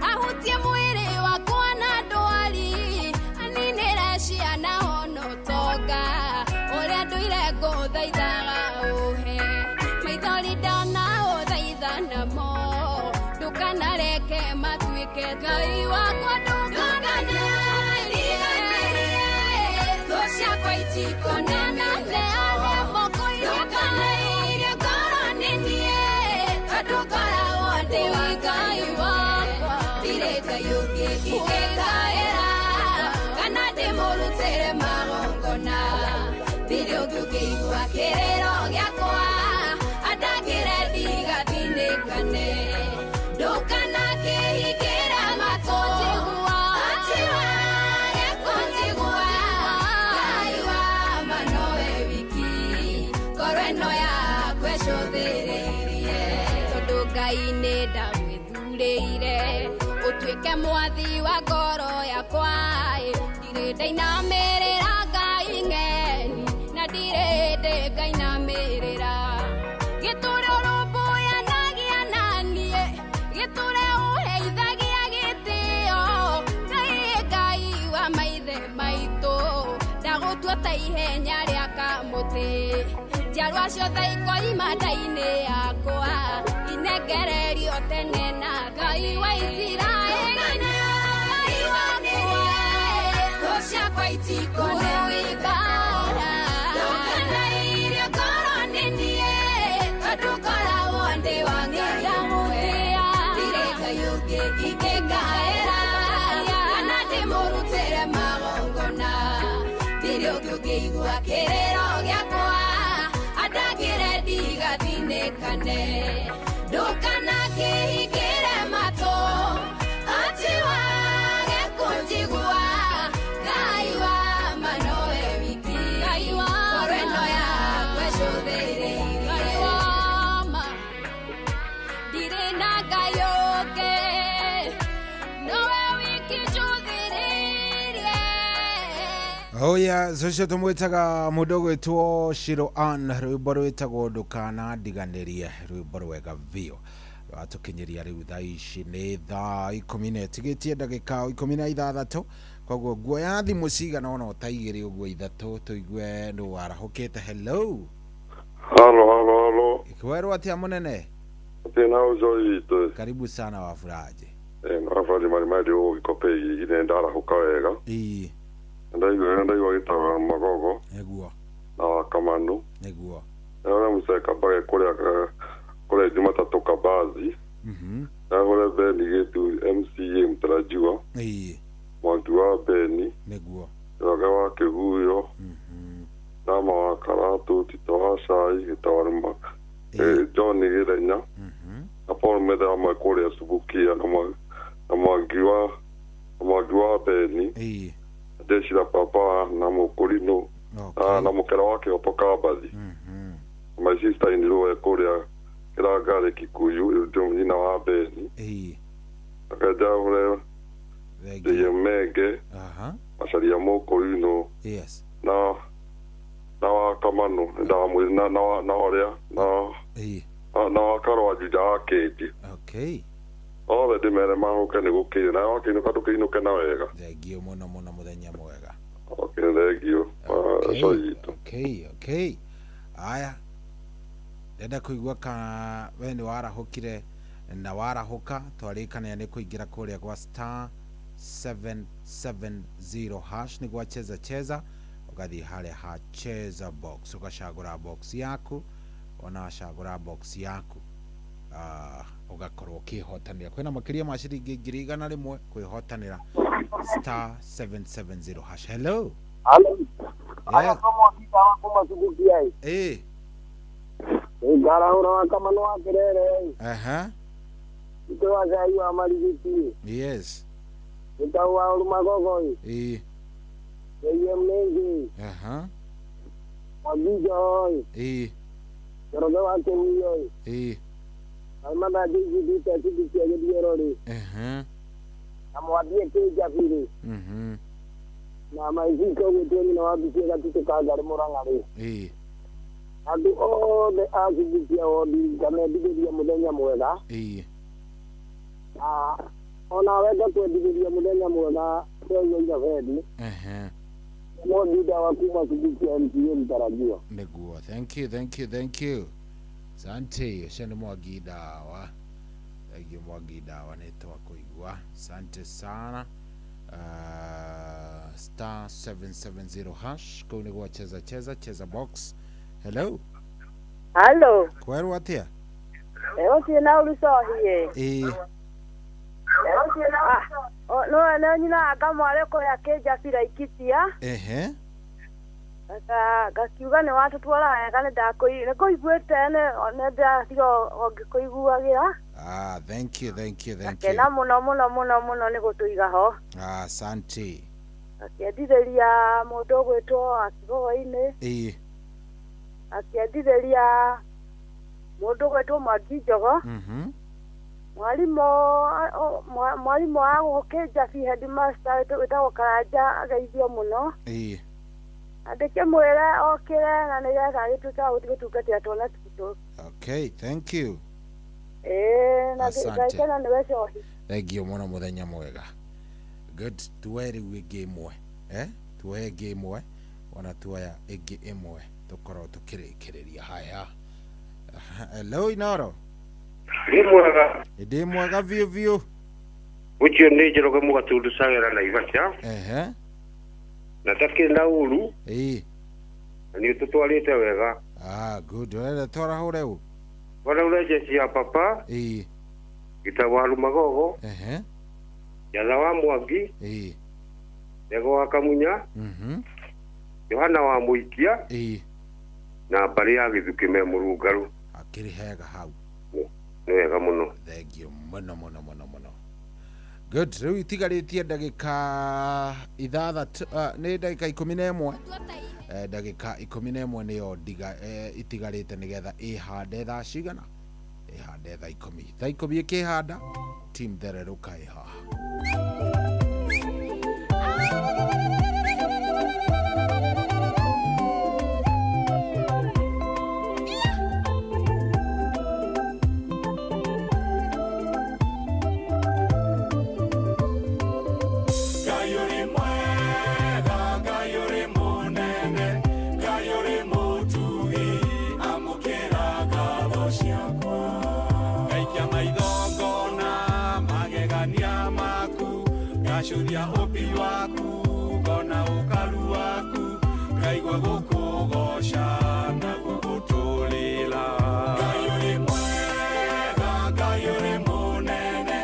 ahutie mwĩrĩ wakwa na ndwari aninĩre ciana ona ũtonga ũrĩa ndũire ngũthaithaga ũhe maithori ndona ũthaitha namo ndũkanareke matuĩke Ngai wakwa ndũkanandiganĩrie thũ ciakwa itikone mĩtheko ndũkanairie ngoro nĩ niĩ tondũ ngoragwo ndĩ wa Ngai wakwa ndirĩ Ngai ũngĩ ingĩkaĩra kana ndĩmũrutĩre magongona ndirĩ ũngĩ ũngĩigua kĩrĩro gĩakwa andangĩre ndigathinĩkane ndũkanakĩhingĩre matũ atĩ wage kũnjigua Ngai wa ma nowe wiki ngoro ĩno yakwa ĩcũthĩrĩirie tondũ Ngai nĩ ndagwĩthurĩire ũtuĩke mwathi wa ngoro yakwa ndirĩ ndainamĩrĩra Ngai ng'eni na ndirĩ ndĩ ngainamĩrĩra gĩtũre ũrũmbũyanagia na niĩ gĩtũre ũheithagia gĩtĩo Ngai Ngai wa maithe maitũ ndagũtua ta ihenya rĩa kamũtĩ njiarwa ciothe ikoima nda-inĩ yakwa inengererio tene na Ngai wa Isiraeli Ngai wakwa thũ ciakwa itikone mĩtheko ndũkanairie ngoro nĩ niĩ tondũ ngoragwo ndĩ wa Ngai ũmwe ndirĩ Ngai ũngĩ ingĩkaĩra kana ndĩmũrutĩre magongona ndirĩ ũngĩ ũngĩigua kĩrĩro gĩakwa andangĩre ndigathinĩkane ndũkanakĩhingĩre matũ atĩ wage kũnjigua Ngai wa ma nowe wiki ngoro ĩno yakwa ĩcũthĩrĩirie Ngai wa ma ndirĩ na Ngai ũngĩ nowe wiki njũthĩrĩirie Oya ũcio tũmwĩtaga mũndũ ũgwĩtwo Shiro Ann rwĩmbo rwĩtagwo ndũkanandiganĩrie rwĩmbo rwega biũ. Rwatũkinyĩria rĩu thaa ici nĩ thaa ikũmi na ĩtigĩtie ndagĩka 16, koguo nguoya thimũ cigana ona ta igĩrĩ ũguo ithatũ tũigue nũ warahũkĩte. Hello. Halo, halo, halo. Kwerwo atĩa mũnene? Atĩ na ũjoi witũ. Karibu sana Wafuraje. Wafuraje marimari ũgĩkope ine ndarahũka wega. Ĩĩ. Ndaigua gĩtawa Magogo. Nĩguo. Na wa Kamanu. Nĩguo. Ũrĩa mũceka mbage kũrĩa Jumatatũ Kabazi. Ndagũre Beni Gĩtu MCA mtarajiwa. Ĩĩ. Mwangi wa Beni. Nĩguo. Njoroge wa Kĩguyo. Nama wa Karatu, Tito wa Cai, Gĩtawarĩma, John Gĩthenya. Na Paul Methe amwe kũrĩa Subukia na Mwangi wa Beni. Ĩĩ. Ndecira papa na Mũkũrinũ. Na mũkera wa Kĩhoto Kambathi. My sister in law kũrĩa Kĩrangarĩ Kikuyu, nyina wa Beni. Ĩĩ. Akenja ũrĩa Ndĩye Menge. Macaria Mũkũrinũ. Yes. Na wa Kamanu ndamwĩra na ũrĩa na wa Karwa Juja wa Kĩnji. Okay. Othe ndĩmere mahũke nĩ gũkĩire na wakĩinũka ndũkĩinũke na wega. Thengio mũno mũno mũthenya mwega. Okay, thengio. Okay, okay. Aya. Ndenda kũigua kana we nĩ warahũkire na warahũka twarĩkania nĩ kũingĩra kũrĩa gwa star 770 hash nĩ gwa cheza cheza, ũgathiĩ harĩa ha cheza box ũgacagũra box yaku, ona wacagũra box yaku ũgakorwo ũkĩhotanĩra. Kwĩna makĩria ma ciringi 100,000 kwĩhotanĩra star 770 hash. Hello. Hello. Aya kama wa kuma Subukia. Eh. Ngarahũra wa Kamanu wa Kĩrere. Aha. Ito wa Cai wa Marigiti. Yes. Ito wa Magogo. Eh. Yeye Mlengi. Aha. Wagijo. Eh. Njoroge wa Kĩguyo. Eh. Almanda JGB tacitikia gĩthiorori. Aha. Na mwambie Kĩnjabiri. Mhm. Na maithiko gwĩtwo nyina wa Mbicie Gatitũ ka Ngarĩ Mũrang'a-rĩ. Eh. Andũ othe a Subukia wondi ngamendithĩria mũthenya mwega. Ĩĩ. Na onawe ngakwendithĩria mũthenya mwega tweigua Izabethi. Ehe. No thutha wa kuma Subukia MCA mtarajiwa. Nĩguo. Thank you, thank you, thank you. Asante. Ũcio nĩ Mwangi Ndawa. Thank you Mwangi Ndawa nĩ twakũigua. Asante sana. Star 770 hash kũu nĩ gwa cheza cheza cheza box. Hello. Hello. Kwerwo atĩa? Ũcio na ũrucohie. Ĩĩ. No no nyina anga mware kũrĩa Kĩnjabira Ikitia. Ehe. Ngakiuga nĩ watũtwara wega nĩ ndakũiguĩte nĩ ndatiga o ngĩkũiguagĩra. Ah, thank you, thank you, thank you. Ngakena mũno mũno mũno mũno nĩ gũtũiga ho. Ah, asante. Akĩendithĩria mũndũ ũgwĩtwo Akigogo-inĩ. Ĩĩ. Akĩendithĩria mũndũ ũgwĩtwo Mwangi Njogo. Mhm. Mwarimũ wa gũkũ Kĩnjabi headmaster wĩtagwo Karanja ageithio mũno. Ĩĩ. Andĩkĩmwĩre okĩre na nĩgetha agĩtuĩke wa gũthiĩ gũtungatĩra twana twitũ. Okay, thank you. Ĩĩ, na ngakena nĩwe cohi. Thank you mũno mũthenya mwega. Good. Tuoe rĩu ĩngĩ ĩmwe. Tuoe ĩngĩ ĩmwe ona tuoya ĩngĩ ĩmwe tũkorwo tũkĩrĩkĩrĩria haya. Hello Inoro. Ndĩ mwega. Ndĩ mwega biũ biũ. Ũcio nĩ Njoroge Mũgatundu Cagera Naivasha. Ehe. Na takĩrĩ na ũru. Ĩĩ. Na nĩ ũtũtwarĩte wega. Ah, good. Ũrenda twarahũre ũ? Waraura jeshi ya papa. Ĩĩ. Gĩtagwo wa Magogo. Ehe. Jatha wa Mwangi. Ĩĩ. Ndego wa Kamunya. Mhm. Yohana wa Mũikia. Ĩĩ. Na mbarĩ ya Gĩthukĩ me Mũrũngarũ. Akĩrĩ hega hau. Nĩ wega mũno. Thank you mũno mũno mũno mũno. Good. Rĩu itigarĩtie ndagĩka ithathatũ, nĩ ndagĩka 11. Ndagĩka 11 nĩyo itigarĩte nĩgetha ĩhande thaa cigana? Ĩhande thaa 10. Thaa 10 ĩkĩhanda team thererũka ĩ haha. Ngacuria ũmbi waku ngona ũkaru waku ngaigua gũkũgoca na gũgũtũrĩra. Ngai ũrĩ mwega, Ngai ũrĩ mũnene,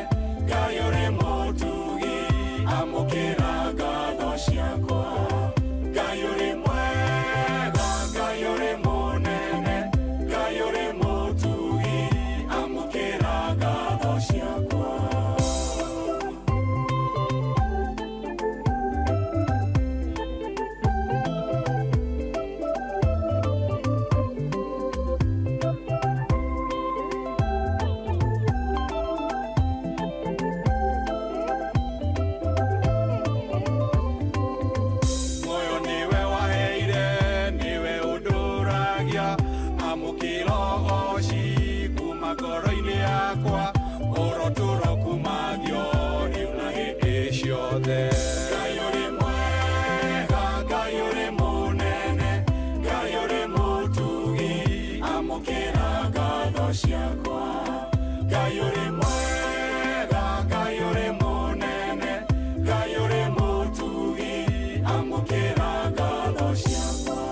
Ngai ũrĩ mũtugi, amũkĩra ngatho ciakwa. Ngai ũrĩ mwega, Ngai ũrĩ mũnene, Ngai ũrĩ mũtugi, amũkĩra ngatho ciakwa. Muoyo nĩwe waheire, nĩwe ũndũragia, amũkĩra ũgoci kuma ngoro-inĩ yakwa, ũrotũro kumagio rĩu na hĩndĩ ciothe. Ngai ũrĩ mwega, Ngai ũrĩ mũnene, Ngai ũrĩ mũtugi, amũkĩra ngatho ciakwa. Ngai ũrĩ mwega, Ngai ũrĩ mũnene, Ngai ũrĩ mũtugi, amũkĩra ngatho ciakwa.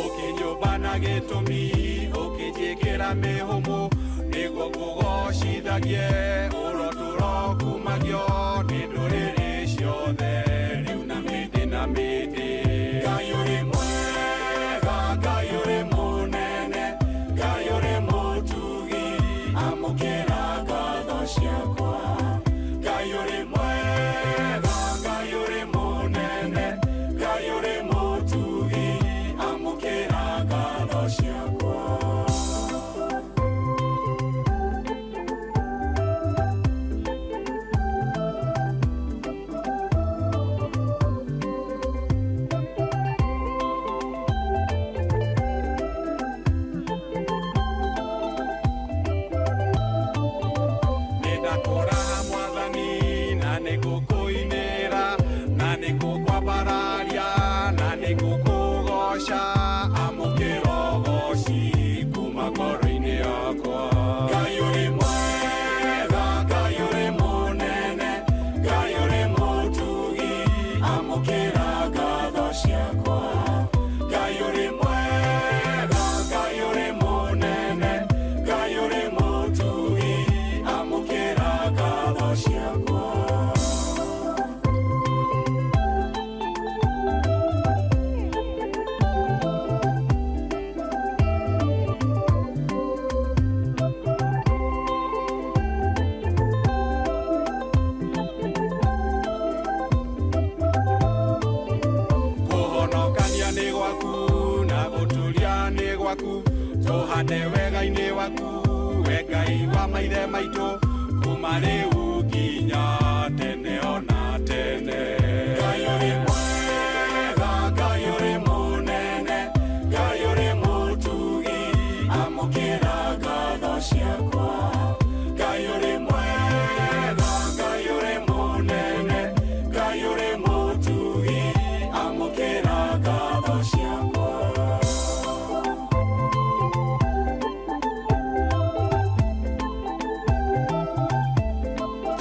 Ũkĩnyũmba na gĩtũmi, ũkĩnjĩkĩra mĩhũmũ, nĩguo ngũgocithagie, ũrotũro kumagio nĩ ndũrĩrĩ ciothe, rĩu na mĩndĩ na mĩndĩ. Ngai ũrĩ mwega, Ngai ũrĩ mũnene, Ngai ũrĩ mũtugi, amũkĩra ngatho ciakwa. Ngai ũrĩ mwega, Ngai ũrĩ mũnene, Ngai ũrĩ mũtugi, amũkĩra ngatho ciakwa. Nĩndakũraha Mwathani na nĩngũkũinĩra, na nĩngũkwambararia, na nĩngũkũgoca, amũkĩra ũgoci kuma ngoro-inĩ yakwa. Ngai ũrĩ mwega, Ngai ũrĩ mũnene, Ngai ũrĩ mũtugi, amũkĩra ngatho ciakwa. Ngai ũrĩ mwega, Ngai ũrĩ mũnene, Ngai ũrĩ mũtugi, amũkĩra ngatho ciakwa. Kũhonokania nĩ gwaku na gũtũria nĩ gwaku, tũhande wega-inĩ waku, we Ngai wa maithe maitũ, kuma rĩu nginya tene ona tene. Ngai ũrĩ mwega, Ngai ũrĩ mũnene, Ngai ũrĩ mũtugi, amũkĩra ngatho ciakwa. Ngai ũrĩ mwega, Ngai ũrĩ mũnene, Ngai ũrĩ mũtugi, amũkĩra ngatho ciakwa.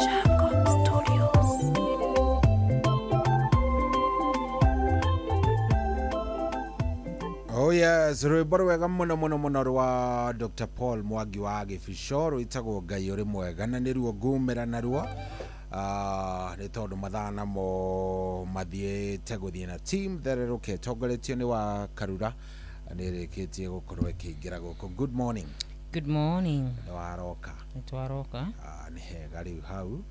Jacob Studios. Oh yes, rwĩmbo rwega mũno mũno mũno rwa Dr. Paul Mwangi wa Gĩbico rwĩtagwo Ngai ũrĩ mwega, na nĩruo ngumĩra naruo nĩ tondũ mathaa namo mathiĩte gũthiĩ na team thererũke ĩtongoretio nĩ wa Karura nĩ ĩrĩkĩtie gũkorwo ĩkĩingĩra gũkũ. Good morning. Good morning. Nĩ waroka? Nĩ twaroka. Nĩ hega rĩu hau.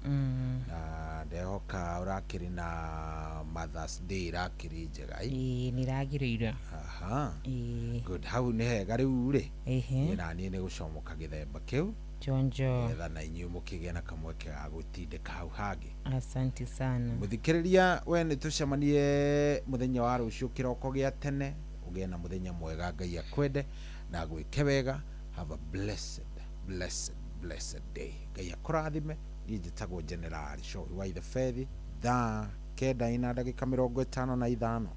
Na ndehoka ũrakĩrĩ na Mother's Day ĩrakĩrĩ njega. Ĩĩ nĩ iragĩrĩire. Aha. Ĩĩ. Good, hau nĩ hega rĩu rĩ. Ĩhĩ. Niĩ na niĩ nĩ gũcomoka gĩthemba kĩu. Chonjo. Nĩgetha na inyuĩ mũkĩgĩe na kamweke ga gũtindĩka hau hangĩ. Asante sana. Mũthikĩrĩria we nĩ tũcemanie mũthenya wa rũciũ kĩroko gĩa tene, ũgĩe na mũthenya mwega, Ngai akwende na agwĩke wega. Have a blessed, blessed, blessed day. Ngai akũrathime. Niĩ njĩtagwo General Shohi wa Ithe Fethi. Thaa 9:55.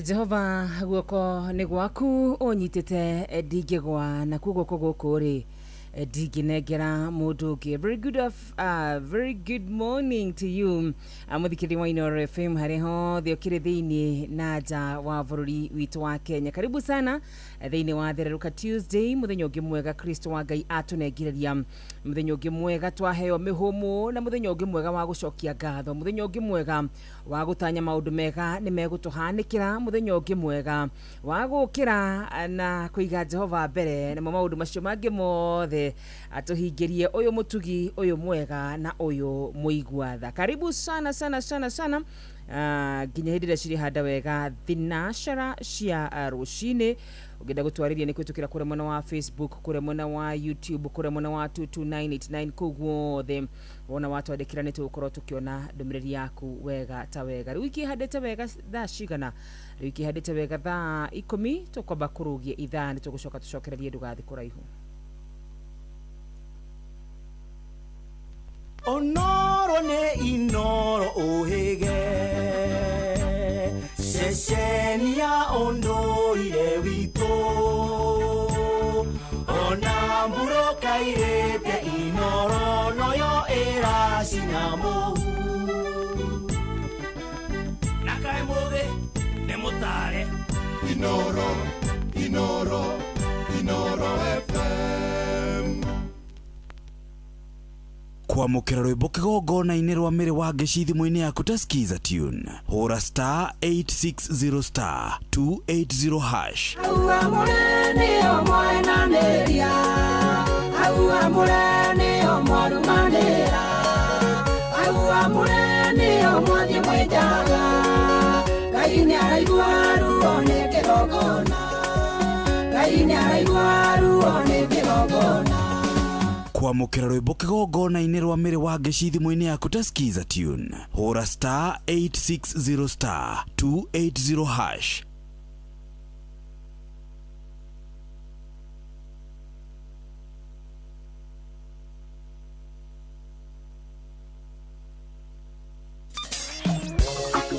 Jehova guoko nĩ gwaku ũnyitĩte ndingĩgwa nakuo guoko gũkũ rĩ ndingĩnengera mũndũ ũngĩ. Very good of, very good morning to you mũthikĩrĩria wa Inooro FM harĩa hothe ũkĩrĩ thĩinĩ na nja wa bũrũri witũ wa Kenya. Karibu sana Thĩinĩ wa Thererũka Tuesday, mũthenya ũngĩ mwega Kristo wa Ngai atũnengereria, mũthenya ũngĩ mwega twaheo mĩhũmũ, na mũthenya ũngĩ mwega wa gũcokia ngatho, mũthenya ũngĩ mwega wa gũtanya maũndũ mega nĩ megũtũhanĩkĩra, mũthenya ũngĩ mwega wa gũkĩra na kũiga Jehova mbere, namo maũndũ macio mangĩ mothe atũhingĩrie ũyũ mũtugi, ũyũ mwega na ũyũ mũigua tha. Karibu sana sana sana sana nginya hĩndĩ ĩrĩa cirĩhanda wega thinashara cia rũcinĩ. Ũngĩenda gũtwarĩria nĩ kũhĩtũkĩra kũrĩa mwena wa Facebook, kũrĩa mwena wa YouTube, kũrĩa mwena wa 22989, kũu guothe wona watwandĩkĩra nĩ tũgũkorwo tũkĩona ndũmĩrĩri yaku wega ta wega. Rĩu ikĩhandĩte wega thaa cigana? Rĩu ikĩhandĩte wega thaa 10, tũkwamba kũrũgia ithaa, nĩ tũgũcoka tũcokererie, ndũgathiĩ kũraihu. Onoro ne inoro ohege Sheshenia ondoire wito Ona mburo kairete inoro noyo era sinamohu Nakae mothe ne mutare Inoro, Inoro, Inoro FM. Kwamũkĩra rwĩmbo kĩgongona-inĩ rwa mĩrĩ wa ngeci thimũ-inĩ yaku ta Skiza Tune, hũra star 860 star 280 hash. Kwamũkĩra rwĩmbo kĩgongona-inĩ rwa mĩrĩ wa ngeci thimũ-inĩ yaku ta Skiza Tune, hũra star 860 star 280 hash.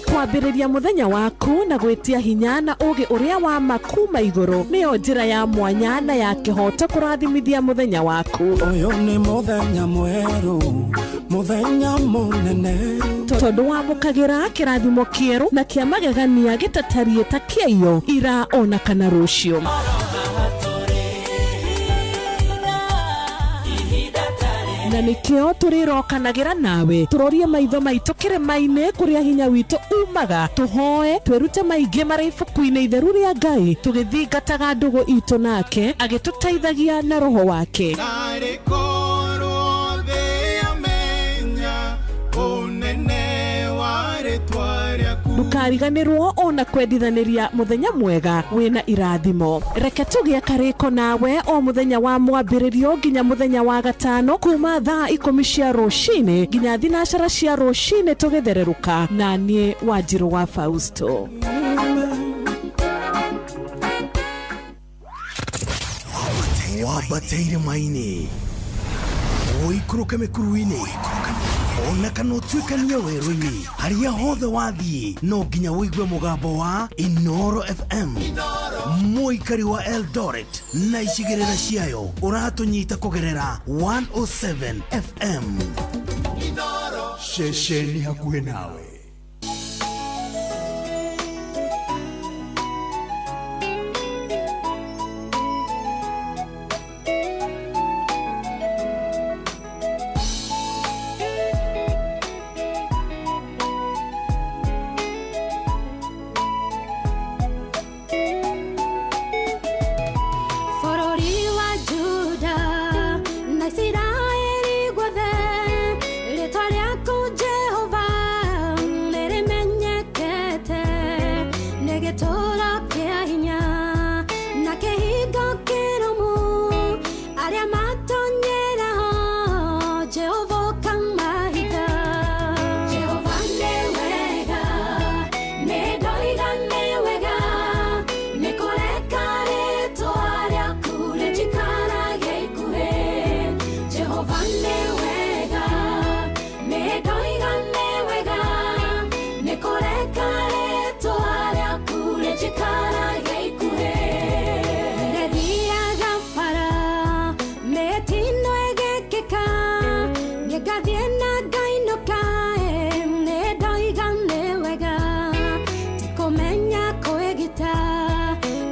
Kwambĩrĩria mũthenya waku na gwĩtia hinya na ũgĩ ũrĩa wa makuma igũrũ nĩyo njĩra ya mwanya na ya kĩhoto kũrathimithia mũthenya waku. Ũyũ nĩ mũthenya mwerũ, mũthenya mũnene, tondũ wamũkagĩra kĩrathimo kĩerũ na kĩa magegania gĩtatariĩ ta kĩaiyo ira ona kana rũciũ. Na nĩkĩo tũrĩrokanagĩra nawe tũrorie maitho maitũ kĩrĩma-inĩ kũrĩa hinya witũ umaga, tũhoe twĩrute maingĩ marĩ ibuku-inĩ itheru rĩa Ngai, tũgĩthingataga ndũgũ itũ nake agĩtũteithagia na roho wake. Ndũkariganĩrwo ona kwendithanĩria mũthenya mwega wĩna irathimo. Reke tũgĩe karĩko nawe o mũthenya wa mwambĩrĩrio nginya mũthenya wa gatano kuma thaa 10 cia rũcinĩ nginya 12 cia rũcinĩ tũgĩthererũka, na niĩ Wanjirũ wa Fausto. Wambateire maini ũikũrũke mĩkuru-inĩ ona kana ũtuĩkanie werũ-inĩ, harĩa hothe wathiĩ no nginya ũigue mũgambo wa Inoro FM. Mũikari wa Eldoret na icigĩrĩra ciayo ũratũnyita kũgerera 107 FM. Ceceni hakuhĩ nawe.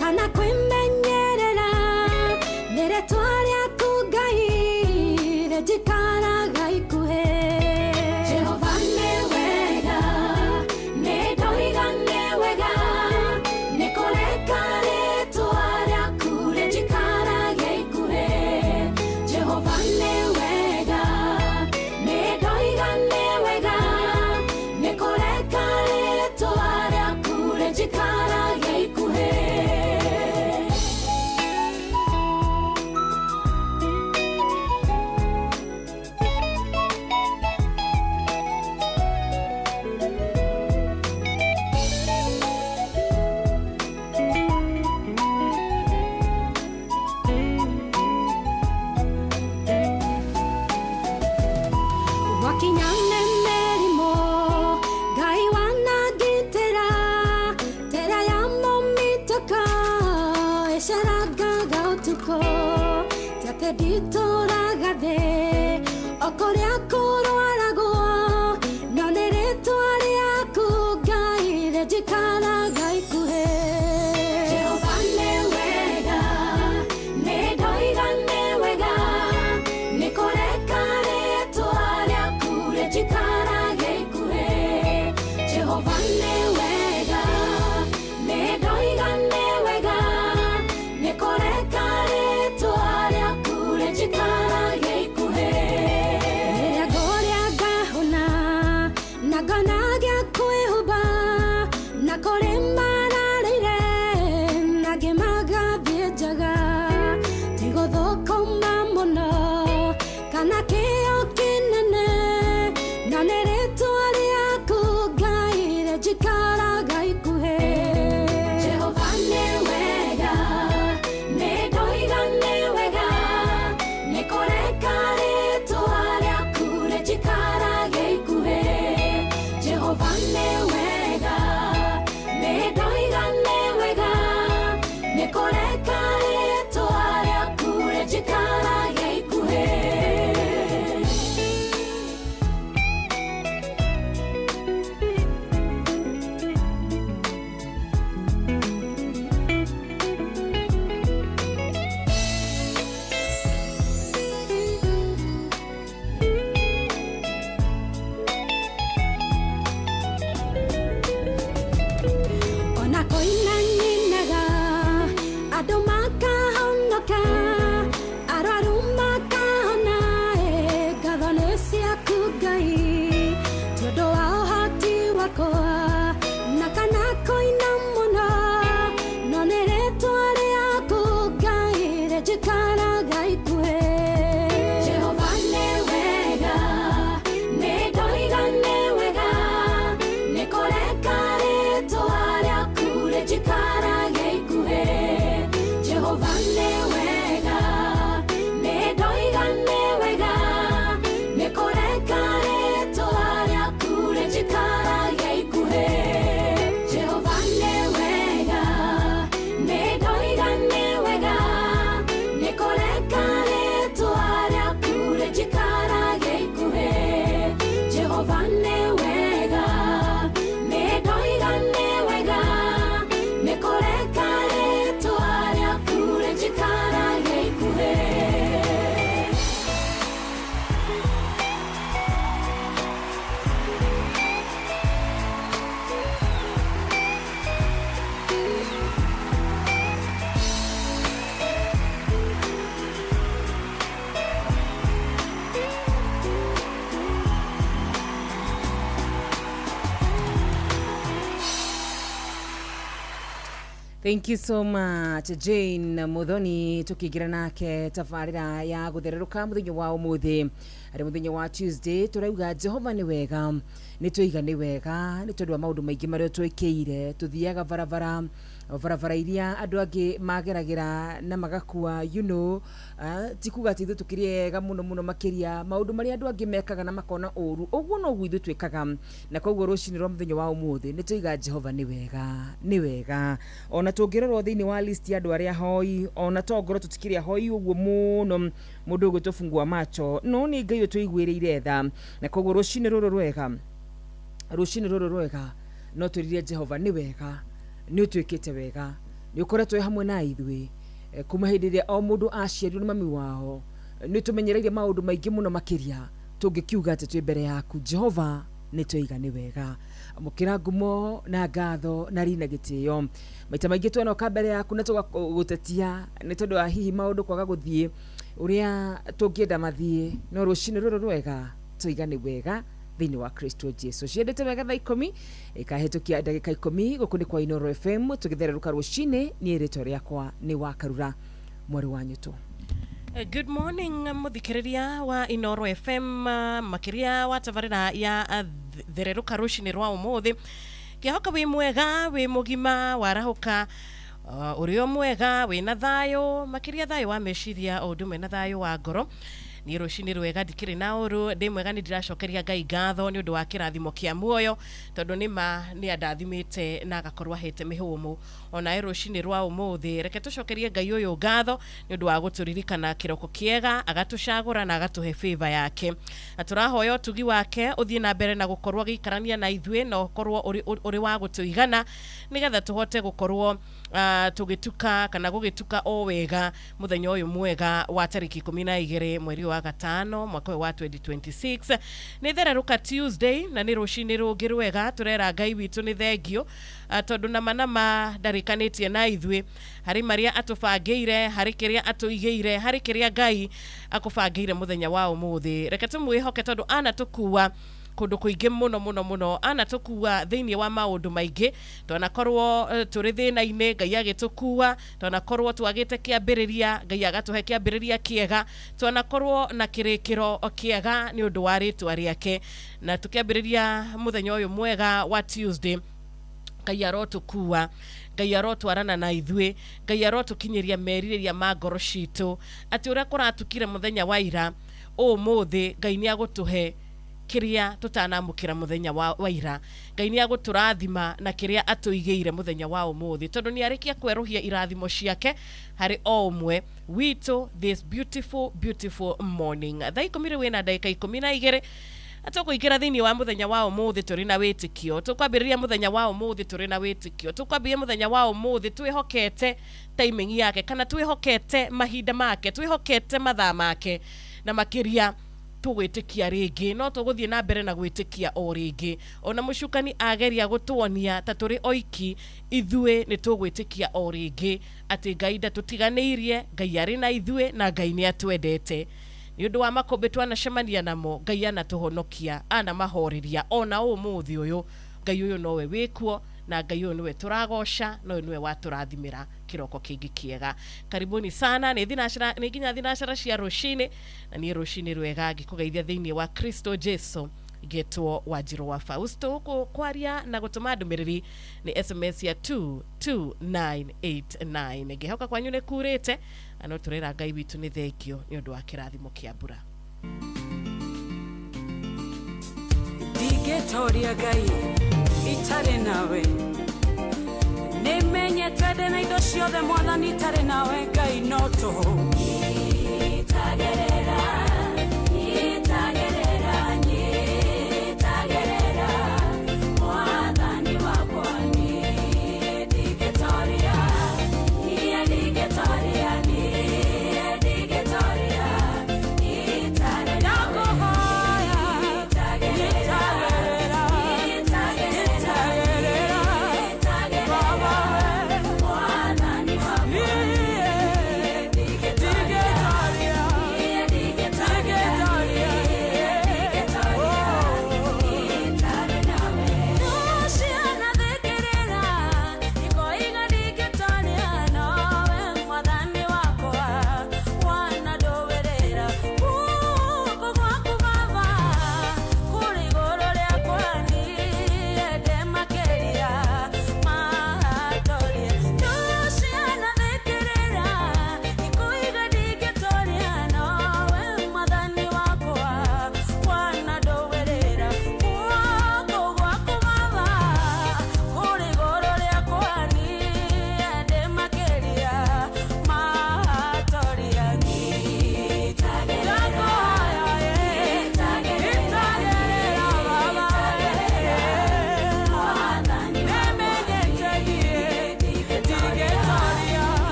Kana kwĩmenyerera. rĩnjikaraga ikuhĩ. Jehova nĩ wega, nĩ ndoiga nĩ wega, nĩ kũreka rĩtwa rĩaku rĩnjikarage ikuhĩ. Jehova nĩ wega, nĩ ndoiga nĩ wega, nĩ kũreka rĩtwa rĩaku rĩnjikarage ikuhĩ. Wakinya nĩ mĩrimũ, Ngai wanangitĩra, tera ya mũmitũko ĩcerangaga ũtukũ, ti atĩ nditũraga thĩ o kũrĩa kũrwaragwo, no nĩ rĩtwa rĩaku Ngai rĩnjikaraga ikuhĩ. Jehova nĩ wega, nĩ ndoiga nĩ wega, nĩ kũreka rĩtwa rĩaku rĩnjikarage ikuhĩ. Jehova nĩ wega, nĩ ndoiga nĩ wega, nĩ kũreka rĩtwa rĩaku rĩnjikarage ikuhĩ. Rĩrĩa ngũrĩa ngahũna, na ngona gĩa kwĩhumba, na kũrĩ mararĩire, na angĩ magathiĩ njaga, ti gũthũkũma mũno kana kĩo kĩnene, no nĩ rĩtwa rĩaku Ngai rĩnjikaraga ikuhĩ. Jehova nĩ wega, nĩ ndoiga nĩ wega, nĩ kũreka rĩtwa rĩaku rĩnjikarage ikuhĩ. Jehova nĩ wega, nĩ ndoiga nĩ wega, nĩ kũreka rĩtwa rĩaku rĩnjikarage ikuhĩ. Ona koina nyinaga, andũ makahonoka, arwaru makahona, ngatho nĩ ciaku Ngai, ti ũndũ wa ũhoti wakwa, na kana kũina mũno, no nĩ rĩtwa rĩaku Ngai rĩnjikaraga ikuhĩ. Jehova nĩ wega, nĩ ndoiga nĩ wega, nĩ kũreka rĩtwa rĩaku rĩnjikarage ikuhĩ. Jehova nĩ wega, nĩ ndoiga nĩ wega, nĩ kũreka rĩtwa rĩaku rĩnjikarage ikuhĩ. Jehova nĩ wega, nĩ ndoiga nĩ wega, nĩ kũreka rĩtwa rĩaku rĩnjikarage ikuhĩ. Jehova nĩ wega, nĩ ndoiga nĩ wega, nĩ kũreka rĩtwa rĩaku rĩnjikarage ikuhĩ. Thank you so much Jane Muthoni, tukiingira nake tabarĩra ya gũthererũka mũthenya wa ũmũthĩ, arĩ mũthenya wa Tuesday. Tũrauga Jehova nĩ wega, nĩ twaiga nĩ wega nĩ tondũ wa maũndũ maingĩ marĩa twĩkĩire. Tũthiaga barabara barabara iria andũ angĩ mageragĩra na magakua, ti kuga atĩ ithuĩ tũkĩrĩ ega mũno mũno makĩria maũndũ marĩa andũ angĩ mekaga na makona ũru, ũguo noguo ithuĩ twĩkaga. Na koguo rũcinĩ rwa mũthenya wa ũmũthĩ nĩ twaiga Jehova nĩ wega, nĩ wega. Ona tũngĩrorwo thĩinĩ wa list ya andũ arĩa ahoi, ona tongorwo tũtikĩrĩ ahoi ũguo mũno, mũndũ ũgwĩtwo fungua macho, no nĩ Ngai ũtũiguĩrĩire tha. Na koguo rũcinĩ rũrũ rwega, rũcinĩ rũrũ rwega, no twĩrire Jehova nĩ wega, nĩ ũtwĩkĩte wega, nĩ ũkoretwo wĩ hamwe na ithuĩ kuma hĩndĩ ĩrĩa o mũndũ aciarirwo nĩ mami wao. Nĩ tũmenyereire maũndũ maingĩ mũno makĩria tũngĩkiuga atĩ twĩ mbere yaku Jehova nĩ twaiga nĩ wega. Amũkĩra ngumo na ngatho na rina gĩtĩo. Maita maingĩ twanoka mbere yaku na tũgagũtetia nĩ tondũ wa hihi maũndũ kwaga gũthiĩ ũrĩa tũngĩenda mathiĩ, no rũcinĩ rũrũ rwega twaiga nĩ wega thĩinĩ wa Kristo Jesu. Ciendete wega thaa 10 ĩkahĩtũkia ndagĩka 10 gũkũ nĩ kwa Inooro FM tũgĩthererũka rũcinĩ. Niĩ rĩtwa rĩakwa nĩ Wakarura mwarĩ wa Nyũtũ. Good morning muthikiriria wa Inooro FM, makiria wa tabarĩra ya thererũka rũcinĩ rwa ũmũthĩ. Ngĩhoka wĩ mwega, wĩ mũgima, warahũka ũrĩ o mwega, wĩna thayũ, makĩria thayũ wa meciria o ũndũ ũmwe na thayũ wa ngoro. Niĩ rũcinĩ rwega ndikĩrĩ na ũru, ndĩ mwega, nĩ ndĩracokeria Ngai ngatho nĩ ũndũ wa kĩrathimo kĩa muoyo, tondũ nĩ ma nĩ andathimĩte na agakorwo ahete mĩhũmũ. Onawe rũcinĩ rwa ũmũthĩ reke tũcokerie Ngai ũyũ ngatho nĩ ũndũ wa gũtũririkana kĩroko kĩega, agatũcagũra na agatũhe favor yake. Na tũrahoya ũtugi wake ũthiĩ na mbere na gũkorwo agĩikarania na ithuĩ na ũkorwo ũrĩ wa gũtũigana, nĩgetha tũhote gũkorwo tũgĩtuka kana gũgĩtuka o wega mũthenya ũyũ mwega wa tarĩki 12 mweri wa gatano mwaka ũyũ wa 2026. Nĩ thererũka Tuesday na nĩ rũcinĩ rũngĩ rwega, tũrera Ngai witũ nĩ thengio, tondũ nama nama ndarĩkanĩtie na ithuĩ harĩ marĩa atũbangĩire, harĩ kĩrĩa atũigĩire, harĩ kĩrĩa Ngai akũbangĩire mũthenya wa ũmũthĩ. Reke tũmwĩhoke tondũ anatũkua kũndũ kũingĩ mũno mũno mũno, anatũkua thĩinĩ wa maũndũ maingĩ. Twanakorwo tũrĩ thĩna-inĩ, Ngai agĩtũkua, twanakorwo twagĩte kĩambĩrĩria, Ngai agatũhe kĩambĩrĩria kĩega, twanakorwo na kĩrĩkĩro kĩega nĩ ũndũ wa rĩtwa rĩake. Na tũkĩambĩrĩria mũthenya ũyũ mwega wa Tuesday, Ngai arotũkua, Ngai arotwarana na ithuĩ, Ngai arotũkinyĩria merirĩria ma ngoro citũ, atĩ ũrĩa kũratukire mũthenya wa ira, ũmũthĩ Ngai nĩ agũtũhe kĩrĩa tũtanamũkĩra mũthenya wa ira. Ngai nĩ agũtũrathima na kĩrĩa atũigĩire mũthenya wa ũmũthĩ, tondũ nĩ arĩkia kwerũhia irathimo ciake harĩ o ũmwe witũ this beautiful beautiful morning. Thaa 10 rĩu wĩna ndagĩka 12 tũkũingĩra thĩinĩ wa mũthenya wa ũmũthĩ tũrĩ na wĩtĩkio. Tũkwambĩrĩria mũthenya wa ũmũthĩ tũrĩ na wĩtĩkio. Tũkwambĩrĩria mũthenya wa ũmũthĩ twĩhokete timing yake, kana twĩhokete mahinda make, twĩhokete mathaa make, na makĩria tũgwĩtĩkia rĩngĩ. No tũgũthiĩ na mbere na gwĩtĩkia o rĩngĩ. Ona mũcukani ageria gũtuonia ta tũrĩ oiki, ithuĩ nĩ tũgwĩtĩkia o rĩngĩ atĩ Ngai ndatũtiganĩirie, Ngai arĩ na ithuĩ na Ngai nĩ atwendete. Nĩ ũndũ wa makũmbĩ twanacemania namo, Ngai anatũhonokia, anamahoreria ona ũmũthĩ ũyũ. Ngai ũyũ nowe wĩkuo na Ngai ũyũ nĩwe tũragoca, na ũyũ nĩwe watũrathimĩra kĩroko kĩngĩ kĩega. Karibuni sana, nĩ thinacara, nĩ nginya thinacara cia rũcinĩ, na niĩ rũcinĩ rwega ngĩkũgeithia thĩinĩ wa Kristo Jesu. Ngetwo Wanjirũ wa Fausto. Gũkũ kwaria na gũtũma ndũmĩrĩri nĩ SMS ya 22989. Ngĩhoka kwanyu nĩ kurĩte, na no tũrera Ngai witũ nĩ thengio nĩ ũndũ wa kĩrathimo kĩa mbura. Ndingĩtoria Ngai itarĩ nawe, nĩmenyete ndĩ na indo ciothe Mwathani itarĩ nawe Ngai no tũhũ. Nyitagerera, nyitagerera, nyitagerera, Mwathani wakwa niĩ ndingĩtoria, niĩ ndingĩtoria, niĩ ndingĩtoria itarĩ nawe. Nyitagerera, nyitagerera, nyitagerera, Mwathani wakwa niĩ ndingĩtoria, niĩ ndingĩtoria.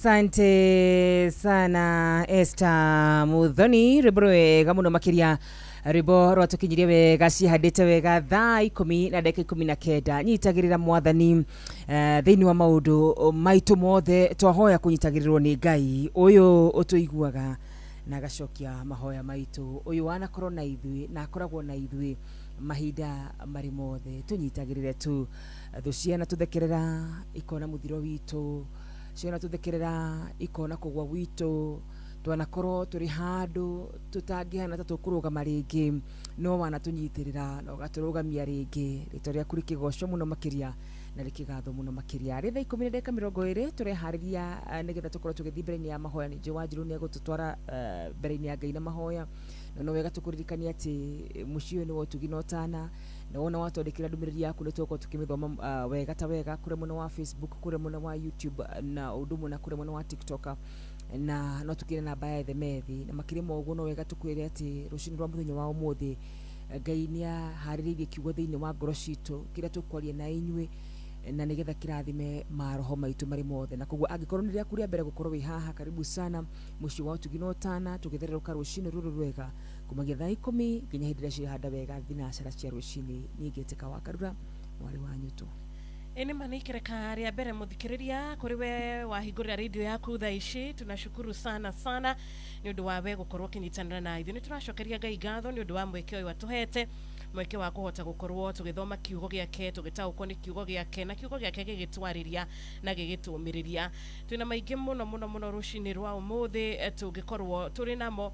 Asante sana Esther Muthoni, rwĩmbo rwega mũno makĩria, rwĩmbo rwatũkinyirie wega, cihandĩte wega thaa 10 na ndagĩka 19. Nyitagĩrĩra mwathani thĩinĩ wa maũndũ maitũ mothe, twahoya kũnyitagĩrĩrwo nĩ Ngai ũyũ ũtũiguaga na agacokia mahoya maitũ, ũyũ wanakorwo na ithuĩ na akoragwo na ithuĩ mahinda marĩ mothe. Tũnyitagĩrĩre tu thũ ciana tũthekerera ikona mũthiro witũ, ciana tũthekerera ikona kũgwa gwitũ, twanakorwo tũrĩ handũ tũtangĩhana ta tũkũrũgama rĩngĩ, no wanatũnyitĩrĩra na ũgatũrũgamia rĩngĩ. Rĩtwa rĩaku rĩkĩgocwo mũno makĩria na rĩkĩgathwo mũno makĩria. Rĩ thaa 10 na ndagĩka 20 tũreharĩria nĩgetha tũkorwo tũgĩthiĩ mbere-inĩ ya mahoya. Nĩ njũĩ Wanjirũ nĩ egũtũtwara mbere-inĩ ya Ngai na mahoya, no no wega tũkũririkania atĩ mũciĩ ũyũ nĩ wa ũtugi na ũtana, na wona watwandĩkĩra ndũmĩrĩri yaku nĩ tũgũkorwo tũkĩmĩthoma wega ta wega kũrĩa mwena wa Facebook, kũrĩa mwena wa YouTube, na ũndũ ũmwe na kũrĩa mwena wa TikTok, na no tũkĩre namba ya ethemethi. Na makĩria ma ũguo no wega tũkwĩre atĩ rũcinĩ rwa mũthenya wa ũmũthĩ Ngai nĩ aharĩrĩirie kiugo thĩinĩ wa ngoro citũ kĩrĩa tũkwaria na inyuĩ, na nĩgetha kĩrathime maroho maitũ marĩ mothe. Na koguo angĩkorwo nĩ rĩaku rĩa mbere gũkorwo wĩ haha, karibu sana mũciĩ wa ũtugi na ũtana, tũgĩthererũka rũcinĩ rũrũ rwega kumagia thaa 10 nginya hĩndĩ ĩrĩa cirahanda wega thinacara cia rũcinĩ. Niĩ ngĩtĩka wa Karura, mwarĩ wa Nyuto. Ĩnĩ ma nĩ ikereka rĩa mbere mũthikĩrĩria kũrĩ we wahingũrĩra radio yaku thaa ici, tunashukuru sana sana nĩ ũndũ wa we gũkorwo ũkĩnyitanĩra na ithuĩ. Nĩ tũracokeria Ngai ngatho nĩ ũndũ wa mweke ũyũ atũhete, mweke wa kũhota gũkorwo tũgĩthoma kiugo gĩake, tũgĩtaũkwo nĩ kiugo gĩake, na kiugo gĩake gĩgĩtwarĩria na gĩgĩtũmĩrĩria. Twĩna maingĩ mũno mũno mũno rũcinĩ rwa ũmũthĩ tũngĩkorwo tũrĩ namo,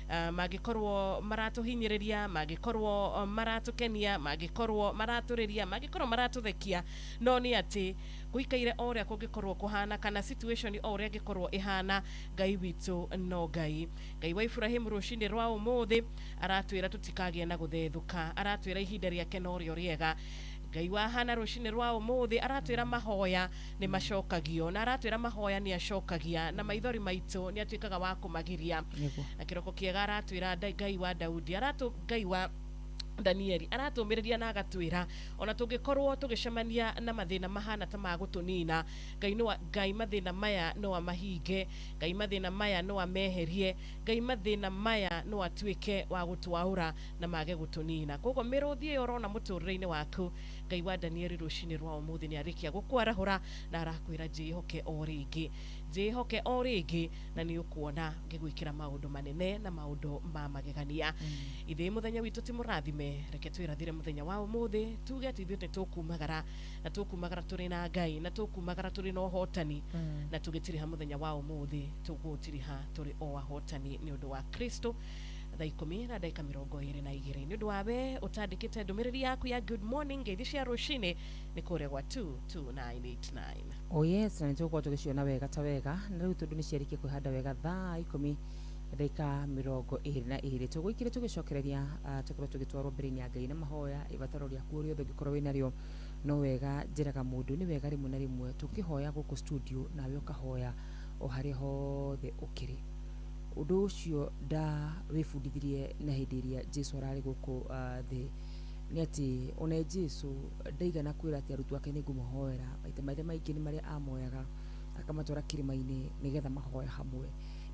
mangĩkorwo maratũhinyĩrĩria, mangĩkorwo maratũkenia, mangĩkorwo maratũrĩria, mangĩkorwo maratũthekia, no nĩ atĩ gũikaire o ũrĩa kũngĩkorwo kũhana kana situation o ũrĩa ĩngĩkorwo ĩhana, Ngai witũ no Ngai. Ngai wa Ibrahimu rũcinĩ rwa ũmũthĩ aratwĩra tũtikagĩe na gũthethũka, aratwĩra ihinda rĩake no rĩo rĩega. Ngai wa Hana rũcinĩ rwa ũmũthĩ aratwĩra mahoya nĩ macokagio, na aratwĩra mahoya nĩ acokagia, na maithori maitũ nĩ atuĩkaga wa kũmagiria. Na kĩroko kĩega aratwĩra Ngai wa Daudi, Ngai wa Danieli aratũmĩrĩria na agatwĩra ona tũngĩkorwo tũgĩcemania na mathĩna mahana ta ma gũtũnina, Ngai no Ngai mathĩna maya no amahinge, Ngai mathĩna maya no ameherie, Ngai mathĩna maya no atuĩke wa gũtwaũra na mage gũtũnina. Koguo mĩrũthi ĩyo ũrona mũtũrĩre-inĩ waku, Ngai wa Danieli rũcinĩ rwa ũmũthĩ nĩ arĩkia gũkwarahũra na arakwĩra njĩhoke o rĩngĩ, njĩhoke o rĩngĩ, na nĩ ũkuona ngĩgwĩkĩra maũndũ manene na maũndũ ma magegania. Ithuĩ mũthenya witũ ti mũrathime, reke twĩrathire mũthenya wa ũmũthĩ, tuge atĩ ithuĩ nĩ tũkumagara, na tũkumagara tũrĩ na Ngai, na tũkumagara tũrĩ na ũhotani, na tũgĩtiriha mũthenya wa ũmũthĩ tũgũtiriha tũrĩ o ahotani nĩ ũndũ wa Kristo. Thaa 10 na ndagĩka 22 nĩ ũndũ wa we ũtandĩkĩte ndũmĩrĩri yaku ya good morning ngeithi cia rũcinĩ nĩ kũrĩa gwa 22989. Oh yes, na nĩ tũgũkorwo tũgĩciona wega ta wega, na rĩu tondũ nĩ ciarĩkia kwĩhanda wega thaa 10 na ndagĩka 22 tũgũikire tũgĩcokereria, tũkorwo tũgĩtwarwo mbere-inĩ ya Ngai na mahoya. Ibataro rĩaku rĩothe ũngĩkorwo wĩnarĩo, no wega njĩraga mũndũ nĩ wega rĩmwe na rĩmwe tũkĩhoya gũkũ studio nawe ũkahoya o harĩa hothe ũkĩrĩ. Ũndũ ũcio ndawĩbundithirie na hĩndĩ ĩrĩa Jesu ararĩ gũkũ thĩ nĩ atĩ ona Jesu ndaigana kwĩra atĩ arutwo ake nĩ ngũmũhoera, maita marĩa maingĩ nĩ marĩa amoyaga akamatwara kĩrĩma-inĩ nĩgetha mahoe hamwe.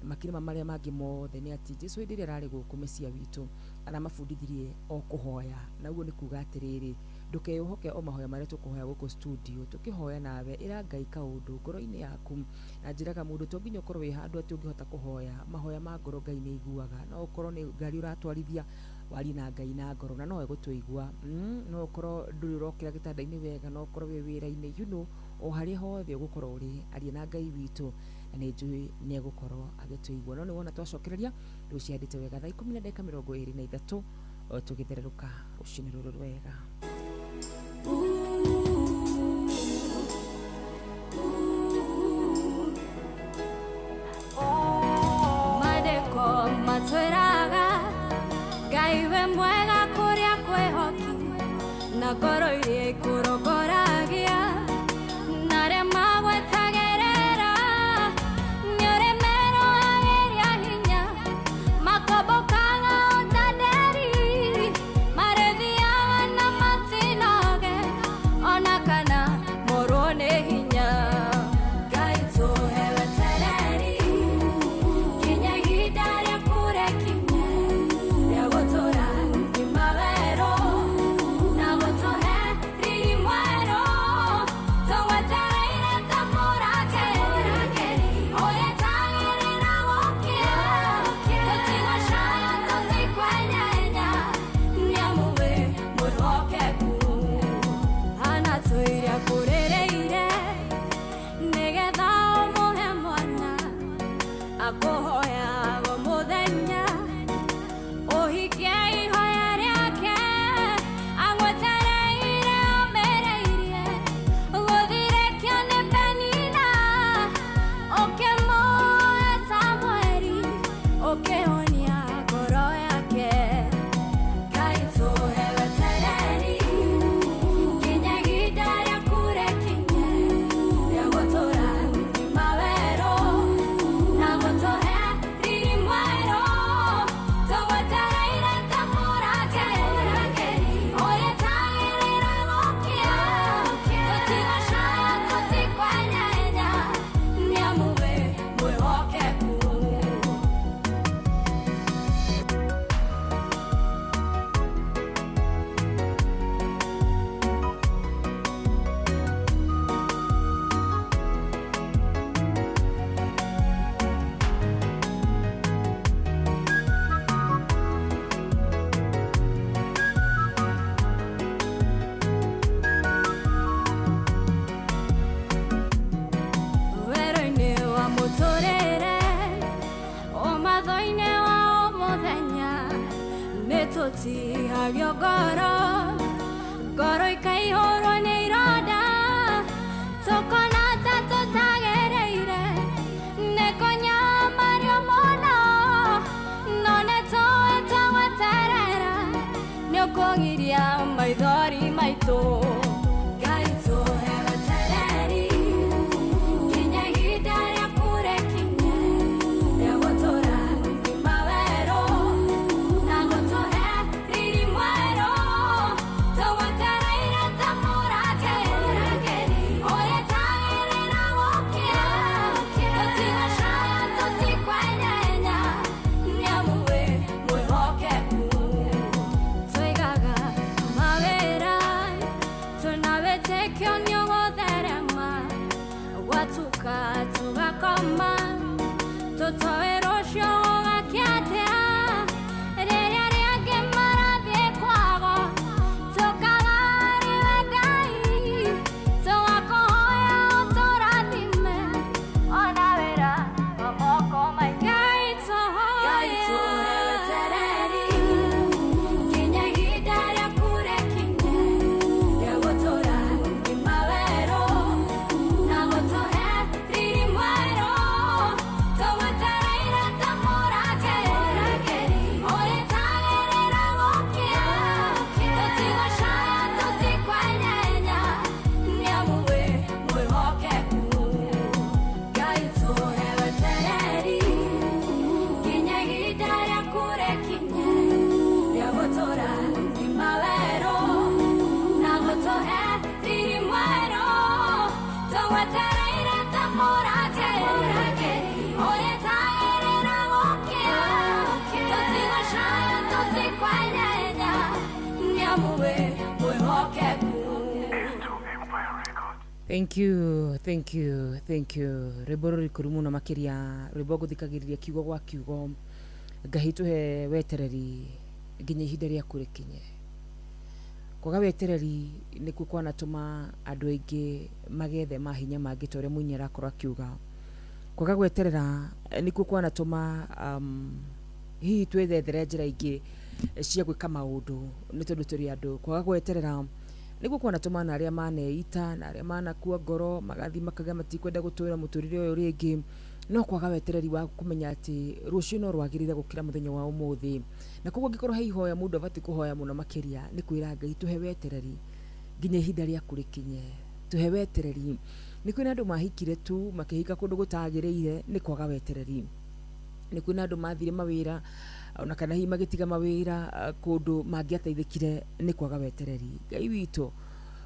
Na makĩrĩma marĩa mangĩ mothe nĩ atĩ Jesu hĩndĩ ĩrĩa ararĩ gũkũ Mesia witũ aramabundithirie o kũhoya, na ũguo nĩ kuga atĩrĩrĩ, ndũkeyũhoke o mahoya marĩa tũkũhoya gũkũ studio, tũkĩhoya nawe ĩra Ngai kaũndũ ngoro-inĩ yaku. Na njĩraga mũndũ to nginya ũkorwo wĩ handũ atĩ ũngĩhota kũhoya, mahoya ma ngoro Ngai nĩ aiguaga. No ũkorwo nĩ ngari ũratwarithia, warie na Ngai na ngoro na no egũtũigua. No ũkorwo ndũrĩ ũrokĩra gĩtanda-inĩ wega, no ũkorwo wĩ wĩra-inĩ, you know, o harĩa hothe ũgũkorwo ũrĩ, aria na Ngai witũ na nĩ njũĩ nĩ egũkorwo agĩtũigua. No nĩ wona twacokereria rĩu ciandĩte wega thaa 10 na ndagĩka 23 tũgĩthererũka rũcinĩ rũrũ rwega. Mandĩko matwĩraga Ngai we mwega kũrĩa kwĩhoki, na ngoro iria ikũrongoragia na arĩa magwetagĩrĩra nĩ ũrĩ merohagĩria hinya, makombokaga o ta nderi, marĩthiaga na matinoge ona kana morwo nĩ hinya. Ngai tũhe wetereri. Tũtihagio ngoro, ngoro ikaihũrwo nĩ ironda, tũkona ta tũtagĩrĩire nĩ kũnyamario mũno, no nĩ tũĩ twagweterera nĩ ũkũgiria maithori maitũ. Ngai tũhe wetereri nginya ihinda rĩaku rĩkinye rĩa gũtũra ngima werũ na gũtũhe riri mwerũ. Tũgwetereire ta mũrangĩri ũrĩa tagĩrĩra gũkĩa, tũtigacaya tũtikwenyenya nĩamu wĩ mwĩhokeku. Tũigaga mawĩra tũna wĩtĩkio nĩ ũgũtherema, gwatuka tũgakoma tũtoĩ rũciũ gũgakĩa atĩa. Rĩrĩa rĩangĩ marathiĩ kwago tũkaga Ngai, tũgakũhoya ũtũrathime ona wĩra wa moko maitũ. Ngai tũhoe wetereri nginya ihinda rĩaku rĩkinye rĩa gũtũra ngima werũ na gũtũhe riri mwerũ. Tũgwetereire ta mũrangĩri ũrĩa tagĩrĩra gũkĩa, tũtigacaya tũtikwenyenya nĩamu wĩ mwĩhokeku. Ngai tũhe wetereri nginya ihinda rĩaku rĩkinye rĩa gũtũra ngima werũ na gũtũhe riri mwerũ. Tũgwetereire ta mũrangĩri ũrĩa tagĩrĩra gũkĩa, tũtigacaya tũtikwenyenya nĩamu wĩ mwĩhokeku. Thank you, thank you, thank you. Rwĩmbo rũrikũru mũno makĩria, rwĩmbo ngũthikagĩrĩria kiugo gwa kiugo. Ngai tũhe wetereri nginya ihinda rĩaku rĩkinye. Kwaga wetereri nĩkuo kwanatũma andũ aingĩ magethe mahinya mangĩ ta ũrĩa mũini arakorwo akiuga. Kwaga gweterera nĩkuo kwanatũma hihi twĩthethere njĩra ingĩ cia gwĩka maũndũ nĩ tondũ tũrĩ andũ. Kwaga gweterera nĩguo kwanatũma na arĩa maneita na arĩa manakua ngoro magathiĩ makauga matikwenda gũtũra mũtũrĩre ũyũ rĩngĩ, no kwaga wetereri wa kũmenya atĩ rũciũ no rwagĩrĩre gũkĩra mũthenya wa ũmũthĩ. Na koguo angĩkorwo he ihoya mũndũ abatiĩ kũhoya mũno makĩria nĩ kwĩra Ngai tũhe wetereri nginya ihinda rĩaku rĩkinye, tũhe wetereri. Nĩ kwĩna andũ mahikire tu makĩhika kũndũ gũtagĩrĩire nĩ kwaga wetereri. Nĩ kwĩna andũ mathire mawĩra ona kana hihi magĩtiga mawĩra kũndũ mangĩateithĩkire nĩ kwaga wetereri. Ngai witũ,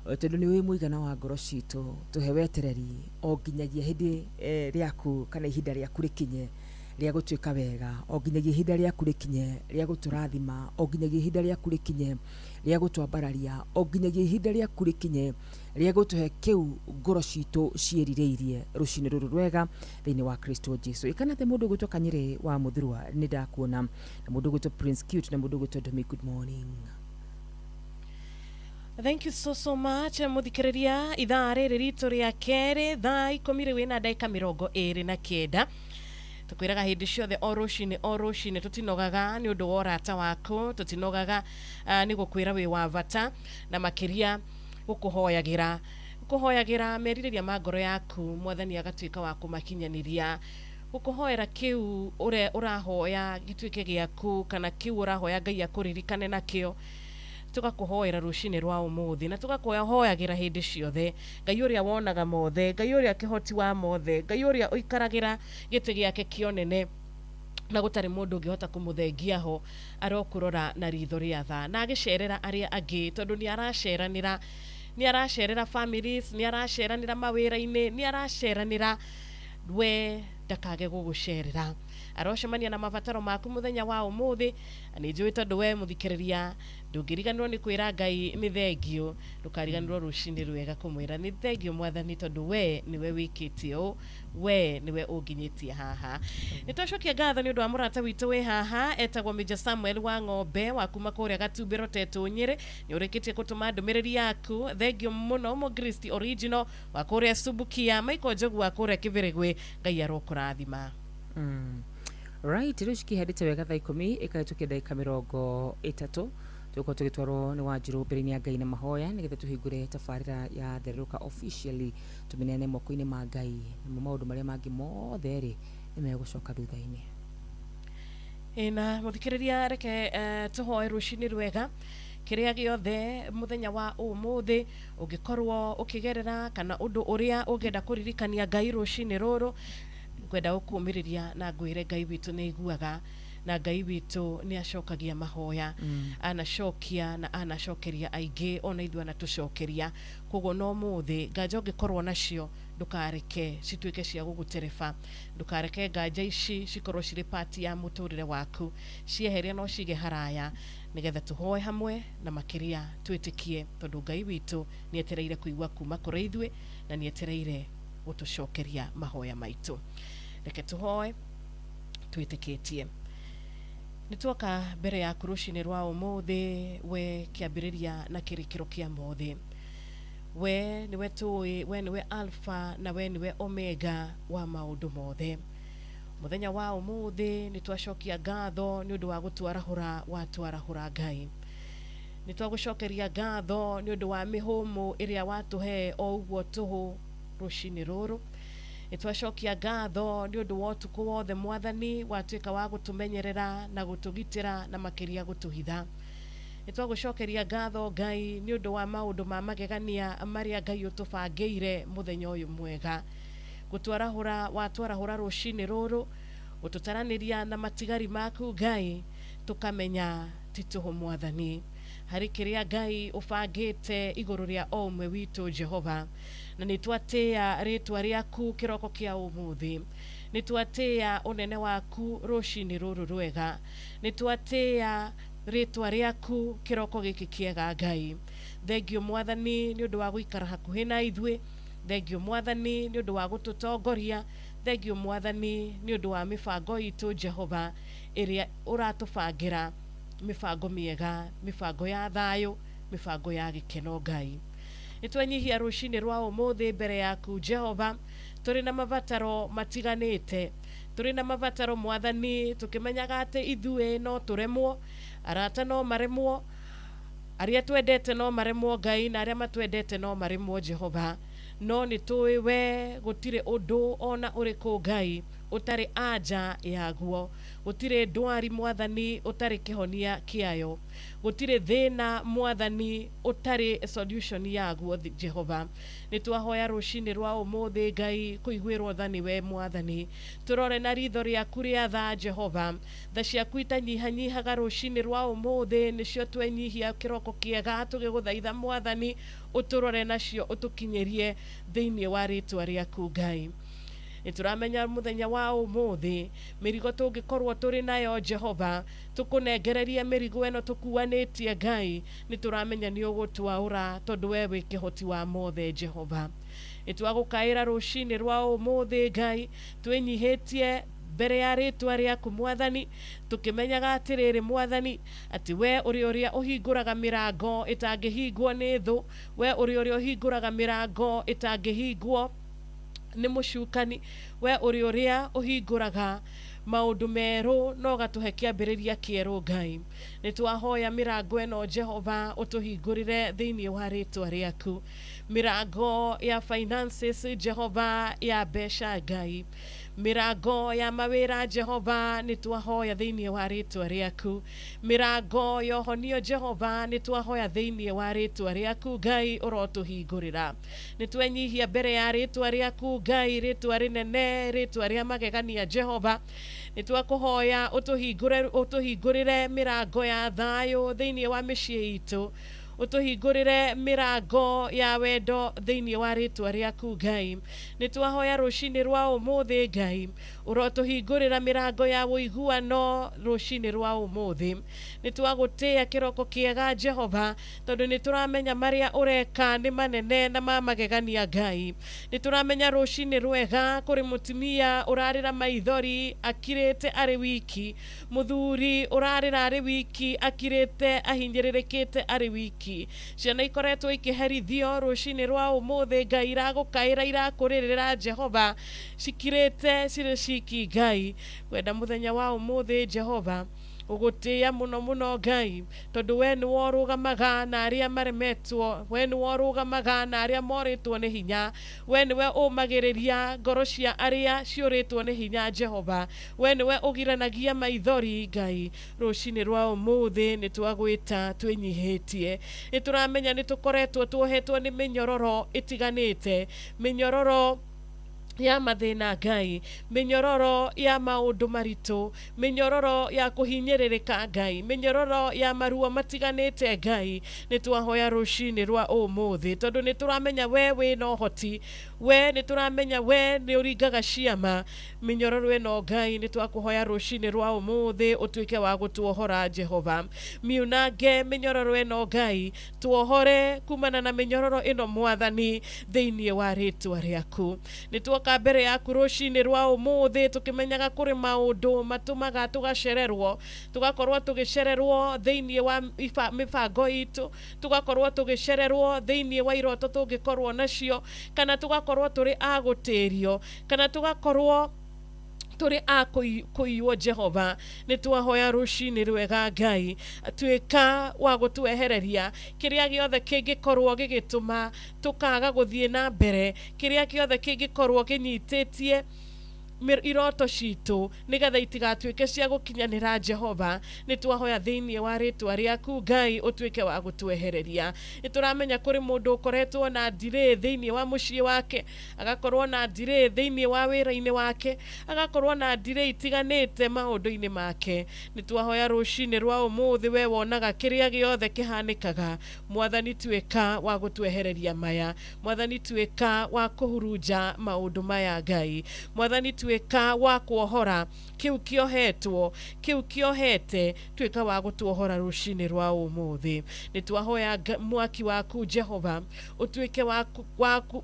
tondũ nĩ ũĩ mũigana wa ngoro citũ, tũhe wetereri o nginyagia hĩndĩ rĩaku kana ihinda rĩaku rĩkinye rĩa gũtuĩka wega, o nginyagia ihinda rĩaku rĩkinye rĩa gũtũrathima, o nginyagia ihinda rĩaku rĩkinye rĩa gũtwambararia, o nginyagia ihinda rĩaku rĩkinye rĩa gũtũhe kĩu ngoro citũ ciĩrirĩirie rũcinĩ rũrũ rwega thĩinĩ wa Kristo Jesu. Ĩkanate mũndũ ũgwĩtwo Kanyĩrĩ wa Mũthurwa nĩ ndakuona, na mũndũ ũgwĩtwo Prince Cute, na mũndũ ũgwĩtwo Domi, good morning. Thank you so so much muthikiriria. Ithaa rĩrĩ ritũ rĩa kerĩ thaa 10 rĩu ĩna ndagĩka 29. Tũkwĩraga hĩndĩ ciothe o rũcinĩ tũtinogaga nĩ ũndũ wa ũrata waku, tũtinogaga nĩ gũkwĩra wĩ wa bata, na makĩria gũkũhoyagĩra merirĩria ma ngoro yaku mwathani agatuĩka wa kũmakinyanĩria. Gũkũhoera kĩu ũrĩa ũrahoya gĩtuĩke gĩaku, kana kĩu ũrahoya Ngai akũririkane nakĩo. Tũgakũhoera rũcinĩ rwa ũmũthĩ na tũgakũhoyagĩra hĩndĩ ciothe. Ngai ũrĩa wonaga mothe, Ngai ũrĩa kĩhoti wa mothe, Ngai ũrĩa ũikaragĩra gĩtĩ gĩake kĩonene na gũtarĩ mũndũ ũngĩhota kũmũthengia ho, arokũrora na ritho rĩa tha na agĩcerera arĩa angĩ, tondũ nĩ araceranĩra, nĩ aracerera families, nĩ araceranĩra mawĩra-inĩ, nĩ araceranĩra we ndakage gũgũcerera. Arocemania na mabataro maku mũthenya wa ũmũthĩ. Nĩ njũĩ tondũ we mũthikĩrĩria ndũngĩriganĩrwo nĩ kwĩra Ngai nĩ thengio, ndũkariganĩrwo rũcinĩ rwega kũmwĩra nĩ thengio mwathani, tondũ we nĩwe wĩkĩte ũũ, we nĩwe ũnginyĩtie haha. Nĩ twacokia ngatho nĩ ũndũ wa mũrata witũ wĩ haha etagwo Major Samuel wa Ng'ombe wa kuma kũrĩa Gatumbĩro Tetũ Nyĩrĩ. Nĩ ũrĩkĩtie gũtũma ndũmĩrĩri yaku, thengio mũno Mũgristi original wa kũrĩa Subukia, Michael Njogu wa kũrĩa Kĩbĩrĩgwĩ. Ngai arokũrathima. Right, rĩu cikĩhandĩte wega thaa 10 ĩkahĩtũkia ndagĩka 30, tũgũkorwo tũgĩtwarwo nĩ Wanjirũ mbere-inĩ ya Ngai na mahoya, nĩgetha tũhingũre tabarĩra ya Thererũka officially, tũmĩneane moko-inĩ ma Ngai, namo maũndũ marĩa mangĩ mothe rĩ nĩ megũcoka thutha-inĩ. Ĩna mũthikĩrĩria, reke tũhoe rũcinĩ rwega. Kĩrĩa gĩothe mũthenya wa ũmũthĩ ũngĩkorwo ũkĩgerera, kana ũndũ ũrĩa ũngĩenda kũririkania Ngai rũcinĩ rũrũ, ngwenda gũkũmĩrĩria na ngwĩre Ngai witũ nĩ aiguaga, na Ngai witũ nĩ acokagia mahoya. Anacokia na anacokeria aingĩ, ona ithuĩ anatũcokeria. Koguo no mũthĩ nganja ũngĩkorwo nacio, ndũkareke cituĩke cia gũgũtereba, ndũkareke nganja ici cikorwo cirĩ part ya mũtũrĩre waku. Cieherie no cige haraya, nĩgetha tũhoe hamwe na makĩria twĩtĩkie, tondũ Ngai witũ nĩ etereire kũigua kuma kũrĩ ithuĩ, na nĩ etereire gũtũcokeria mahoya maitũ. Reke tũhoe twĩtĩkĩtie. Nĩ twoka mbere yaku rũcinĩ rwa ũmũthĩ, we kĩambĩrĩria na kĩrĩkĩro kĩa mothe. We nĩwe tũĩ, we nĩwe Alpha na we nĩwe Omega wa maũndũ mothe. Mũthenya wa ũmũthĩ nĩ twacokia ngatho nĩ ũndũ wa gũtwarahũra watwarahũra Ngai. Nĩ twagũcokeria ngatho nĩ ũndũ wa mĩhũmũ ĩrĩa watũhe o ũguo tũhũ rũcinĩ rũrũ. Nĩ twacokia ngatho nĩ ũndũ wa ũtukũ wothe Mwathani watuĩka wa gũtũmenyerera na gũtũgitĩra na makĩria gũtũhitha. Nĩ twagũcokeria ngatho Ngai nĩ ũndũ wa maũndũ ma magegania marĩa Ngai ũtũbangĩire mũthenya ũyũ mwega. Gũtwarahũra watwarahũra rũcinĩ rũrũ, gũtũtaranĩria na matigari maku Ngai, tũkamenya ti tũhũ Mwathani. Harĩ kĩrĩa Ngai ũbangĩte igũrũ rĩa o ũmwe witũ Jehova, na nĩ twatĩĩa rĩtwa rĩaku kĩroko kĩa ũmũthĩ. Nĩ twatĩĩa ũnene waku rũcinĩ rũrũ rwega. Nĩ twatĩĩa rĩtwa rĩaku kĩroko gĩkĩ kĩega Ngai. Thengio Mwathani nĩ ũndũ wa gũikara hakuhĩ na ithuĩ. Thengio Mwathani nĩ ũndũ wa gũtũtongoria. Thengio Mwathani nĩ ũndũ wa mĩbango itũ Jehova ĩrĩa ũratũbangĩra, mĩbango mĩega, mĩbango ya thayũ, mĩbango ya gĩkeno Ngai. Nĩ twenyihia rũcinĩ rwa ũmũthĩ mbere yaku Jehova, tũrĩ na mabataro matiganĩte, tũrĩ na mabataro Mwathani, tũkĩmenyaga atĩ ithuĩ no tũremwo, arata no maremwo, arĩa twendete no maremwo Ngai, na arĩa matwendete no maremwo Jehova. No nĩ tũĩ we gũtirĩ ũndũ ona ũrĩkũ Ngai ũtarĩ anja yaguo. Gũtirĩ ndwari Mwathani ũtarĩ kĩhonia kĩayo. Gũtirĩ thĩna Mwathani ũtarĩ solution yaguo Jehova. Nĩ twahoya rũcinĩ rwa ũmũthĩ Ngai kũiguĩrwo tha nĩwe Mwathani. Tũrore na ritho rĩaku rĩa tha Jehova. Tha ciaku itanyihanyihaga rũcinĩ rwa ũmũthĩ nĩcio twenyihia kĩroko kĩega tũgĩgũthaitha Mwathani, ũtũrore nacio ũtũkinyĩrie thĩinĩ wa rĩtwa rĩaku Ngai. Nĩ tũramenya mũthenya wa ũmũthĩ mĩrigo tũngĩkorwo tũrĩ nayo Jehova, tũkũnengererie mĩrigo ĩno tũkuanĩtie Ngai, nĩ tũramenya nĩ ũgũtwaũra tondũ we wĩ kĩhoti wa mothe Jehova. Nĩ twagũkaĩra rũcinĩ rwa ũmũthĩ Ngai, twĩnyihĩtie mbere ya rĩtwa rĩaku Mwathani, tũkĩmenyaga atĩrĩrĩ Mwathani, atĩ we ũrĩ ũrĩa ũhingũraga mĩrango ĩtangĩhingwo nĩ thũ, we ũrĩ ũrĩa ũhingũraga mĩrango ĩtangĩhingwo nĩ mũcukani, we ũrĩ ũrĩa ũhingũraga maũndũ merũ no ũgatũhe kĩambĩrĩria kĩerũ Ngai. Nĩ twahoya mĩrango ĩno Jehova ũtũhingũrĩre thĩinĩ wa rĩtwa rĩaku. Mĩrango ya finances Jehova, ya mbeca Ngai, mĩrango ya mawĩra Jehova, nĩ twahoya thĩinĩ wa rĩtwa rĩaku. Mĩrango ya ũhonio Jehova, nĩ twahoya thĩinĩ wa rĩtwa rĩaku Ngai, ũrotũhingũrĩra. Nĩ twenyihia mbere ya rĩtwa rĩaku Ngai, rĩtwa rĩnene, rĩtwa rĩa magegania Jehova. Nĩ twakũhoya ũtũhingũrĩre mĩrango ya thayũ thĩinĩ wa mĩciĩ itũ, ũtũhingũrĩre mĩrango ya wendo thĩinĩ wa rĩtwa rĩaku Ngai. Nĩ twahoya rũcinĩ rwa ũmũthĩ Ngai, ũrotũhingũrĩra mĩrango ya ũiguano rũcinĩ rwa ũmũthĩ. Nĩ twagũtĩĩa kĩroko kĩega Jehova, tondũ nĩ tũramenya marĩa ũreka nĩ manene na ma magegania Ngai. Nĩ tũramenya rũcinĩ rwega kũrĩ mũtumia ũrarĩra maithori akirĩte arĩ wiki, mũthuri ũrarĩra arĩ wiki akirĩte ahinyĩrĩrĩkĩte arĩ wiki. ciki. Ciana ikoretwo ikĩherithio rũcinĩ rwa ũmũthĩ Ngai, iragũkaĩra, irakũrĩrĩra Jehova, cikirĩte cirĩ ciki Ngai. Kwenda mũthenya wa ũmũthĩ Jehova ũgũtĩĩa mũno mũno Ngai, tondũ we nĩwe ũrũgamaga na arĩa maremetwo, we nĩwe ũrũgamaga na arĩa morĩtwo nĩ hinya, we nĩwe ũmagĩrĩria ngoro cia arĩa ciũrĩtwo nĩ hinya Jehova, we nĩwe ũgiranagia maithori Ngai. Rũcinĩ rwa ũmũthĩ nĩ twagwĩta twĩnyihĩtie, nĩ tũramenya nĩ tũkoretwo tuohetwo nĩ mĩnyororo ĩtiganĩte, mĩnyororo ya mathĩna Ngai, mĩnyororo ya maũndũ maritũ, mĩnyororo ya kũhinyĩrĩrĩka Ngai, mĩnyororo ya maruo matiganĩte Ngai. Nĩ twahoya rũcinĩ rwa ũmũthĩ, tondũ nĩ tũramenya we wĩna ũhoti, we nĩ tũramenya we nĩ ũringaga ciama. Mĩnyororo ĩno Ngai, nĩ twakũhoya rũcinĩ rwa ũmũthĩ ũtuĩke wa gũtuohora Jehova. Miunange mĩnyororo ĩno Ngai, tuohore kumana na mĩnyororo ĩno Mwathani, thĩinĩ wa rĩtwa rĩaku. Nĩ tuoka mbere yaku rũcinĩ rwa ũmũthĩ tũkĩmenyaga kũrĩ maũndũ matũmaga tũgacererwo, tũgakorwo tũgĩcererwo thĩinĩ wa mĩbango itũ, tũgakorwo tũgĩcererwo thĩinĩ wa iroto tũngĩkorwo nacio, kana tũgakorwo tũrĩ a gũtĩrio, kana tũgakorwo tũrĩ a kũiywo Jehova. Nĩ twahoya rũcinĩ rwega Ngai, tuĩka wa gũtwehereria kĩrĩa gĩothe kĩngĩkorwo gĩgĩtũma tũkaga gũthiĩ na mbere, kĩrĩa gĩothe kĩngĩkorwo kĩnyitĩtie iroto citũ nĩgetha itigatuĩke cia gũkinyanĩra Jehova. Nĩ twahoya thĩinĩ wa rĩtwa rĩaku Ngai, ũtuĩke wa gũtwehereria. Nĩ tũramenya kũrĩ mũndũ ũkoretwo na ndirĩ thĩinĩ wa mũciĩ wake, agakorwo na ndirĩ thĩinĩ wa wĩra-inĩ wake, agakorwo na ndirĩ itiganĩte maũndũ-inĩ make. Nĩ twahoya rũcinĩ rwa ũmũthĩ, we wonaga kĩrĩa gĩothe kĩhanĩkaga Mwathani, tuĩka wa gũtwehereria maya. Mwathani, tuĩka wa kũhurunja maũndũ maya Ngai. Mwathani, tuĩka wa kuohora kĩu kĩohetwo, kĩu kĩohete, tuĩka wa gũtuohora rũcinĩ rwa ũmũthĩ. Nĩ twahoya mwaki waku Jehova ũtuĩke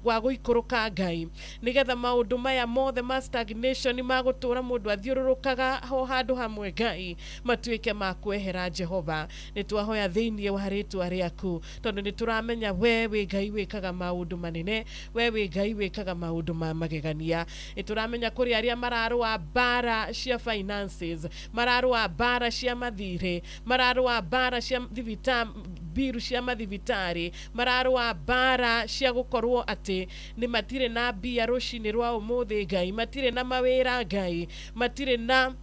wa gũikũrũka Ngai, nĩgetha maũndũ maya mothe ma stagnation ma gũtũra mũndũ athiũrũrũkaga ho handũ hamwe Ngai matuĩke ma kwehera Jehova. Nĩ twahoya thĩinĩ wa rĩtwa rĩaku, tondũ nĩ tũramenya we wĩ Ngai wĩkaga maũndũ manene, we wĩ Ngai wĩkaga maũndũ ma magegania. Nĩ tũramenya kũrĩ arĩa mararũa mbara cia finances, mararũa mbara cia mathirĩ, mararũa mbara cia mbiru cia mathibitarĩ, mararũa mbara cia gũkorwo atĩ nĩ matirĩ na mbia rũcinĩ rwa ũmũthĩ Ngai, matirĩ na mawĩra Ngai, matirĩ na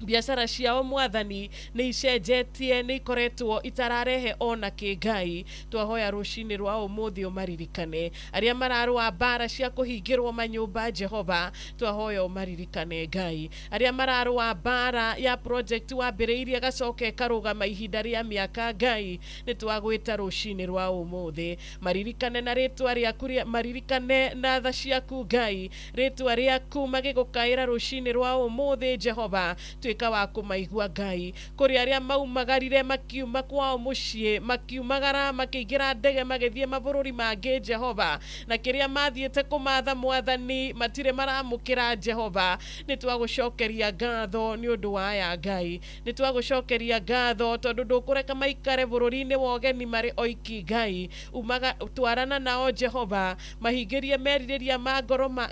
biacara ciao Mwathani, nĩ icenjetie, nĩ ikoretwo itararehe ona kĩ Ngai. Twahoya rũcinĩ rwa ũmũthĩ ũmaririkane. Arĩa mararũa mbara cia kũhingĩrwo manyũmba Jehova, twahoya ũmaririkane Ngai. Arĩa mararũa mbara ya project wambĩrĩirie gacoke karũgama ihinda rĩa mĩaka Ngai, nĩ twagwĩta rũcinĩ rwa ũmũthĩ, maririkane na rĩtwa rĩaku, maririkane na tha ciaku Ngai, rĩtwa rĩaku magĩgũkaĩra rũcinĩ rwa ũmũthĩ Jehova, tuĩka wa kũmaigua Ngai. Kũrĩ arĩa maumagarire makiuma kwao mũciĩ, makiumagara makĩingĩra ndege magĩthiĩ mabũrũri mangĩ Jehova, na kĩrĩa mathiĩte kũmatha Mwathani matirĩ maramũkĩra Jehova. Nĩ twagũcokeria ngatho nĩ ũndũ wa aya Ngai, nĩ twagũcokeria ngatho tondũ ndũkũreka maikare bũrũri-inĩ wa ũgeni marĩ oiki Ngai. Umaga twarana nao Jehova, mahingĩrie merirĩria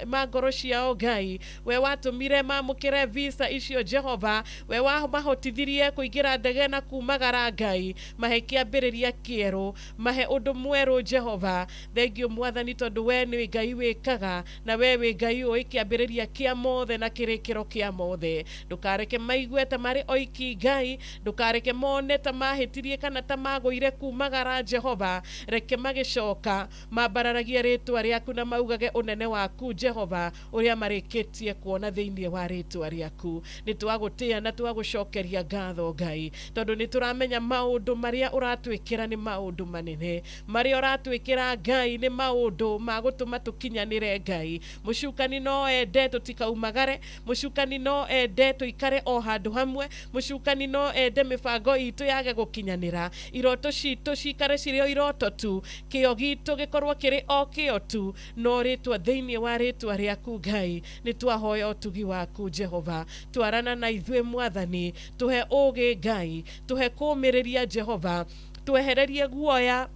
ma ngoro ciao Ngai. We watũmire mamũkĩre visa icio Jehova, we wamahotithirie kũingĩra ndege na kumagara Ngai, mahe kĩambĩrĩria kĩerũ, mahe ũndũ mwerũ Jehova. Thengio Mwathani, tondũ we nĩ Ngai wĩkaga, na we wĩ Ngai ũĩ kĩambĩrĩria kĩa mothe na kĩrĩkĩro kĩa mothe. Ndũkareke maigue ta marĩ oiki Ngai, ndũkareke mone ta mahĩtirie kana ta magũire kumagara Jehova. Reke magĩcoka mambararagie rĩtwa rĩaku na maugage ũnene waku Jehova, ũrĩa marĩkĩtie kuona thĩinĩ wa rĩtwa rĩaku. Nĩ twagũtĩĩa na twagũcokeria ngatho Ngai, tondũ nĩ tũramenya maũndũ marĩa ũratwĩkĩra nĩ maũndũ manene, marĩa ũratwĩkĩra Ngai nĩ maũndũ ma gũtũma tũkinyanĩre Ngai. Mũcukani no ende tũtikaumagare, mũcukani no ende tũikare o handũ hamwe, mũcukani no ende mĩbango itũ yage gũkinyanĩra, iroto citũ cikare cirĩ o iroto tu, kĩo gitũ gĩkorwo kĩrĩ o kĩo tu, no rĩtwa thĩinĩ wa rĩtwa rĩaku Ngai, nĩ twahoya ũtugi waku Jehova. Twarana na ithuĩ Mwathani, tũhe ũũgĩ Ngai, tũhe kũũmĩrĩria Jehova, Twehererie guoya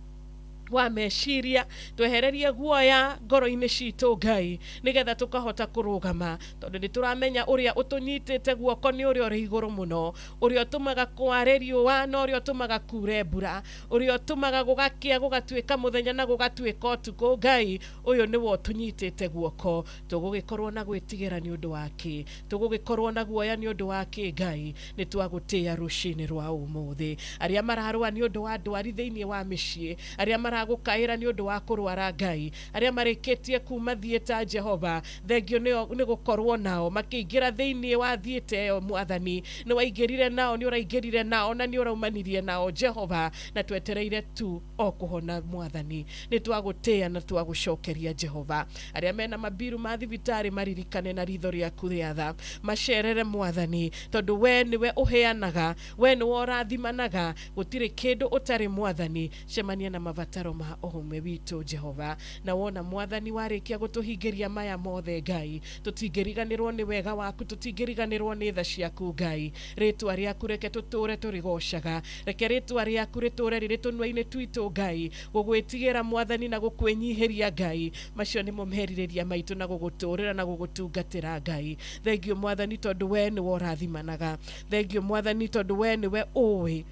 wa meciria, twehererie guoya ngoro-inĩ citũ Ngai, nĩgetha tũkahota kũrũgama, tondũ nĩ tũramenya ũrĩa ũtũnyitĩte guoko nĩ ũrĩa ũrĩ igũrũ mũno, ũrĩa ũtũmaga kware riũa na ũrĩa ũtũmaga kure mbura, ũrĩa ũtũmaga gũgakĩa gũgatuĩka mũthenya na gũgatuĩka ũtukũ. Ngai ũyũ nĩwe ũtũnyitĩte guoko. Tũgũgĩkorwo na gwĩtigĩra nĩ ũndũ wa kĩ? Tũgũgĩkorwo na guoya nĩ ũndũ wa kĩ? Ngai, nĩ twagũtĩĩa rũcinĩ rwa ũmũthĩ. Arĩa mararũa nĩ ũndũ wa ndwari thĩinĩ wa mĩciĩ, arĩa maragũkaĩra nĩ ũndũ wa kũrwara Ngai, arĩa marĩkĩtie kuma thiĩta Jehova, thengio nĩ gũkorwo nao makĩingĩra thĩinĩ wa thiĩta ĩyo. Mwathani, nĩ waingĩrire nao, nĩ ũraingĩrire nao na nĩ ũraumanirie nao Jehova, na twetereire tu o kũhona. Mwathani, nĩ twagũtĩĩa na twagũcokeria Jehova. Arĩa mena mabiru ma thibitarĩ maririkane na ritho rĩaku rĩa tha, macerere Mwathani, tondũ we nĩwe ũheanaga, we nĩwe ũrathimanaga, gũtirĩ kĩndũ ũtarĩ. Mwathani, cemania na mabataro ma o ũmwe witũ Jehova, na wona Mwathani warĩkia gũtũhingĩria maya mothe Ngai, tũtingĩriganĩrwo nĩ wega waku, tũtingĩriganĩrwo nĩ tha ciaku Ngai. Rĩtwa rĩaku reke tũtũre tũrĩgocaga, reke rĩtwa rĩaku rĩtũre rĩrĩ tũnua-inĩ twitũ Ngai. Gũgwĩtigĩra Mwathani na gũkwĩnyihĩria Ngai, macio nĩmo merirĩria maitũ, na gũgũtũrĩra na gũgũtungatĩra Ngai. Thengio Mwathani, tondũ we nĩwe ũrathimanaga. Thengio Mwathani, tondũ we nĩwe ũĩ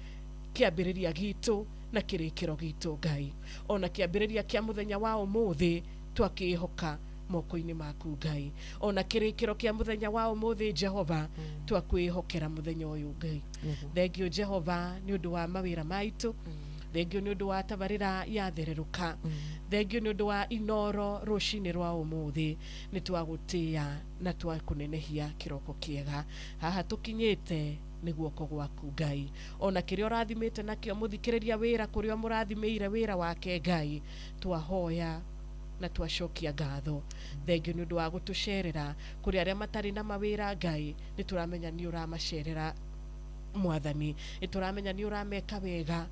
kĩambĩrĩria gitũ na kĩrĩkĩro gitũ Ngai. Ona kĩambĩrĩria kĩa mũthenya wa ũmũthĩ twakĩĩhoka moko-inĩ maku Ngai, ona kĩrĩkĩro kĩa mũthenya wa ũmũthĩ Jehova twakwĩhokera mũthenya ũyũ Ngai. Thengio Jehova nĩ ũndũ wa mawĩra maitũ, thengio nĩ ũndũ wa tabarĩra ya thererũka, thengio nĩ ũndũ wa Inoro rũcinĩ rwa ũmũthĩ. Nĩ twagũtĩĩa na twakũnenehia. Kĩroko kĩega haha tũkinyĩte nĩ guoko gwaku Ngai, ona kĩrĩa ũrathimĩte nakĩo mũthikĩrĩria wĩra, kũrĩa ũmũrathimĩire wĩra wake Ngai, twahoya na twacokia ngatho. Thengio nĩ ũndũ wa gũtũcerera. Kũrĩ arĩa matarĩ na mawĩra Ngai, nĩ tũramenya nĩ ũramacerera Mwathani, nĩ tũramenya nĩ ũrameka wega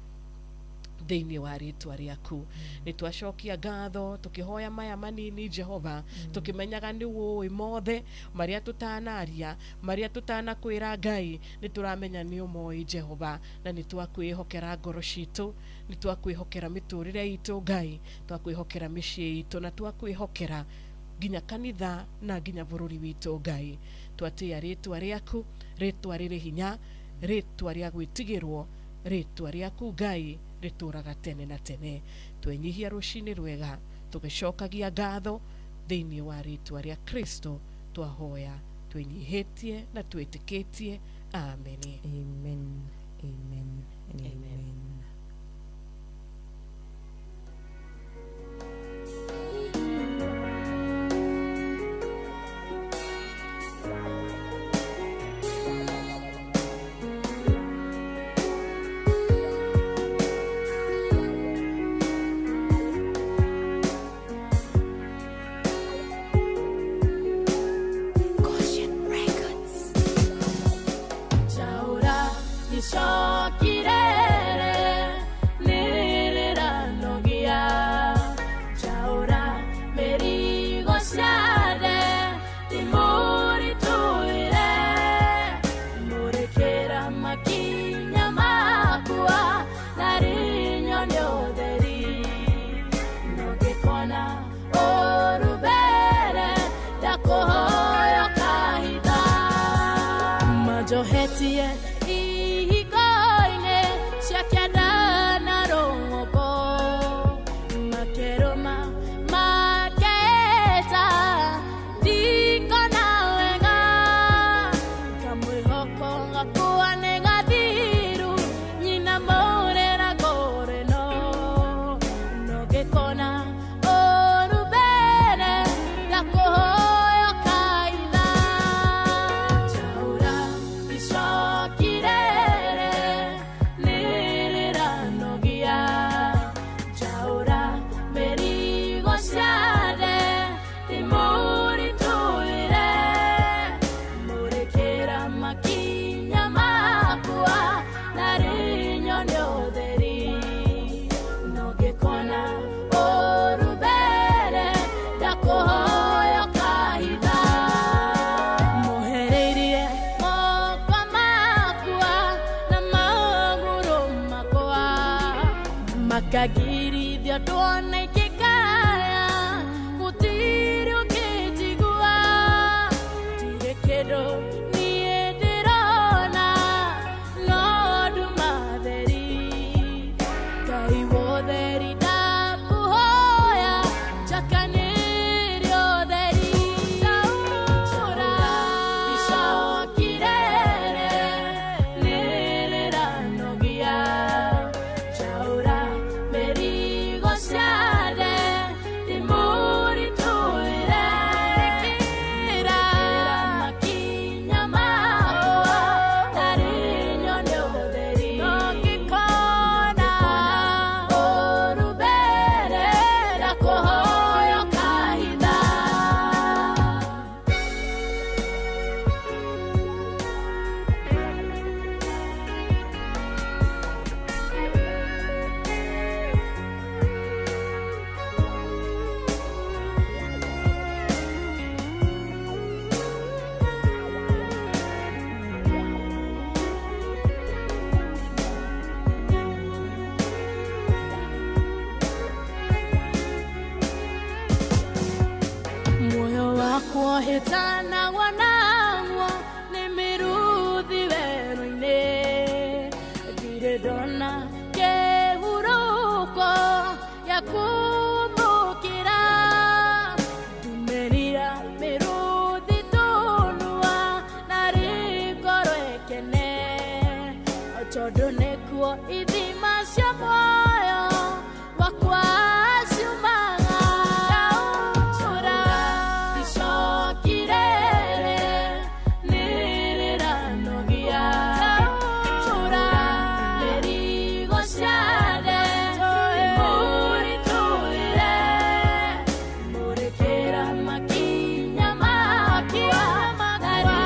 thĩinĩ wa rĩtwa rĩaku. Nĩ twacokia ngatho tũkĩhoya maya manini Jehova, tũkĩmenyaga nĩ ũĩ mothe marĩa tũtanaria, marĩa tũtanakwĩra Ngai, nĩ tũramenya nĩ ũmoĩ Jehova, na nĩ twakwĩhokera ngoro citũ, nĩ twakwĩhokera mĩtũrĩre itũ Ngai, twakwĩhokera mĩciĩ itũ, na twakwĩhokera nginya kanitha na nginya bũrũri witũ Ngai. Twatĩĩa rĩtwa rĩaku, rĩtwa rĩrĩ hinya, rĩtwa rĩa gwĩtigĩrwo, rĩtwa rĩaku Ngai rĩtũraga tene na tene. Twenyihia rũcinĩ rwega tũgĩcokagia ngatho thĩinĩ wa rĩtwa rĩa Kristo twahoya twĩnyihĩtie na twĩtĩkĩtie, ameni. Amen, amen and amen. Goshen Records. Chaura gĩcokirere. Ngĩgeithia ndona ikĩkaya gũtirĩ ũkĩnjigua ndirĩ kĩndũ niĩ ndĩrona no nduma theri Ngai wotheri ndakũhoya njakanĩrie ũtheri taũra icoki rĩrĩ nĩrĩranogia njaũra mĩrigo ciothe ndĩmũritũhĩre ĩkĩra makinya makwa narĩ nyone ũtheri ngĩkona ũru mbere ndakũhoya ũkahitha. Muoyo wakwa hĩtanagwo naguo nĩ mĩruthi werũ-inĩ ndirĩ ndona kĩhurũko gĩa kũmbũkĩra ndumĩrira mĩruthi tũnua narĩ ngoro ĩkene tondũ nĩkuo ithima cia muoyo wakwa ciumaga taũra icoki rĩrĩ nĩrĩranogia taũra mĩrigo ciothe ndĩmũritũhĩre mũrĩkĩra makinya makwa narĩ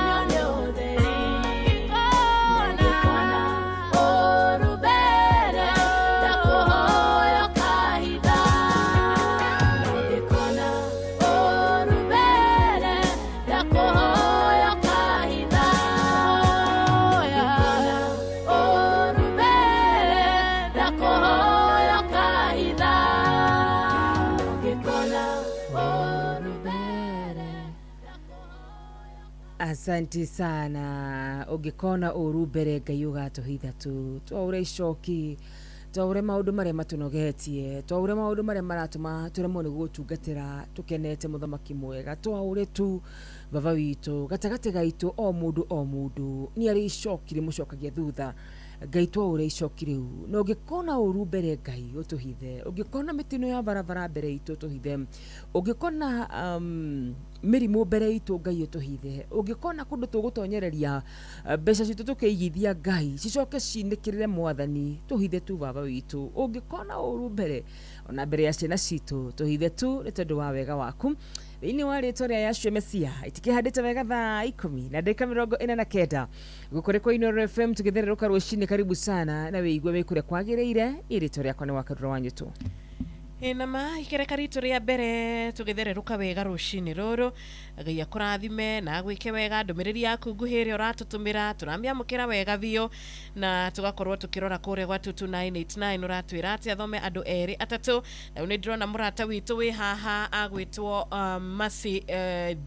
nyone ũtheri ngĩkona ũru mbere ndakũhoya ũkahitha ngĩkona ũru mbere ndakũhoya ũkahitha ngĩkona ũru mbere ndakũhoya ũkahitha ngĩkona ũru mbere. Asanti sana. Ũngĩkona ũru mbere Ngai ũgatũhitha tu. Twaũre icoki, twaũre maũndũ marĩa matũnogetie, twaũre maũndũ marĩa maratũma tũremwo nĩ gũgũtungatĩra tũkenete mũthamaki mwega, twaũre tu baba witũ gatagatĩ gaitũ o mũndũ o mũndũ nĩ arĩ icoki rĩmũcokagia thutha. Ngai twaũre icoki rĩu na ũngĩkona ũru mbere Ngai ũtũhithe, ũngĩkona mĩtino ya barabara mbere itũ ũtũhithe, ũngĩkona mĩrimũ mbere itũ Ngai ũtũhithe, ũngĩkona kũndũ tũgũtonyereria mbeca citũ tũkĩigithia Ngai cicoke cinĩkĩrĩre mwathani tũhithe tu baba witũ, ũngĩkona ũru mbere ona mbere ya ciana citũ tũhithe tu nĩ tondũ wa wega waku thĩinĩ wa rĩtwa rĩa Yahshua Mesia. Itikĩhandĩte wega thaa 10:49 gũkũ nĩ kwa Inooro FM tũgĩthererũka rũcinĩ. Karibu sana na wĩigue wĩ kũrĩa kwagĩrĩire. Rĩtwa rĩakwa nĩ Wakarura wa Nyũtũ. Ĩnama ikereka ritũ rĩa mbere tũgĩthererũka wega rũcinĩ rũrũ. Ngai akũrathime na agwĩke wega. Ndũmĩrĩri yaku nguhĩ ĩrĩa ũratũtũmĩra tũramĩamũkĩra wega biũ na tũgakorwo tũkĩrora kũrĩa gwa 22989 ũratwĩra atĩ athome andũ erĩ atatũ. Rĩu nĩ ndĩrona mũrata witũ wĩ haha agwĩtwo Masi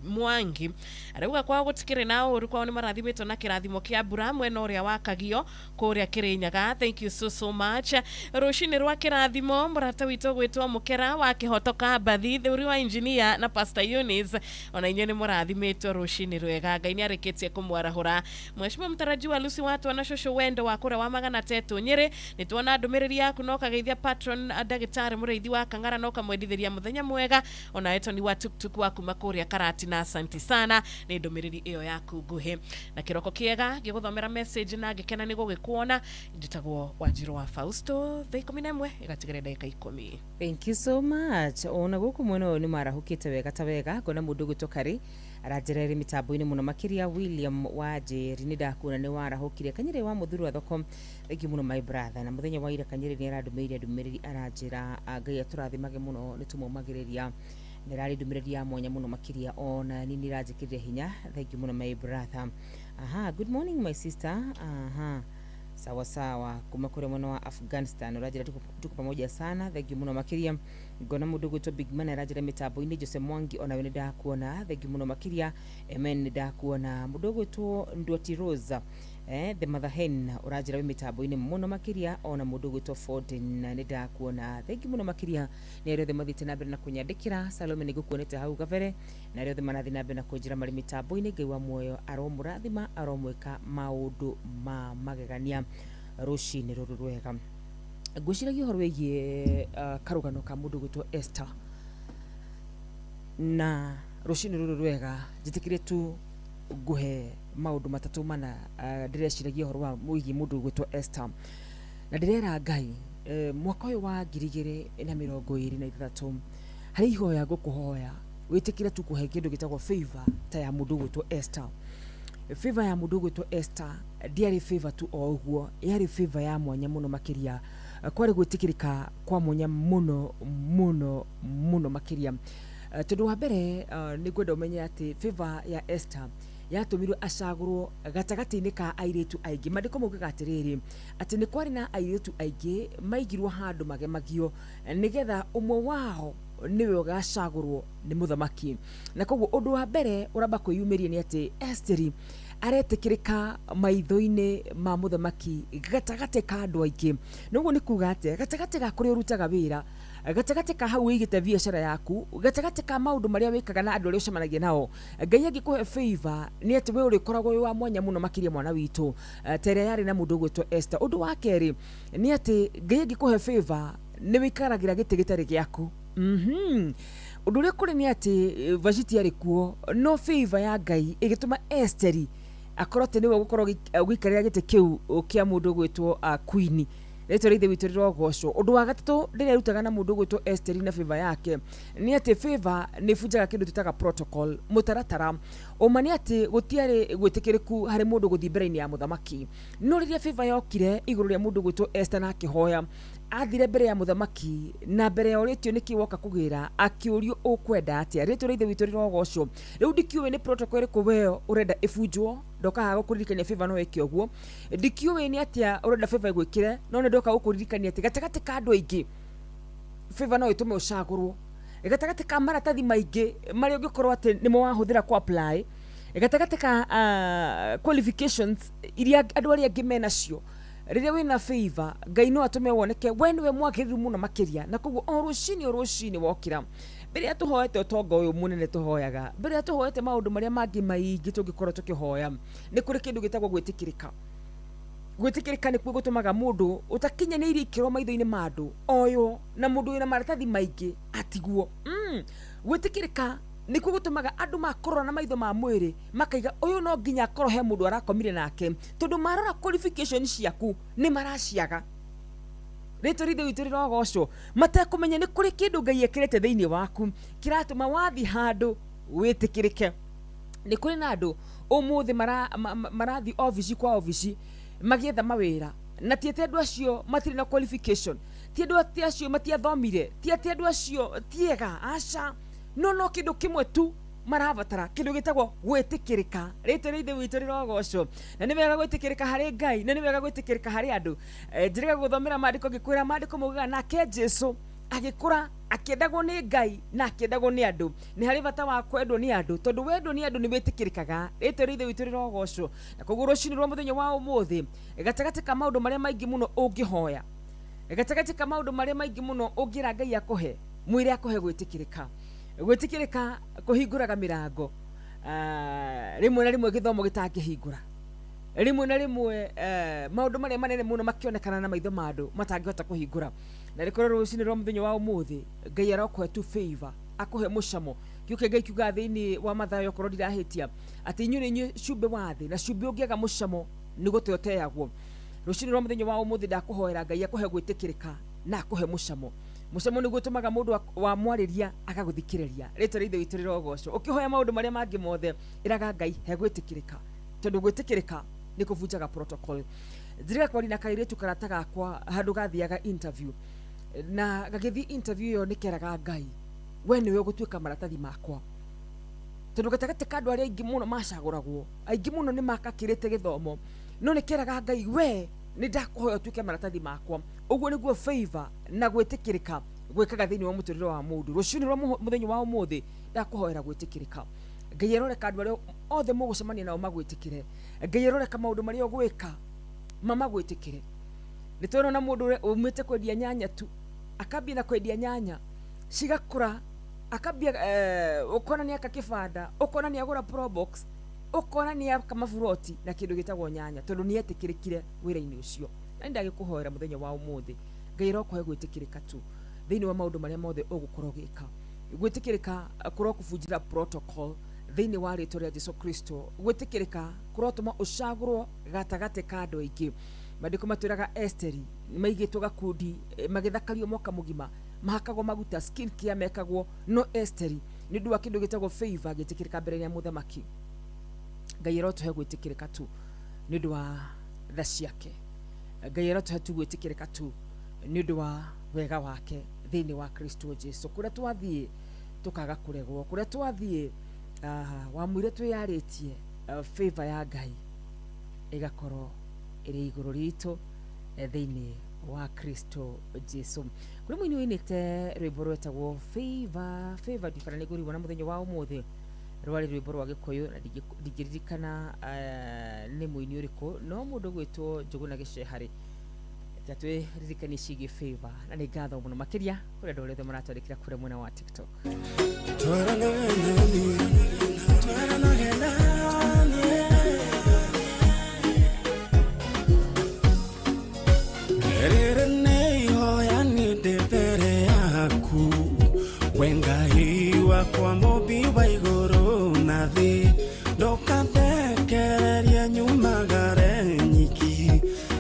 Mwangi arauga kwao gũtikĩrĩ na ũru, kwao nĩ marathimĩtwo na kĩrathimo kĩa mbura mwena ũrĩa wakagio kũrĩa Kĩrĩnyaga. Thank you so so much. Rũcinĩ rwa kĩrathimo mũrata witũ gwĩtwo Mukera wa Kĩhoto Kambathi thuri wa engineer na Pastor Eunice, ona inyuĩ nĩ mũrathimĩtwo rũcinĩ rwega. Ngai nĩ arĩkĩtie kũmwarahũra. Mheshimiwa mtarajiwa Lucy Watwa na cũcũ Wendo wa kũrĩa wa Magana Tetũ Nyĩrĩ, nĩ tuona ndũmĩrĩri yaku no kageithia patron ndagĩtarĩ mũrĩithi wa Kang'ara no kamwendithĩria mũthenya mwega, ona Etoni wa tuktuk wa kuma kũrĩa Karatina. Asante sana nĩ ndũmĩrĩri ĩyo yaku nguhĩ na kĩroko kĩega. Ngĩgũthomera message na ngĩkena nĩ gũgĩkuona. Njĩtagwo Wanjirũ wa Fausto. Thaa 11 ĩgatigĩra ndagĩka 10. Thank you so much. Ona gũkũ mwena ũyũ nĩ marahũkĩte wega ta wega. Ngona mũndũ ũgwĩtwo Karĩ aranjereire mĩtambo-inĩ mũno makĩria. William Wanjeri nĩ ndakuona nĩ warahũkire. Kanyĩrĩ wa mũthuri wa thoko, thank you mũno my brother. Na mũthenya wa ira Kanyĩrĩ nĩ arandũmĩire ndũmĩrĩri aranjĩra Ngai atũrathimage mũno nĩ tũmũmagĩrĩria. Nĩ rarĩ ndũmĩrĩri ya mwanya mũno makĩria ona ni nĩ iranjĩkĩrire hinya. Thank you mũno my brother. Aha, good morning my sister. Aha. Sawa sawa, kuma kũrĩa mwena wa Afghanistan ũranjĩra tuko pamoja sana, thengiũ mũno makĩria. Ngona mũndũ ũgwĩtwo Big Man aranjĩra mĩtambo-inĩ. Jose Mwangi onawe nĩ ndakuona, thengiũ mũno makĩria. Amen, nĩ ndakuona. Mũndũ ũgwĩtwo Ndwati Rosa, the mother hen, ũranjĩra wĩ mĩtambo-inĩ mũno makĩria. Ona mũndũ ũgwĩtwo Forden nĩ ndakuona, thengiũ mũno makĩria. Nĩ arĩa othe mathiĩte na mbere na kũnyandĩkĩra. Salome, nĩ ngũkuonete hau gabere, na arĩa othe marathiĩ na mbere na kũnjĩra marĩ mĩtambo-inĩ. Ngai wa muoyo aromũrathima, aromwĩka maũndũ ma magegania rũcinĩ rũrũ rwega. Ngwĩciragia ũhoro wĩgiĩ karũgano ka mũndũ ũgwĩtwo Esther, na rũcinĩ rũrũ rwega njĩtĩkĩrie tu ngũhe maũndũ matatũ mana. Ndĩreciragia ũhoro wa wĩgiĩ mũndũ ũgwĩtwo Esther, na ndĩrera Ngai, mwaka ũyũ wa 2026, harĩ ihoya ngũkũhoya wĩtĩkĩre tu kũhe kĩndũ gĩtagwo favor ta ya mũndũ ũgwĩtwo Esther. Favor ya mũndũ ũgwĩtwo Esther ndiarĩ favor tu o ũguo, yarĩ favor ya mwanya mũno makĩria. Kwarĩ gwĩtĩkĩrĩka kwa mwanya mũno mũno mũno makĩria. Tondũ wa mbere, nĩ ngwenda ũmenye atĩ favor ya Esther yatũmirwo acagũrwo gatagatĩ-inĩ ka airĩtu aingĩ. Maandĩko maugaga atĩrĩrĩ, atĩ nĩ kwarĩ na airĩtu aingĩ maigirwo handũ magemagio nĩgetha ũmwe wao nĩwe ũgacagũrwo nĩ mũthamaki. Na koguo ũndũ wa mbere ũramba kwĩyumĩria nĩ atĩ Esteri aretĩkĩrĩka maitho-inĩ ma mũthamaki gatagatĩ ka andũ aingĩ. Noguo nĩ kuga atĩa? Gatagatĩ ga kũrĩa ũrutaga wĩra, gatagatĩ ka hau wĩigĩte biacara yaku, gatagatĩ ka maũndũ marĩa wĩkaga na andũ arĩa ũcemanagia nao, Ngai angĩkũhe favor nĩ atĩ we ũrĩkoragwo wĩ wa mwanya mũno makĩria, mwana witũ, ta ĩrĩa yarĩ na mũndũ ũgwĩtwo Esther. Ũndũ wa kerĩ nĩ atĩ Ngai angĩkũhe favor nĩ wĩikaragĩra gĩtĩ gĩtarĩ gĩaku. Ũndũ ũrĩa kũrĩ nĩ atĩ Vashti arĩ kuo, no favor ya Ngai ĩgĩtũma Esteri akorwo atĩ nĩwe ũgũkorwo ũgĩikarĩra gĩtĩ kĩu kĩa mũndũ ũgwĩtwo queen. Rĩtwa rĩa Ithe witũ rĩrogocwo. Ũndũ wa gatatũ ndĩrerutaga na mũndũ ũgwĩtwo Esteri na favor yake nĩ atĩ favor nĩ ĩbunjaga kĩndũ twĩtaga protocol, mũtaratara. Ũma nĩ atĩ gũtiarĩ gwĩtĩkĩrĩku harĩ mũndũ gũthiĩ mbere-inĩ ya mũthamaki, no rĩrĩa favor yokire igũrũ rĩa mũndũ ũgwĩtwo Esther na akĩhoya, athire mbere ya mũthamaki, na mbere ya ũrĩtio nĩkĩ woka kũgĩra, akĩũrio ũkwenda atĩa. Rĩtwa rĩa Ithe witũ rĩrogocwo. Rĩu ndikĩũĩ nĩ protocol ĩrĩkũ we ũrenda ĩbunjwo. Ndoka haha gũkũririkania favor no ĩke ũguo. Ndikĩũĩ nĩ atĩa ũrenda favor ĩgwĩkĩre, no nĩ ndoka gũkũririkania atĩ gatagatĩ ka andũ aingĩ favor no ĩtũme ũcagũrwo, gatagatĩ ka maratathi maingĩ marĩa ũngĩkorwo atĩ nĩmo wahũthĩra ku apply, gatagatĩ ka qualifications iria andũ arĩa angĩ menacio, rĩrĩa wĩna favor Ngai no atũme woneke we nĩwe mwagĩrĩru mũno makĩria. Na koguo o rũcinĩ o rũcinĩ wokĩra, mbere ya tũhoete ũtonga ũyũ mũnene tũhoyaga, mbere ya tũhoete maũndũ marĩa mangĩ maingĩ tũngĩkorwo tũkĩhoya, nĩ kũrĩ kĩndũ gĩtagwo gwĩtĩkĩrĩka. Gwĩtĩkĩrĩka nĩkuo gũtũmaga mũndũ ũtakinyanĩirie ikĩro maitho-inĩ ma andũ oywo, na mũndũ wĩna maratathi maingĩ atigwo. Gwĩtĩkĩrĩka nĩkuo gũtũmaga andũ makorora na maitho ma mwĩrĩ makaiga ũyũ no nginya akorwo he mũndũ arakomire nake, tondũ marora qualification ciaku nĩ maraciaga. Rĩtwa rĩa Ithe witũ rĩrogocwo. Matekũmenya nĩ kũrĩ kĩndũ Ngai ekĩrĩte thĩinĩ waku kĩratũma wathiĩ handũ wĩtĩkĩrĩke. Nĩ kũrĩ na andũ ũmũthĩ marathiĩ obici kwa obici magĩetha mawĩra, na ti atĩ andũ acio matirĩ na qualification, ti andũ atĩ acio matiathomire, ti atĩ andũ acio ti ega, aca, no kĩndũ kĩmwe tu marabatara, kĩndũ gĩtagwo gwĩtĩkĩrĩka. Rĩtwa rĩa Ithe witũ rĩrogocwo. Na nĩ wega gwĩtĩkĩrĩka harĩ Ngai, na nĩ wega gwĩtĩkĩrĩka harĩ andũ. Njĩrĩga gũthomera maandĩko ngĩkwĩra maandĩko maugaga nake Jesu agĩkũra akĩendagwo nĩ Ngai na akĩendagwo nĩ andũ. Nĩ harĩ bata wa kwendwo nĩ andũ, tondũ wendwo nĩ andũ nĩ wĩtĩkĩrĩkaga. Rĩtwa rĩa Ithe witũ rĩrogocwo. Na koguo rũcinĩ rwa mũthenya wa ũmũthĩ, gatagatĩ ka maũndũ marĩa maingĩ mũno ũngĩhoya, gatagatĩ ka maũndũ marĩa maingĩ mũno ũngĩra Ngai akũhe, mwĩre akũhe gwĩtĩkĩrĩka. Gwĩtĩkĩrĩka kũhingũraga mĩrango, rĩmwe na rĩmwe gĩthomo gĩtangĩhingũra, rĩmwe na rĩmwe maũndũ marĩa manene mũno makĩonekana na maitho ma andũ matangĩhota kũhingũra. Na rĩkorwo rũcinĩ rwa mũthenya wa ũmũthĩ Ngai arokũhe tu favor, akũhe mũcamo. Gĩũke Ngai kiugaga thĩinĩ wa Mathayo, okorwo ndirahĩtia, atĩ inyuĩ nĩ inyuĩ cumbĩ wa thĩ, na cumbĩ ũngĩaga mũcamo nĩ gũte ũteagwo. Rũcinĩ rwa mũthenya wa ũmũthĩ ndakũhoera Ngai akũhe gwĩtĩkĩrĩka na akũhe mũcamo. Mũcamo nĩguo ũtũmaga mũndũ wamwarĩria agagũthikĩrĩria. Rĩtwa rĩa Ithe witũ rĩrogocwo. Ũkĩhoya maũndũ marĩa mangĩ mothe, ĩraga Ngai he gwĩtĩkĩrĩka, tondũ gwĩtĩkĩrĩka nĩ kũbunjaga protocol. Njĩrĩga kwaria na kairĩtu karata gakwa handũ gathiaga interview, na gagĩthiĩ interview ĩyo nĩ keraga Ngai we nĩwe ũgũtuĩka maratathi makwa, tondũ gatagatĩ ka andũ arĩa aingĩ mũno macagũragwo, aingĩ mũno nĩ makakĩrĩte gĩthomo, no nĩ keraga Ngai we Nĩ ndakũhoya ũtuĩke maratathi makwa. Ũguo nĩguo favor na gwĩtĩkĩrĩka gwĩkaga thĩinĩ wa mũtũrĩre wa mũndũ. Rũciinĩ rwa mũthenya wa ũmũthĩ ndakũhoera gwĩtĩkĩrĩka. Ngai aroreka andũ arĩa othe mũgũcemania nao magwĩtĩkĩre. Ngai aroreka maũndũ marĩa ũgwĩka mamagwĩtĩkĩre. Nĩ tũrona mũndũ umĩte kwendia nyanya tu, akambia na kwendia nyanya cigakũra, akambia ũkona nĩ aka kĩbanda, ũkona nĩ agũra probox, ũkona nĩ aka maburoti na kĩndũ gĩtagwo nyanya, tondũ nĩ etĩkĩrĩkire wĩra-inĩ ũcio. Na ndagĩkũhoera mũthenya wa ũmũthĩ, Ngai arokũhe gwĩtĩkĩrĩka tu thĩinĩ wa maũndũ marĩa mothe ũgũkorwo ũgĩka. Gwĩtĩkĩrĩka kũrokũbunjĩra protocol thĩinĩ wa rĩtwa rĩa Jesu Kristo. Gwĩtĩkĩrĩka kũrotũma ũcagũrwo gatagatĩ ka andũ aingĩ. Maandĩko matwĩraga Esteri maigĩtwo gakundi, magĩthakario mwaka mũgima, mahakagwo maguta, skin care mekagwo, no Esteri nĩ ũndũ wa kĩndũ gĩtagwo favor gĩtĩkĩrĩka mbere ya mũthamaki. Ngai arotũhe gwĩtĩkĩrĩka tu nĩ ũndũ wa tha ciake. Ngai arotũhe tu gwĩtĩkĩrĩka tu nĩ ũndũ wa wega wake thĩinĩ wa Kristo Jesu. Kũrĩa twathiĩ tũkaga kũregwo, kũrĩa twathiĩ wamwĩre twĩyarĩtie, favor ya Ngai ĩgakorwo ĩrĩ igũrũ ritũ thĩinĩ wa Kristo Jesu. Kũrĩ mũini ũinĩte rwĩmbo rwetagwo favor, favor ndikana nĩ ngũrigwo na mũthenya wa ũmũthĩ, rwarĩ rwĩmbo rwa Gĩkũyũ na ndingĩririkana nĩ mũini ũrĩkũ, no mũndũ ũgwĩtwo Njũgũna Gĩceharĩ reke twĩririkanie ciĩgiĩ favor, na nĩ ngatho mũno makĩria kũrĩ andũ arĩa othe maratwandĩkĩra kũrĩa mwena wa TikTok. Rĩrĩ nĩ ihoya niĩ ndĩ mbere yaku, we Ngai wakwa mũmbi wa igũrũ na thĩ, ndũkandekererie nyumagare nyiki,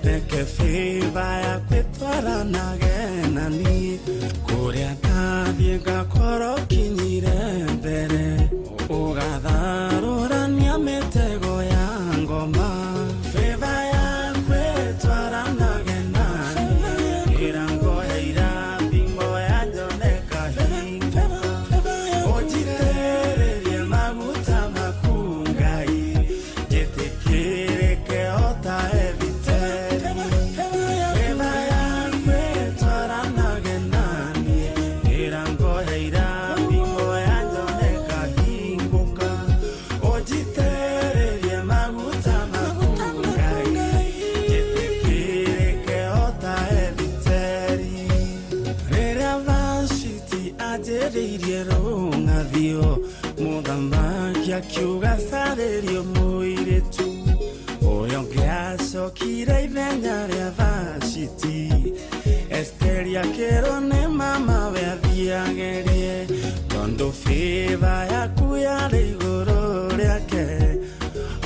reke favor yaku ĩtwaranage na niĩ, kũrĩa ndathiĩ ngakorwo kinyire mbere, ũgatharũrania mĩtego ya ngoma. Favor yaku ĩtwaranage na niĩ, ĩrango ya irathimo yanjoneka hingo, ũnjitĩrĩrie maguta maku Ngai, njĩtĩkĩrĩke o ta Ethiteri. Favor yaku ĩtwaranage na niĩ, ĩrango ya irathimo yanjoneka hingũka, ũnjitĩrĩrie maguta maku Ngai, njĩtĩkĩrĩke o ta Ethiteri. Rĩrĩa Vashiti anjĩrĩirie rũng'athio, mũthamaki akiuga carĩrio mũirĩtu ũrĩa ũngĩ acokire ithenya rĩa Vashiti. Esteri akĩrwo nĩ mamawe athiĩ agerie, tondũ favor yaku yarĩ igũrũ rĩake,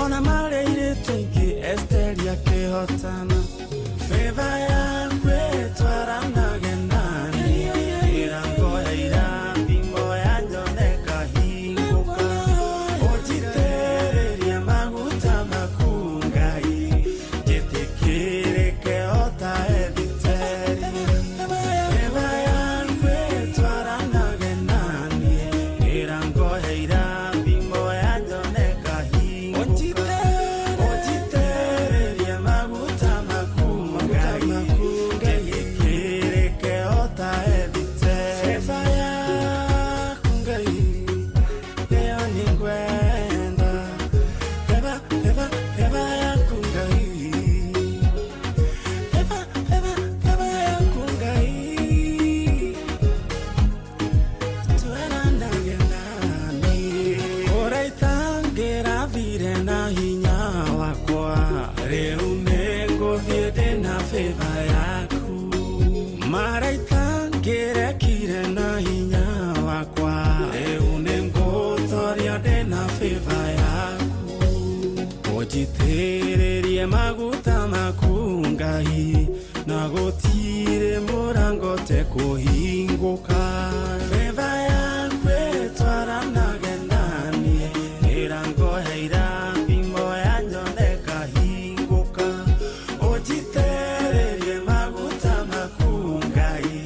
ona marĩ airĩtu aingĩ Esteri akĩhotana. Favor yaku ĩtwaranage na niĩ, ĩrango ya irathimo yanjoneka hingũka, ũnjitĩrĩrie maguta maku Ngai, njĩtĩkĩrĩke o ta Ethiteri. Favor yaku ĩtwaranage na niĩ, ĩrango ya irathimo yanjoneka hingũka, ũnjitĩrĩrie maguta maku Ngai, njĩtĩkĩrĩke o ta Ethiteri. Favor yaku Ngai nĩyo nĩngwenda, favor, favor, favor yaku Ngai, favor, favor, favor yaku Ngai, twaranage na niĩ. Ũraitangĩrathire na hinya wakwa, rĩu nĩngũthiĩ ndĩna favor yaku, maraitangĩrekire na hinya wakwa, rĩu nĩngũtoria ndĩna favor yaku, ũnjitĩrĩrie maguta maku Ngai, na gũtirĩ mũrango tekũhingũka. Favor yaku ĩtwaranage na niĩ, ĩrango ya irathimo yanjoneka hingũka, ũnjitĩrĩrie maguta maku Ngai,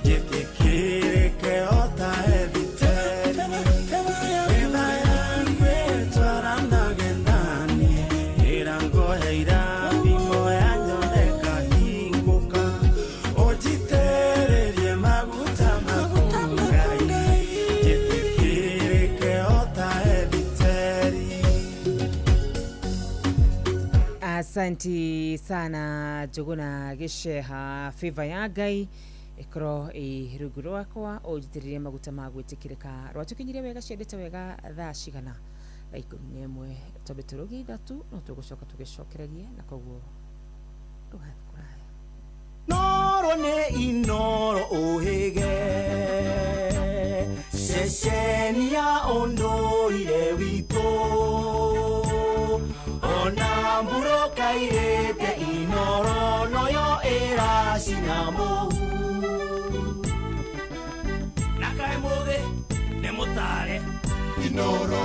njĩtĩkĩrĩke o ta Ethiteri. Favor yaku ĩtwaranage na niĩ, ĩrango ya irathimo yanjoneka Asanti sana Njũgũna Gĩceha. Favor ya Ngai ĩkorwo ĩ rungu rwakwa, ũnjitĩrĩrie maguta ma gwĩtĩkĩrĩka. Rwatũkinyirie wega, ciendete wega. Thaa cigana? Thaa 11. Twambe tũrũgie 3, no tũgũcoka tũgĩcokererie, na koguo ndũgathiĩ kũraya. Noro nĩ Inoro ũhĩge, ceceni ya ũndũire witũ, ona mburoka irĩte Inoro noyo ĩracina mũhu. Na kaĩ mũthĩ nĩ mũtare. Inoro,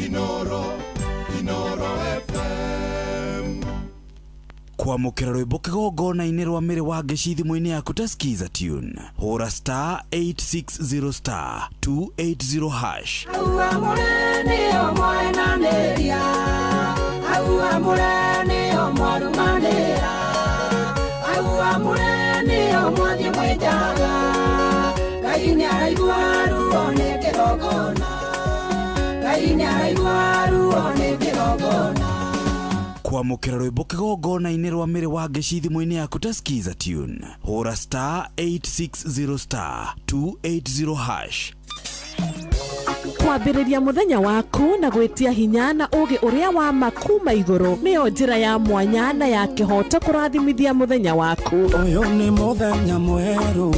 Inoro, Inoro FM. Kwamũkĩra rwĩmbo kĩgongona-inĩ rwa mĩrĩ wa ngeci thimũ-inĩ yaku ta Skiza tune, hũra star 860 star 280 hash. Hau amũre nĩo mwenanĩria, hau amũre nĩo mwarumanĩra, hau amũre nĩo mwathiĩ mwĩnjaga. Ngai nĩaraigua ruo nĩ kĩgongona, Ngai nĩaraigua ruo nĩ kĩgongona. Kwamũkĩra rwĩmbo kĩgongona-inĩ rwa mĩrĩ wa ngeci thimũ-inĩ yaku ta Skiza tune, hũra star 860 star 280 hash. Kwambĩrĩria mũthenya waku na gwĩtia hinya na ũũgĩ ũrĩa wa ma kuma igũrũ nĩyo njĩra ya mwanya na ya kĩhooto kũrathimithia mũthenya waku. Ũyũ nĩ mũthenya mwerũ,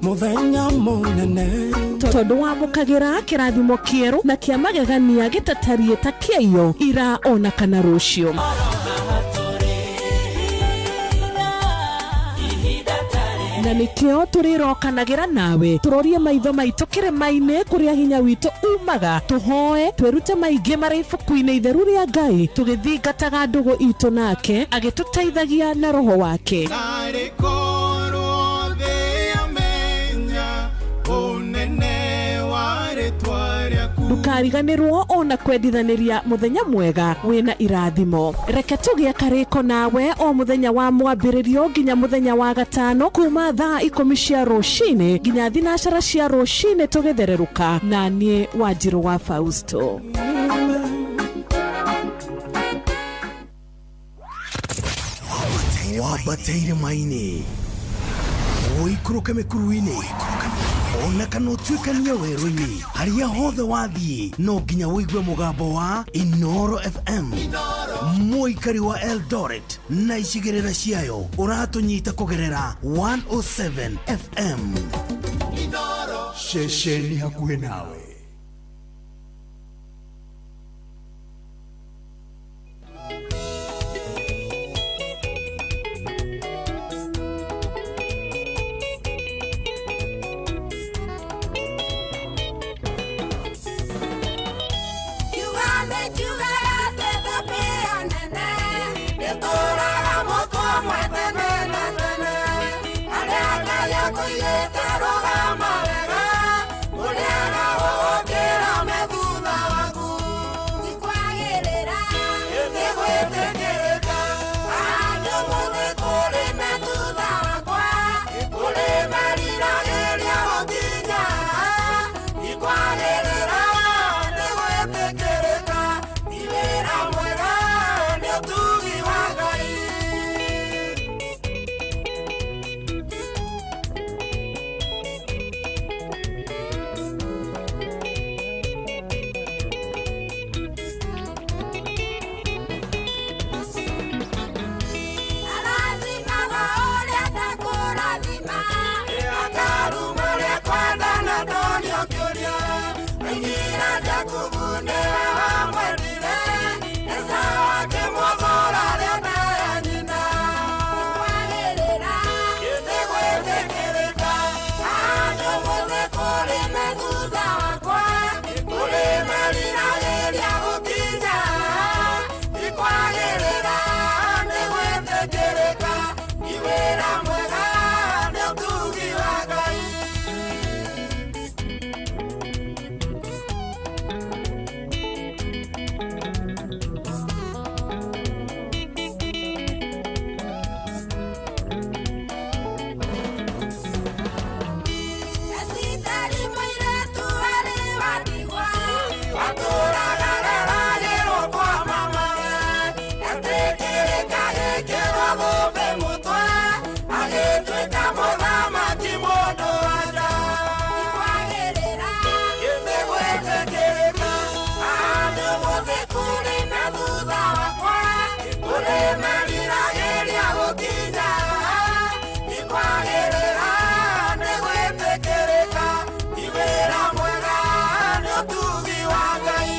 mũthenya mũnene, tondũ wamũkagĩra kĩrathimo kĩerũ na kĩa magegania gĩtatariĩ ta kĩaiyo ira ona kana rũciũ. Na nĩkĩo tũrĩrokanagĩra nawe, tũrorie maitho maitũ kĩrĩma-inĩ kũrĩa hinya witũ umaga, tũhoe twĩrute maingĩ marĩ ibuku-inĩ itheru rĩa Ngai, tũgĩthingataga ndũgũ itũ nake agĩtũteithagia na roho wake. Narĩ korwo thĩ yamenya ũnene wa rĩtwa rĩaku. Ndũkariganĩrwo ona kwendithanĩria mũthenya mwega wĩna irathimo. Reke tũgĩe karĩko nawe o mũthenya wa mwambĩrĩrio nginya mũthenya wa gatano, kuma thaa 10 cia rũcinĩ nginya 12 cia rũcinĩ, tũgĩthererũka na niĩ Wanjirũ wa Fausto. Wambataire maini, ũikũrũke mĩkuru-inĩ, ona kana ũtuĩkanie werũ-inĩ, harĩa hothe wathiĩ no nginya ũigue mũgambo wa Inoro FM. Mũikari wa Eldoret na icigĩrĩra ciayo ũratũnyita kũgerera 107 FM. Ceceni hakuhĩ nawe. gwĩtĩkĩrĩka andũ mothe kũrĩ na thutha wakwa kũrĩ meriragĩria gũkinya ikwagĩrĩra nĩ gwĩtĩkĩrĩka ti wĩra mwega nĩ ũtugi wa Ngai.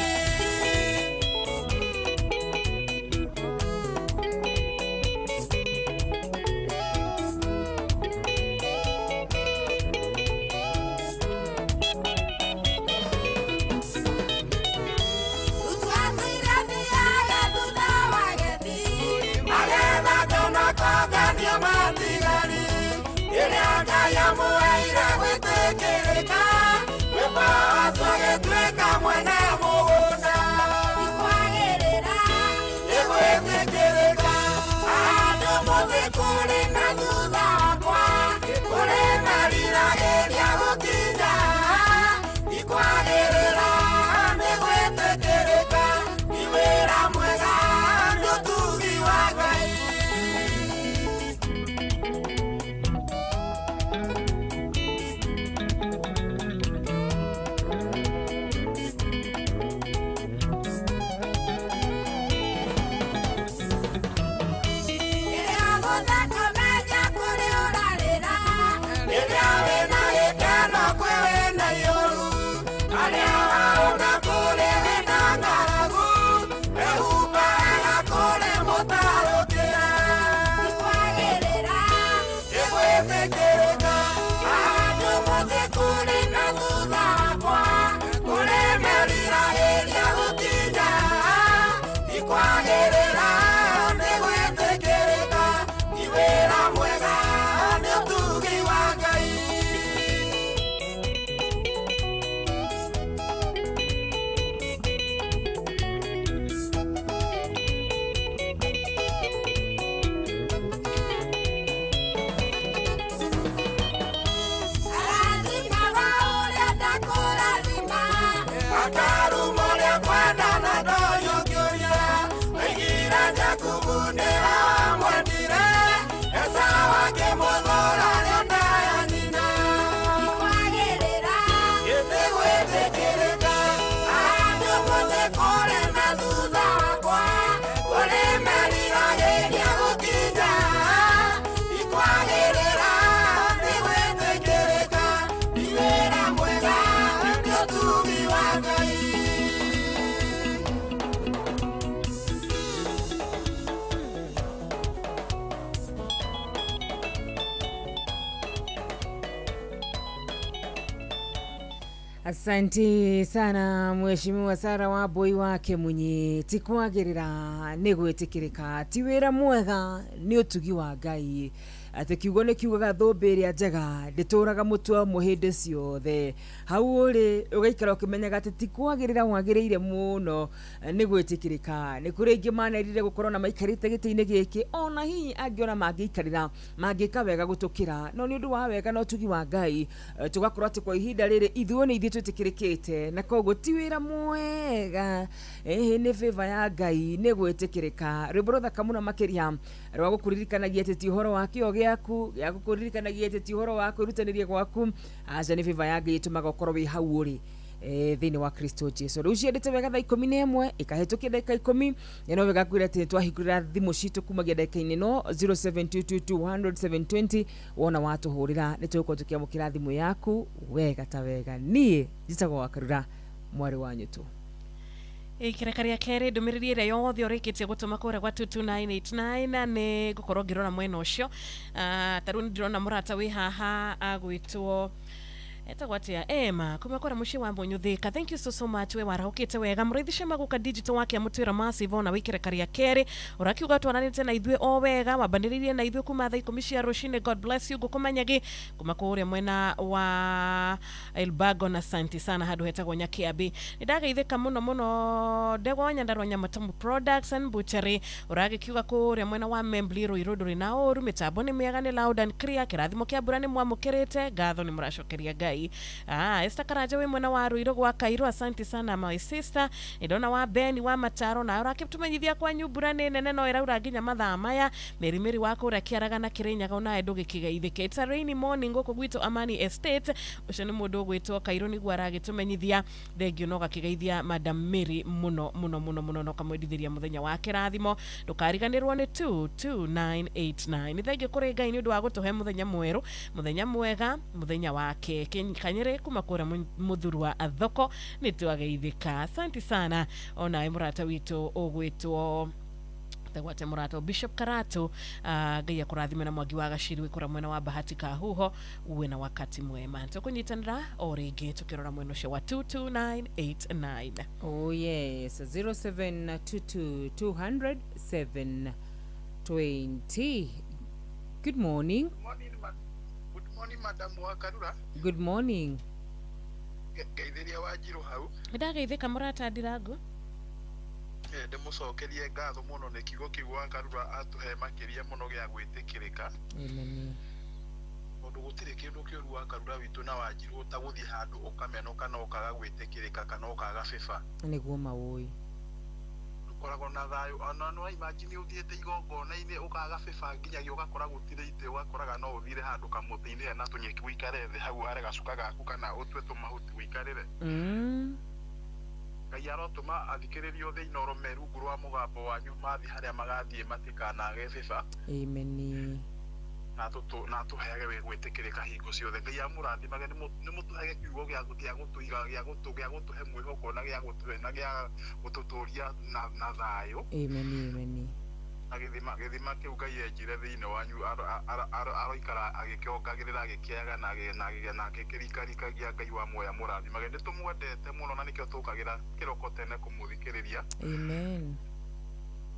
Asante sana Mheshimiwa Sara wa Mbui wa Kimunyi. Ti kwagĩrĩra nĩ gwĩtĩkĩrĩka, ti wĩra mwega nĩ ũtugi wa Ngai. Atĩ kiugo nĩ kiugaga thũmbĩ ĩrĩa njega ndĩtũraga mũtwe mũhĩndĩ ciothe. Hau ũrĩ ũgaikara ũkĩmenyaga atĩ ti kwagĩrĩra wagĩrĩire mũno nĩ gwĩtĩkĩrĩka. Nĩ kũrĩ aingĩ manerire gũkorwo na maikarĩte gĩtĩ-inĩ gĩkĩ, ona hihi angĩona mangĩikarĩra mangĩka wega gũtũkĩra, no nĩ ũndũ wa wega na ũtugi wa Ngai tũgakorwo atĩ kwa ihinda rĩrĩ ithuĩ nĩ ithuĩ twĩtĩkĩrĩkĩte, na koguo ti wĩra mwega, nĩ favor ya Ngai nĩ gwĩtĩkĩrĩka. Rwĩmbo rũthaka mũno makĩria rwa gũkũririkanagia atĩ ti ũhoro wa kĩo gĩaku, gĩa gũkũririkanagia atĩ ti ũhoro wa kwĩrutanĩria gwaku, aca nĩ favor ya Ngai ĩtũmaga ũkorwo wĩ hau ũrĩ thĩinĩ wa Kristo Jesu. Rĩu ciendete wega thaa 11 ĩkahĩtũkia ndagĩka 10, no wega kwĩra atĩ twahingũrĩra thimũ citũ kumagia ndagĩka-inĩ no 0722200720 wona watũhũrĩra nĩ tũgũkorwo tũkĩamũkĩra thimũ yaku wega ta wega. Niĩ njĩtagwo Wakarura mwarĩ wa Nyũtũ. Ikireka rĩa kerĩ ndũmĩrĩri ĩrĩa yothe ũrĩkĩtie gũtũma kũrĩa gwa 22989 nĩ ngũkorwo ngĩrora mwena ũcio. Ta rĩu nĩ ndĩrona mũrata wĩ haha agwĩtwo etagwo atĩa Emma kuma kũrĩa mũciĩ wa Mũnyũthĩka. Thank you so so much, we warahũkĩte wega. Mũrĩithi Shema digital wake amũtwĩra massive ona wĩkĩreka rĩa kerĩ ũrakiuga twaranĩte na ithuĩ o wega, wambanĩrĩirie na ithuĩ kuma thaa 10 cia rũcinĩ. God bless you. Ngũkũmanyagi kuma kũrĩa mwena wa Elbago na asante sana handũ hetagwo Nyakiabi. Nĩ ndageithĩka mũno mũno ndegwa Nyandarua Nyamatamu Products and Butchery ũragĩkiuga kũrĩa mwena wa Membli Ruiru ndũrĩ na ũru, mĩtambo nĩ mĩega, nĩ loud and clear, kĩrathimo kĩa mbura nĩ mwamũkĩrĩte, ngatho nĩ mũracokeria Ngai. Ngai. Esther Karanja wĩ mwena wa Ruiru gwa Kairũ, asante sana my sister. Ndona wa Beni wa Mataro na ũrakĩtũmenyithia kwanyu mbura nĩ nene no ĩraura nginya mathaa maya. Meri Meri wa kũrĩa Kĩaraga na Kĩrĩnyaga onawe ndũgĩkĩgeithĩke. It's a rainy morning gũkũ gwitũ Amani Estate. Ũcio nĩ mũndũ ũgwĩtwo Kairũ nĩguo aragĩtũmenyithia. Thengio no gakĩgeithia Madam Mary mũno mũno mũno mũno no kamwendithĩria mũthenya wa kĩrathimo. Ndũkariganĩrwo nĩ 22989. Nĩ thengio kũrĩ Ngai nĩ ũndũ wa gũtũhe mũthenya mwerũ, mũthenya mwega, mũthenya wa keke. Kanyĩrĩ kuma kũrĩa Mũthurwa thoko nĩ twageithĩka. Asante sana onawe mũrata witũ ũgwĩtwo Tagwate mũrata Bishop Karatu. Ngai akũrathime na Mwangi wa Gaciri wĩ kũrĩa mwena wa Bahati Kahuho, uwe na wakati mwema. Tũkũnyitanĩra o rĩngĩ tũkĩrora mwena ũcio wa 22989. Oh yes, 0722 200 720. Good morning. Good morning, good morning, Madam Wakarura. Good morning. Ngeithiria Wanjiru hau. Ndageithĩka mũrata Ndirango. Ndĩmũcokerie ngatho mũno nĩ kiugo kĩu Wakarura atũhe makĩria mũno gĩa gwĩtĩkĩrĩka. Amen. Tondũ gũtirĩ kĩndũ kĩũru Wakarura witũ na Wanjiru ta gũthiĩ handũ ũkamenwo kana ũkaga gwĩtĩkĩrĩka kana ũkaga bĩba. Nĩguo mawũi. Ũkoragwo na thayũ ona no imagine ũthiĩte igongona-inĩ ũkaga bĩba nginyagia ũgakora gũtirĩ itĩ, ũgakoraga no ũthire handũ kamũtĩ-inĩ hena tũnyeki ũikare thĩ hau ware gacuka gaku kana ũtue tũmahuti ũikarĩre. Ngai arotũma athikĩrĩrio thĩinĩ ũrũme rungu rwa mũgambo wanyu mathiĩ harĩa magathiĩ matikanage bĩba. Amen. Na tũheage gwĩtĩkĩrĩka hingo ciothe. Ngai amũrathimage, nĩ mũtũhege kiugo gĩa gũtũiga, gĩa gũtũhe mwĩhoko na gĩa gũtũhe na gĩa gũtũtũria na thayũ. Amen, amen. Na gĩthima kĩu Ngai enjire thĩinĩ wanyu aroikara agĩkĩongagĩrĩra agĩkĩaga na agĩkĩrikarikagia. Ngai wa muoya mũrathimage. Nĩ tũmwendete mũno na nĩkĩo tũkagĩra kĩroko tene kũmũthikĩrĩria. Amen.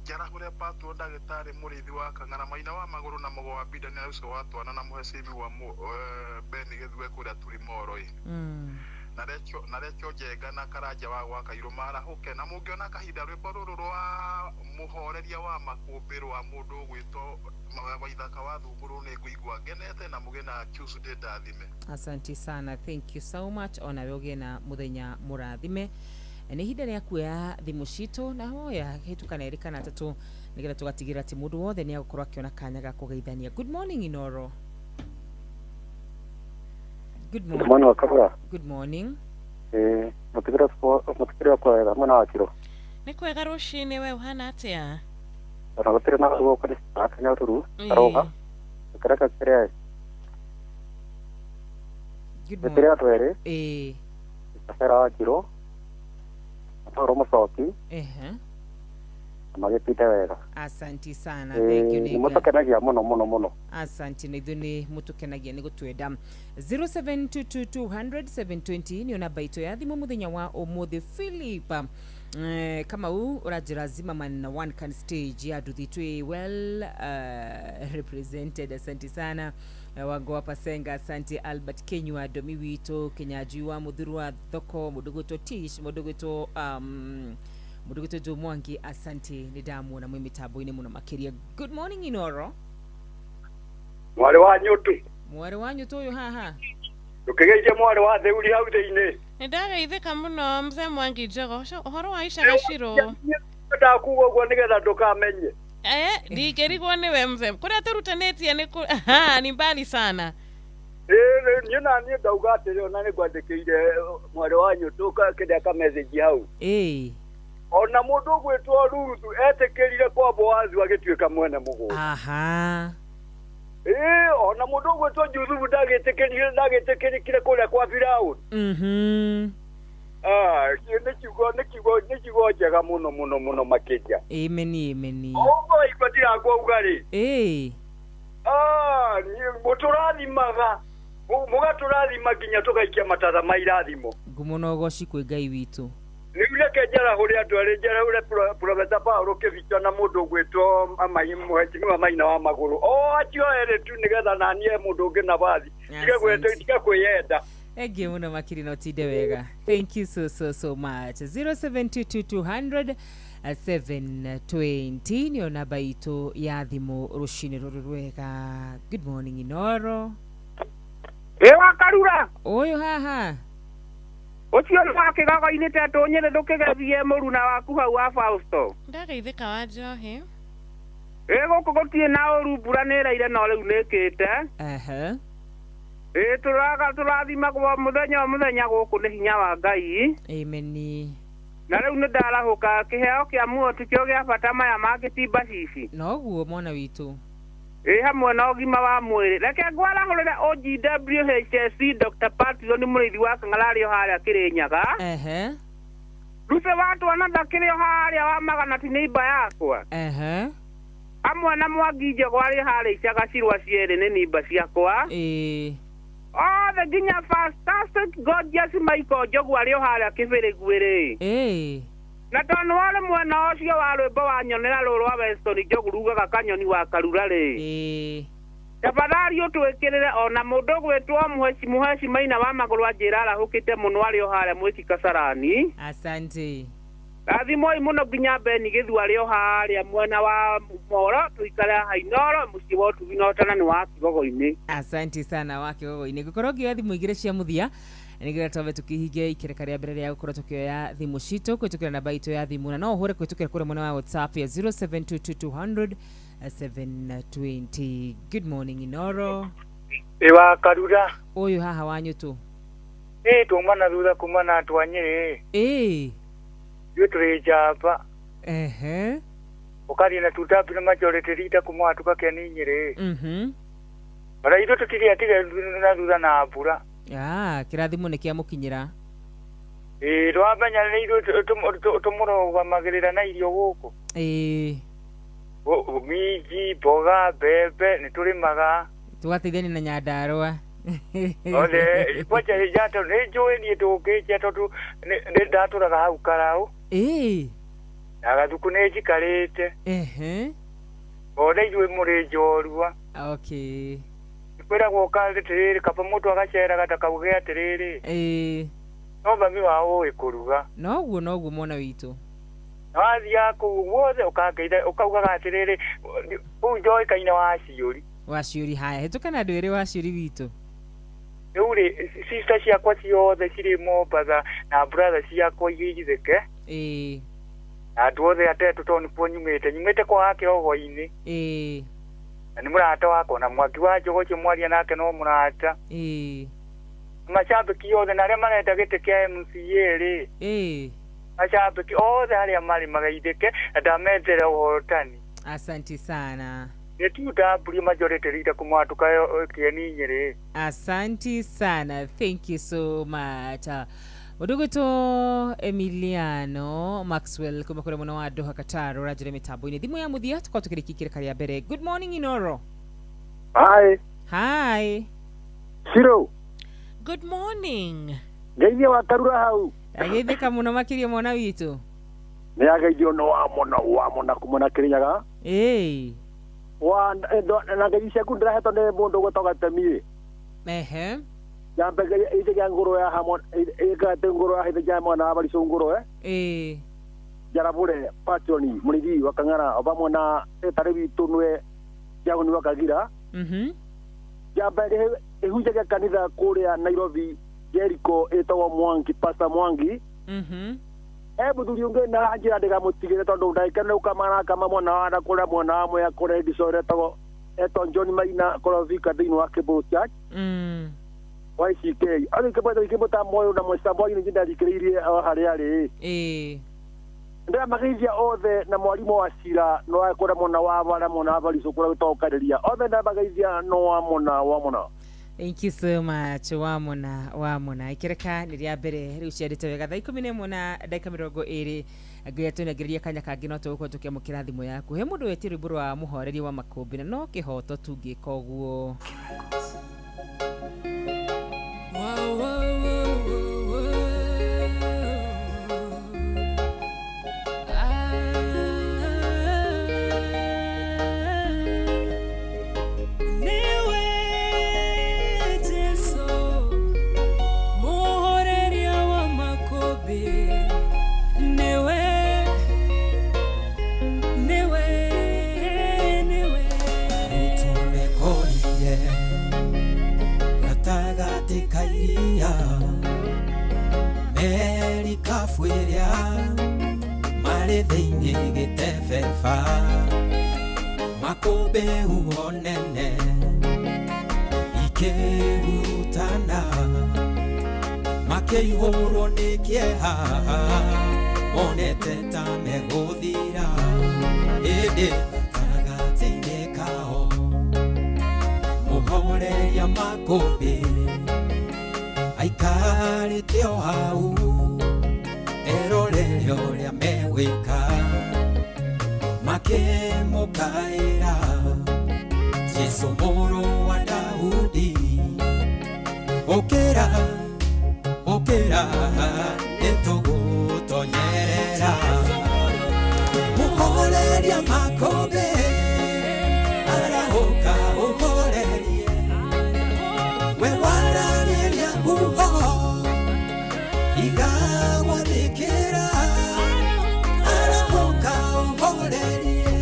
Njarahũre patwo ndagĩtarĩ mũrĩithi wa Kang'ara maina wa magũrũ na mũgo wa Binda nĩ ũcio wa twana na mũhecimi wa Ben Gĩthue kũrĩa Turimoro-ĩ. Na Recho Njenga na Karanja wa gwa Kairũ marahũke na mũngĩona kahinda rwĩmbo rũrũ rwa mũhoreria wa makũmbĩ rwa mũndũ ũgwĩtwo Waithaka wa Thunguru nĩ ngũigua ngenete na mũgĩe na Tuesday ndathime. Asante sana, thank you so much. Onawe ũgĩe na mũthenya mũrathime. Nĩ ihinda rĩa kuoya thimũ citũ na hoya hĩtũkana ĩrĩ kana atatũ nĩgetha tũgatigĩrĩra atĩ mũndũ wothe nĩ agũkorwo akĩona kanya ga kũgeithania. Good morning Inoro. Good morning. Good morning Wakarura. Good morning. Mũtikĩrĩ kwega mwena wa Kiro. Nĩ kwega rũcinĩ, we ũhana atĩa? Ona gũtirĩ na gũkũ nĩ Kanyaruru karoga. Gĩkereka kĩrĩa. Good morning. Gĩtirĩ andũ erĩ. Kabera wa Njirũ. Paul Mũcoki. Magĩtinde wega. Asanti sana. Thank you. Nĩ mũtũkenagia mũno mũno mũno. Asanti na ithuĩ nĩ mũtũkenagia nĩ gũtwenda. 0722200720 nĩyo namba itũ ya thimũ mũthenya wa ũmũthĩ. Philip Kamau ũranjĩra Zimmerman na one can stage ya nduthi twĩ well represented. Asante sana. Wango wa Pasenga, asante. Albert Kenywa Domi witũ Kinyanjui wa Mũthuru wa thoko mũndũ gwĩtwo Tish mũndũ gwĩtwo Joe Mwangi, asante. Nĩ ndamuona mwĩ mĩtambo-inĩ mũno makĩria. Good morning Inoro. Mwarĩ wa Nyũtũ. Mwarĩ wa Nyũtũ ũyũ haha. Ndũkĩgeithie mwarĩ wa Theuri hau thĩinĩ. Nĩ ndageithĩka mũno mzee Mwangi Njogo. Ũhoro wa Aisha Gacirũ. Ndakuga ũguo nĩgetha ndũkamenye. Ndingĩrigwo nĩwe mzee. Kũrĩa tũrutanĩtie nĩ ni mbali sana. Niĩ na niĩ ndauga atĩrĩ ona nĩ ngwandĩkĩire mwarĩ wa Nyũtũ kĩrĩa ka message hau. Ona mũndũ ũgwĩtwo Ruthu etĩkĩrire kwa Boazu agĩtuĩka mwene mũgũnda. Aha. Ona mũndũ ũgwĩtwo Juthubu ndagĩtĩkĩrire kũrĩa kwa Firaũni. Nĩ kiugo njega mũno mũno mũno makĩria. Amen, amen. Ũguo igua ndirangwauga rĩ. Mũtũrathimaga mũgatũrathima nginya tũgaikia matatha ma irathimo. Ngumo na ũgoci kwĩ Ngai witũ. Rĩu reke njarahũre andũ arĩ njarahũre Profesa Paul Kĩbicho na mũndũ ũgwĩtwo mũhecimiwa Maina wa Magũrũ. O acio erĩ tu nĩgetha nanie mũndũ ũngĩ na bathi. Tiga kwĩyenda. Thank you mũno makĩria na ũtinde wega. Thank you so so so much. 0722 200 720 nĩyo namba itũ ya thimũ rũcinĩ rũrũ rwega. Good morning Inoro. Ĩ wa Karura. Ũyũ haha. Ũcio nĩ wa kĩgogo-inĩ tetũ Nyĩrĩ ndũkĩgethie mũruna waku hau wa Fausto. Ndageithĩka wa Njohi. Ĩ gũkũ gũtirĩ na ũru, mbura nĩ ĩraire no rĩu nĩkĩte. Ehe. Ĩ tũrathimagwo mũthenya o mũthenya gũkũ nĩ hinya wa Ngai. Amen. Na rĩu nĩ ndarahũka kĩheo kĩa muoyo tikĩo gĩa bata maya mangĩ ti mbacici. Noguo mwana witũ. Ĩ hamwe na ũgima wa mwĩrĩ. Reke ngwarahũrĩre OGWHSC Dr. Patson mũrĩithi wa Kang'ara arĩ o harĩa Kĩrĩnyaga. Ehe. Ruse wa twana ndakĩrĩ o harĩa wa Magana ti nĩimba yakwa. Ehe. Hamwe na Mwangi Njogo arĩ harĩa Icaga Cirwa cierĩ nĩ nimba ciakwa. Ĩĩ. Othe nginya Fantastic Gorgeous Michael Njogu arĩ o harĩa Kĩbĩrĩguĩ-rĩ. Ĩĩ. Na tondũ warĩ mwena ũcio wa rwĩmbo wa nyonera rũrũ rwa Weston Njogu rugaga kanyoni wa Karura rĩ. Ĩĩ. Tafadhali ũtwĩkĩrĩre ona mũndũ ũgwĩtwo Mũheci Maina wa magũrũ anjĩra arahũkĩte mũno arĩ o harĩa Mwĩki Kasarani. Asante. Rathimoi mũno nginya Beni Gĩthu arĩ o harĩa mwena wa Moro tũikare Hainoro mũciĩ wa ũtugi na ũtanani wa Kĩgogo-inĩ. Asante sana wa Kĩgogo-inĩ. Ngũkorwo ngĩoya thimũ igĩrĩ cia mũthia nĩgetha twambe tũkĩhinge ikereka rĩa mbere rĩa gũkorwo tũkĩoya thimũ citũ kũhĩtũkĩra namba itũ ya thimũ, na no ũhũre kũhĩtũkĩra kũrĩa mwena wa WhatsApp ya 0722 200 720. Good morning Inoro. Ĩ wa Karura. Ũyũ haha wa Nyũtũ. Ĩ tuma na thutha kuma na andũ a Nyĩrĩ. Ĩ. Ithuĩ tũrĩ njamba. Ehe. Ũkaria na tutabu na majority leader kuma watuka kĩani Nyĩrĩ. Mhm. Ona ithuĩ tũtirĩ atige na thutha na mbura. Ah, kĩrathimo nĩ kĩamũkinyĩra. Ĩ twamenya nĩ ithuĩ tũmũrũgamagĩrĩra na irio gũkũ. Ĩ. Minji, mboga, mbembe nĩ tũrĩmaga. Tũgateithania na Nyandarũa. Othe kwanja njato nĩ njũĩ niĩ ndũngĩnjia tondũ nĩ ndatũraga hau Karaũ. Ĩ. Na Gathuku nĩ njikarĩte. Ehe. Ona ithuĩ mũrĩ njorua. Okay. Kwĩragwo atĩrĩrĩ kaba mũndũ agaceraga ndakauge atĩrĩrĩ. Ĩ. No mami wao ũĩ kũruga. Noguo noguo mwana witũ. Na wathiaga kũu guothe ũkangeitha ũkaugaga atĩrĩrĩ kũu njoĩkaine Waciũri. Waciũri haya hĩtũka na andũ erĩ Waciũri witũ. Rĩu rĩ sister ciakwa ciothe cirĩ Mombatha na brother ciakwa igĩithĩke. Ĩĩ. Na andũ othe atetũ tondũ nĩkuo nyumĩte kwa Kĩrogo-inĩ. Ĩĩ. Na nĩ mũrata wakwa na Mwangi wa Njogu ũcio mwaria nake no mũrata. Ĩĩ. Macambĩki othe na arĩa marenda gĩtĩ kĩa MCA rĩ. Ĩĩ. Macambĩki othe arĩa marĩ mageithĩke na ndamethera ũhotani. Asante sana. Nĩ tu majority leader kumwatuka kĩeni Nyĩrĩ. Asante sana. Thank you so much. Mũndũ Emiliano Maxwell kuma kũrĩa mwena wa Doha Qatar ũranjĩra mĩtambo-inĩ. Thimũ ya mũthia tũkorwo tũkĩrĩkia ikereka rĩa mbere. Good morning Inoro. Hi. Hi. Shiro. Good morning. Ngeithia wa Karura hau. Ageithĩka mũno makĩria mwana witũ. Nĩ ageithio no wa mũno kuma na Kĩrĩnyaga. Ĩĩ. Wa na ngeithi ciaku ndĩrahetwo nĩ mũndũ ũgwĩtwo Gatemi. Ehe. Nyambe ithe kĩa ngũrwe ya hamwe ĩkate ngũrwe ya ithe kĩa mwana wa Baricũ ngũrwe. Ĩĩ. Njarabũre Patroni mũrĩithi wa Kang'ara o vamwe na ĩtarĩ witũ nĩwe Jaguni wa Kagira. Mhm. Nyambe ĩhunjagia kanitha kũrĩa Nairobi Jericho ĩtagwo Mwangi, Pastor Mwangi. Mhm. He mũthuri ũngĩ na njĩra ndĩgamũtigĩre tondũ ndagĩka nĩ ũkamana kama mwana wa kũrĩa mwana wa Mwea kũrĩa Edison etagwo etwo John Maina kũrĩa Thika thĩinĩ wa Kĩbũrũ Church. YCK. Arĩ kĩbũrũ kĩbũrũ ta moyo na mwesa boy nĩ ndarikĩrĩirie harĩa arĩ. Ĩĩ. Ndĩramageithia othe na mwarimũ wa Cira no kũrĩa mwena wa Bara mwena wa Baricũ kũrĩa gwĩtagwo Karĩria. Othe ndĩramageithia no wa mũna wa mũna. Thank you so much wa mona ikereka nĩ rĩa mbere rĩu ciarĩte wega thaa 11 na ndagĩka 20 nginya tũnengereria kanya kangĩ no tũgũkorwo tũkĩamũkĩra thimũ yaku. He mũndũ wetie rwĩmbo rwa mũhoreri wa makũmbĩ na no kĩhoto tungĩka ũguo. Gatagatĩ Marikabu ĩrĩa marĩ thĩinĩ gĩtebeba, makũmbĩ huho nene ikĩhurutana, makĩihũrwo nĩ kĩeha, monete ta megũthira, ĩndĩ gatagatĩ-inĩ kao mũhoreria makũmbĩ aikarĩte o hau erorere ũrĩa megwĩka, makĩmũkaĩra Jesũ mũrũ wa Daudi, ũkĩra ũkĩra nĩtũgũtonyerera. Mũhoreria makũmbĩ arahũka ũhorerie, we waragĩria huho igagwathĩkĩra, arahũka ũhorerie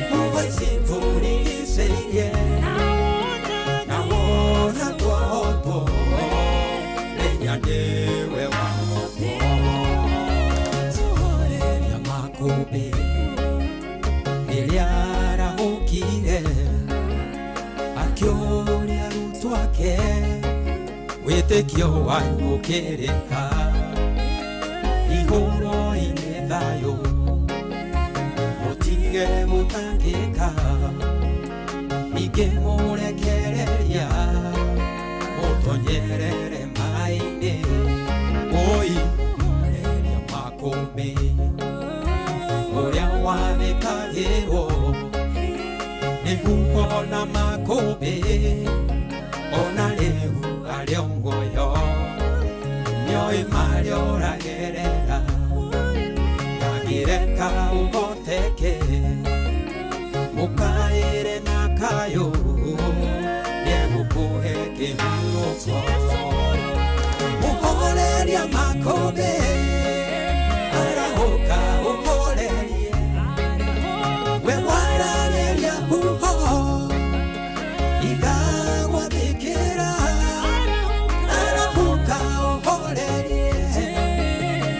huho ici tũrigicĩirie, na wona twohotwo menya nĩwe wahotwo. Mũhoreria makũmbĩ rĩrĩa arahũkire akĩũria arutwo ake, wĩtĩkio wanyu ũkĩrĩ ha? Igũrũ-inĩ thayũ mũtige gũtangĩka, ningĩ mũrekereria mũtonyerere maĩ-inĩ. Oi mũhoreria makũmbĩ ũrĩa wathĩkagĩrwo nĩ huho na makũmbĩ, ona rĩu arĩ o muoyo nĩoĩ marĩa ũragerera, ndangĩreka ũhoteke mũkaĩre na kayũ, nĩegũkũhe kĩhurũko. Mũhoreria makũmbĩ arahũka ũhorerie, we waragĩria huho igagwathĩkĩra, arahũka ũhorerie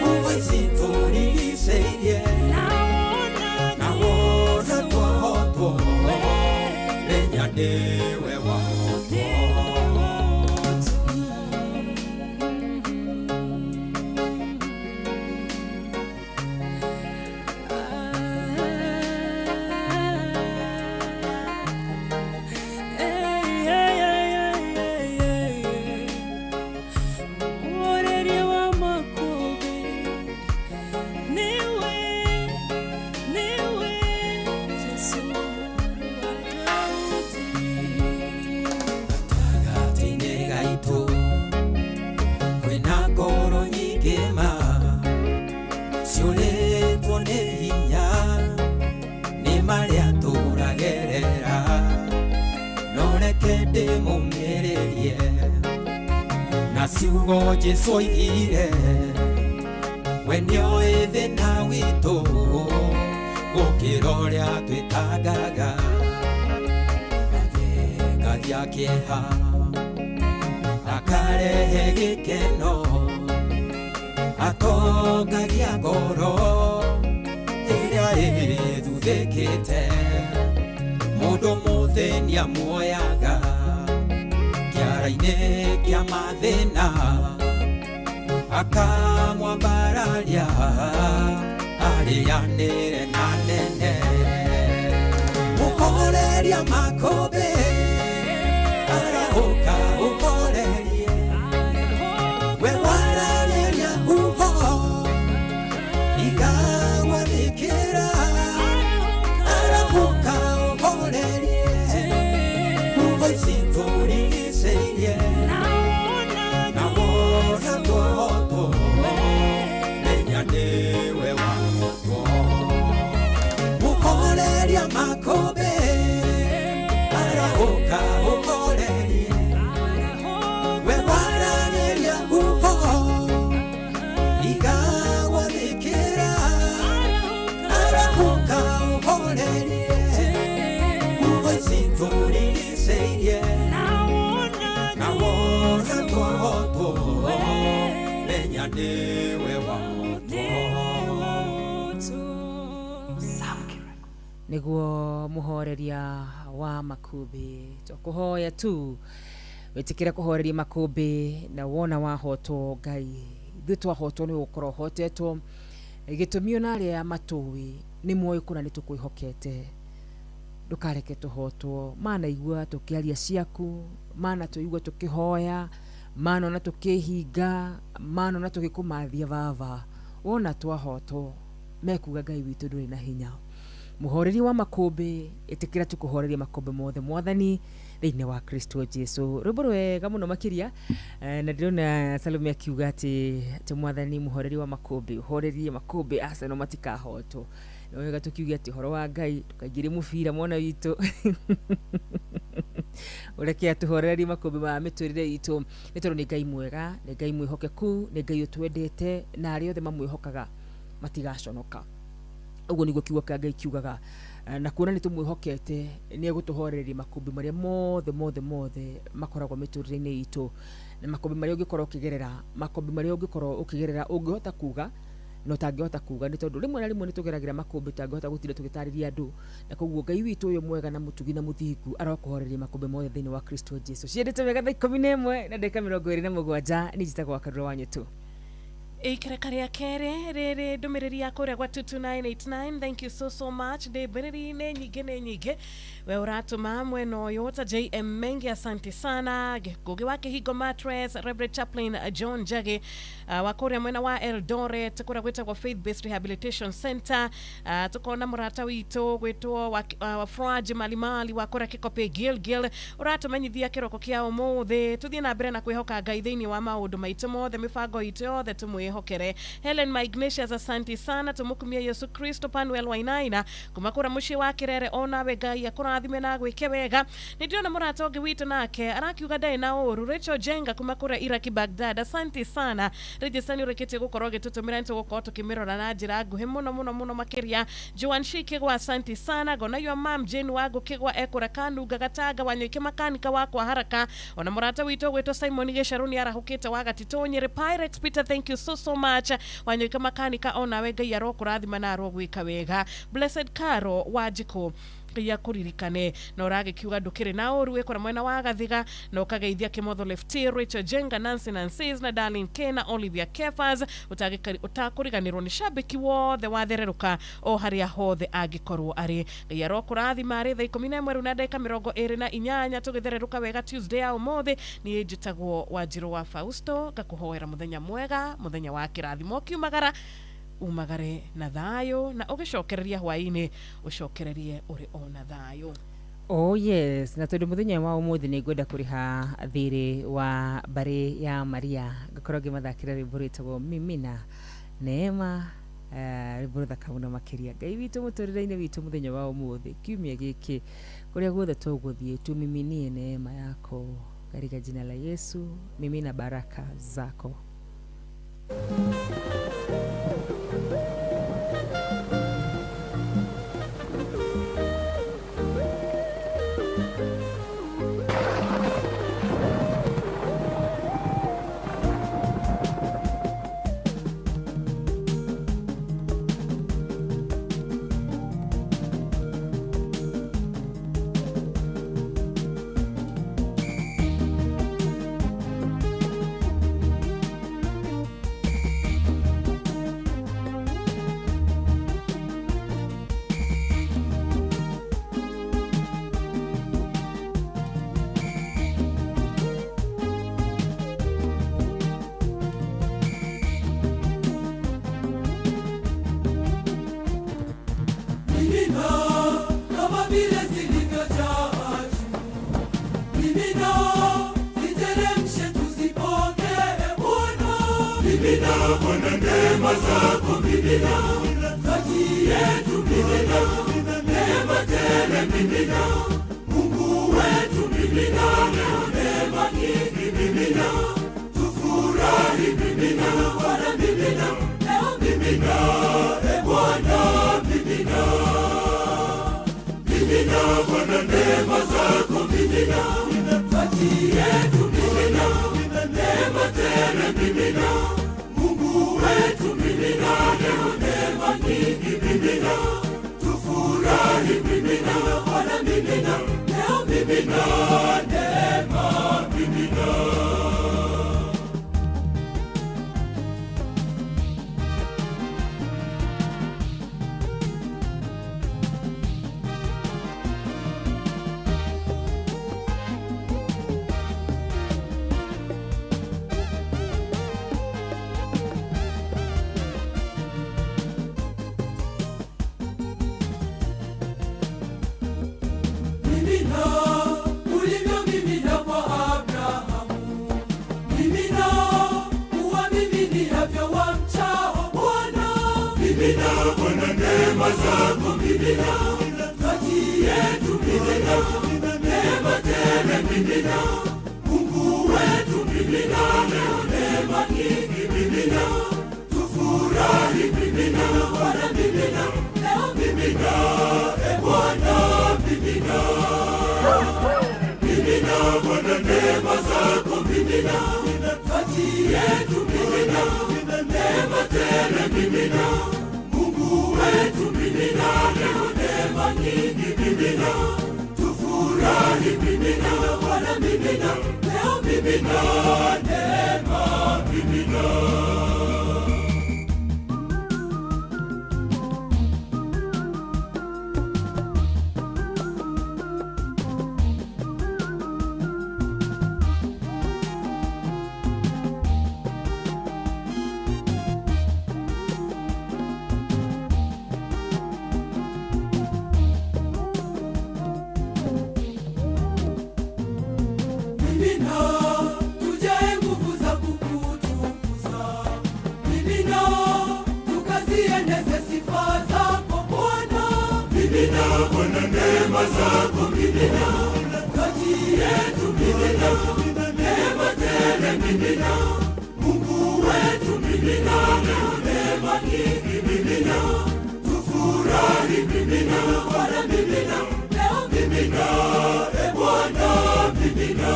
huho ici tũrigicĩirie, na wona twohotwo menya nĩwe wahotwo. Mũhoreria wa makũmbĩ nĩwe, nĩwe Jesũ mũrũ wa Daudi. Gatagatĩ-inĩ gaitũ kwĩna ngoro nyingĩ ma ciũrĩtwo nĩ hinya nĩ marĩa tũragerera, no reke ndĩmũmĩrĩrie na ciugo Jesũ oigire, we nĩoĩ thĩna witũ gũkĩra ũrĩa twĩtangaga, athengagia kĩeha akarehe gĩkeno, atongagia ngoro ĩrĩa ĩthuthĩkĩte, mũndũ mũthĩni amuoyaga kĩara-inĩ kĩa mathĩna, akamwambararia arĩanĩre na nene. Mũhoreria makũmbĩ arahũka ũhorerie, we waragĩria huho igagwathĩkĩra, arahũka ũhorerie huho ici tũrigicĩirie, na wona twohotwo menya nĩwe wahotwo. Mũhoreria makũmbĩ arahũka Menya nĩwe wahotwo. Nĩguo mũhoreria wa makũmbĩ, tũkũhoya tu wĩtĩkĩre kũhoreria makũmbĩ na wona wahotwo Ngai, ithuĩ twahotwo nĩ gũkorwo ũhotetwo. Gĩtũmi ona arĩa matũĩ nĩ moĩ kũna nĩ tũkwĩhokete, ndũkareke tũhotwo. Manaigua tũkĩaria ciaku, manatũigua tũkĩhoya, manona tũkĩhinga, manona tũgĩkũmathia baba, wona twahotwo mekuga Ngai witũ ndũrĩ na hinya. Mũhoreria wa makũmbĩ, ĩtĩkĩra tu kũhoreria makũmbĩ mothe Mwathani thĩinĩ wa Kristo Jesu. Rwĩmbo rwega mũno makĩria, na ndĩrona Salome akiuga atĩ Mwathani mũhoreria wa makũmbĩ, ũhorerie makũmbĩ Arsenal matikahotwo. Nĩ wega tũkiuge atĩ ũhoro wa Ngai ndũkaingĩrie mũbira mwana witũ, ũreke atũhorerie makũmbĩ ma mĩtũrĩre itũ, nĩ tondũ nĩ Ngai mwega, nĩ Ngai mwĩhokeku, nĩ Ngai ũtwendete, na arĩa othe mamwĩhokaga matigaconoka. Ũguo nĩguo kiugo kĩa Ngai kiugaga, na kuona nĩ tũmwĩhokete nĩ egũtũhoreria makũmbĩ marĩa mothe mothe mothe makoragwo mĩtũrĩre-inĩ itũ, na makũmbĩ marĩa ũngĩkorwo ũkĩgerera, makũmbĩ marĩa ũngĩkorwo ũkĩgerera ũngĩhota kuga na ũtangĩhota kuga, nĩ tondũ rĩmwe na rĩmwe nĩ tũgeragĩra makũmbĩ tũtangĩhota gũtinda tũgĩtarĩria andũ, na koguo Ngai witũ ũyũ mwega na mũtugi na mũthingu arokũhoreria makũmbĩ mothe thĩinĩ wa Kristo Jesu. Ciendete wega thaa 11 na ndagĩka 27. Niĩ njĩtagwo Wakarura wa Nyũtũ. Ikereka rĩa kerĩ rĩrĩ ndũmĩrĩri ya kũrĩa gwa 22989. Thank you so so much. Ndĩmbĩrĩri nĩ nyingĩ nĩ nyingĩ we ũratũma mwena ũyũ ta JM Mengi, asante sana. Ngugi wa Kĩhingo Mattress, Reverend Chaplain John Njagi wa kũrĩa mwena wa Eldoret kũrĩa gwĩtagwo Faith Based Rehabilitation Center. Tukona mũrata witũ gwĩtwo wa Froaj Malimali wa kũrĩa Kĩkopĩ Gilgil, ũratũmenyithia kĩroko kĩa ũmũthĩ tũthiĩ na mbere na kwĩhoka Ngai thĩinĩ wa maũndũ maitũ mothe, mĩbango itũ yothe tũmwĩhokere. Helen Ma Ignatius, asante sana. Tumukumia Yesu Kristo. Panuel Wainaina kuma kũrĩa mũciĩ wa Kĩrere, onawe Ngai akũrathime na agwĩke wega. Nĩ ndĩrona mũrata ũngĩ witũ nake arakiuga ndarĩ na ũru, Rachel Jenga kuma kũrĩa Iraki Baghdad, asante sana. Register nĩ ũrĩkĩtie gũkorwo ũgĩtũtũmĩra, nĩ tũgũkorwo tũkĩmĩrora na njĩra nguhĩ mũno mũno mũno makĩria. Joan Shikigwa, asante sana. Gona your mom Jane Wangu Kigwa ekũra Kanunga Gatanga Wanyoike makanika wakwa haraka. Ona mũrata witũ gwĩtwo Simon Gĩcaru nĩ arahũkĩte wa Gatitũ Nyĩrĩ. Pyrex Peter, thank you so so much. Wanyoike makanika, onawe Ngai arokũrathima na arogwĩka wega. Blessed Caro Wanjikũ, Ngai akũririkane na ũragĩkiuga ndũkĩrĩ na ũru wĩkora mwena wa Gathiga, na ũkageithia Kĩmotho Lefty, Rachel Jenga, Nancy Nancy's na Darlene K na Olivia Kefas, ũtakũriganĩrwo nĩ cambĩki wothe wathererũka o harĩa hothe angĩkorwo arĩ. Ngai arokũrathima. Arĩ thaa 11 rĩu na ndagĩka 28 tũgĩthererũka wega Tuesday ya ũmũthĩ. Niĩ njĩtagwo Wanjirũ wa Fausto, ngakũhoera mũthenya mwega, mũthenya wa kĩrathimo, ũkiumagara umagare na thayũ, na ũgĩcokereria hwaĩ-inĩ ũcokererie ũrĩ o na thayũ. Oh yes, na tondũ mũthenya wa ũmũthĩ nĩ ngwenda kũrĩha thirĩ wa mbarĩ ya Maria, ngakorwo ngĩmathakĩra rwĩmbo rwĩtagwo Mimina Neema, rwĩmbo rũthaka mũno makĩria. Ngai witũ mũtũrĩre-inĩ witũ mũthenya wa ũmũthĩ kiumia gĩkĩ, kũrĩa guothe tũgũthiĩ tumiminie neema yako katika jina la Yesu. Mimina baraka zako. wetu mimina, leo neema nyingi mimina, tufurahi mimina, Bwana mimina, leo mimina, neema mimina. Mimina, ulivyo mimina kwa Abrahamu. Mimina, uwamiminiavyo wamchao Bwana. Mimina, Bwana neema zako mimina, kati yetu mimina, neema tele mimina, Mungu wetu mimina, leo neema nyingi mimina, tufurahi mimina, Bwana mimina, leo mimina, e Bwana mimina. Mimina Bwana neema zako mimina, kati yetu mimina, neema tele mimina, Mungu wetu mimina, leo neema nyingi mimina, tufurahi mimina, Bwana mimina, leo mimina, neema mimina. Mimina, tujae nguvu za kukutukuza. Mimina, tukazieneze sifa zako Bwana. Mimina, Bwana neema zako mimina, kati yetu mimina, neema tele mimina, Mungu wetu mimina, leo neema nyingi mimina, tufurahi mimina, Bwana mimina, leo mimina, e Bwana mimina.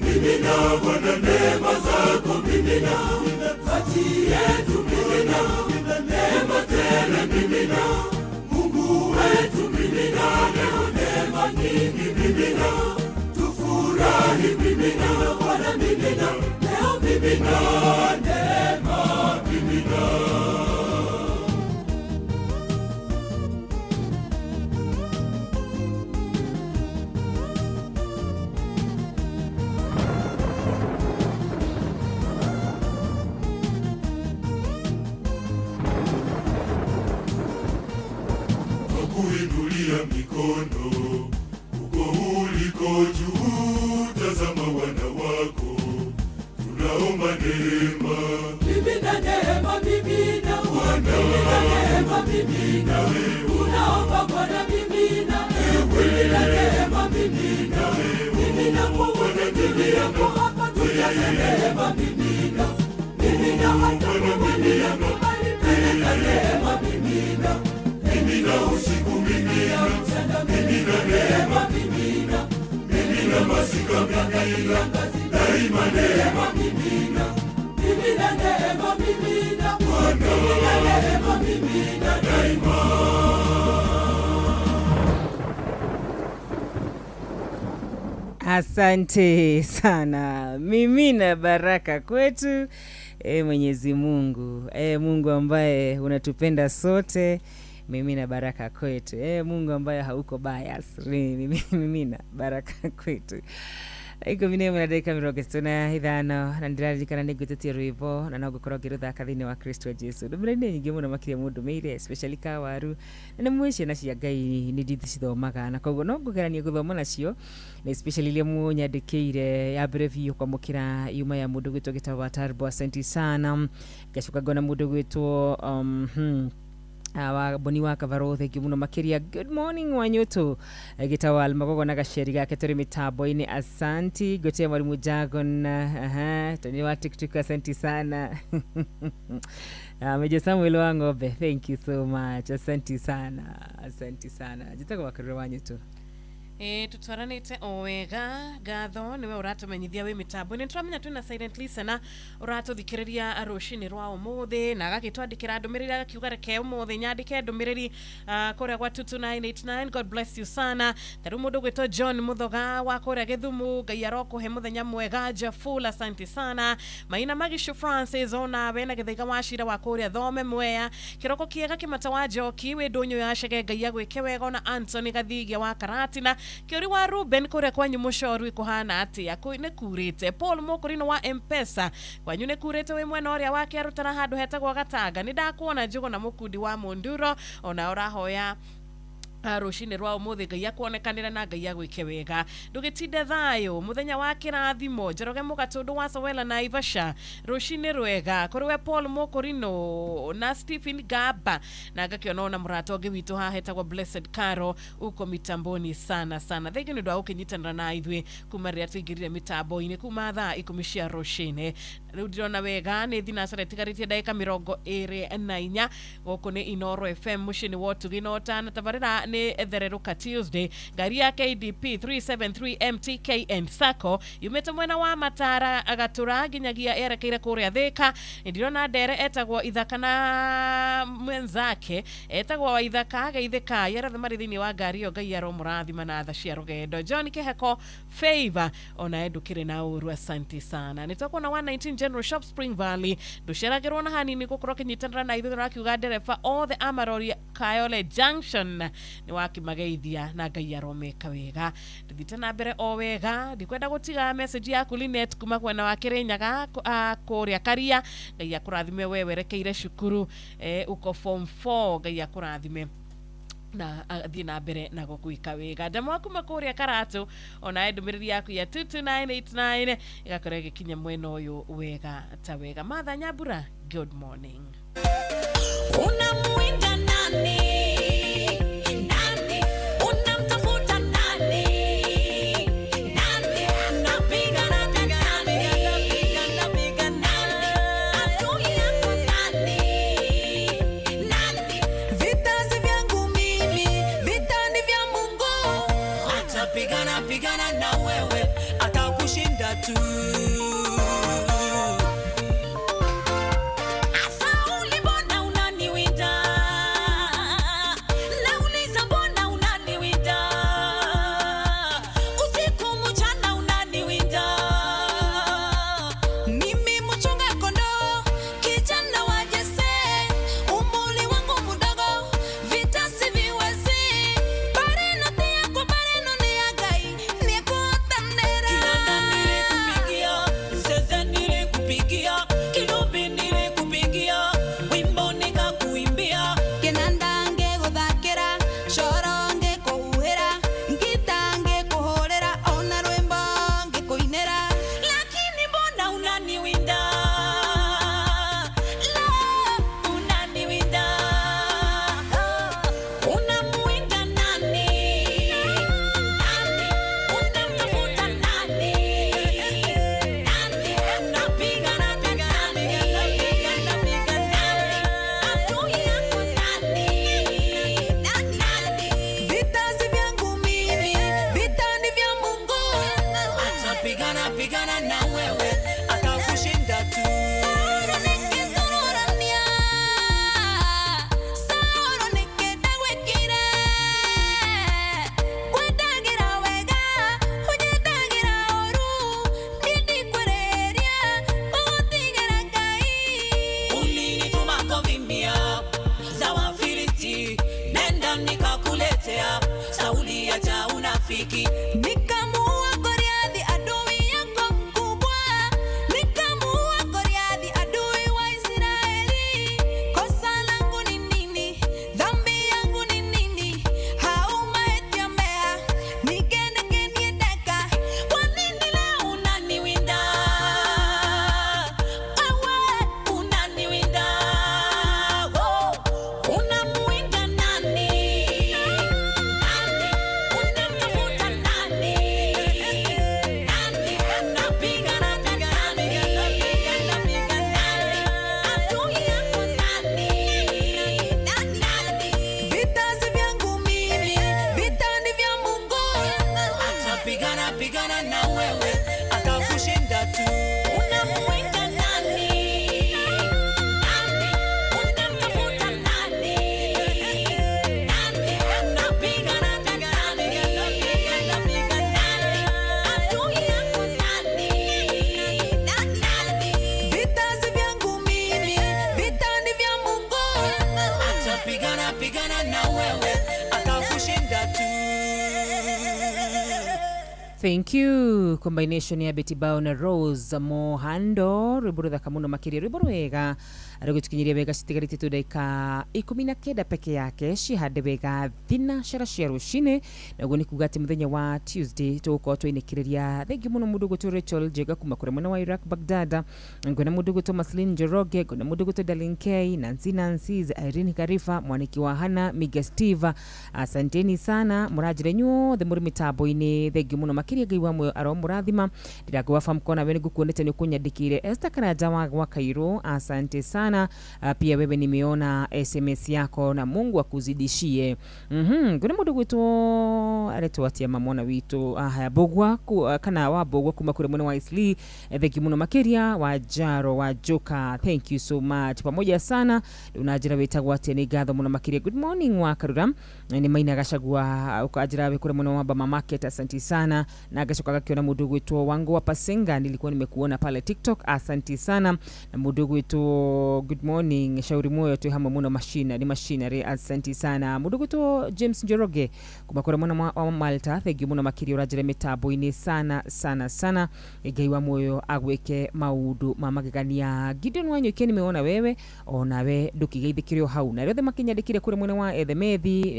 Mimina Bwana neema zako mimina, kati yetu mimina, neema tele mimina, Mungu wetu mimina, leo neema nyingi mimina, tufurahi mimina, Bwana mimina, leo mimina, neema mimina. Kuinulia mikono uko uliko juu, tazama wana wako, tunaomba neema. Mimina neema mimina, mimina neema mimina, tunaomba Bwana mimina, mimina neema mimina, mimina kwa wote yako hapa, tujaze neema mimina, mimina hata kwa wale mbali, peleka neema mimina. Mimina usiku mimina, mimina neema mimina, mimina masika mimina, daima neema mimina, mimina neema mimina, mimina neema mimina daima. Asante sana. Mimina baraka kwetu. Mwenyezi Mungu. Mungu ambaye unatupenda sote. Mimina baraka kwetu. Mungu ambaye hauko bias. Mimina baraka kwetu. 14:65 na ndiririkana nĩ ngwĩtĩtie rwĩmbo na no ngũkorwo ngĩrũthaka thĩinĩ wa Kristo Jesu. Ndũmĩrĩri nĩ nyingĩ mũno makĩria mũndũmĩire especially kawaru na nĩ mwĩ ciana cia Ngai nĩ ndicithomaga na koguo no ngũgerania gũthoma nacio na especially iria mũnyandĩkĩire ya mbere biũ kwamũkĩra yuma ya mũndũ gwĩtwo gĩtagwo Watarbo, asante sana. Ngacoka ngona mũndũ gwĩtwo wa Boni wa Kavaro, thank you muno makiria. Good morning Wanyoto gitawal magogo na gaceri gake turi mitambo-inĩ, asanti. Gotea mwalimu Jagon, tani wa TikTok, asanti sana. Meja Samuel wa Ng'ombe, thank you so much, asanti sana, asanti sana. Jitagwo Wakarura Wanyoto. Ĩ tutwaranĩte o wega. Ngatho nĩwe ũratũmenyithia wĩ mĩtambo-inĩ. Nĩtũramenya twĩna silent listener ũratũthikĩrĩria rũcinĩ rwa ũmũthĩ na agagĩtwandĩkĩra ndũmĩrĩri, agakiuga reke ũmũthĩ nyandĩke ndũmĩrĩri kũrĩa gwa 22989. God bless you sana. Ta rĩu mũndũ ũgwĩtwo John Mũthoga wa kũrĩa Gĩthumu, Ngai arokũhe mũthenya mwega. Jaful, asante sana. Maina Magishu Francis, onawe na Gĩthaiga wa Cira wa kũrĩa Thome Mwea, kĩroko kĩega. Kĩmata wa Njoki wĩ ndũnyũ ya Cege, Ngai agwĩke wega. Ona Anthony Gathigia wa Karatina, Kĩũri wa Ruben kũrĩa kwanyu Mũcoru kũhana atĩa? Nĩ kurĩte. Paul Mũkũrinũ wa Mpesa, kwanyu nĩ kurĩte wĩ mwena ũrĩa wa Kĩarũtara handũ hetagwo Gatanga? Nĩ ndakuona. Njũgũ na Mũkundi wa Mũnduro, ona ũrahoya rũcinĩ rwa ũmũthĩ Ngai akuonekanĩre na Ngai agwĩke wega. Ndũgĩtinde thayũ, mũthenya wa kĩrathimo. Njoroge Mũgatũndũ wa Sowela na Ivasha, rũcinĩ rwega kũrĩ we Paul Mũkũrinũ na Stephen Gaba, na ngakĩona ona mũrata ũngĩ witũ haha etagwo Blessed Caro uko mitamboni sana sana. Thengiũ nĩ ũndũ wa gũkĩnyitanĩra na ithuĩ kuma rĩrĩa tũingĩrire mĩtambo-inĩ kuma thaa 10 cia rũcinĩ. Rĩu ndĩrona wega nĩ thinacara ĩtigarĩtie ndagĩka 24. Gũkũ nĩ Inoro FM, mũciĩ-inĩ wa ũtugi na ũtana. Tabarĩra nĩ Thererũka Tuesday. Ngari ya KDP 373 MTKN Sacco yumĩte mwena wa Matara Gatũra nginyagia erekeire kũrĩa Thĩka. Ndĩrona ndere etagwo Ithaka na mwenzake etagwo Waithaka geithĩka arĩa othe marĩ thĩinĩ wa ngari ĩyo, Ngai aromũrathima na tha cia rũgendo. John Kĩheko Favor, ona ndũkĩrĩ na ũru, asante sana. Nĩ twakuona 119 General Shop Spring Valley, ndũceragĩrwo na hanini gũkorwo ũkĩnyitanĩra na ithuĩ. Tũrakiuga ndereba othe a marori Kayole Junction nĩ wakimageithia na Ngai aromeka wega. Tũthiĩte na mbere o wega, ndikwenda gũtiga message yaku Linet kuma mwena wa Kĩrĩnyaga kũrĩa Karia. Ngai akũrathime we werekeire cukuru, uko form 4. Ngai akũrathime na athiĩ na mbere na gũkwĩka wega. Ndamwa kuma kũrĩa Karatũ, ona ndũmĩrĩri yaku ya 22989 ĩgakorwo ĩgĩkinya mwena ũyũ wega ta wega. Martha Nyambura, good morning. Unamuinda nani? Nani? Unamtafuta nani? Nani? Napigana na nani? Napiga nani? Adui yako nani? Nani? Vita si vyangu mimi, vita ni vya Mungu. Atapigana pigana na wewe, atakushinda tu. Sauli, mbona unaniwinda? Nauliza, mbona unaniwinda? Usiku mchana unaniwinda. Mimi mchunga kondoo, kijana wa Jese, umri wangu mdogo, vita siviwezi. Bareno tia kwa bareno ni ya Ngai, nikuotanera. Kinanda nilikupigia, zeze nilikupigia, kinubi nilikupigia, wimbo nikakuimbia. Kinanda ngĩgũthakĩra, coro ngĩkũhuhĩra, ngita ngĩkũhũrĩra, ona rwĩmbo ngĩkũinĩra. Lakini mbona unaniwinda? La, unaniwinda. Unamuwinda nani? Nani? Unamtafuta nani? Nani? Unapigana na nani? Napiga nani? Adui yako nani? Nani? Vita si vyangu mimi, vita ni vya Mungu. Atapigana pigana na wewe, atakushinda tu. Sauro nĩkĩtũrũrania, Sauro nĩkĩndagwĩkire. Ngwendagĩra wega, ũnyendagĩra ũru, niĩ ndikwĩrĩria, ũgũtigĩra Ngai. Ulinituma kuvimbia za Wafilisti, nenda nikakuletea Sauli, acha unafiki. Nikamuua Goliathi, adui yako mkubwa. Nikamuua Goliathi, adui wa Israeli. Kosa langu ni nini? Dhambi yangu ni nini? Haumaetia mea, nikeneke ndeka. Kwa nini leo unaniwinda? Wewe unaniwinda. Oh, unamuwinda nani? Nani? Unamtafuta nani? Akipigana na wewe atakushinda tu. Thank you. Combination ya Betty Bao na Rose Mohando, rwimbo ruthaka muno makiria, rwimbo rwega rũgĩtũkinyiria wega citigarĩtie tu ndagĩka 19 peke yake cihande wega thinacara cia rũcinĩ, naguo nĩ kuga atĩ mũthenya wa Tuesday tũgũkorwo twainĩkĩrĩria. Thengiũ mũno mũndũ ũgwĩtwo Rachel Njega kuma kũrĩa mwena wa Iraq Baghdad, ngwena mũndũ ũgwĩtwo Maslin Njoroge, ngwena mũndũ ũgwĩtwo Darlene K, Nancy Nancy, Irene Karifa, mwaniki wa Hana Miga Steve, asanteni sana mũranjĩra inyuothe mũrĩ mĩtambo-inĩ, thengiũ mũno makĩria. Ngai wa muoyo aromũrathima. Ndirango wa Famkona we nĩngũkuonete nĩ ũkũnyandĩkĩire. Esther Karanja wa Gwa Kairũ, asante sana. Pia wewe nimeona SMS yako na Mungu akuzidishie. Ngwena mũndũ gwĩtwo aretwo atia mamona witũ haya Mbũgua kana wa Mbũgua kuma kũrĩ mwena wa Isli, thengiũ mũno makĩria wa Jaro wa Joka, thank you so much, pamoja sana. Unajira wĩtagwo atĩa? Nĩ ngatho mũno makĩria. Good morning wa Karura, nĩ Maina Gacagua, ũkanjĩra wĩ kũrĩa mwena wa Bama Market, asante sana. Na gacoka gakiona mũndũ ũgwĩtwo Wangu wa Pasenga, nilikuwa nimekuona pale TikTok, asante sana. Na mũndũ ũgwĩtwo good morning Shauri Moyo, twĩ hamwe mũno, machina ni machinery, asante sana. Mũndũ ũgwĩtwo James Njoroge kuma kũrĩa mwena wa Malta, thengiũ mũno makĩria, ũranjĩra mĩtambo-inĩ sana sana sana. Ngai wa muoyo agwĩke maũndũ ma magegania. Gideon Wanyuke, nimeona wewe onawe ndũkĩgeithĩkĩre o hau, na arĩa othe makĩnyandĩkire kũrĩa mwena wa Ethemethi,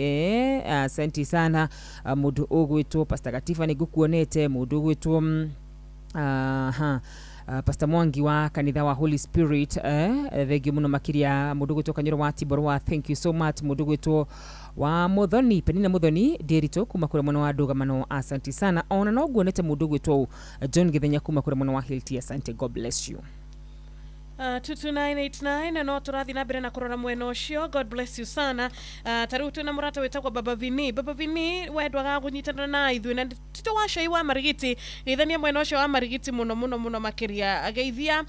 asante sana. Mũndũ ũgwĩtwo Pastor Gatifa nĩngũkuonete, mũndũ ũgwĩtwo Pastor Mwangi wa kanitha wa Holy Spirit, thengiũ mũno makĩria. Mũndũ ũgwĩtwo Kanyoro wa Tiborwa, thank you so much. Mũndũ ũgwĩtwo wa Muthoni, Penina Muthoni Ndiritu kuma kũrĩa mwena wa Ndũgamano, asante sana. Ona no nguonete mũndũ ũgwĩtwo John Githenya kuma kũrĩa mwena wa Hilti, asante, God bless you. 22989 no tũrathiĩ na mbere na kũrora mwena ũcio. God bless you sana. Ta rĩu twĩna mũrata wĩtagwo Baba Vini. Baba Vini wendwaga kũnyitanĩra na ithuĩ na tito wa cai wa Marigiti, geithania mwena ũcio wa Marigiti mũno mũno mũno makĩria. Ageithia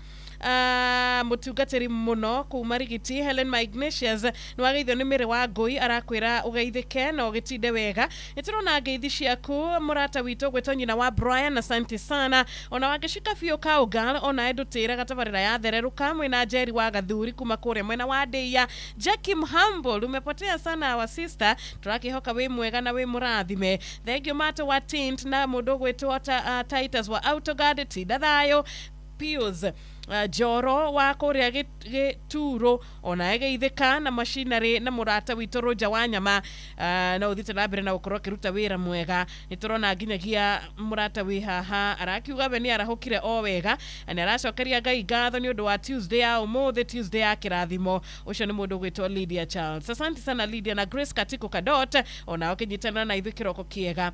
mũtungatĩri mũno kũu Marigiti, Helen Ma Ignatius, nĩ wageithio nĩ Mĩrĩ wa Ngũi, arakwĩra ũgeithĩke na ũgĩtinde wega. Nĩ tũrona ngeithi ciaku mũrata witũ gwĩtwo nyina wa Brian, asante sana. Ona wangĩcika biũ Kaugal, ona ndũtĩraga tabarĩra ya thererũka mwena Njeri wa Gathuri kuma kũrĩa mwena wa Ndĩia. Jackie Mhumble, umepotea sana wa sister, tũrakĩhoka wĩ mwega na wĩ mũrathime. Thank you Mato wa Tint na mũndũ ũgwĩtwo Titus wa Autoguard, tinda thayũ. Pius Joro wa kũrĩa Gĩturo ona egeithĩka na machinery na mũrata witũ Roger wa Nyama, na ũthiĩte na mbere na gũkorwo akĩruta wĩra mwega. Nĩ tũrona nginyagia mũrata wĩ haha arakiuga we nĩ arahũkire o wega na nĩ aracokeria Ngai ngatho nĩ ũndũ wa Tuesday ya ũmũthĩ, Tuesday ya kĩrathimo. Ũcio nĩ mũndũ ũgwĩtwo Lydia Charles, asante sana Lydia. Na Grace Katiko Kadot ona ũkĩnyitanĩra na ithuĩ kĩroko kĩega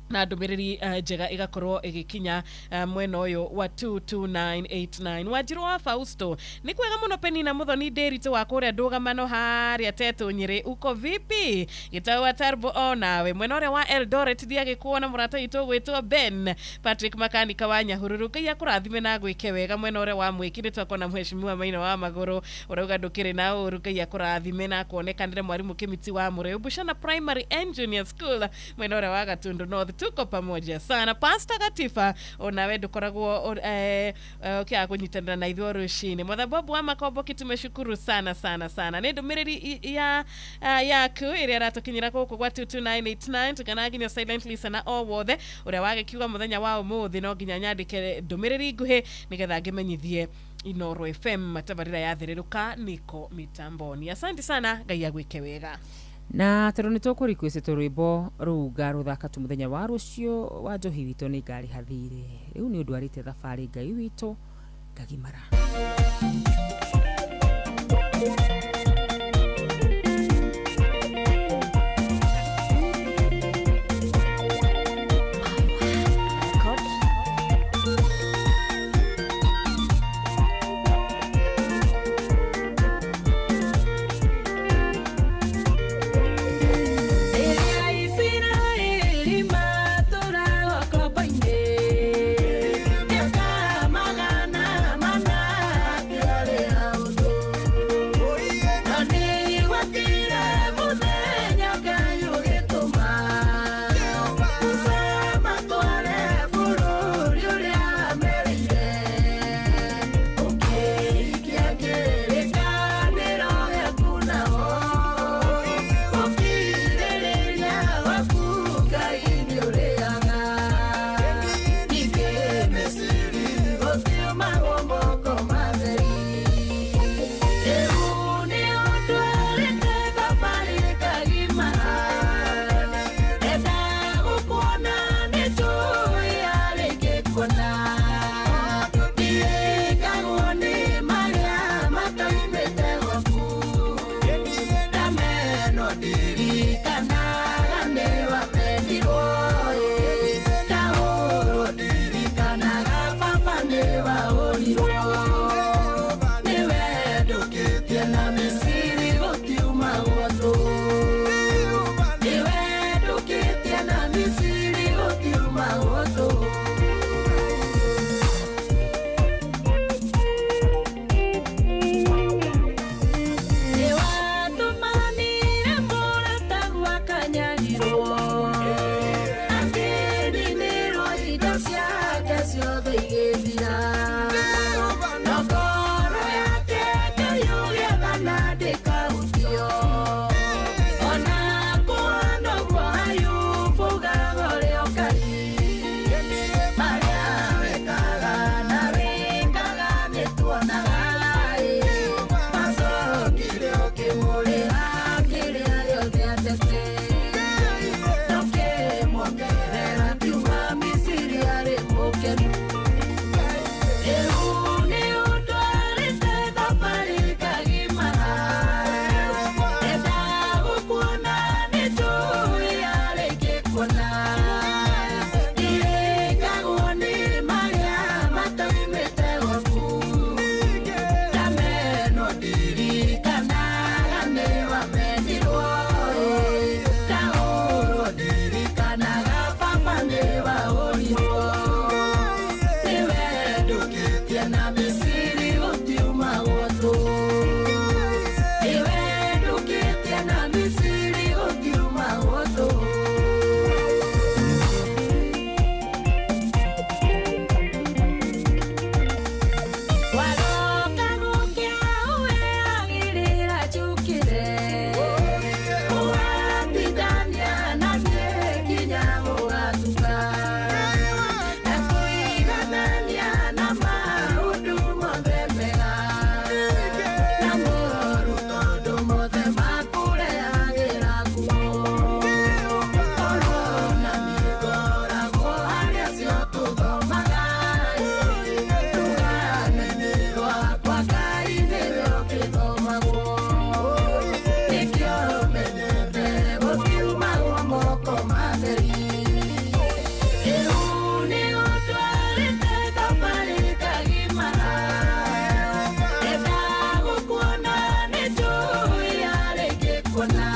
na ndũmĩrĩri njega ĩgakorwo ĩgĩkinya mwena ũyũ wa 22989. Wanjirũ wa Fausto, nĩ kwega mũno. Penina Muthoni Ndĩritũ wa kũrĩa Ndũgamano harĩa Tetũ Nyĩrĩ, uko vipi? Gĩtau wa Tarbo onawe mwena ũrĩa wa Eldoret ndiagĩkuona mũrata witũ ũgwĩtwo Ben Patrick Makanika wa Nyahururu, Ngai akũrathime na agwĩke wega. Mwena ũrĩa wa Mwĩki nĩ twakona mheshimiwa Maina wa Magũrũ, ũrauga ndũkĩrĩ na ũru, Ngai akũrathime na akuonekanĩre. Mwarimũ Kĩmiti wa Mũrĩu, Bushana Primary and Junior School mwena ũrĩa wa Gatundu North, tuko pamoja sana. Pastor Gatifa onawe ndũkoragwo ũkĩaga kũnyitanĩra na ithuĩ rũcinĩ. Mwathababu wa Makomboki, tumeshukuru sana sana sana nĩ ndũmĩrĩri ya yaku ĩrĩa ĩratũkinyĩra gũkũ gwa 22989. Tũkana nginya silent listener o wothe ũrĩa wagĩkiuga mũthenya wa ũmũthĩ no nginya nyandĩke ndũmĩrĩri nguhĩ nĩgetha ngĩmenyithie Inoro FM tabarĩra ya thererũka niko mitamboni. Asante sana, Ngai agwĩke wega. Na tondũ nĩ tũkũrequestĩtwo rwĩmbo rũu ngarũthaka tu mũthenya wa rũciũ wa njohi witũ nĩ ngarĩha thirĩ, rĩu nĩ ũndũ arĩte thabarĩ Ngai witũ ngagimara. Magana, mana, Ndũkĩtie na Misiri gũtiumagwo tũ. Nĩwe ndũkĩtie na Misiri gũtiumagwo tũ. Nĩwatũmanire mũrata gwakanyagirwo, akĩninĩrwo indo ciake ciothe igĩthira. No ngoro yake Ngai ũgĩathana ndĩkahutio. Ona kũhana ũguo Ayubu ugaga ũrĩa ũkari. Marĩa wĩkaga na wĩkaga nĩtuonaga ĩ. Macokire ũkĩmũrĩha kĩrĩa gĩothe atete. Ndũkĩmuongerera kiuma Misiri arĩ mũkenu. Rĩu nĩũndwarĩte thabarĩ ngagimara. Ndenda gũkuona nĩnjũĩ arĩngĩ kuona. Ndirikagwo nĩ marĩa matoimĩte gwaku. Ndamenwo ndirikanaga nĩwamenirwo ĩ. Ndahũrwo ndirikanaga baba nĩwahũrirwo. Nĩwe ndũkĩtie na Misiri gũtiumagwo tũ. Nĩwe ndũkĩtie na Misiri gũtiumagwo tũ. Waroka gũkĩa ũweagĩrĩra njũkĩre. Ũgatindania na niĩ nginya gũgatuka. Na kũiganania na maũndũ mothe mega. Na moru tondũ mothe makũrehagĩra nguo. Korwo na niĩ ngoragwo harĩa acio tũthomaga ĩ. Rũgano-inĩ rwakwa Ngai nĩwe ũkĩthomagwo. Nĩkĩo menyete gũtiumagwo moko matheri. Rĩu nĩũndwarĩte thabarĩ ngagimara. Ndenda gũkuona nĩnjũĩ arĩngĩ kuona.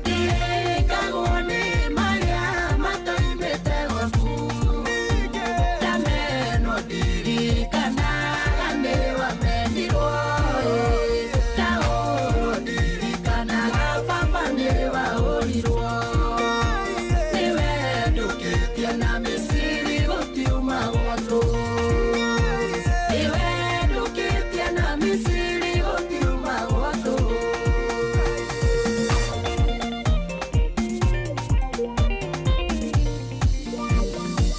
Ndirikagwo nĩ marĩa matoimĩte gwaku. Ndamenwo ndirikanaga nĩwamenirwo ĩ. Ndahũrwo ndirikanaga baba nĩwahũrirwo. Nĩwe ndũkĩtie na Misiri gũtiumagwo tũ. Nĩwe ndũkĩtie na Misiri gũtiumagwo tũ.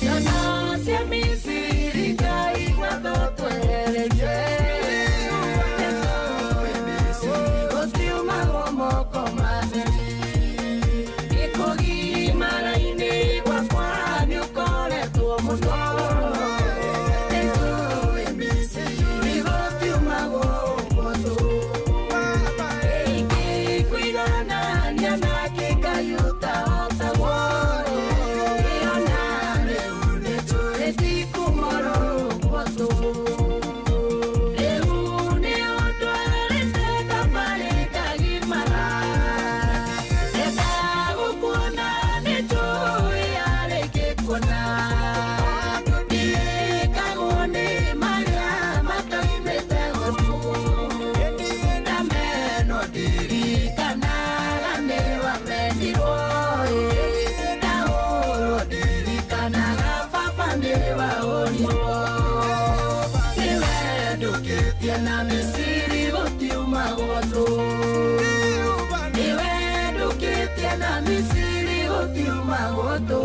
Ciana cia Misiri Ngai watho twehererie. Nĩtũĩ Misiri gũtiumagwo moko matheri. Gĩkũgimara-inĩ gwakwa nĩũkoretwo mũno. Nĩtũĩ Misiri gũtiumagwo ũguo tũ. Ingĩkũiganania nake Ngai ũtahotagwo ĩ. Ĩona rĩu nĩtũĩ ndikumoro ũguo tũ. Rĩu nĩũndwarĩte thabarĩ ngagimara. Ndenda gũkuona nĩnjũĩ arĩngĩ kuona. Ndirikagwo nĩ marĩa matoimĩte gwaku. Ndamenwo ndirikanaga nĩwamenirwo ĩ. Ndahũrwo ndirikanaga baba nĩwahũrirwo. Nĩwe ndũkĩtie na Misiri gũtiumagwo tũ. Nĩwe ndũkĩtie na Misiri gũtiumagwo tũ.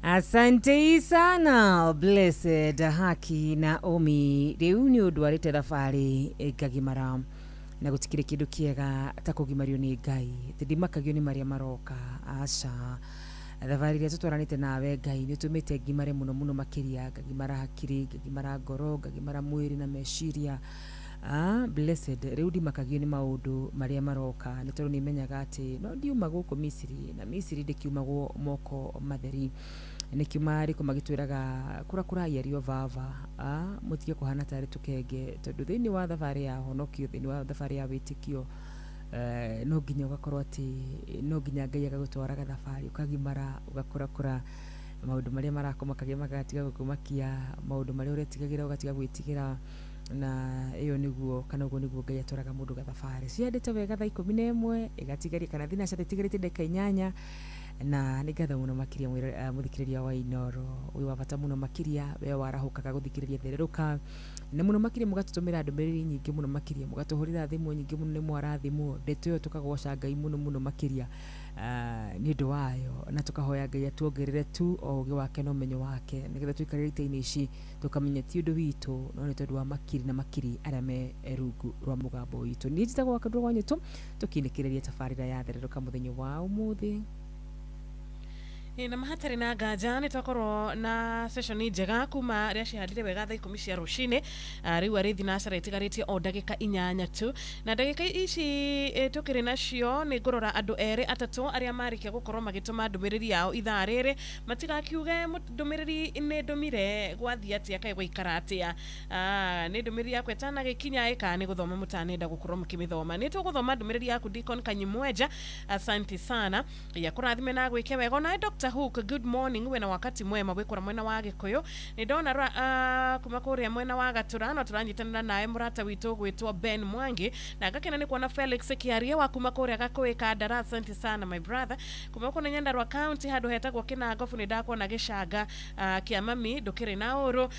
Asante sana Blessed Haki Naomi. Rĩu nĩ ũndwarĩte thabarĩ ngagimara na gũtikĩrĩ kĩndũ kĩega ta kũgimario nĩ Ngai. Atĩ ndimakagio nĩ marĩa maroka, aca. Thabarĩ ĩrĩa tũtwaranĩte nawe Ngai nĩ ũtũmĩte ngimare mũno mũno makĩria, ngagimara hakiri, ngagimara ngoro, ngagimara mwĩrĩ na meciria. Blessed, rĩu ndimakagio nĩ maũndũ marĩa maroka nĩ tondũ nĩ menyaga atĩ no ndiuma gũkũ Misiri na Misiri ndĩkiumagwo moko matheri. Nĩkĩo marĩko magĩtwĩraga kũra kũrai ario baba, mũtige kũhana tarĩ tũkenge, tondũ thĩinĩ wa thabarĩ ya honokio, thĩinĩ wa thabarĩ ya wĩtĩkio, no nginya ũgakorwo atĩ no nginya Ngai agagũtwaraga thabarĩ, ũkagimara, ũgakũrakũra, maũndũ marĩa marakũmakagia magatiga gũkũmakia, maũndũ marĩa ũretigagĩra ũgatiga gwĩtigĩra, na ĩyo nĩguo kana ũguo nĩguo Ngai atwaraga mũndũ gathabarĩ. Ciandĩte wega thaa 11 ĩgatigaria kana thinacara ĩtigarĩte ndagĩka 8, na nĩ ngatho mũno makĩria mũthikĩrĩria wa Inoro, wĩ wa bata mũno makĩria, we warahũkaga gũthikĩrĩria thererũka, na mũno makĩria mũgatũtũmĩra ndũmĩrĩri nyingĩ mũno makĩria, mũgatũhũrĩra thimũ nyingĩ mũno, nĩ mwarathimwo. Ndeto ĩyo tũkagoca Ngai mũno mũno makĩria nĩ ũndũ wayo, na tũkahoya Ngai atuongerere tu o ũgĩ wake na ũmenyo wake, nĩgetha tũikarĩre itĩ-inĩ ici tũkamenya ti ũndũ witũ, no nĩ tondũ wa makiri na makiri arĩa me rungu rwa mũgambo witũ. Niĩ njĩtagwo Wakandũra wa Nyũtũ, tũkinĩkĩrĩria tabarĩra ya thererũka mũthenya wa ũmũthĩ. Na mahatarĩ na nganja nĩ twakorwo na session njega kuma rĩa cihandire wega thaa 10 cia rũcinĩ. Rĩu arĩ thinacara ĩtigarĩtie o ndagĩka 8 tu, na ndagĩka ici tũkĩrĩ nacio nĩ ngũrora andũ erĩ atatũ arĩa marĩkia gũkorwo magĩtũma ndũmĩrĩri yao ithaa rĩrĩ, matigakiuge ndũmĩrĩri nĩ ndũmire gwathiĩ atĩa kaĩ gwaikara atĩa. Nĩ ndũmĩrĩri yakwa ĩtanagĩkinya ĩ kana nĩ gũthoma mũtanenda gũkorwo mũkĩmĩthoma. Nĩ tũgũthoma ndũmĩrĩri yaku Deacon Kanyimwenja, asante sana, ya kũrathime na gwĩke wega. Ona Dr. Hook, good morning, wena wakati mwema wikura mwena wa Gikuyu. Ni ndona kuma kuria mwena wa Gatura no turanyitanira nawe murata witu gwitwo Ben Mwangi, na ngakena ni kuona Felix Kiaria wa kuma kuria Gakuyu Kandara, asante sana my brother. Kuma kuna Nyandarua County handu hetagwo Kinangobu ni ndakuona gicanga kia mami ndukiri na uru.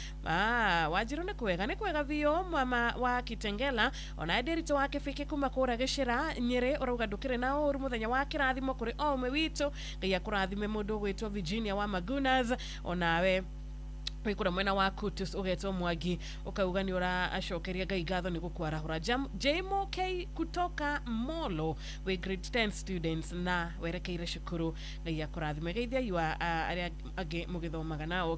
Wanjiru ni kwega, ni kwega biũ mama wa Kitengela, ona Ndiritu wa Kibiki kuma kuria Gicira Nyeri urauga ndukiri na uru, muthenya wa kirathimo kuri o umwe witu, Ngai akurathime mundu gwitwo Virginia wa Magunas, onawe wikura mwena wa Kutus ugetwo Mwangi ukauga ni uracokeria Ngai ngatho ni gukwarahura. Jmo K kutoka Molo we grade 10 students na werekeire cukuru, Ngai akurathime. Geithia yua aria angi mugithomaga nao.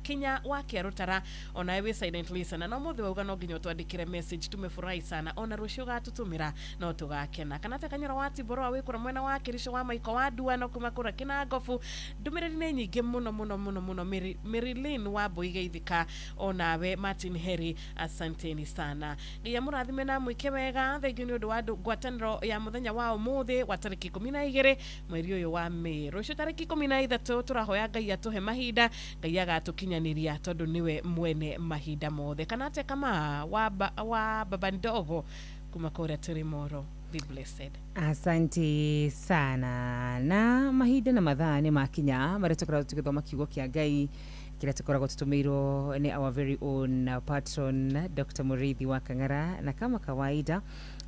Kinya wa Kiarutara onawe wi silent listener, no muthe wauga no nginya utwandikire message, tumefurahi sana, ona rucio gatutumira no tugakena. Kana ta Kanyoro wa Tiboro wikura mwena wa Kirico wa Maiko wa Ndua no kuma kura Kinangobu, ndumiriri ni nyingi muno muno muno muno. Marilyn wa Boigeithika onawe Martin Heri, asanteni sana. Ngai amũrathime na mwĩke wega. Thengiũ nĩ ũndũ wa ngwatanĩro ya mũthenya wa ũmũthĩ wa tarĩki 12 mweri ũyũ wa Mĩĩ. Rũciũ tarĩki 13 tũrahoya Ngai atũhe mahinda, Ngai agatũkinyanĩria tondũ nĩwe mwene mahinda mothe. Kana atĩa kama wa baba ndogo kuma kũrĩa Tũrĩmoro. Be blessed. Asante sana. Na mahinda na mathaa nĩ makinya marĩa tũkoragwo tũgĩthoma kiugo kĩa Ngai kĩrĩa tũkoragwo tũtũmĩirwo nĩ our very own patron Dr. Mũrĩithi wa Kang'ara, na kama kawaida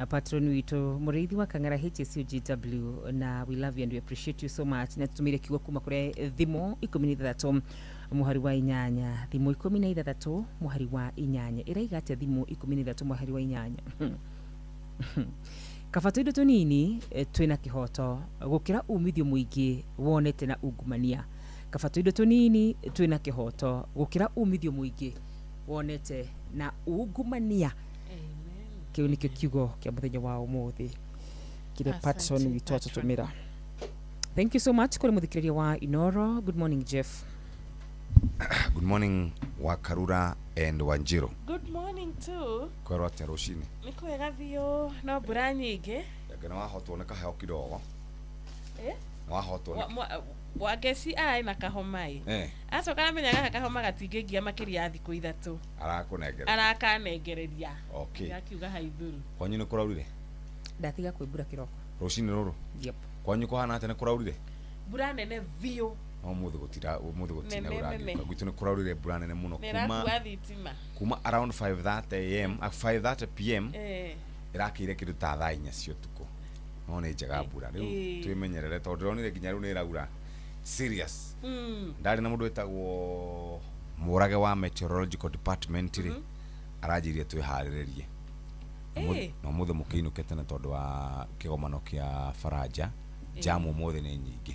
patron witũ Mũrĩithi wa Kang'ara HSUGW, na we love you and we appreciate you so much. Na tũtũmĩire kiugo kuma kũrĩ thimo 16 mũhari wa 8, thimo 16 mũhari wa 8. Ĩraiga atĩa thimo 16 mũhari wa 8? Kaba tũindo tũnini twĩna kĩhoto gũkĩra umithio mũingĩ wonete na ungumania. Kaba tũindo tũnini twĩna kĩhoto gũkĩra umithio mũingĩ wonete na ungumania. Kĩu nĩkĩo kiugo kĩa mũthenya wa ũmũthĩ kĩrĩa patron witũ atũtũmĩra. Thank you so much kũrĩ mũthikĩrĩria wa Inoro. Good morning Jeff. Good morning Wakarura and Wanjiru. Good morning too. Kwero atĩa rũcinĩ? Nĩ kwega biũ, no mbura nyingĩ. Ngena wahotwo nĩ kaheo kidogo. Wahotwo nĩ Wangeci aĩ na kahoma ĩ. Acoka aramenya gaka kahoma gatingĩngia makĩria ya thikũ 3. Arakũnengereria. Arakanengereria. Okay. Akiuga haithuru. Kwanyu nĩ kũraurire? Ndatiga kwĩ mbura kĩroko. Rũcinĩ rũrũ? Yep. Kwanyu kũhana atĩa, nĩ kũraurire? Mbura nene biũ. No mũthĩ gũtira, mũthĩ gũtina ũrangĩũka. Gwitũ nĩ kũraurire mbura nene mũno kuma around 5:30 am, 5:30 pm. Ĩrakĩire kĩndũ ta thaa 4 cia ũtukũ. No nĩ njega mbura. Rĩu twĩmenyerere tondũ ndĩronire nginya rĩu nĩ ĩraura. Serious. Ndarĩ na mũndũ wĩtagwo Mũrage wa Meteorological Department rĩ, aranjĩrire twĩharĩrĩrie. Na ũmũthĩ mũkĩinũke tene tondũ wa kĩgomano kĩa Faranja, jamu ũmũthĩ nĩ nyingĩ.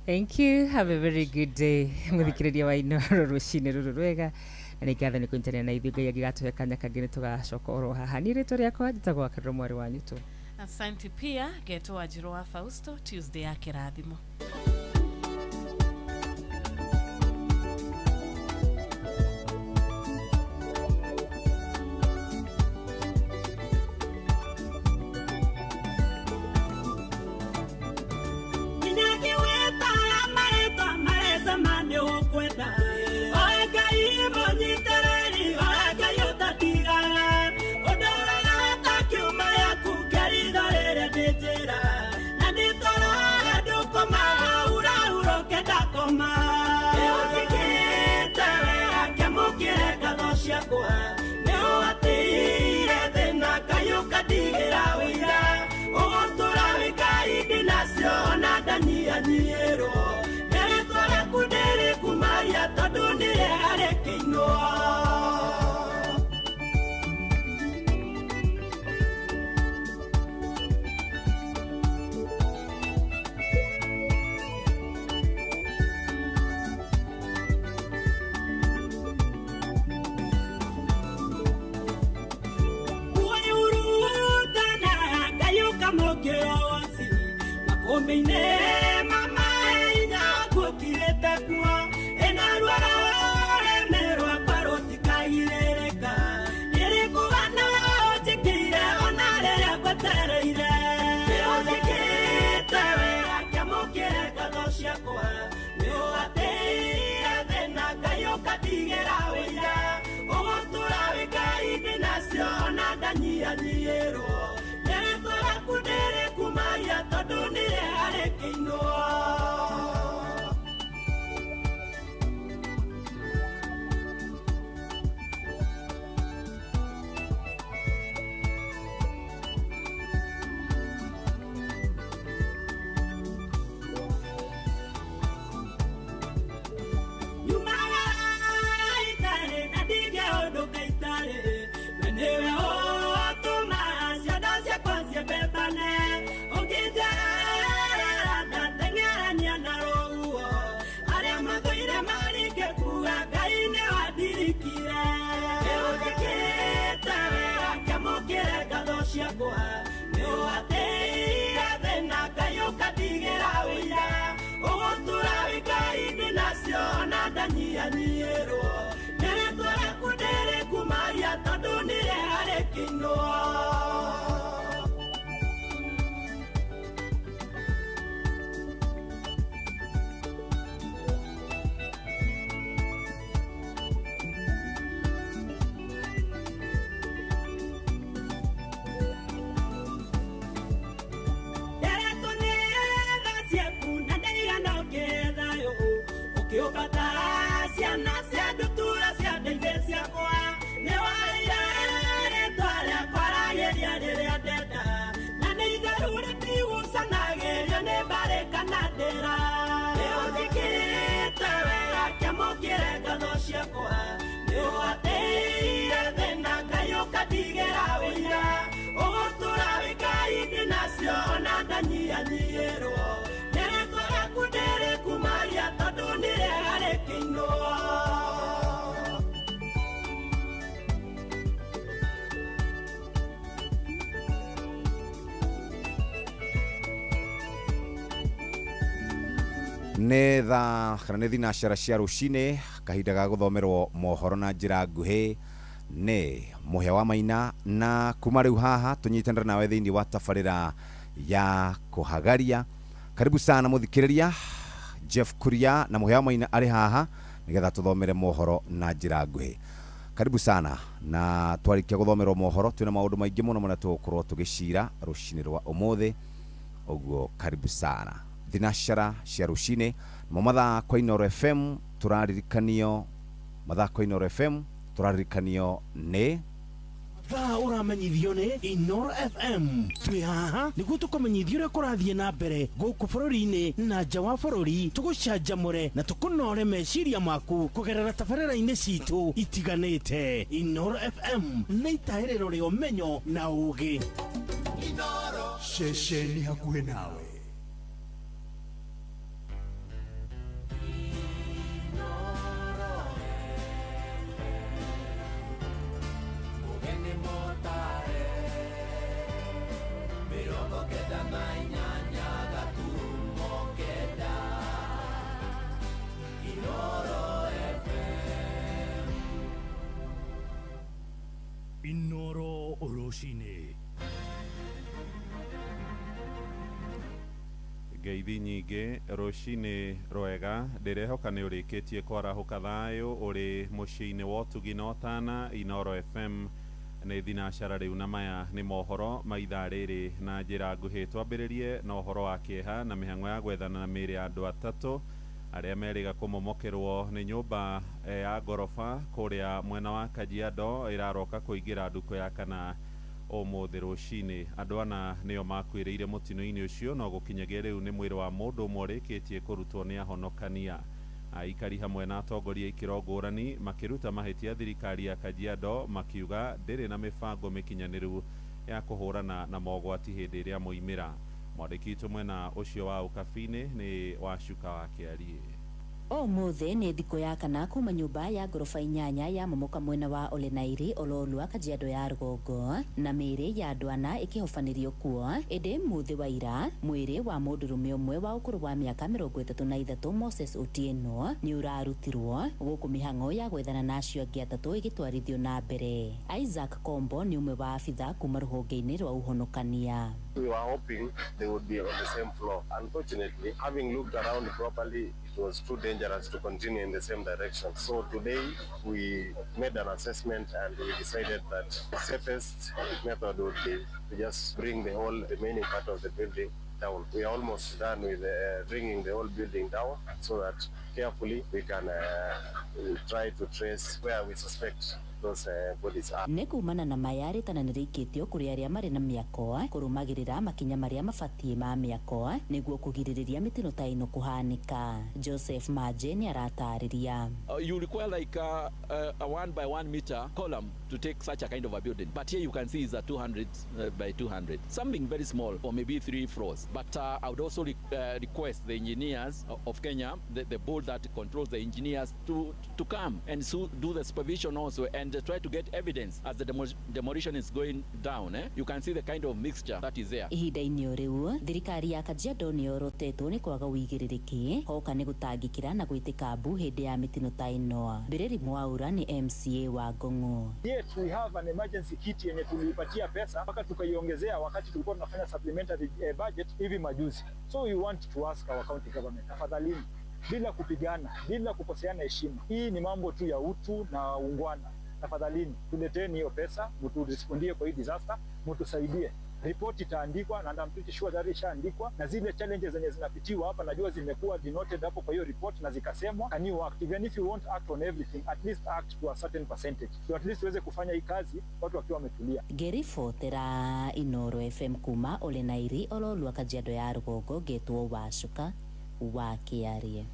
Thank you. Have a very good day. Mũthikĩrĩria wa Inoro rũcinĩ rũrũ rwega. Na nĩ ngatho nĩ kũnyitanĩra na ithuĩ. Ngai angĩgatũhe kanya kangĩ nĩ tũgacoka oro haha. Niĩ rĩtwa rĩakwa njĩtagwo Wakarura mwarĩ wa Nyũtũ. Asante pia Geto Wanjiru wa Fausto, Tuesday ya kĩrathimo. Ngĩrowaci makũmbĩ-inĩ mama inya gũkirĩte kuo ĩna ruo rũrĩmĩ rwakwa rũtikagirĩrĩka nĩrĩkũgana ũnjĩkĩire ona rĩrĩa ngwetereire nĩũnjĩkĩte wega kĩamũkĩre ngatho ciakwa nĩũhatĩire thĩna Ngai ũkandigĩra wĩira ũgũtũra wĩ Ngai ndĩnacio ona ndanyihanyiihĩrwo nĩrĩtwa rĩaku ndĩrĩkumagia tondũ nĩrĩega rĩkĩinwo. Ciakwa nĩũhatĩire thĩna Ngai ũkandigĩra wĩira ũgũtũra wĩ Ngai ndĩnacio ona ndanyihanyiihĩrwo nĩrĩtwa rĩaku ndĩrĩkumagia tondũ nĩrĩega rĩkĩinwo. Ciana cia ndutura cia ndeithe ciakwa nĩwaire rĩtwa rĩakwa ragĩria rĩrĩa ndenda na nĩ itheru rĩtigucanagĩrio nĩ mbarĩ kana ndĩra nĩũnjĩkĩte wega kĩamũkĩre ngatho ciakwa nĩũhatĩire thĩna Ngai ũkandigĩra wĩira ũgũtũra wĩ Ngai ndĩnacio ona ndanyihanyiihĩrwo nĩrĩtwa rĩaku ndĩrĩkumagia tondũ nĩrĩega rĩkĩinwo. Nĩ thaa kana nĩ thinacara cia rũcinĩ kahinda ga gũthomerwo mohoro na njĩra nguhĩ nĩ Mũhĩa wa Maina na kuma rĩu haha tũnyitanĩre nawe thĩinĩ wa tabarĩra ya kũhagaria. Karibu sana mũthikĩrĩria Jeff Kuria na Mũhĩa wa Maina arĩ haha nĩgetha tũthomere mohoro na njĩra nguhĩ. Karibu sana na twarĩkia gũthomerwo mohoro twĩna maũndũ maingĩ mũno marĩa tũgũkorwo tũgĩcira rũcinĩ rwa ũmũthĩ ũguo karibu sana. Thinacara cia rũcinĩ mo mathaa kwa Inooro FM tũraririkanio mathaa kwa Inooro FM tũraririkanio nĩ thaa ũramenyithio nĩ Inooro FM. Twĩ haha nĩguo tũkũmenyithio ũrĩa kũrathiĩ na mbere gũkũ bũrũri-inĩ na nja wa bũrũri, tũgũcanjamũre na tũkũnore meciria maku kũgerera tabarĩra-inĩ citũ itiganĩte. Inooro FM nĩ itahĩrĩro rĩa ũmenyo na ũũgĩ. Ceceni hakuhĩ nawe. Inooro rũcinĩ. Ngeithi nyingĩ rũcinĩ rwega ndĩrehoka nĩ ũrĩkĩtie kwarahũka thayũ ũrĩ mũciĩ-inĩ wa ũtugi na ũtana. Inooro FM nĩ thinacara rĩu na maya nĩ mohoro ma ithaa rĩrĩ na njĩra nguhĩ. Twambĩrĩrie na ũhoro wa kĩeha na mĩhang'o ya gwethana na mĩĩrĩ ya andũ atatũ arĩa merĩga kũmomokerwo nĩ nyũmba ya ngoroba kũrĩa mwena wa Kajiado ĩraroka kũingĩra ndukũ ya kana ũmũthĩ rũcinĩ. Andũ ana nĩo makuĩrĩire mũtino-inĩ ũcio no gũkinyagia rĩu nĩ mwĩrĩ wa mũndũ ũmwe ũrĩkĩtie kũrutwo nĩ ahonokania. Aikari hamwe na atongoria ikĩro ngũrani makĩruta mahĩtia thirikari ya Kajiado makiuga ndĩrĩ na mĩbango mĩkinyanĩru ya kũhũrana na mogwati hĩndĩ ĩrĩa moimĩra. Mwandĩki witũ mwena ũcio wa Ũkabi-inĩ nĩ Wacuka wa Kĩariĩ. Ũmũthĩ nĩ thikũ ya kana kuma nyũmba ya ngoroba 8 ya momoka mwena wa Olenairi Ololua Kajiado ya rũgongo na mĩĩrĩ ya andũ 4 ĩkĩhobanĩrio kuo. Ĩndĩ mũthĩ wa ira mwĩrĩ wa mũndũrũme ũmwe wa ũkũrũ wa mĩaka 33 Moses Otieno nĩ ũrarutirwo gũkũ mĩhang'o ya gwethana na acio angĩ 3 ĩgĩtwarithio na mbere. Isaac Kombo nĩ ũmwe wa abitha kuma rũhonge-inĩ rwa ũhonokania. We were hoping they would be on the same floor. Unfortunately, having looked around properly, it was too dangerous to continue in the same direction. So today we made an assessment and we decided that the safest method would be to just bring the whole remaining part of the building down. We are almost done with bringing the whole building down so that carefully we can try to trace where we suspect those bodies are. Nĩ kumana na maya rĩtana nĩ rĩikĩtio kũrĩ arĩa marĩ na mĩako kũrũmagĩrĩra makinya marĩa mabatiĩ ma mĩako nĩguo kũgirĩrĩria mĩtino ta ĩno kũhanĩka. Joseph Maje nĩ aratarĩria. You require like a 1 by 1 meter column to take such a kind of a building, but here you can see is a 200 by 200, something very small for maybe 3 floors. But I would also request the engineers of Kenya, the board that controls the engineers, to come and do the supervision also and try to get evidence as the demolition is going down. You can see the kind of mixture that is there. Ihinda-inĩ o rĩu thirikari ya Kajiado nĩ yorotetwo nĩ kwaga ũigĩrĩrĩki hoka nĩ gũtangĩkĩra na gwĩtĩka mbu hĩndĩ ya mĩtino ta ĩno. Mbirĩri Mwaura nĩ MCA wa Ngong'o. Yet we have an emergency kit yenye tuliipatia pesa mpaka tukaiongezea wakati tulikuwa tunafanya supplementary budget hivi majuzi. So we want to ask our county government, tafadhalini, bila kupigana, bila kukoseana heshima, hii ni mambo tu ya utu na ungwana. Tafadhalini tuleteni hiyo pesa, mturespondie kwa hii disaster, mtusaidie. Report itaandikwa na I'm pretty sure tayari ishaandikwa, na zile challenges zenye zinapitiwa hapa najua zimekuwa denoted hapo kwa hiyo report na zikasemwa. Can you act? Even if you won't act on everything, at least act to a certain percentage. So at least uweze kufanya hii kazi watu wakiwa wametulia. Ngeribotera Inoro FM kuma Olenairi Ololua Kajiado ya rũgongo ngetwo Wacuka wa Kĩarie.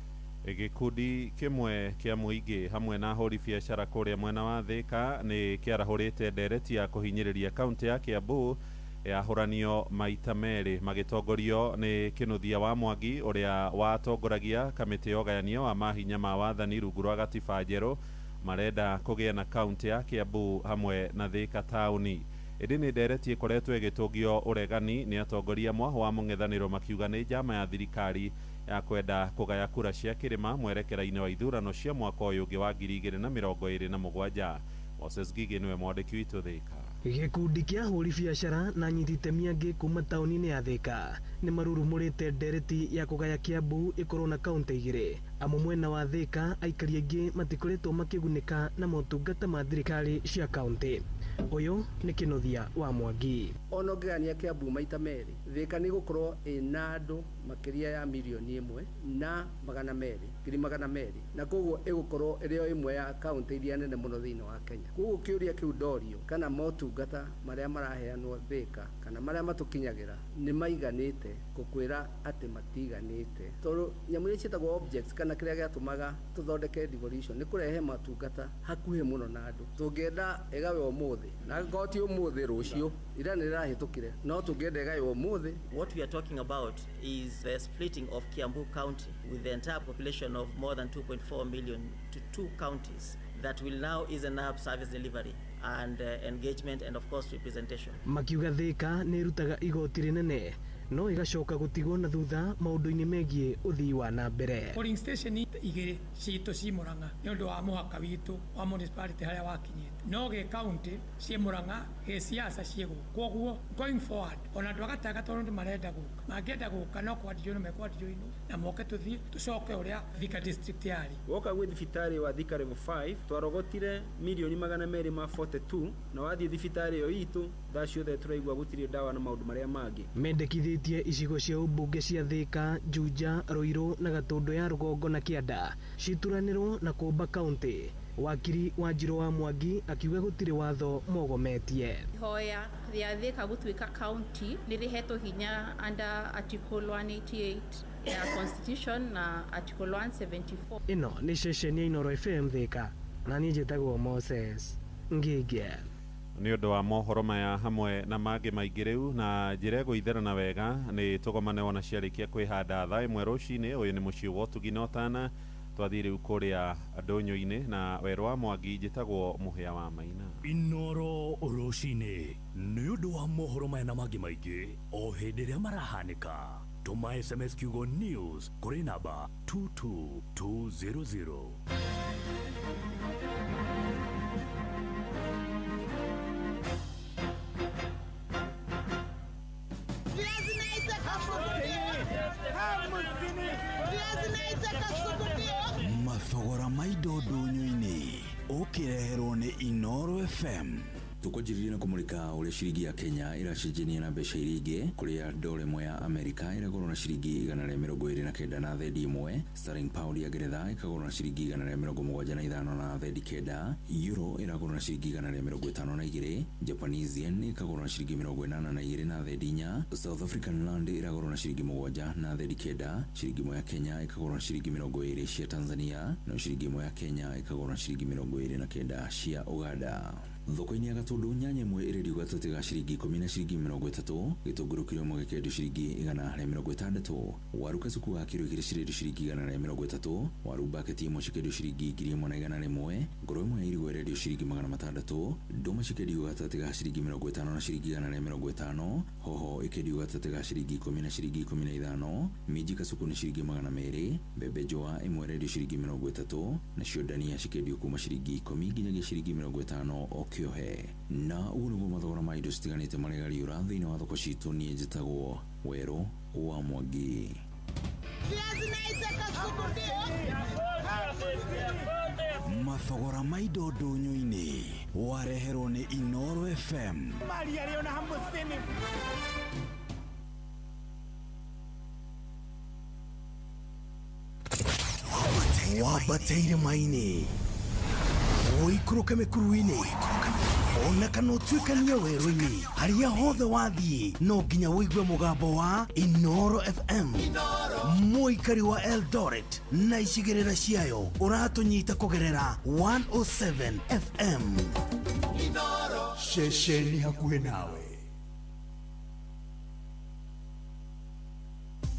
Gĩkundi kĩmwe kĩa mũingĩ hamwe na ahũri biacara kũrĩa mwena wa Thĩka nĩ kĩarahũrĩte ndereti ya kũhinyĩrĩria kaunti ya Kiambu yahũranio maita merĩ magĩtongorio nĩ Kĩnuthia wa Mwangi ũrĩa watongoragia kamĩtĩ ya ũgayania wa mahinya ma wathani rungu rwa gatiba njerũ. Marenda kũgĩa na kaunti ya Kiambu hamwe na Thĩka taũni. Ĩndĩ nĩ ndereti ĩkoretwo ĩgĩtũngio ũregani nĩ atongoria mwahũ wa mũng'ethanĩro makiuga nĩ njama ya thirikari ya kwenda kũgaya kura cia kĩrĩma mwerekera-inĩ wa ithurano cia mwaka ũyũ ũngĩ wa 2027. Moses Gigi nĩwe mwandĩki witũ Thĩka. Gĩkundi kĩa ahũri biacara na anyiti itemi angĩ kuma taũni-inĩ ya Thĩka nĩ marurumũrĩte ndereti ya kũgaya Kiambu ĩkorwo na kaunti igĩrĩ. Amu mwena wa Thĩka aikari aingĩ matikoretwo makĩgunĩka na motungata ma thirikari cia kaunti. Ũyũ nĩ Kĩnuthia wa Mwangi. Ona ũngĩgania Kiambu maita merĩ, Thĩka nĩ gũkorwo ĩna andũ makĩria ya milioni 1 na 200,000 na koguo ĩgũkorwo ĩrĩ o ĩmwe ya kaunti iria nene mũno thĩinĩ wa Kenya. Koguo kĩũria kĩu ndorio kana motungata marĩa maraheanwo Thĩka kana marĩa matũkinyagĩra nĩ maiganĩte, gũkwĩra atĩ matiganĩte, tondũ nyamũ iria ciĩtagwo objects kana kĩrĩa gĩatũmaga tũthondeke devolution nĩ kũrehe matungata hakuhĩ mũno na andũ. Tũngĩenda ĩgawe ũmũthĩ na angĩkorwo ti ũmũthĩ rũciũ, ira nĩ rĩrahĩtũkire, no tũngĩenda ĩgawe ũmũthĩ. What we are talking about is the splitting of Kiambu County with the entire population of more than 2.4 million to 2 counties that will now ease up service delivery and engagement and of course representation. Makiuga Thĩka nĩ ĩrutaga igoti rĩnene no ĩgacoka gũtigwo na thutha maũndũ-inĩ megiĩ ũthii wa na mbere. Polling station igĩrĩ citũ ci Murang'a nĩ ũndũ wa mũhaka witũ wa municipality harĩa wakinyĩte, no gĩ county ciĩ Murang'a, gĩ siasa ciĩ gũkũ. Koguo going forward ona andũ a gatagatĩ tondũ marenda gũka, mangĩenda gũka no kwandijoinwo mekwandijoinwo na moke tũthiĩ tũcoke ũrĩa Thika district yarĩ. Woka gwĩ thibitarĩ wa Thika level 5 twarogotire milioni 242 na wathiĩ thibitarĩ ĩyo itũ thaa ciothe tũraigua gũtirĩ ndawa na maũndũ marĩa mangĩ. Mendekithĩtie icigo cia ũmbunge cia Thĩka, Juja, Ruiru na Gatũndũ ya rũgongo na kĩanda cituranĩrwo na kũmba kaunti. Wakiri Wanjiru wa Mwangi akiuga gũtirĩ watho mogometie. Ihoya rĩa Thĩka gũtuĩka kaunti nĩ rĩhetwo hinya under Article 188 ya Constitution na Article 174. Ĩno nĩ ceceni ya Inoro FM Thĩka na niĩ njĩtagwo Moses Ngĩngĩ. Nĩ ũndũ wa mohoro maya hamwe na mangĩ maingĩ rĩu na njĩra ĩgũitherana wega nĩ tũgomane wona ciarĩkia kwĩhanda thaa 1 rũcinĩ. Ũyũ nĩ mũciĩ wa ũtugi na ũtana. Twathiĩ rĩu kũrĩa ndũnyũ-inĩ na Werũ wa Mwangi. Njĩtagwo Mũhĩa wa Maina. Inoro rũcinĩ nĩ ũndũ wa mohoro maya na mangĩ maingĩ o hĩndĩ ĩrĩa marahanĩka, tũma SMS kiugo news kũrĩ namba 22200. Mathogora ma indo ndũnyũ-inĩ ũkĩreherwo nĩ Inoro FM. Tukwanjĩrĩria na kũmũrĩka ũrĩa ciringi ya Kenya ĩracenjania na mbeca iria ingĩ, kũrĩa ndora ĩmwe ya Amerika ĩragũrwo na ciringi 129 na thendi 1, sterling pound ya Ngeretha ĩkagũrwo na ciringi 175 na thendi 9, euro ĩragũrwo na ciringi 152, Japanese yen ĩkagũrwo na ciringi 82 na thendi 4, South African rand ĩragũrwo na ciringi 7 na thendi 9, ciringi ĩmwe ya Kenya ĩkagũrwo na ciringi 20 cia Tanzania, no ciringi ĩmwe ya Kenya ĩkagũrwo na ciringi 29 cia Uganda. Thoko-inĩ ya Gatũndũ, nyanya ĩmwe ĩrendio gatagatĩ ga ciringi 10 na ciringi 30, gĩtũngũrũ kiro ĩmwe gĩkendio ciringi 160, waru kacuku wa kiro 2 cirendio ciringi 130, waru baketi ĩmwe cikendio ciringi 1100, ngoro ĩmwe ya irigũ ĩrendio ciringi 600, ndũma cikendio gatagatĩ ga ciringi 50 na ciringi 150, hoho ĩkendio gatagatĩ ga ciringi 10 na ciringi 15, minji kacuku nĩ ciringi 200, mbembe njũa ĩmwe ĩrendio ciringi 30, nacio ndania cikendio kuma ciringi 10 nginyagia ciringi 50 o kĩohe. Na ũguo nĩguo mathogora ma indo citiganĩte maregariũra thĩinĩ wa thoko citũ. Niĩ njĩtagwo Werũ wa Mwangi. Mathogora ma indo ndũnyũ-inĩ wareherwo nĩ Inoro FM. Wambate irĩma-inĩ, ũikũrũke mĩkuru-inĩ, ona kana ũtuĩkanie werũ-inĩ, harĩa hothe wathiĩ no nginya ũigue mũgambo wa Inoro FM. Mũikari wa Eldoret na icigĩrĩra ciayo, ũratũnyita kũgerera 107 FM. Ceceni hakuhĩ nawe.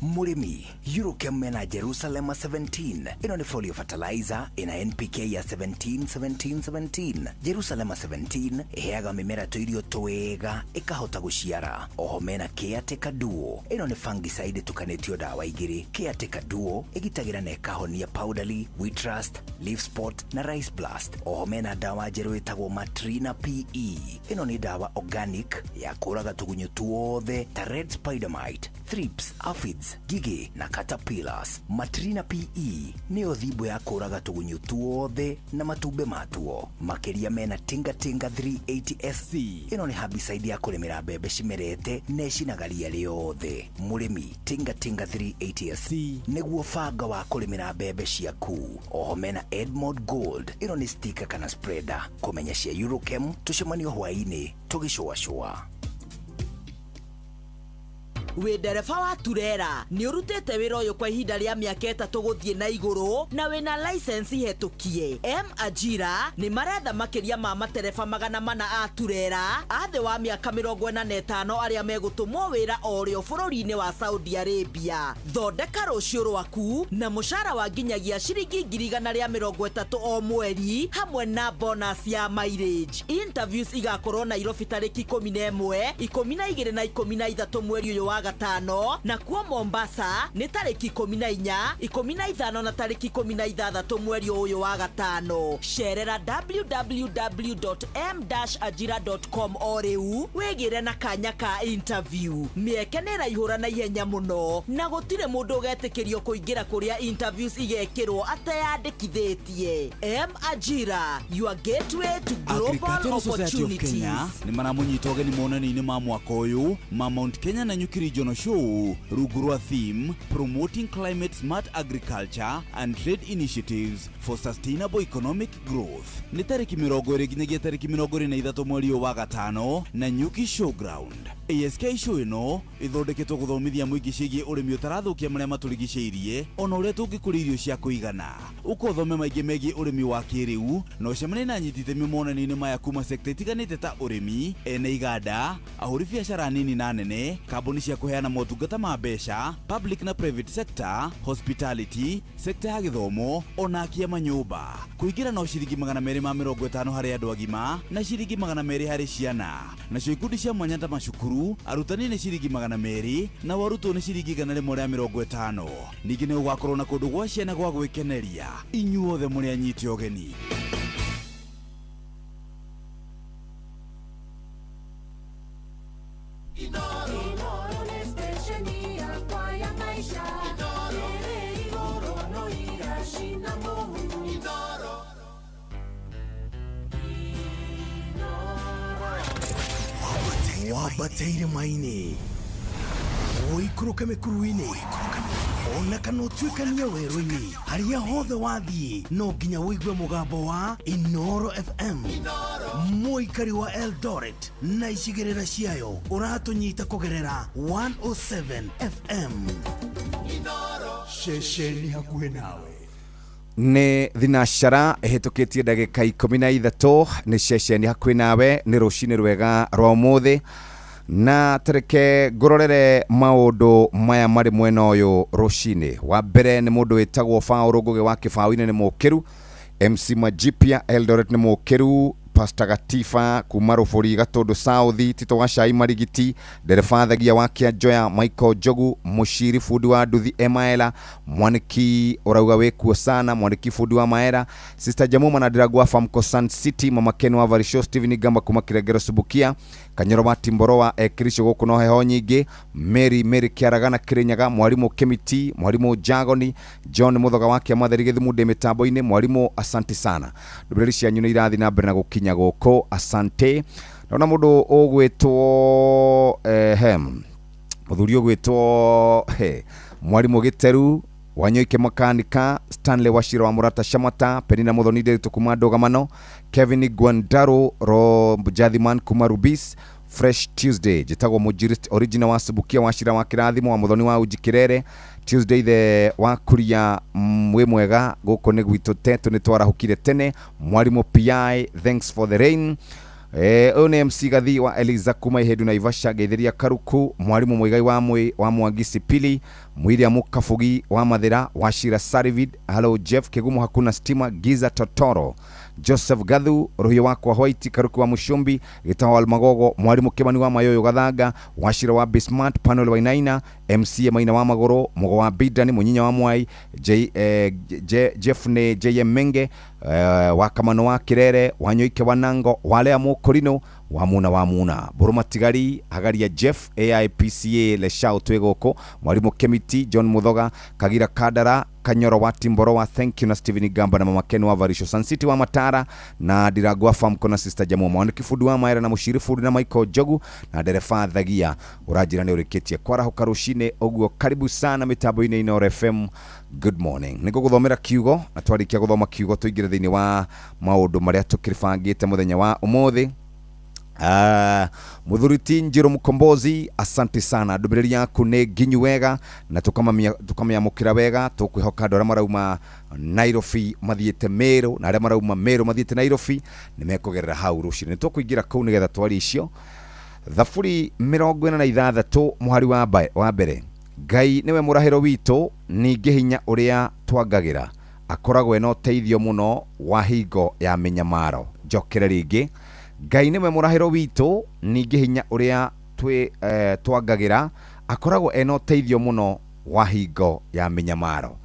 Mũrĩmi, Eurochem mena Jerusalem 17. Ĩno nĩ folio fertilizer ĩna NPK ya 17 17 17. Jerusalem 17 ĩheaga mĩmera tũirio twega ĩkahota gũciara. Oho mena Caretaker Duo. Ĩno nĩ fungicide ĩtukanĩtio ndawa igĩrĩ. Caretaker Duo ĩgitagĩra na ĩkahonia powdery, wheat rust, leaf spot na rice blast. Oho mena ndawa njerũ ĩtagwo Matrina PE. Ĩno nĩ ndawa organic ya kũraga tũgunyũ tuothe ta red spider mite, thrips, aphids, ngigĩ na caterpillars. Matrina PE nĩyo thimbo ya kũraga tũgunyũ tuothe na matumbĩ matuo. Makĩria mena Tinga Tinga 380 SC. Ĩno nĩ herbicide ya kũrĩmĩra mbembe cimerete na ĩcinaga ria rĩothe. Mũrĩmi, Tinga Tinga 380 SC nĩguo banga wa kũrĩmĩra mbembe ciaku. Oho mena Edmond Gold. Ĩno nĩ sticker kana spreader. Kũmenya cia Eurochem, tũcemanio hwaĩ-inĩ tũgĩcũacũa. Wĩ ndereba wa turera, nĩ ũrutĩte wĩra ũyũ kwa ihinda rĩa mĩaka 3 gũthiĩ na igũrũ na wĩna license hetũkie, M Ajira nĩ maretha makĩria ma matereba 400 a turera a thĩ wa mĩaka 45 arĩa megũtũmwo wĩra o rĩo bũrũri-inĩ wa Saudi Arabia. Thondeka rũciũ rwaku na mũcara wa nginyagia ciringi 130,000 o mweri hamwe na bonus ya mileage. Interviews igakorwo Nairobi tarĩki 11, 12 na 13 mweri ũyũ wa gatano, na kuo Mombasa nĩ tarĩki 14, 15 na tarĩki 16 mweri ũyũ wa gatano. Cerera www.m-ajira.com o rĩu wĩgĩre na kanya ka interview. Mĩeke nĩ ĩraihũra na ihenya mũno na gũtirĩ mũndũ ũgetĩkĩrio kũingĩra kũrĩa interviews igekĩrwo ateyandĩkithĩtie. M Ajira, your gateway to global Agricultural Society of Kenya opportunities. nĩ maramũnyita ũgeni monanio-inĩ ma mwaka ũyũ ma Mount Kenya na Nyuki Regional Show rungu rwa theme Promoting Climate Smart Agriculture and Trade Initiatives for Sustainable Economic Growth. Nĩ tarĩki 20 nginyagia tarĩki 23 mweri ũyũ wa gatano na Nyuki Showground. ASK show ĩno ĩthondeketwo gũthomithia mũingĩ ciĩgiĩ ũrĩmi ũtarathũkia marĩa matũrigicĩirie ona ũrĩa tũngĩkũria irio cia kũigana. Ũka ũthome maingĩ megiĩ ũrĩmi wa kĩrĩu na ũcemanie na anyiti itemi monanio-inĩ maya kuma sekta itiganĩte ta ũrĩmi, ene iganda, ahũri biacara nini na nene, kambuni cia kũheana motungata ma mbeca, public na private sector, hospitality, sekta ya gĩthomo ona akia manyũmba. Kũingĩra no ciringi 250 harĩ andũ agima na ciringi 200 harĩ ciana. Nacio ikundi cia mwanya ta macukuru, arutani nĩ ciringi 200 na arutwo nĩ ciringi 150. Ningĩ nĩ gũgakorwo na kũndũ gwa ciana gwa gwĩkeneria. Inyuothe mũrĩ anyite ũgeni. Inoro nĩ stesheni yakwa ya maisha ĩrĩ igũrũ no iracina mũhu. Wambate irĩma-inĩ, ũikũrũke mĩkuru-inĩ, ona kana ũtuĩkanie werũ-inĩ, harĩa hothe wathiĩ no nginya ũigue mũgambo wa Inoro FM. Mũikari wa Eldoret na icigĩrĩra ciayo ũratũnyita kũgerera 107 FM. Ceceni hakuhĩ nawe. Nĩ thinacara ĩhĩtũkĩtie ndagĩka 13, nĩ ceceni hakuhĩ nawe, nĩ rũcinĩ rwega rwa ũmũthĩ, na tareke ngũrorere maũndũ maya marĩ mwena ũyũ rũcinĩ. Wa mbere nĩ mũndũ wĩtagwo Faũrũ Ngũgĩ wa Kĩbaũ-inĩ nĩ mũkĩru, MC Majipia Eldoret nĩ mũkĩru, Pastor Gatifa kuma Rũbũri Gatũndũ South, Tito wa Cai Marigiti, ndereba Thagia wa Kĩanjoya, Michael Njogu, Mũciri bundi wa Nduthi Emaela, Mwaniki ũrauga wĩkuo sana, Mwaniki bundi wa Maera, Sister Jamuma na Ndirangũ wa Famco Sun City, Mama Ken wa Varisho, Steven Gamba kuma Kiregero Subukia, Kanyoro wa Timboroa Ekirico gũkũ no heho nyingĩ, Mary Mary Kĩaragana Kĩrĩnyaga, Mwarimũ Kĩmiti, Mwarimũ Jagoni, John Mũthoga wa Kĩamatheri Gĩthumu ndĩ mĩtambo-inĩ, Mwarimũ asante sana. Ndũmĩrĩri cianyu nĩ irathiĩ na mbere na gũkinya gũkũ, asante. Ndona mũndũ ũgwĩtwo mũthuri ũgwĩtwo Mwarimũ Gĩteru, Wanyoike Makanika, Stanley Wachira wa Murata Shamata, Penina Muthoni Ndiritu kuma Ndũgamano, Kevin Gwandaro Rob Jathiman kuma Rubis, Fresh Tuesday njĩtagwo Mũnjirist original wa Subukia Wachira wa Kĩrathimo wa Muthoni wa Uji Kĩrere, Tuesday the wa Kuria wĩ mwega gũkũ nĩ gwitũ tetu nĩ twarahũkire tene, Mwarimũ PI thanks for the rain. Ũyũ nĩ MC Gathi wa Eliza kuma Ihendu Naivasha, Ngeithiria Karuku, Mwarimũ Muigai wa Mwangi Sipili, William Kabugi wa Mathira, Wachira Sarivid, hello Jeff Kigumo hakuna stima, Giza Totoro, Joseph Gathu, Rũhiũ wakwa White, Karuku wa Mushumbi, Gĩtaho Almagogo, Mwarimũ Kĩmani wa Mayoyo Gathanga, Wachira wa Bismart, Panuel Wainaina, MC Maina wa Magũrũ, Mũgo wa Bidani, Mũnyinya wa Mwai, Jeff nĩ JM Menge, wa Kamano wa Kirere, Wanyoike wa Nango, Walea Mũkũrinũ, wa Muna wa Muna, Mbũrũ Matigari, Hagaria Jeff, AIPCA Leshau twĩ gũkũ, Mwarimũ Kemiti, John Muthoga, Kagira Kandara, Kanyoro wa Timboro wa thank you na Steven Gamba na Mama Ken wa Varisho Sun City wa Matara na Ndirangũ wa Famco na Sister Jamu Mwaniki fundi wa Maera na Mũciri fundi na Michael Njogu na ndereba Thagia ũranjĩra nĩ ũrĩkĩtie kwarahũka rũcinĩ ũguo. Karibu sana mĩtambo-inĩ Inooro FM. Good morning. Nĩ ngũgũthomera kiugo na twarĩkia gũthoma kiugo tũingĩre thĩinĩ wa maũndũ marĩa tũkĩbangĩte mũthenya wa ũmũthĩ. Mũthuri ti Njĩrũ Mũkombozi, asante sana, ndũmĩrĩri yaku nĩ nginyu wega na tũkamĩamũkĩra wega. Tũkwĩhoka andũ arĩa marauma Nairobi mathiĩte Meru na arĩa marauma Meru mathiĩte Nairobi nĩ mekũgerera hau rũcinĩ. Nĩ tũkũingĩra kũu nĩgetha twarie icio. Thaburi 46 mũhari wa mbere, Ngai nĩwe mũrahĩro witũ, ningĩ hinya ũrĩa twangagĩra, akoragwo ena ũteithio mũno wa hingo ya mĩnyamaro. Njokere rĩngĩ, Ngai nĩwe mũrahĩro witũ, ningĩ hinya ũrĩa twangagĩra, akoragwo ena ũteithio mũno wa hingo ya mĩnyamaro.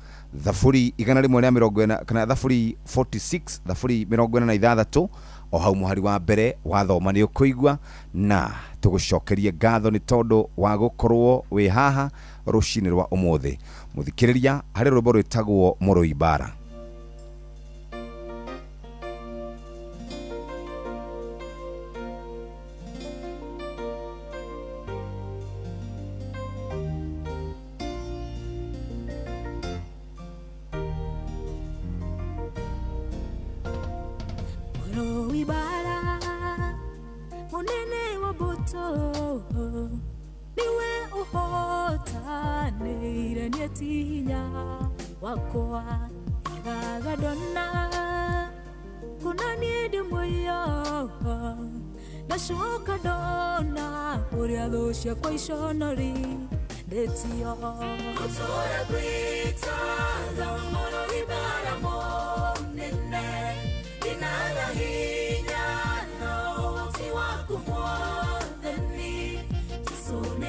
Thaburi 140 kana Thaburi 46, Thaburi 46 o hau mũhari wa mbere wathoma nĩ ũkũigua, na tũgũcokerie ngatho nĩ tondũ wa gũkorwo wĩ haha rũcinĩ rwa ũmũthĩ. Mũthikĩrĩria harĩ rwĩmbo rwĩtagwo Mũrũi Mbara. Mũrũi Mbara, mũnene wa mbũtũ Niwe ũhotanĩire niĩ ti hinya wakwa. Igaga ndona kuna niĩ ndĩ mũiyo, ndacoka ndona ũrĩa thũ ciakwa iconori ndĩtio. Gũtũũra gwĩtaga mũno.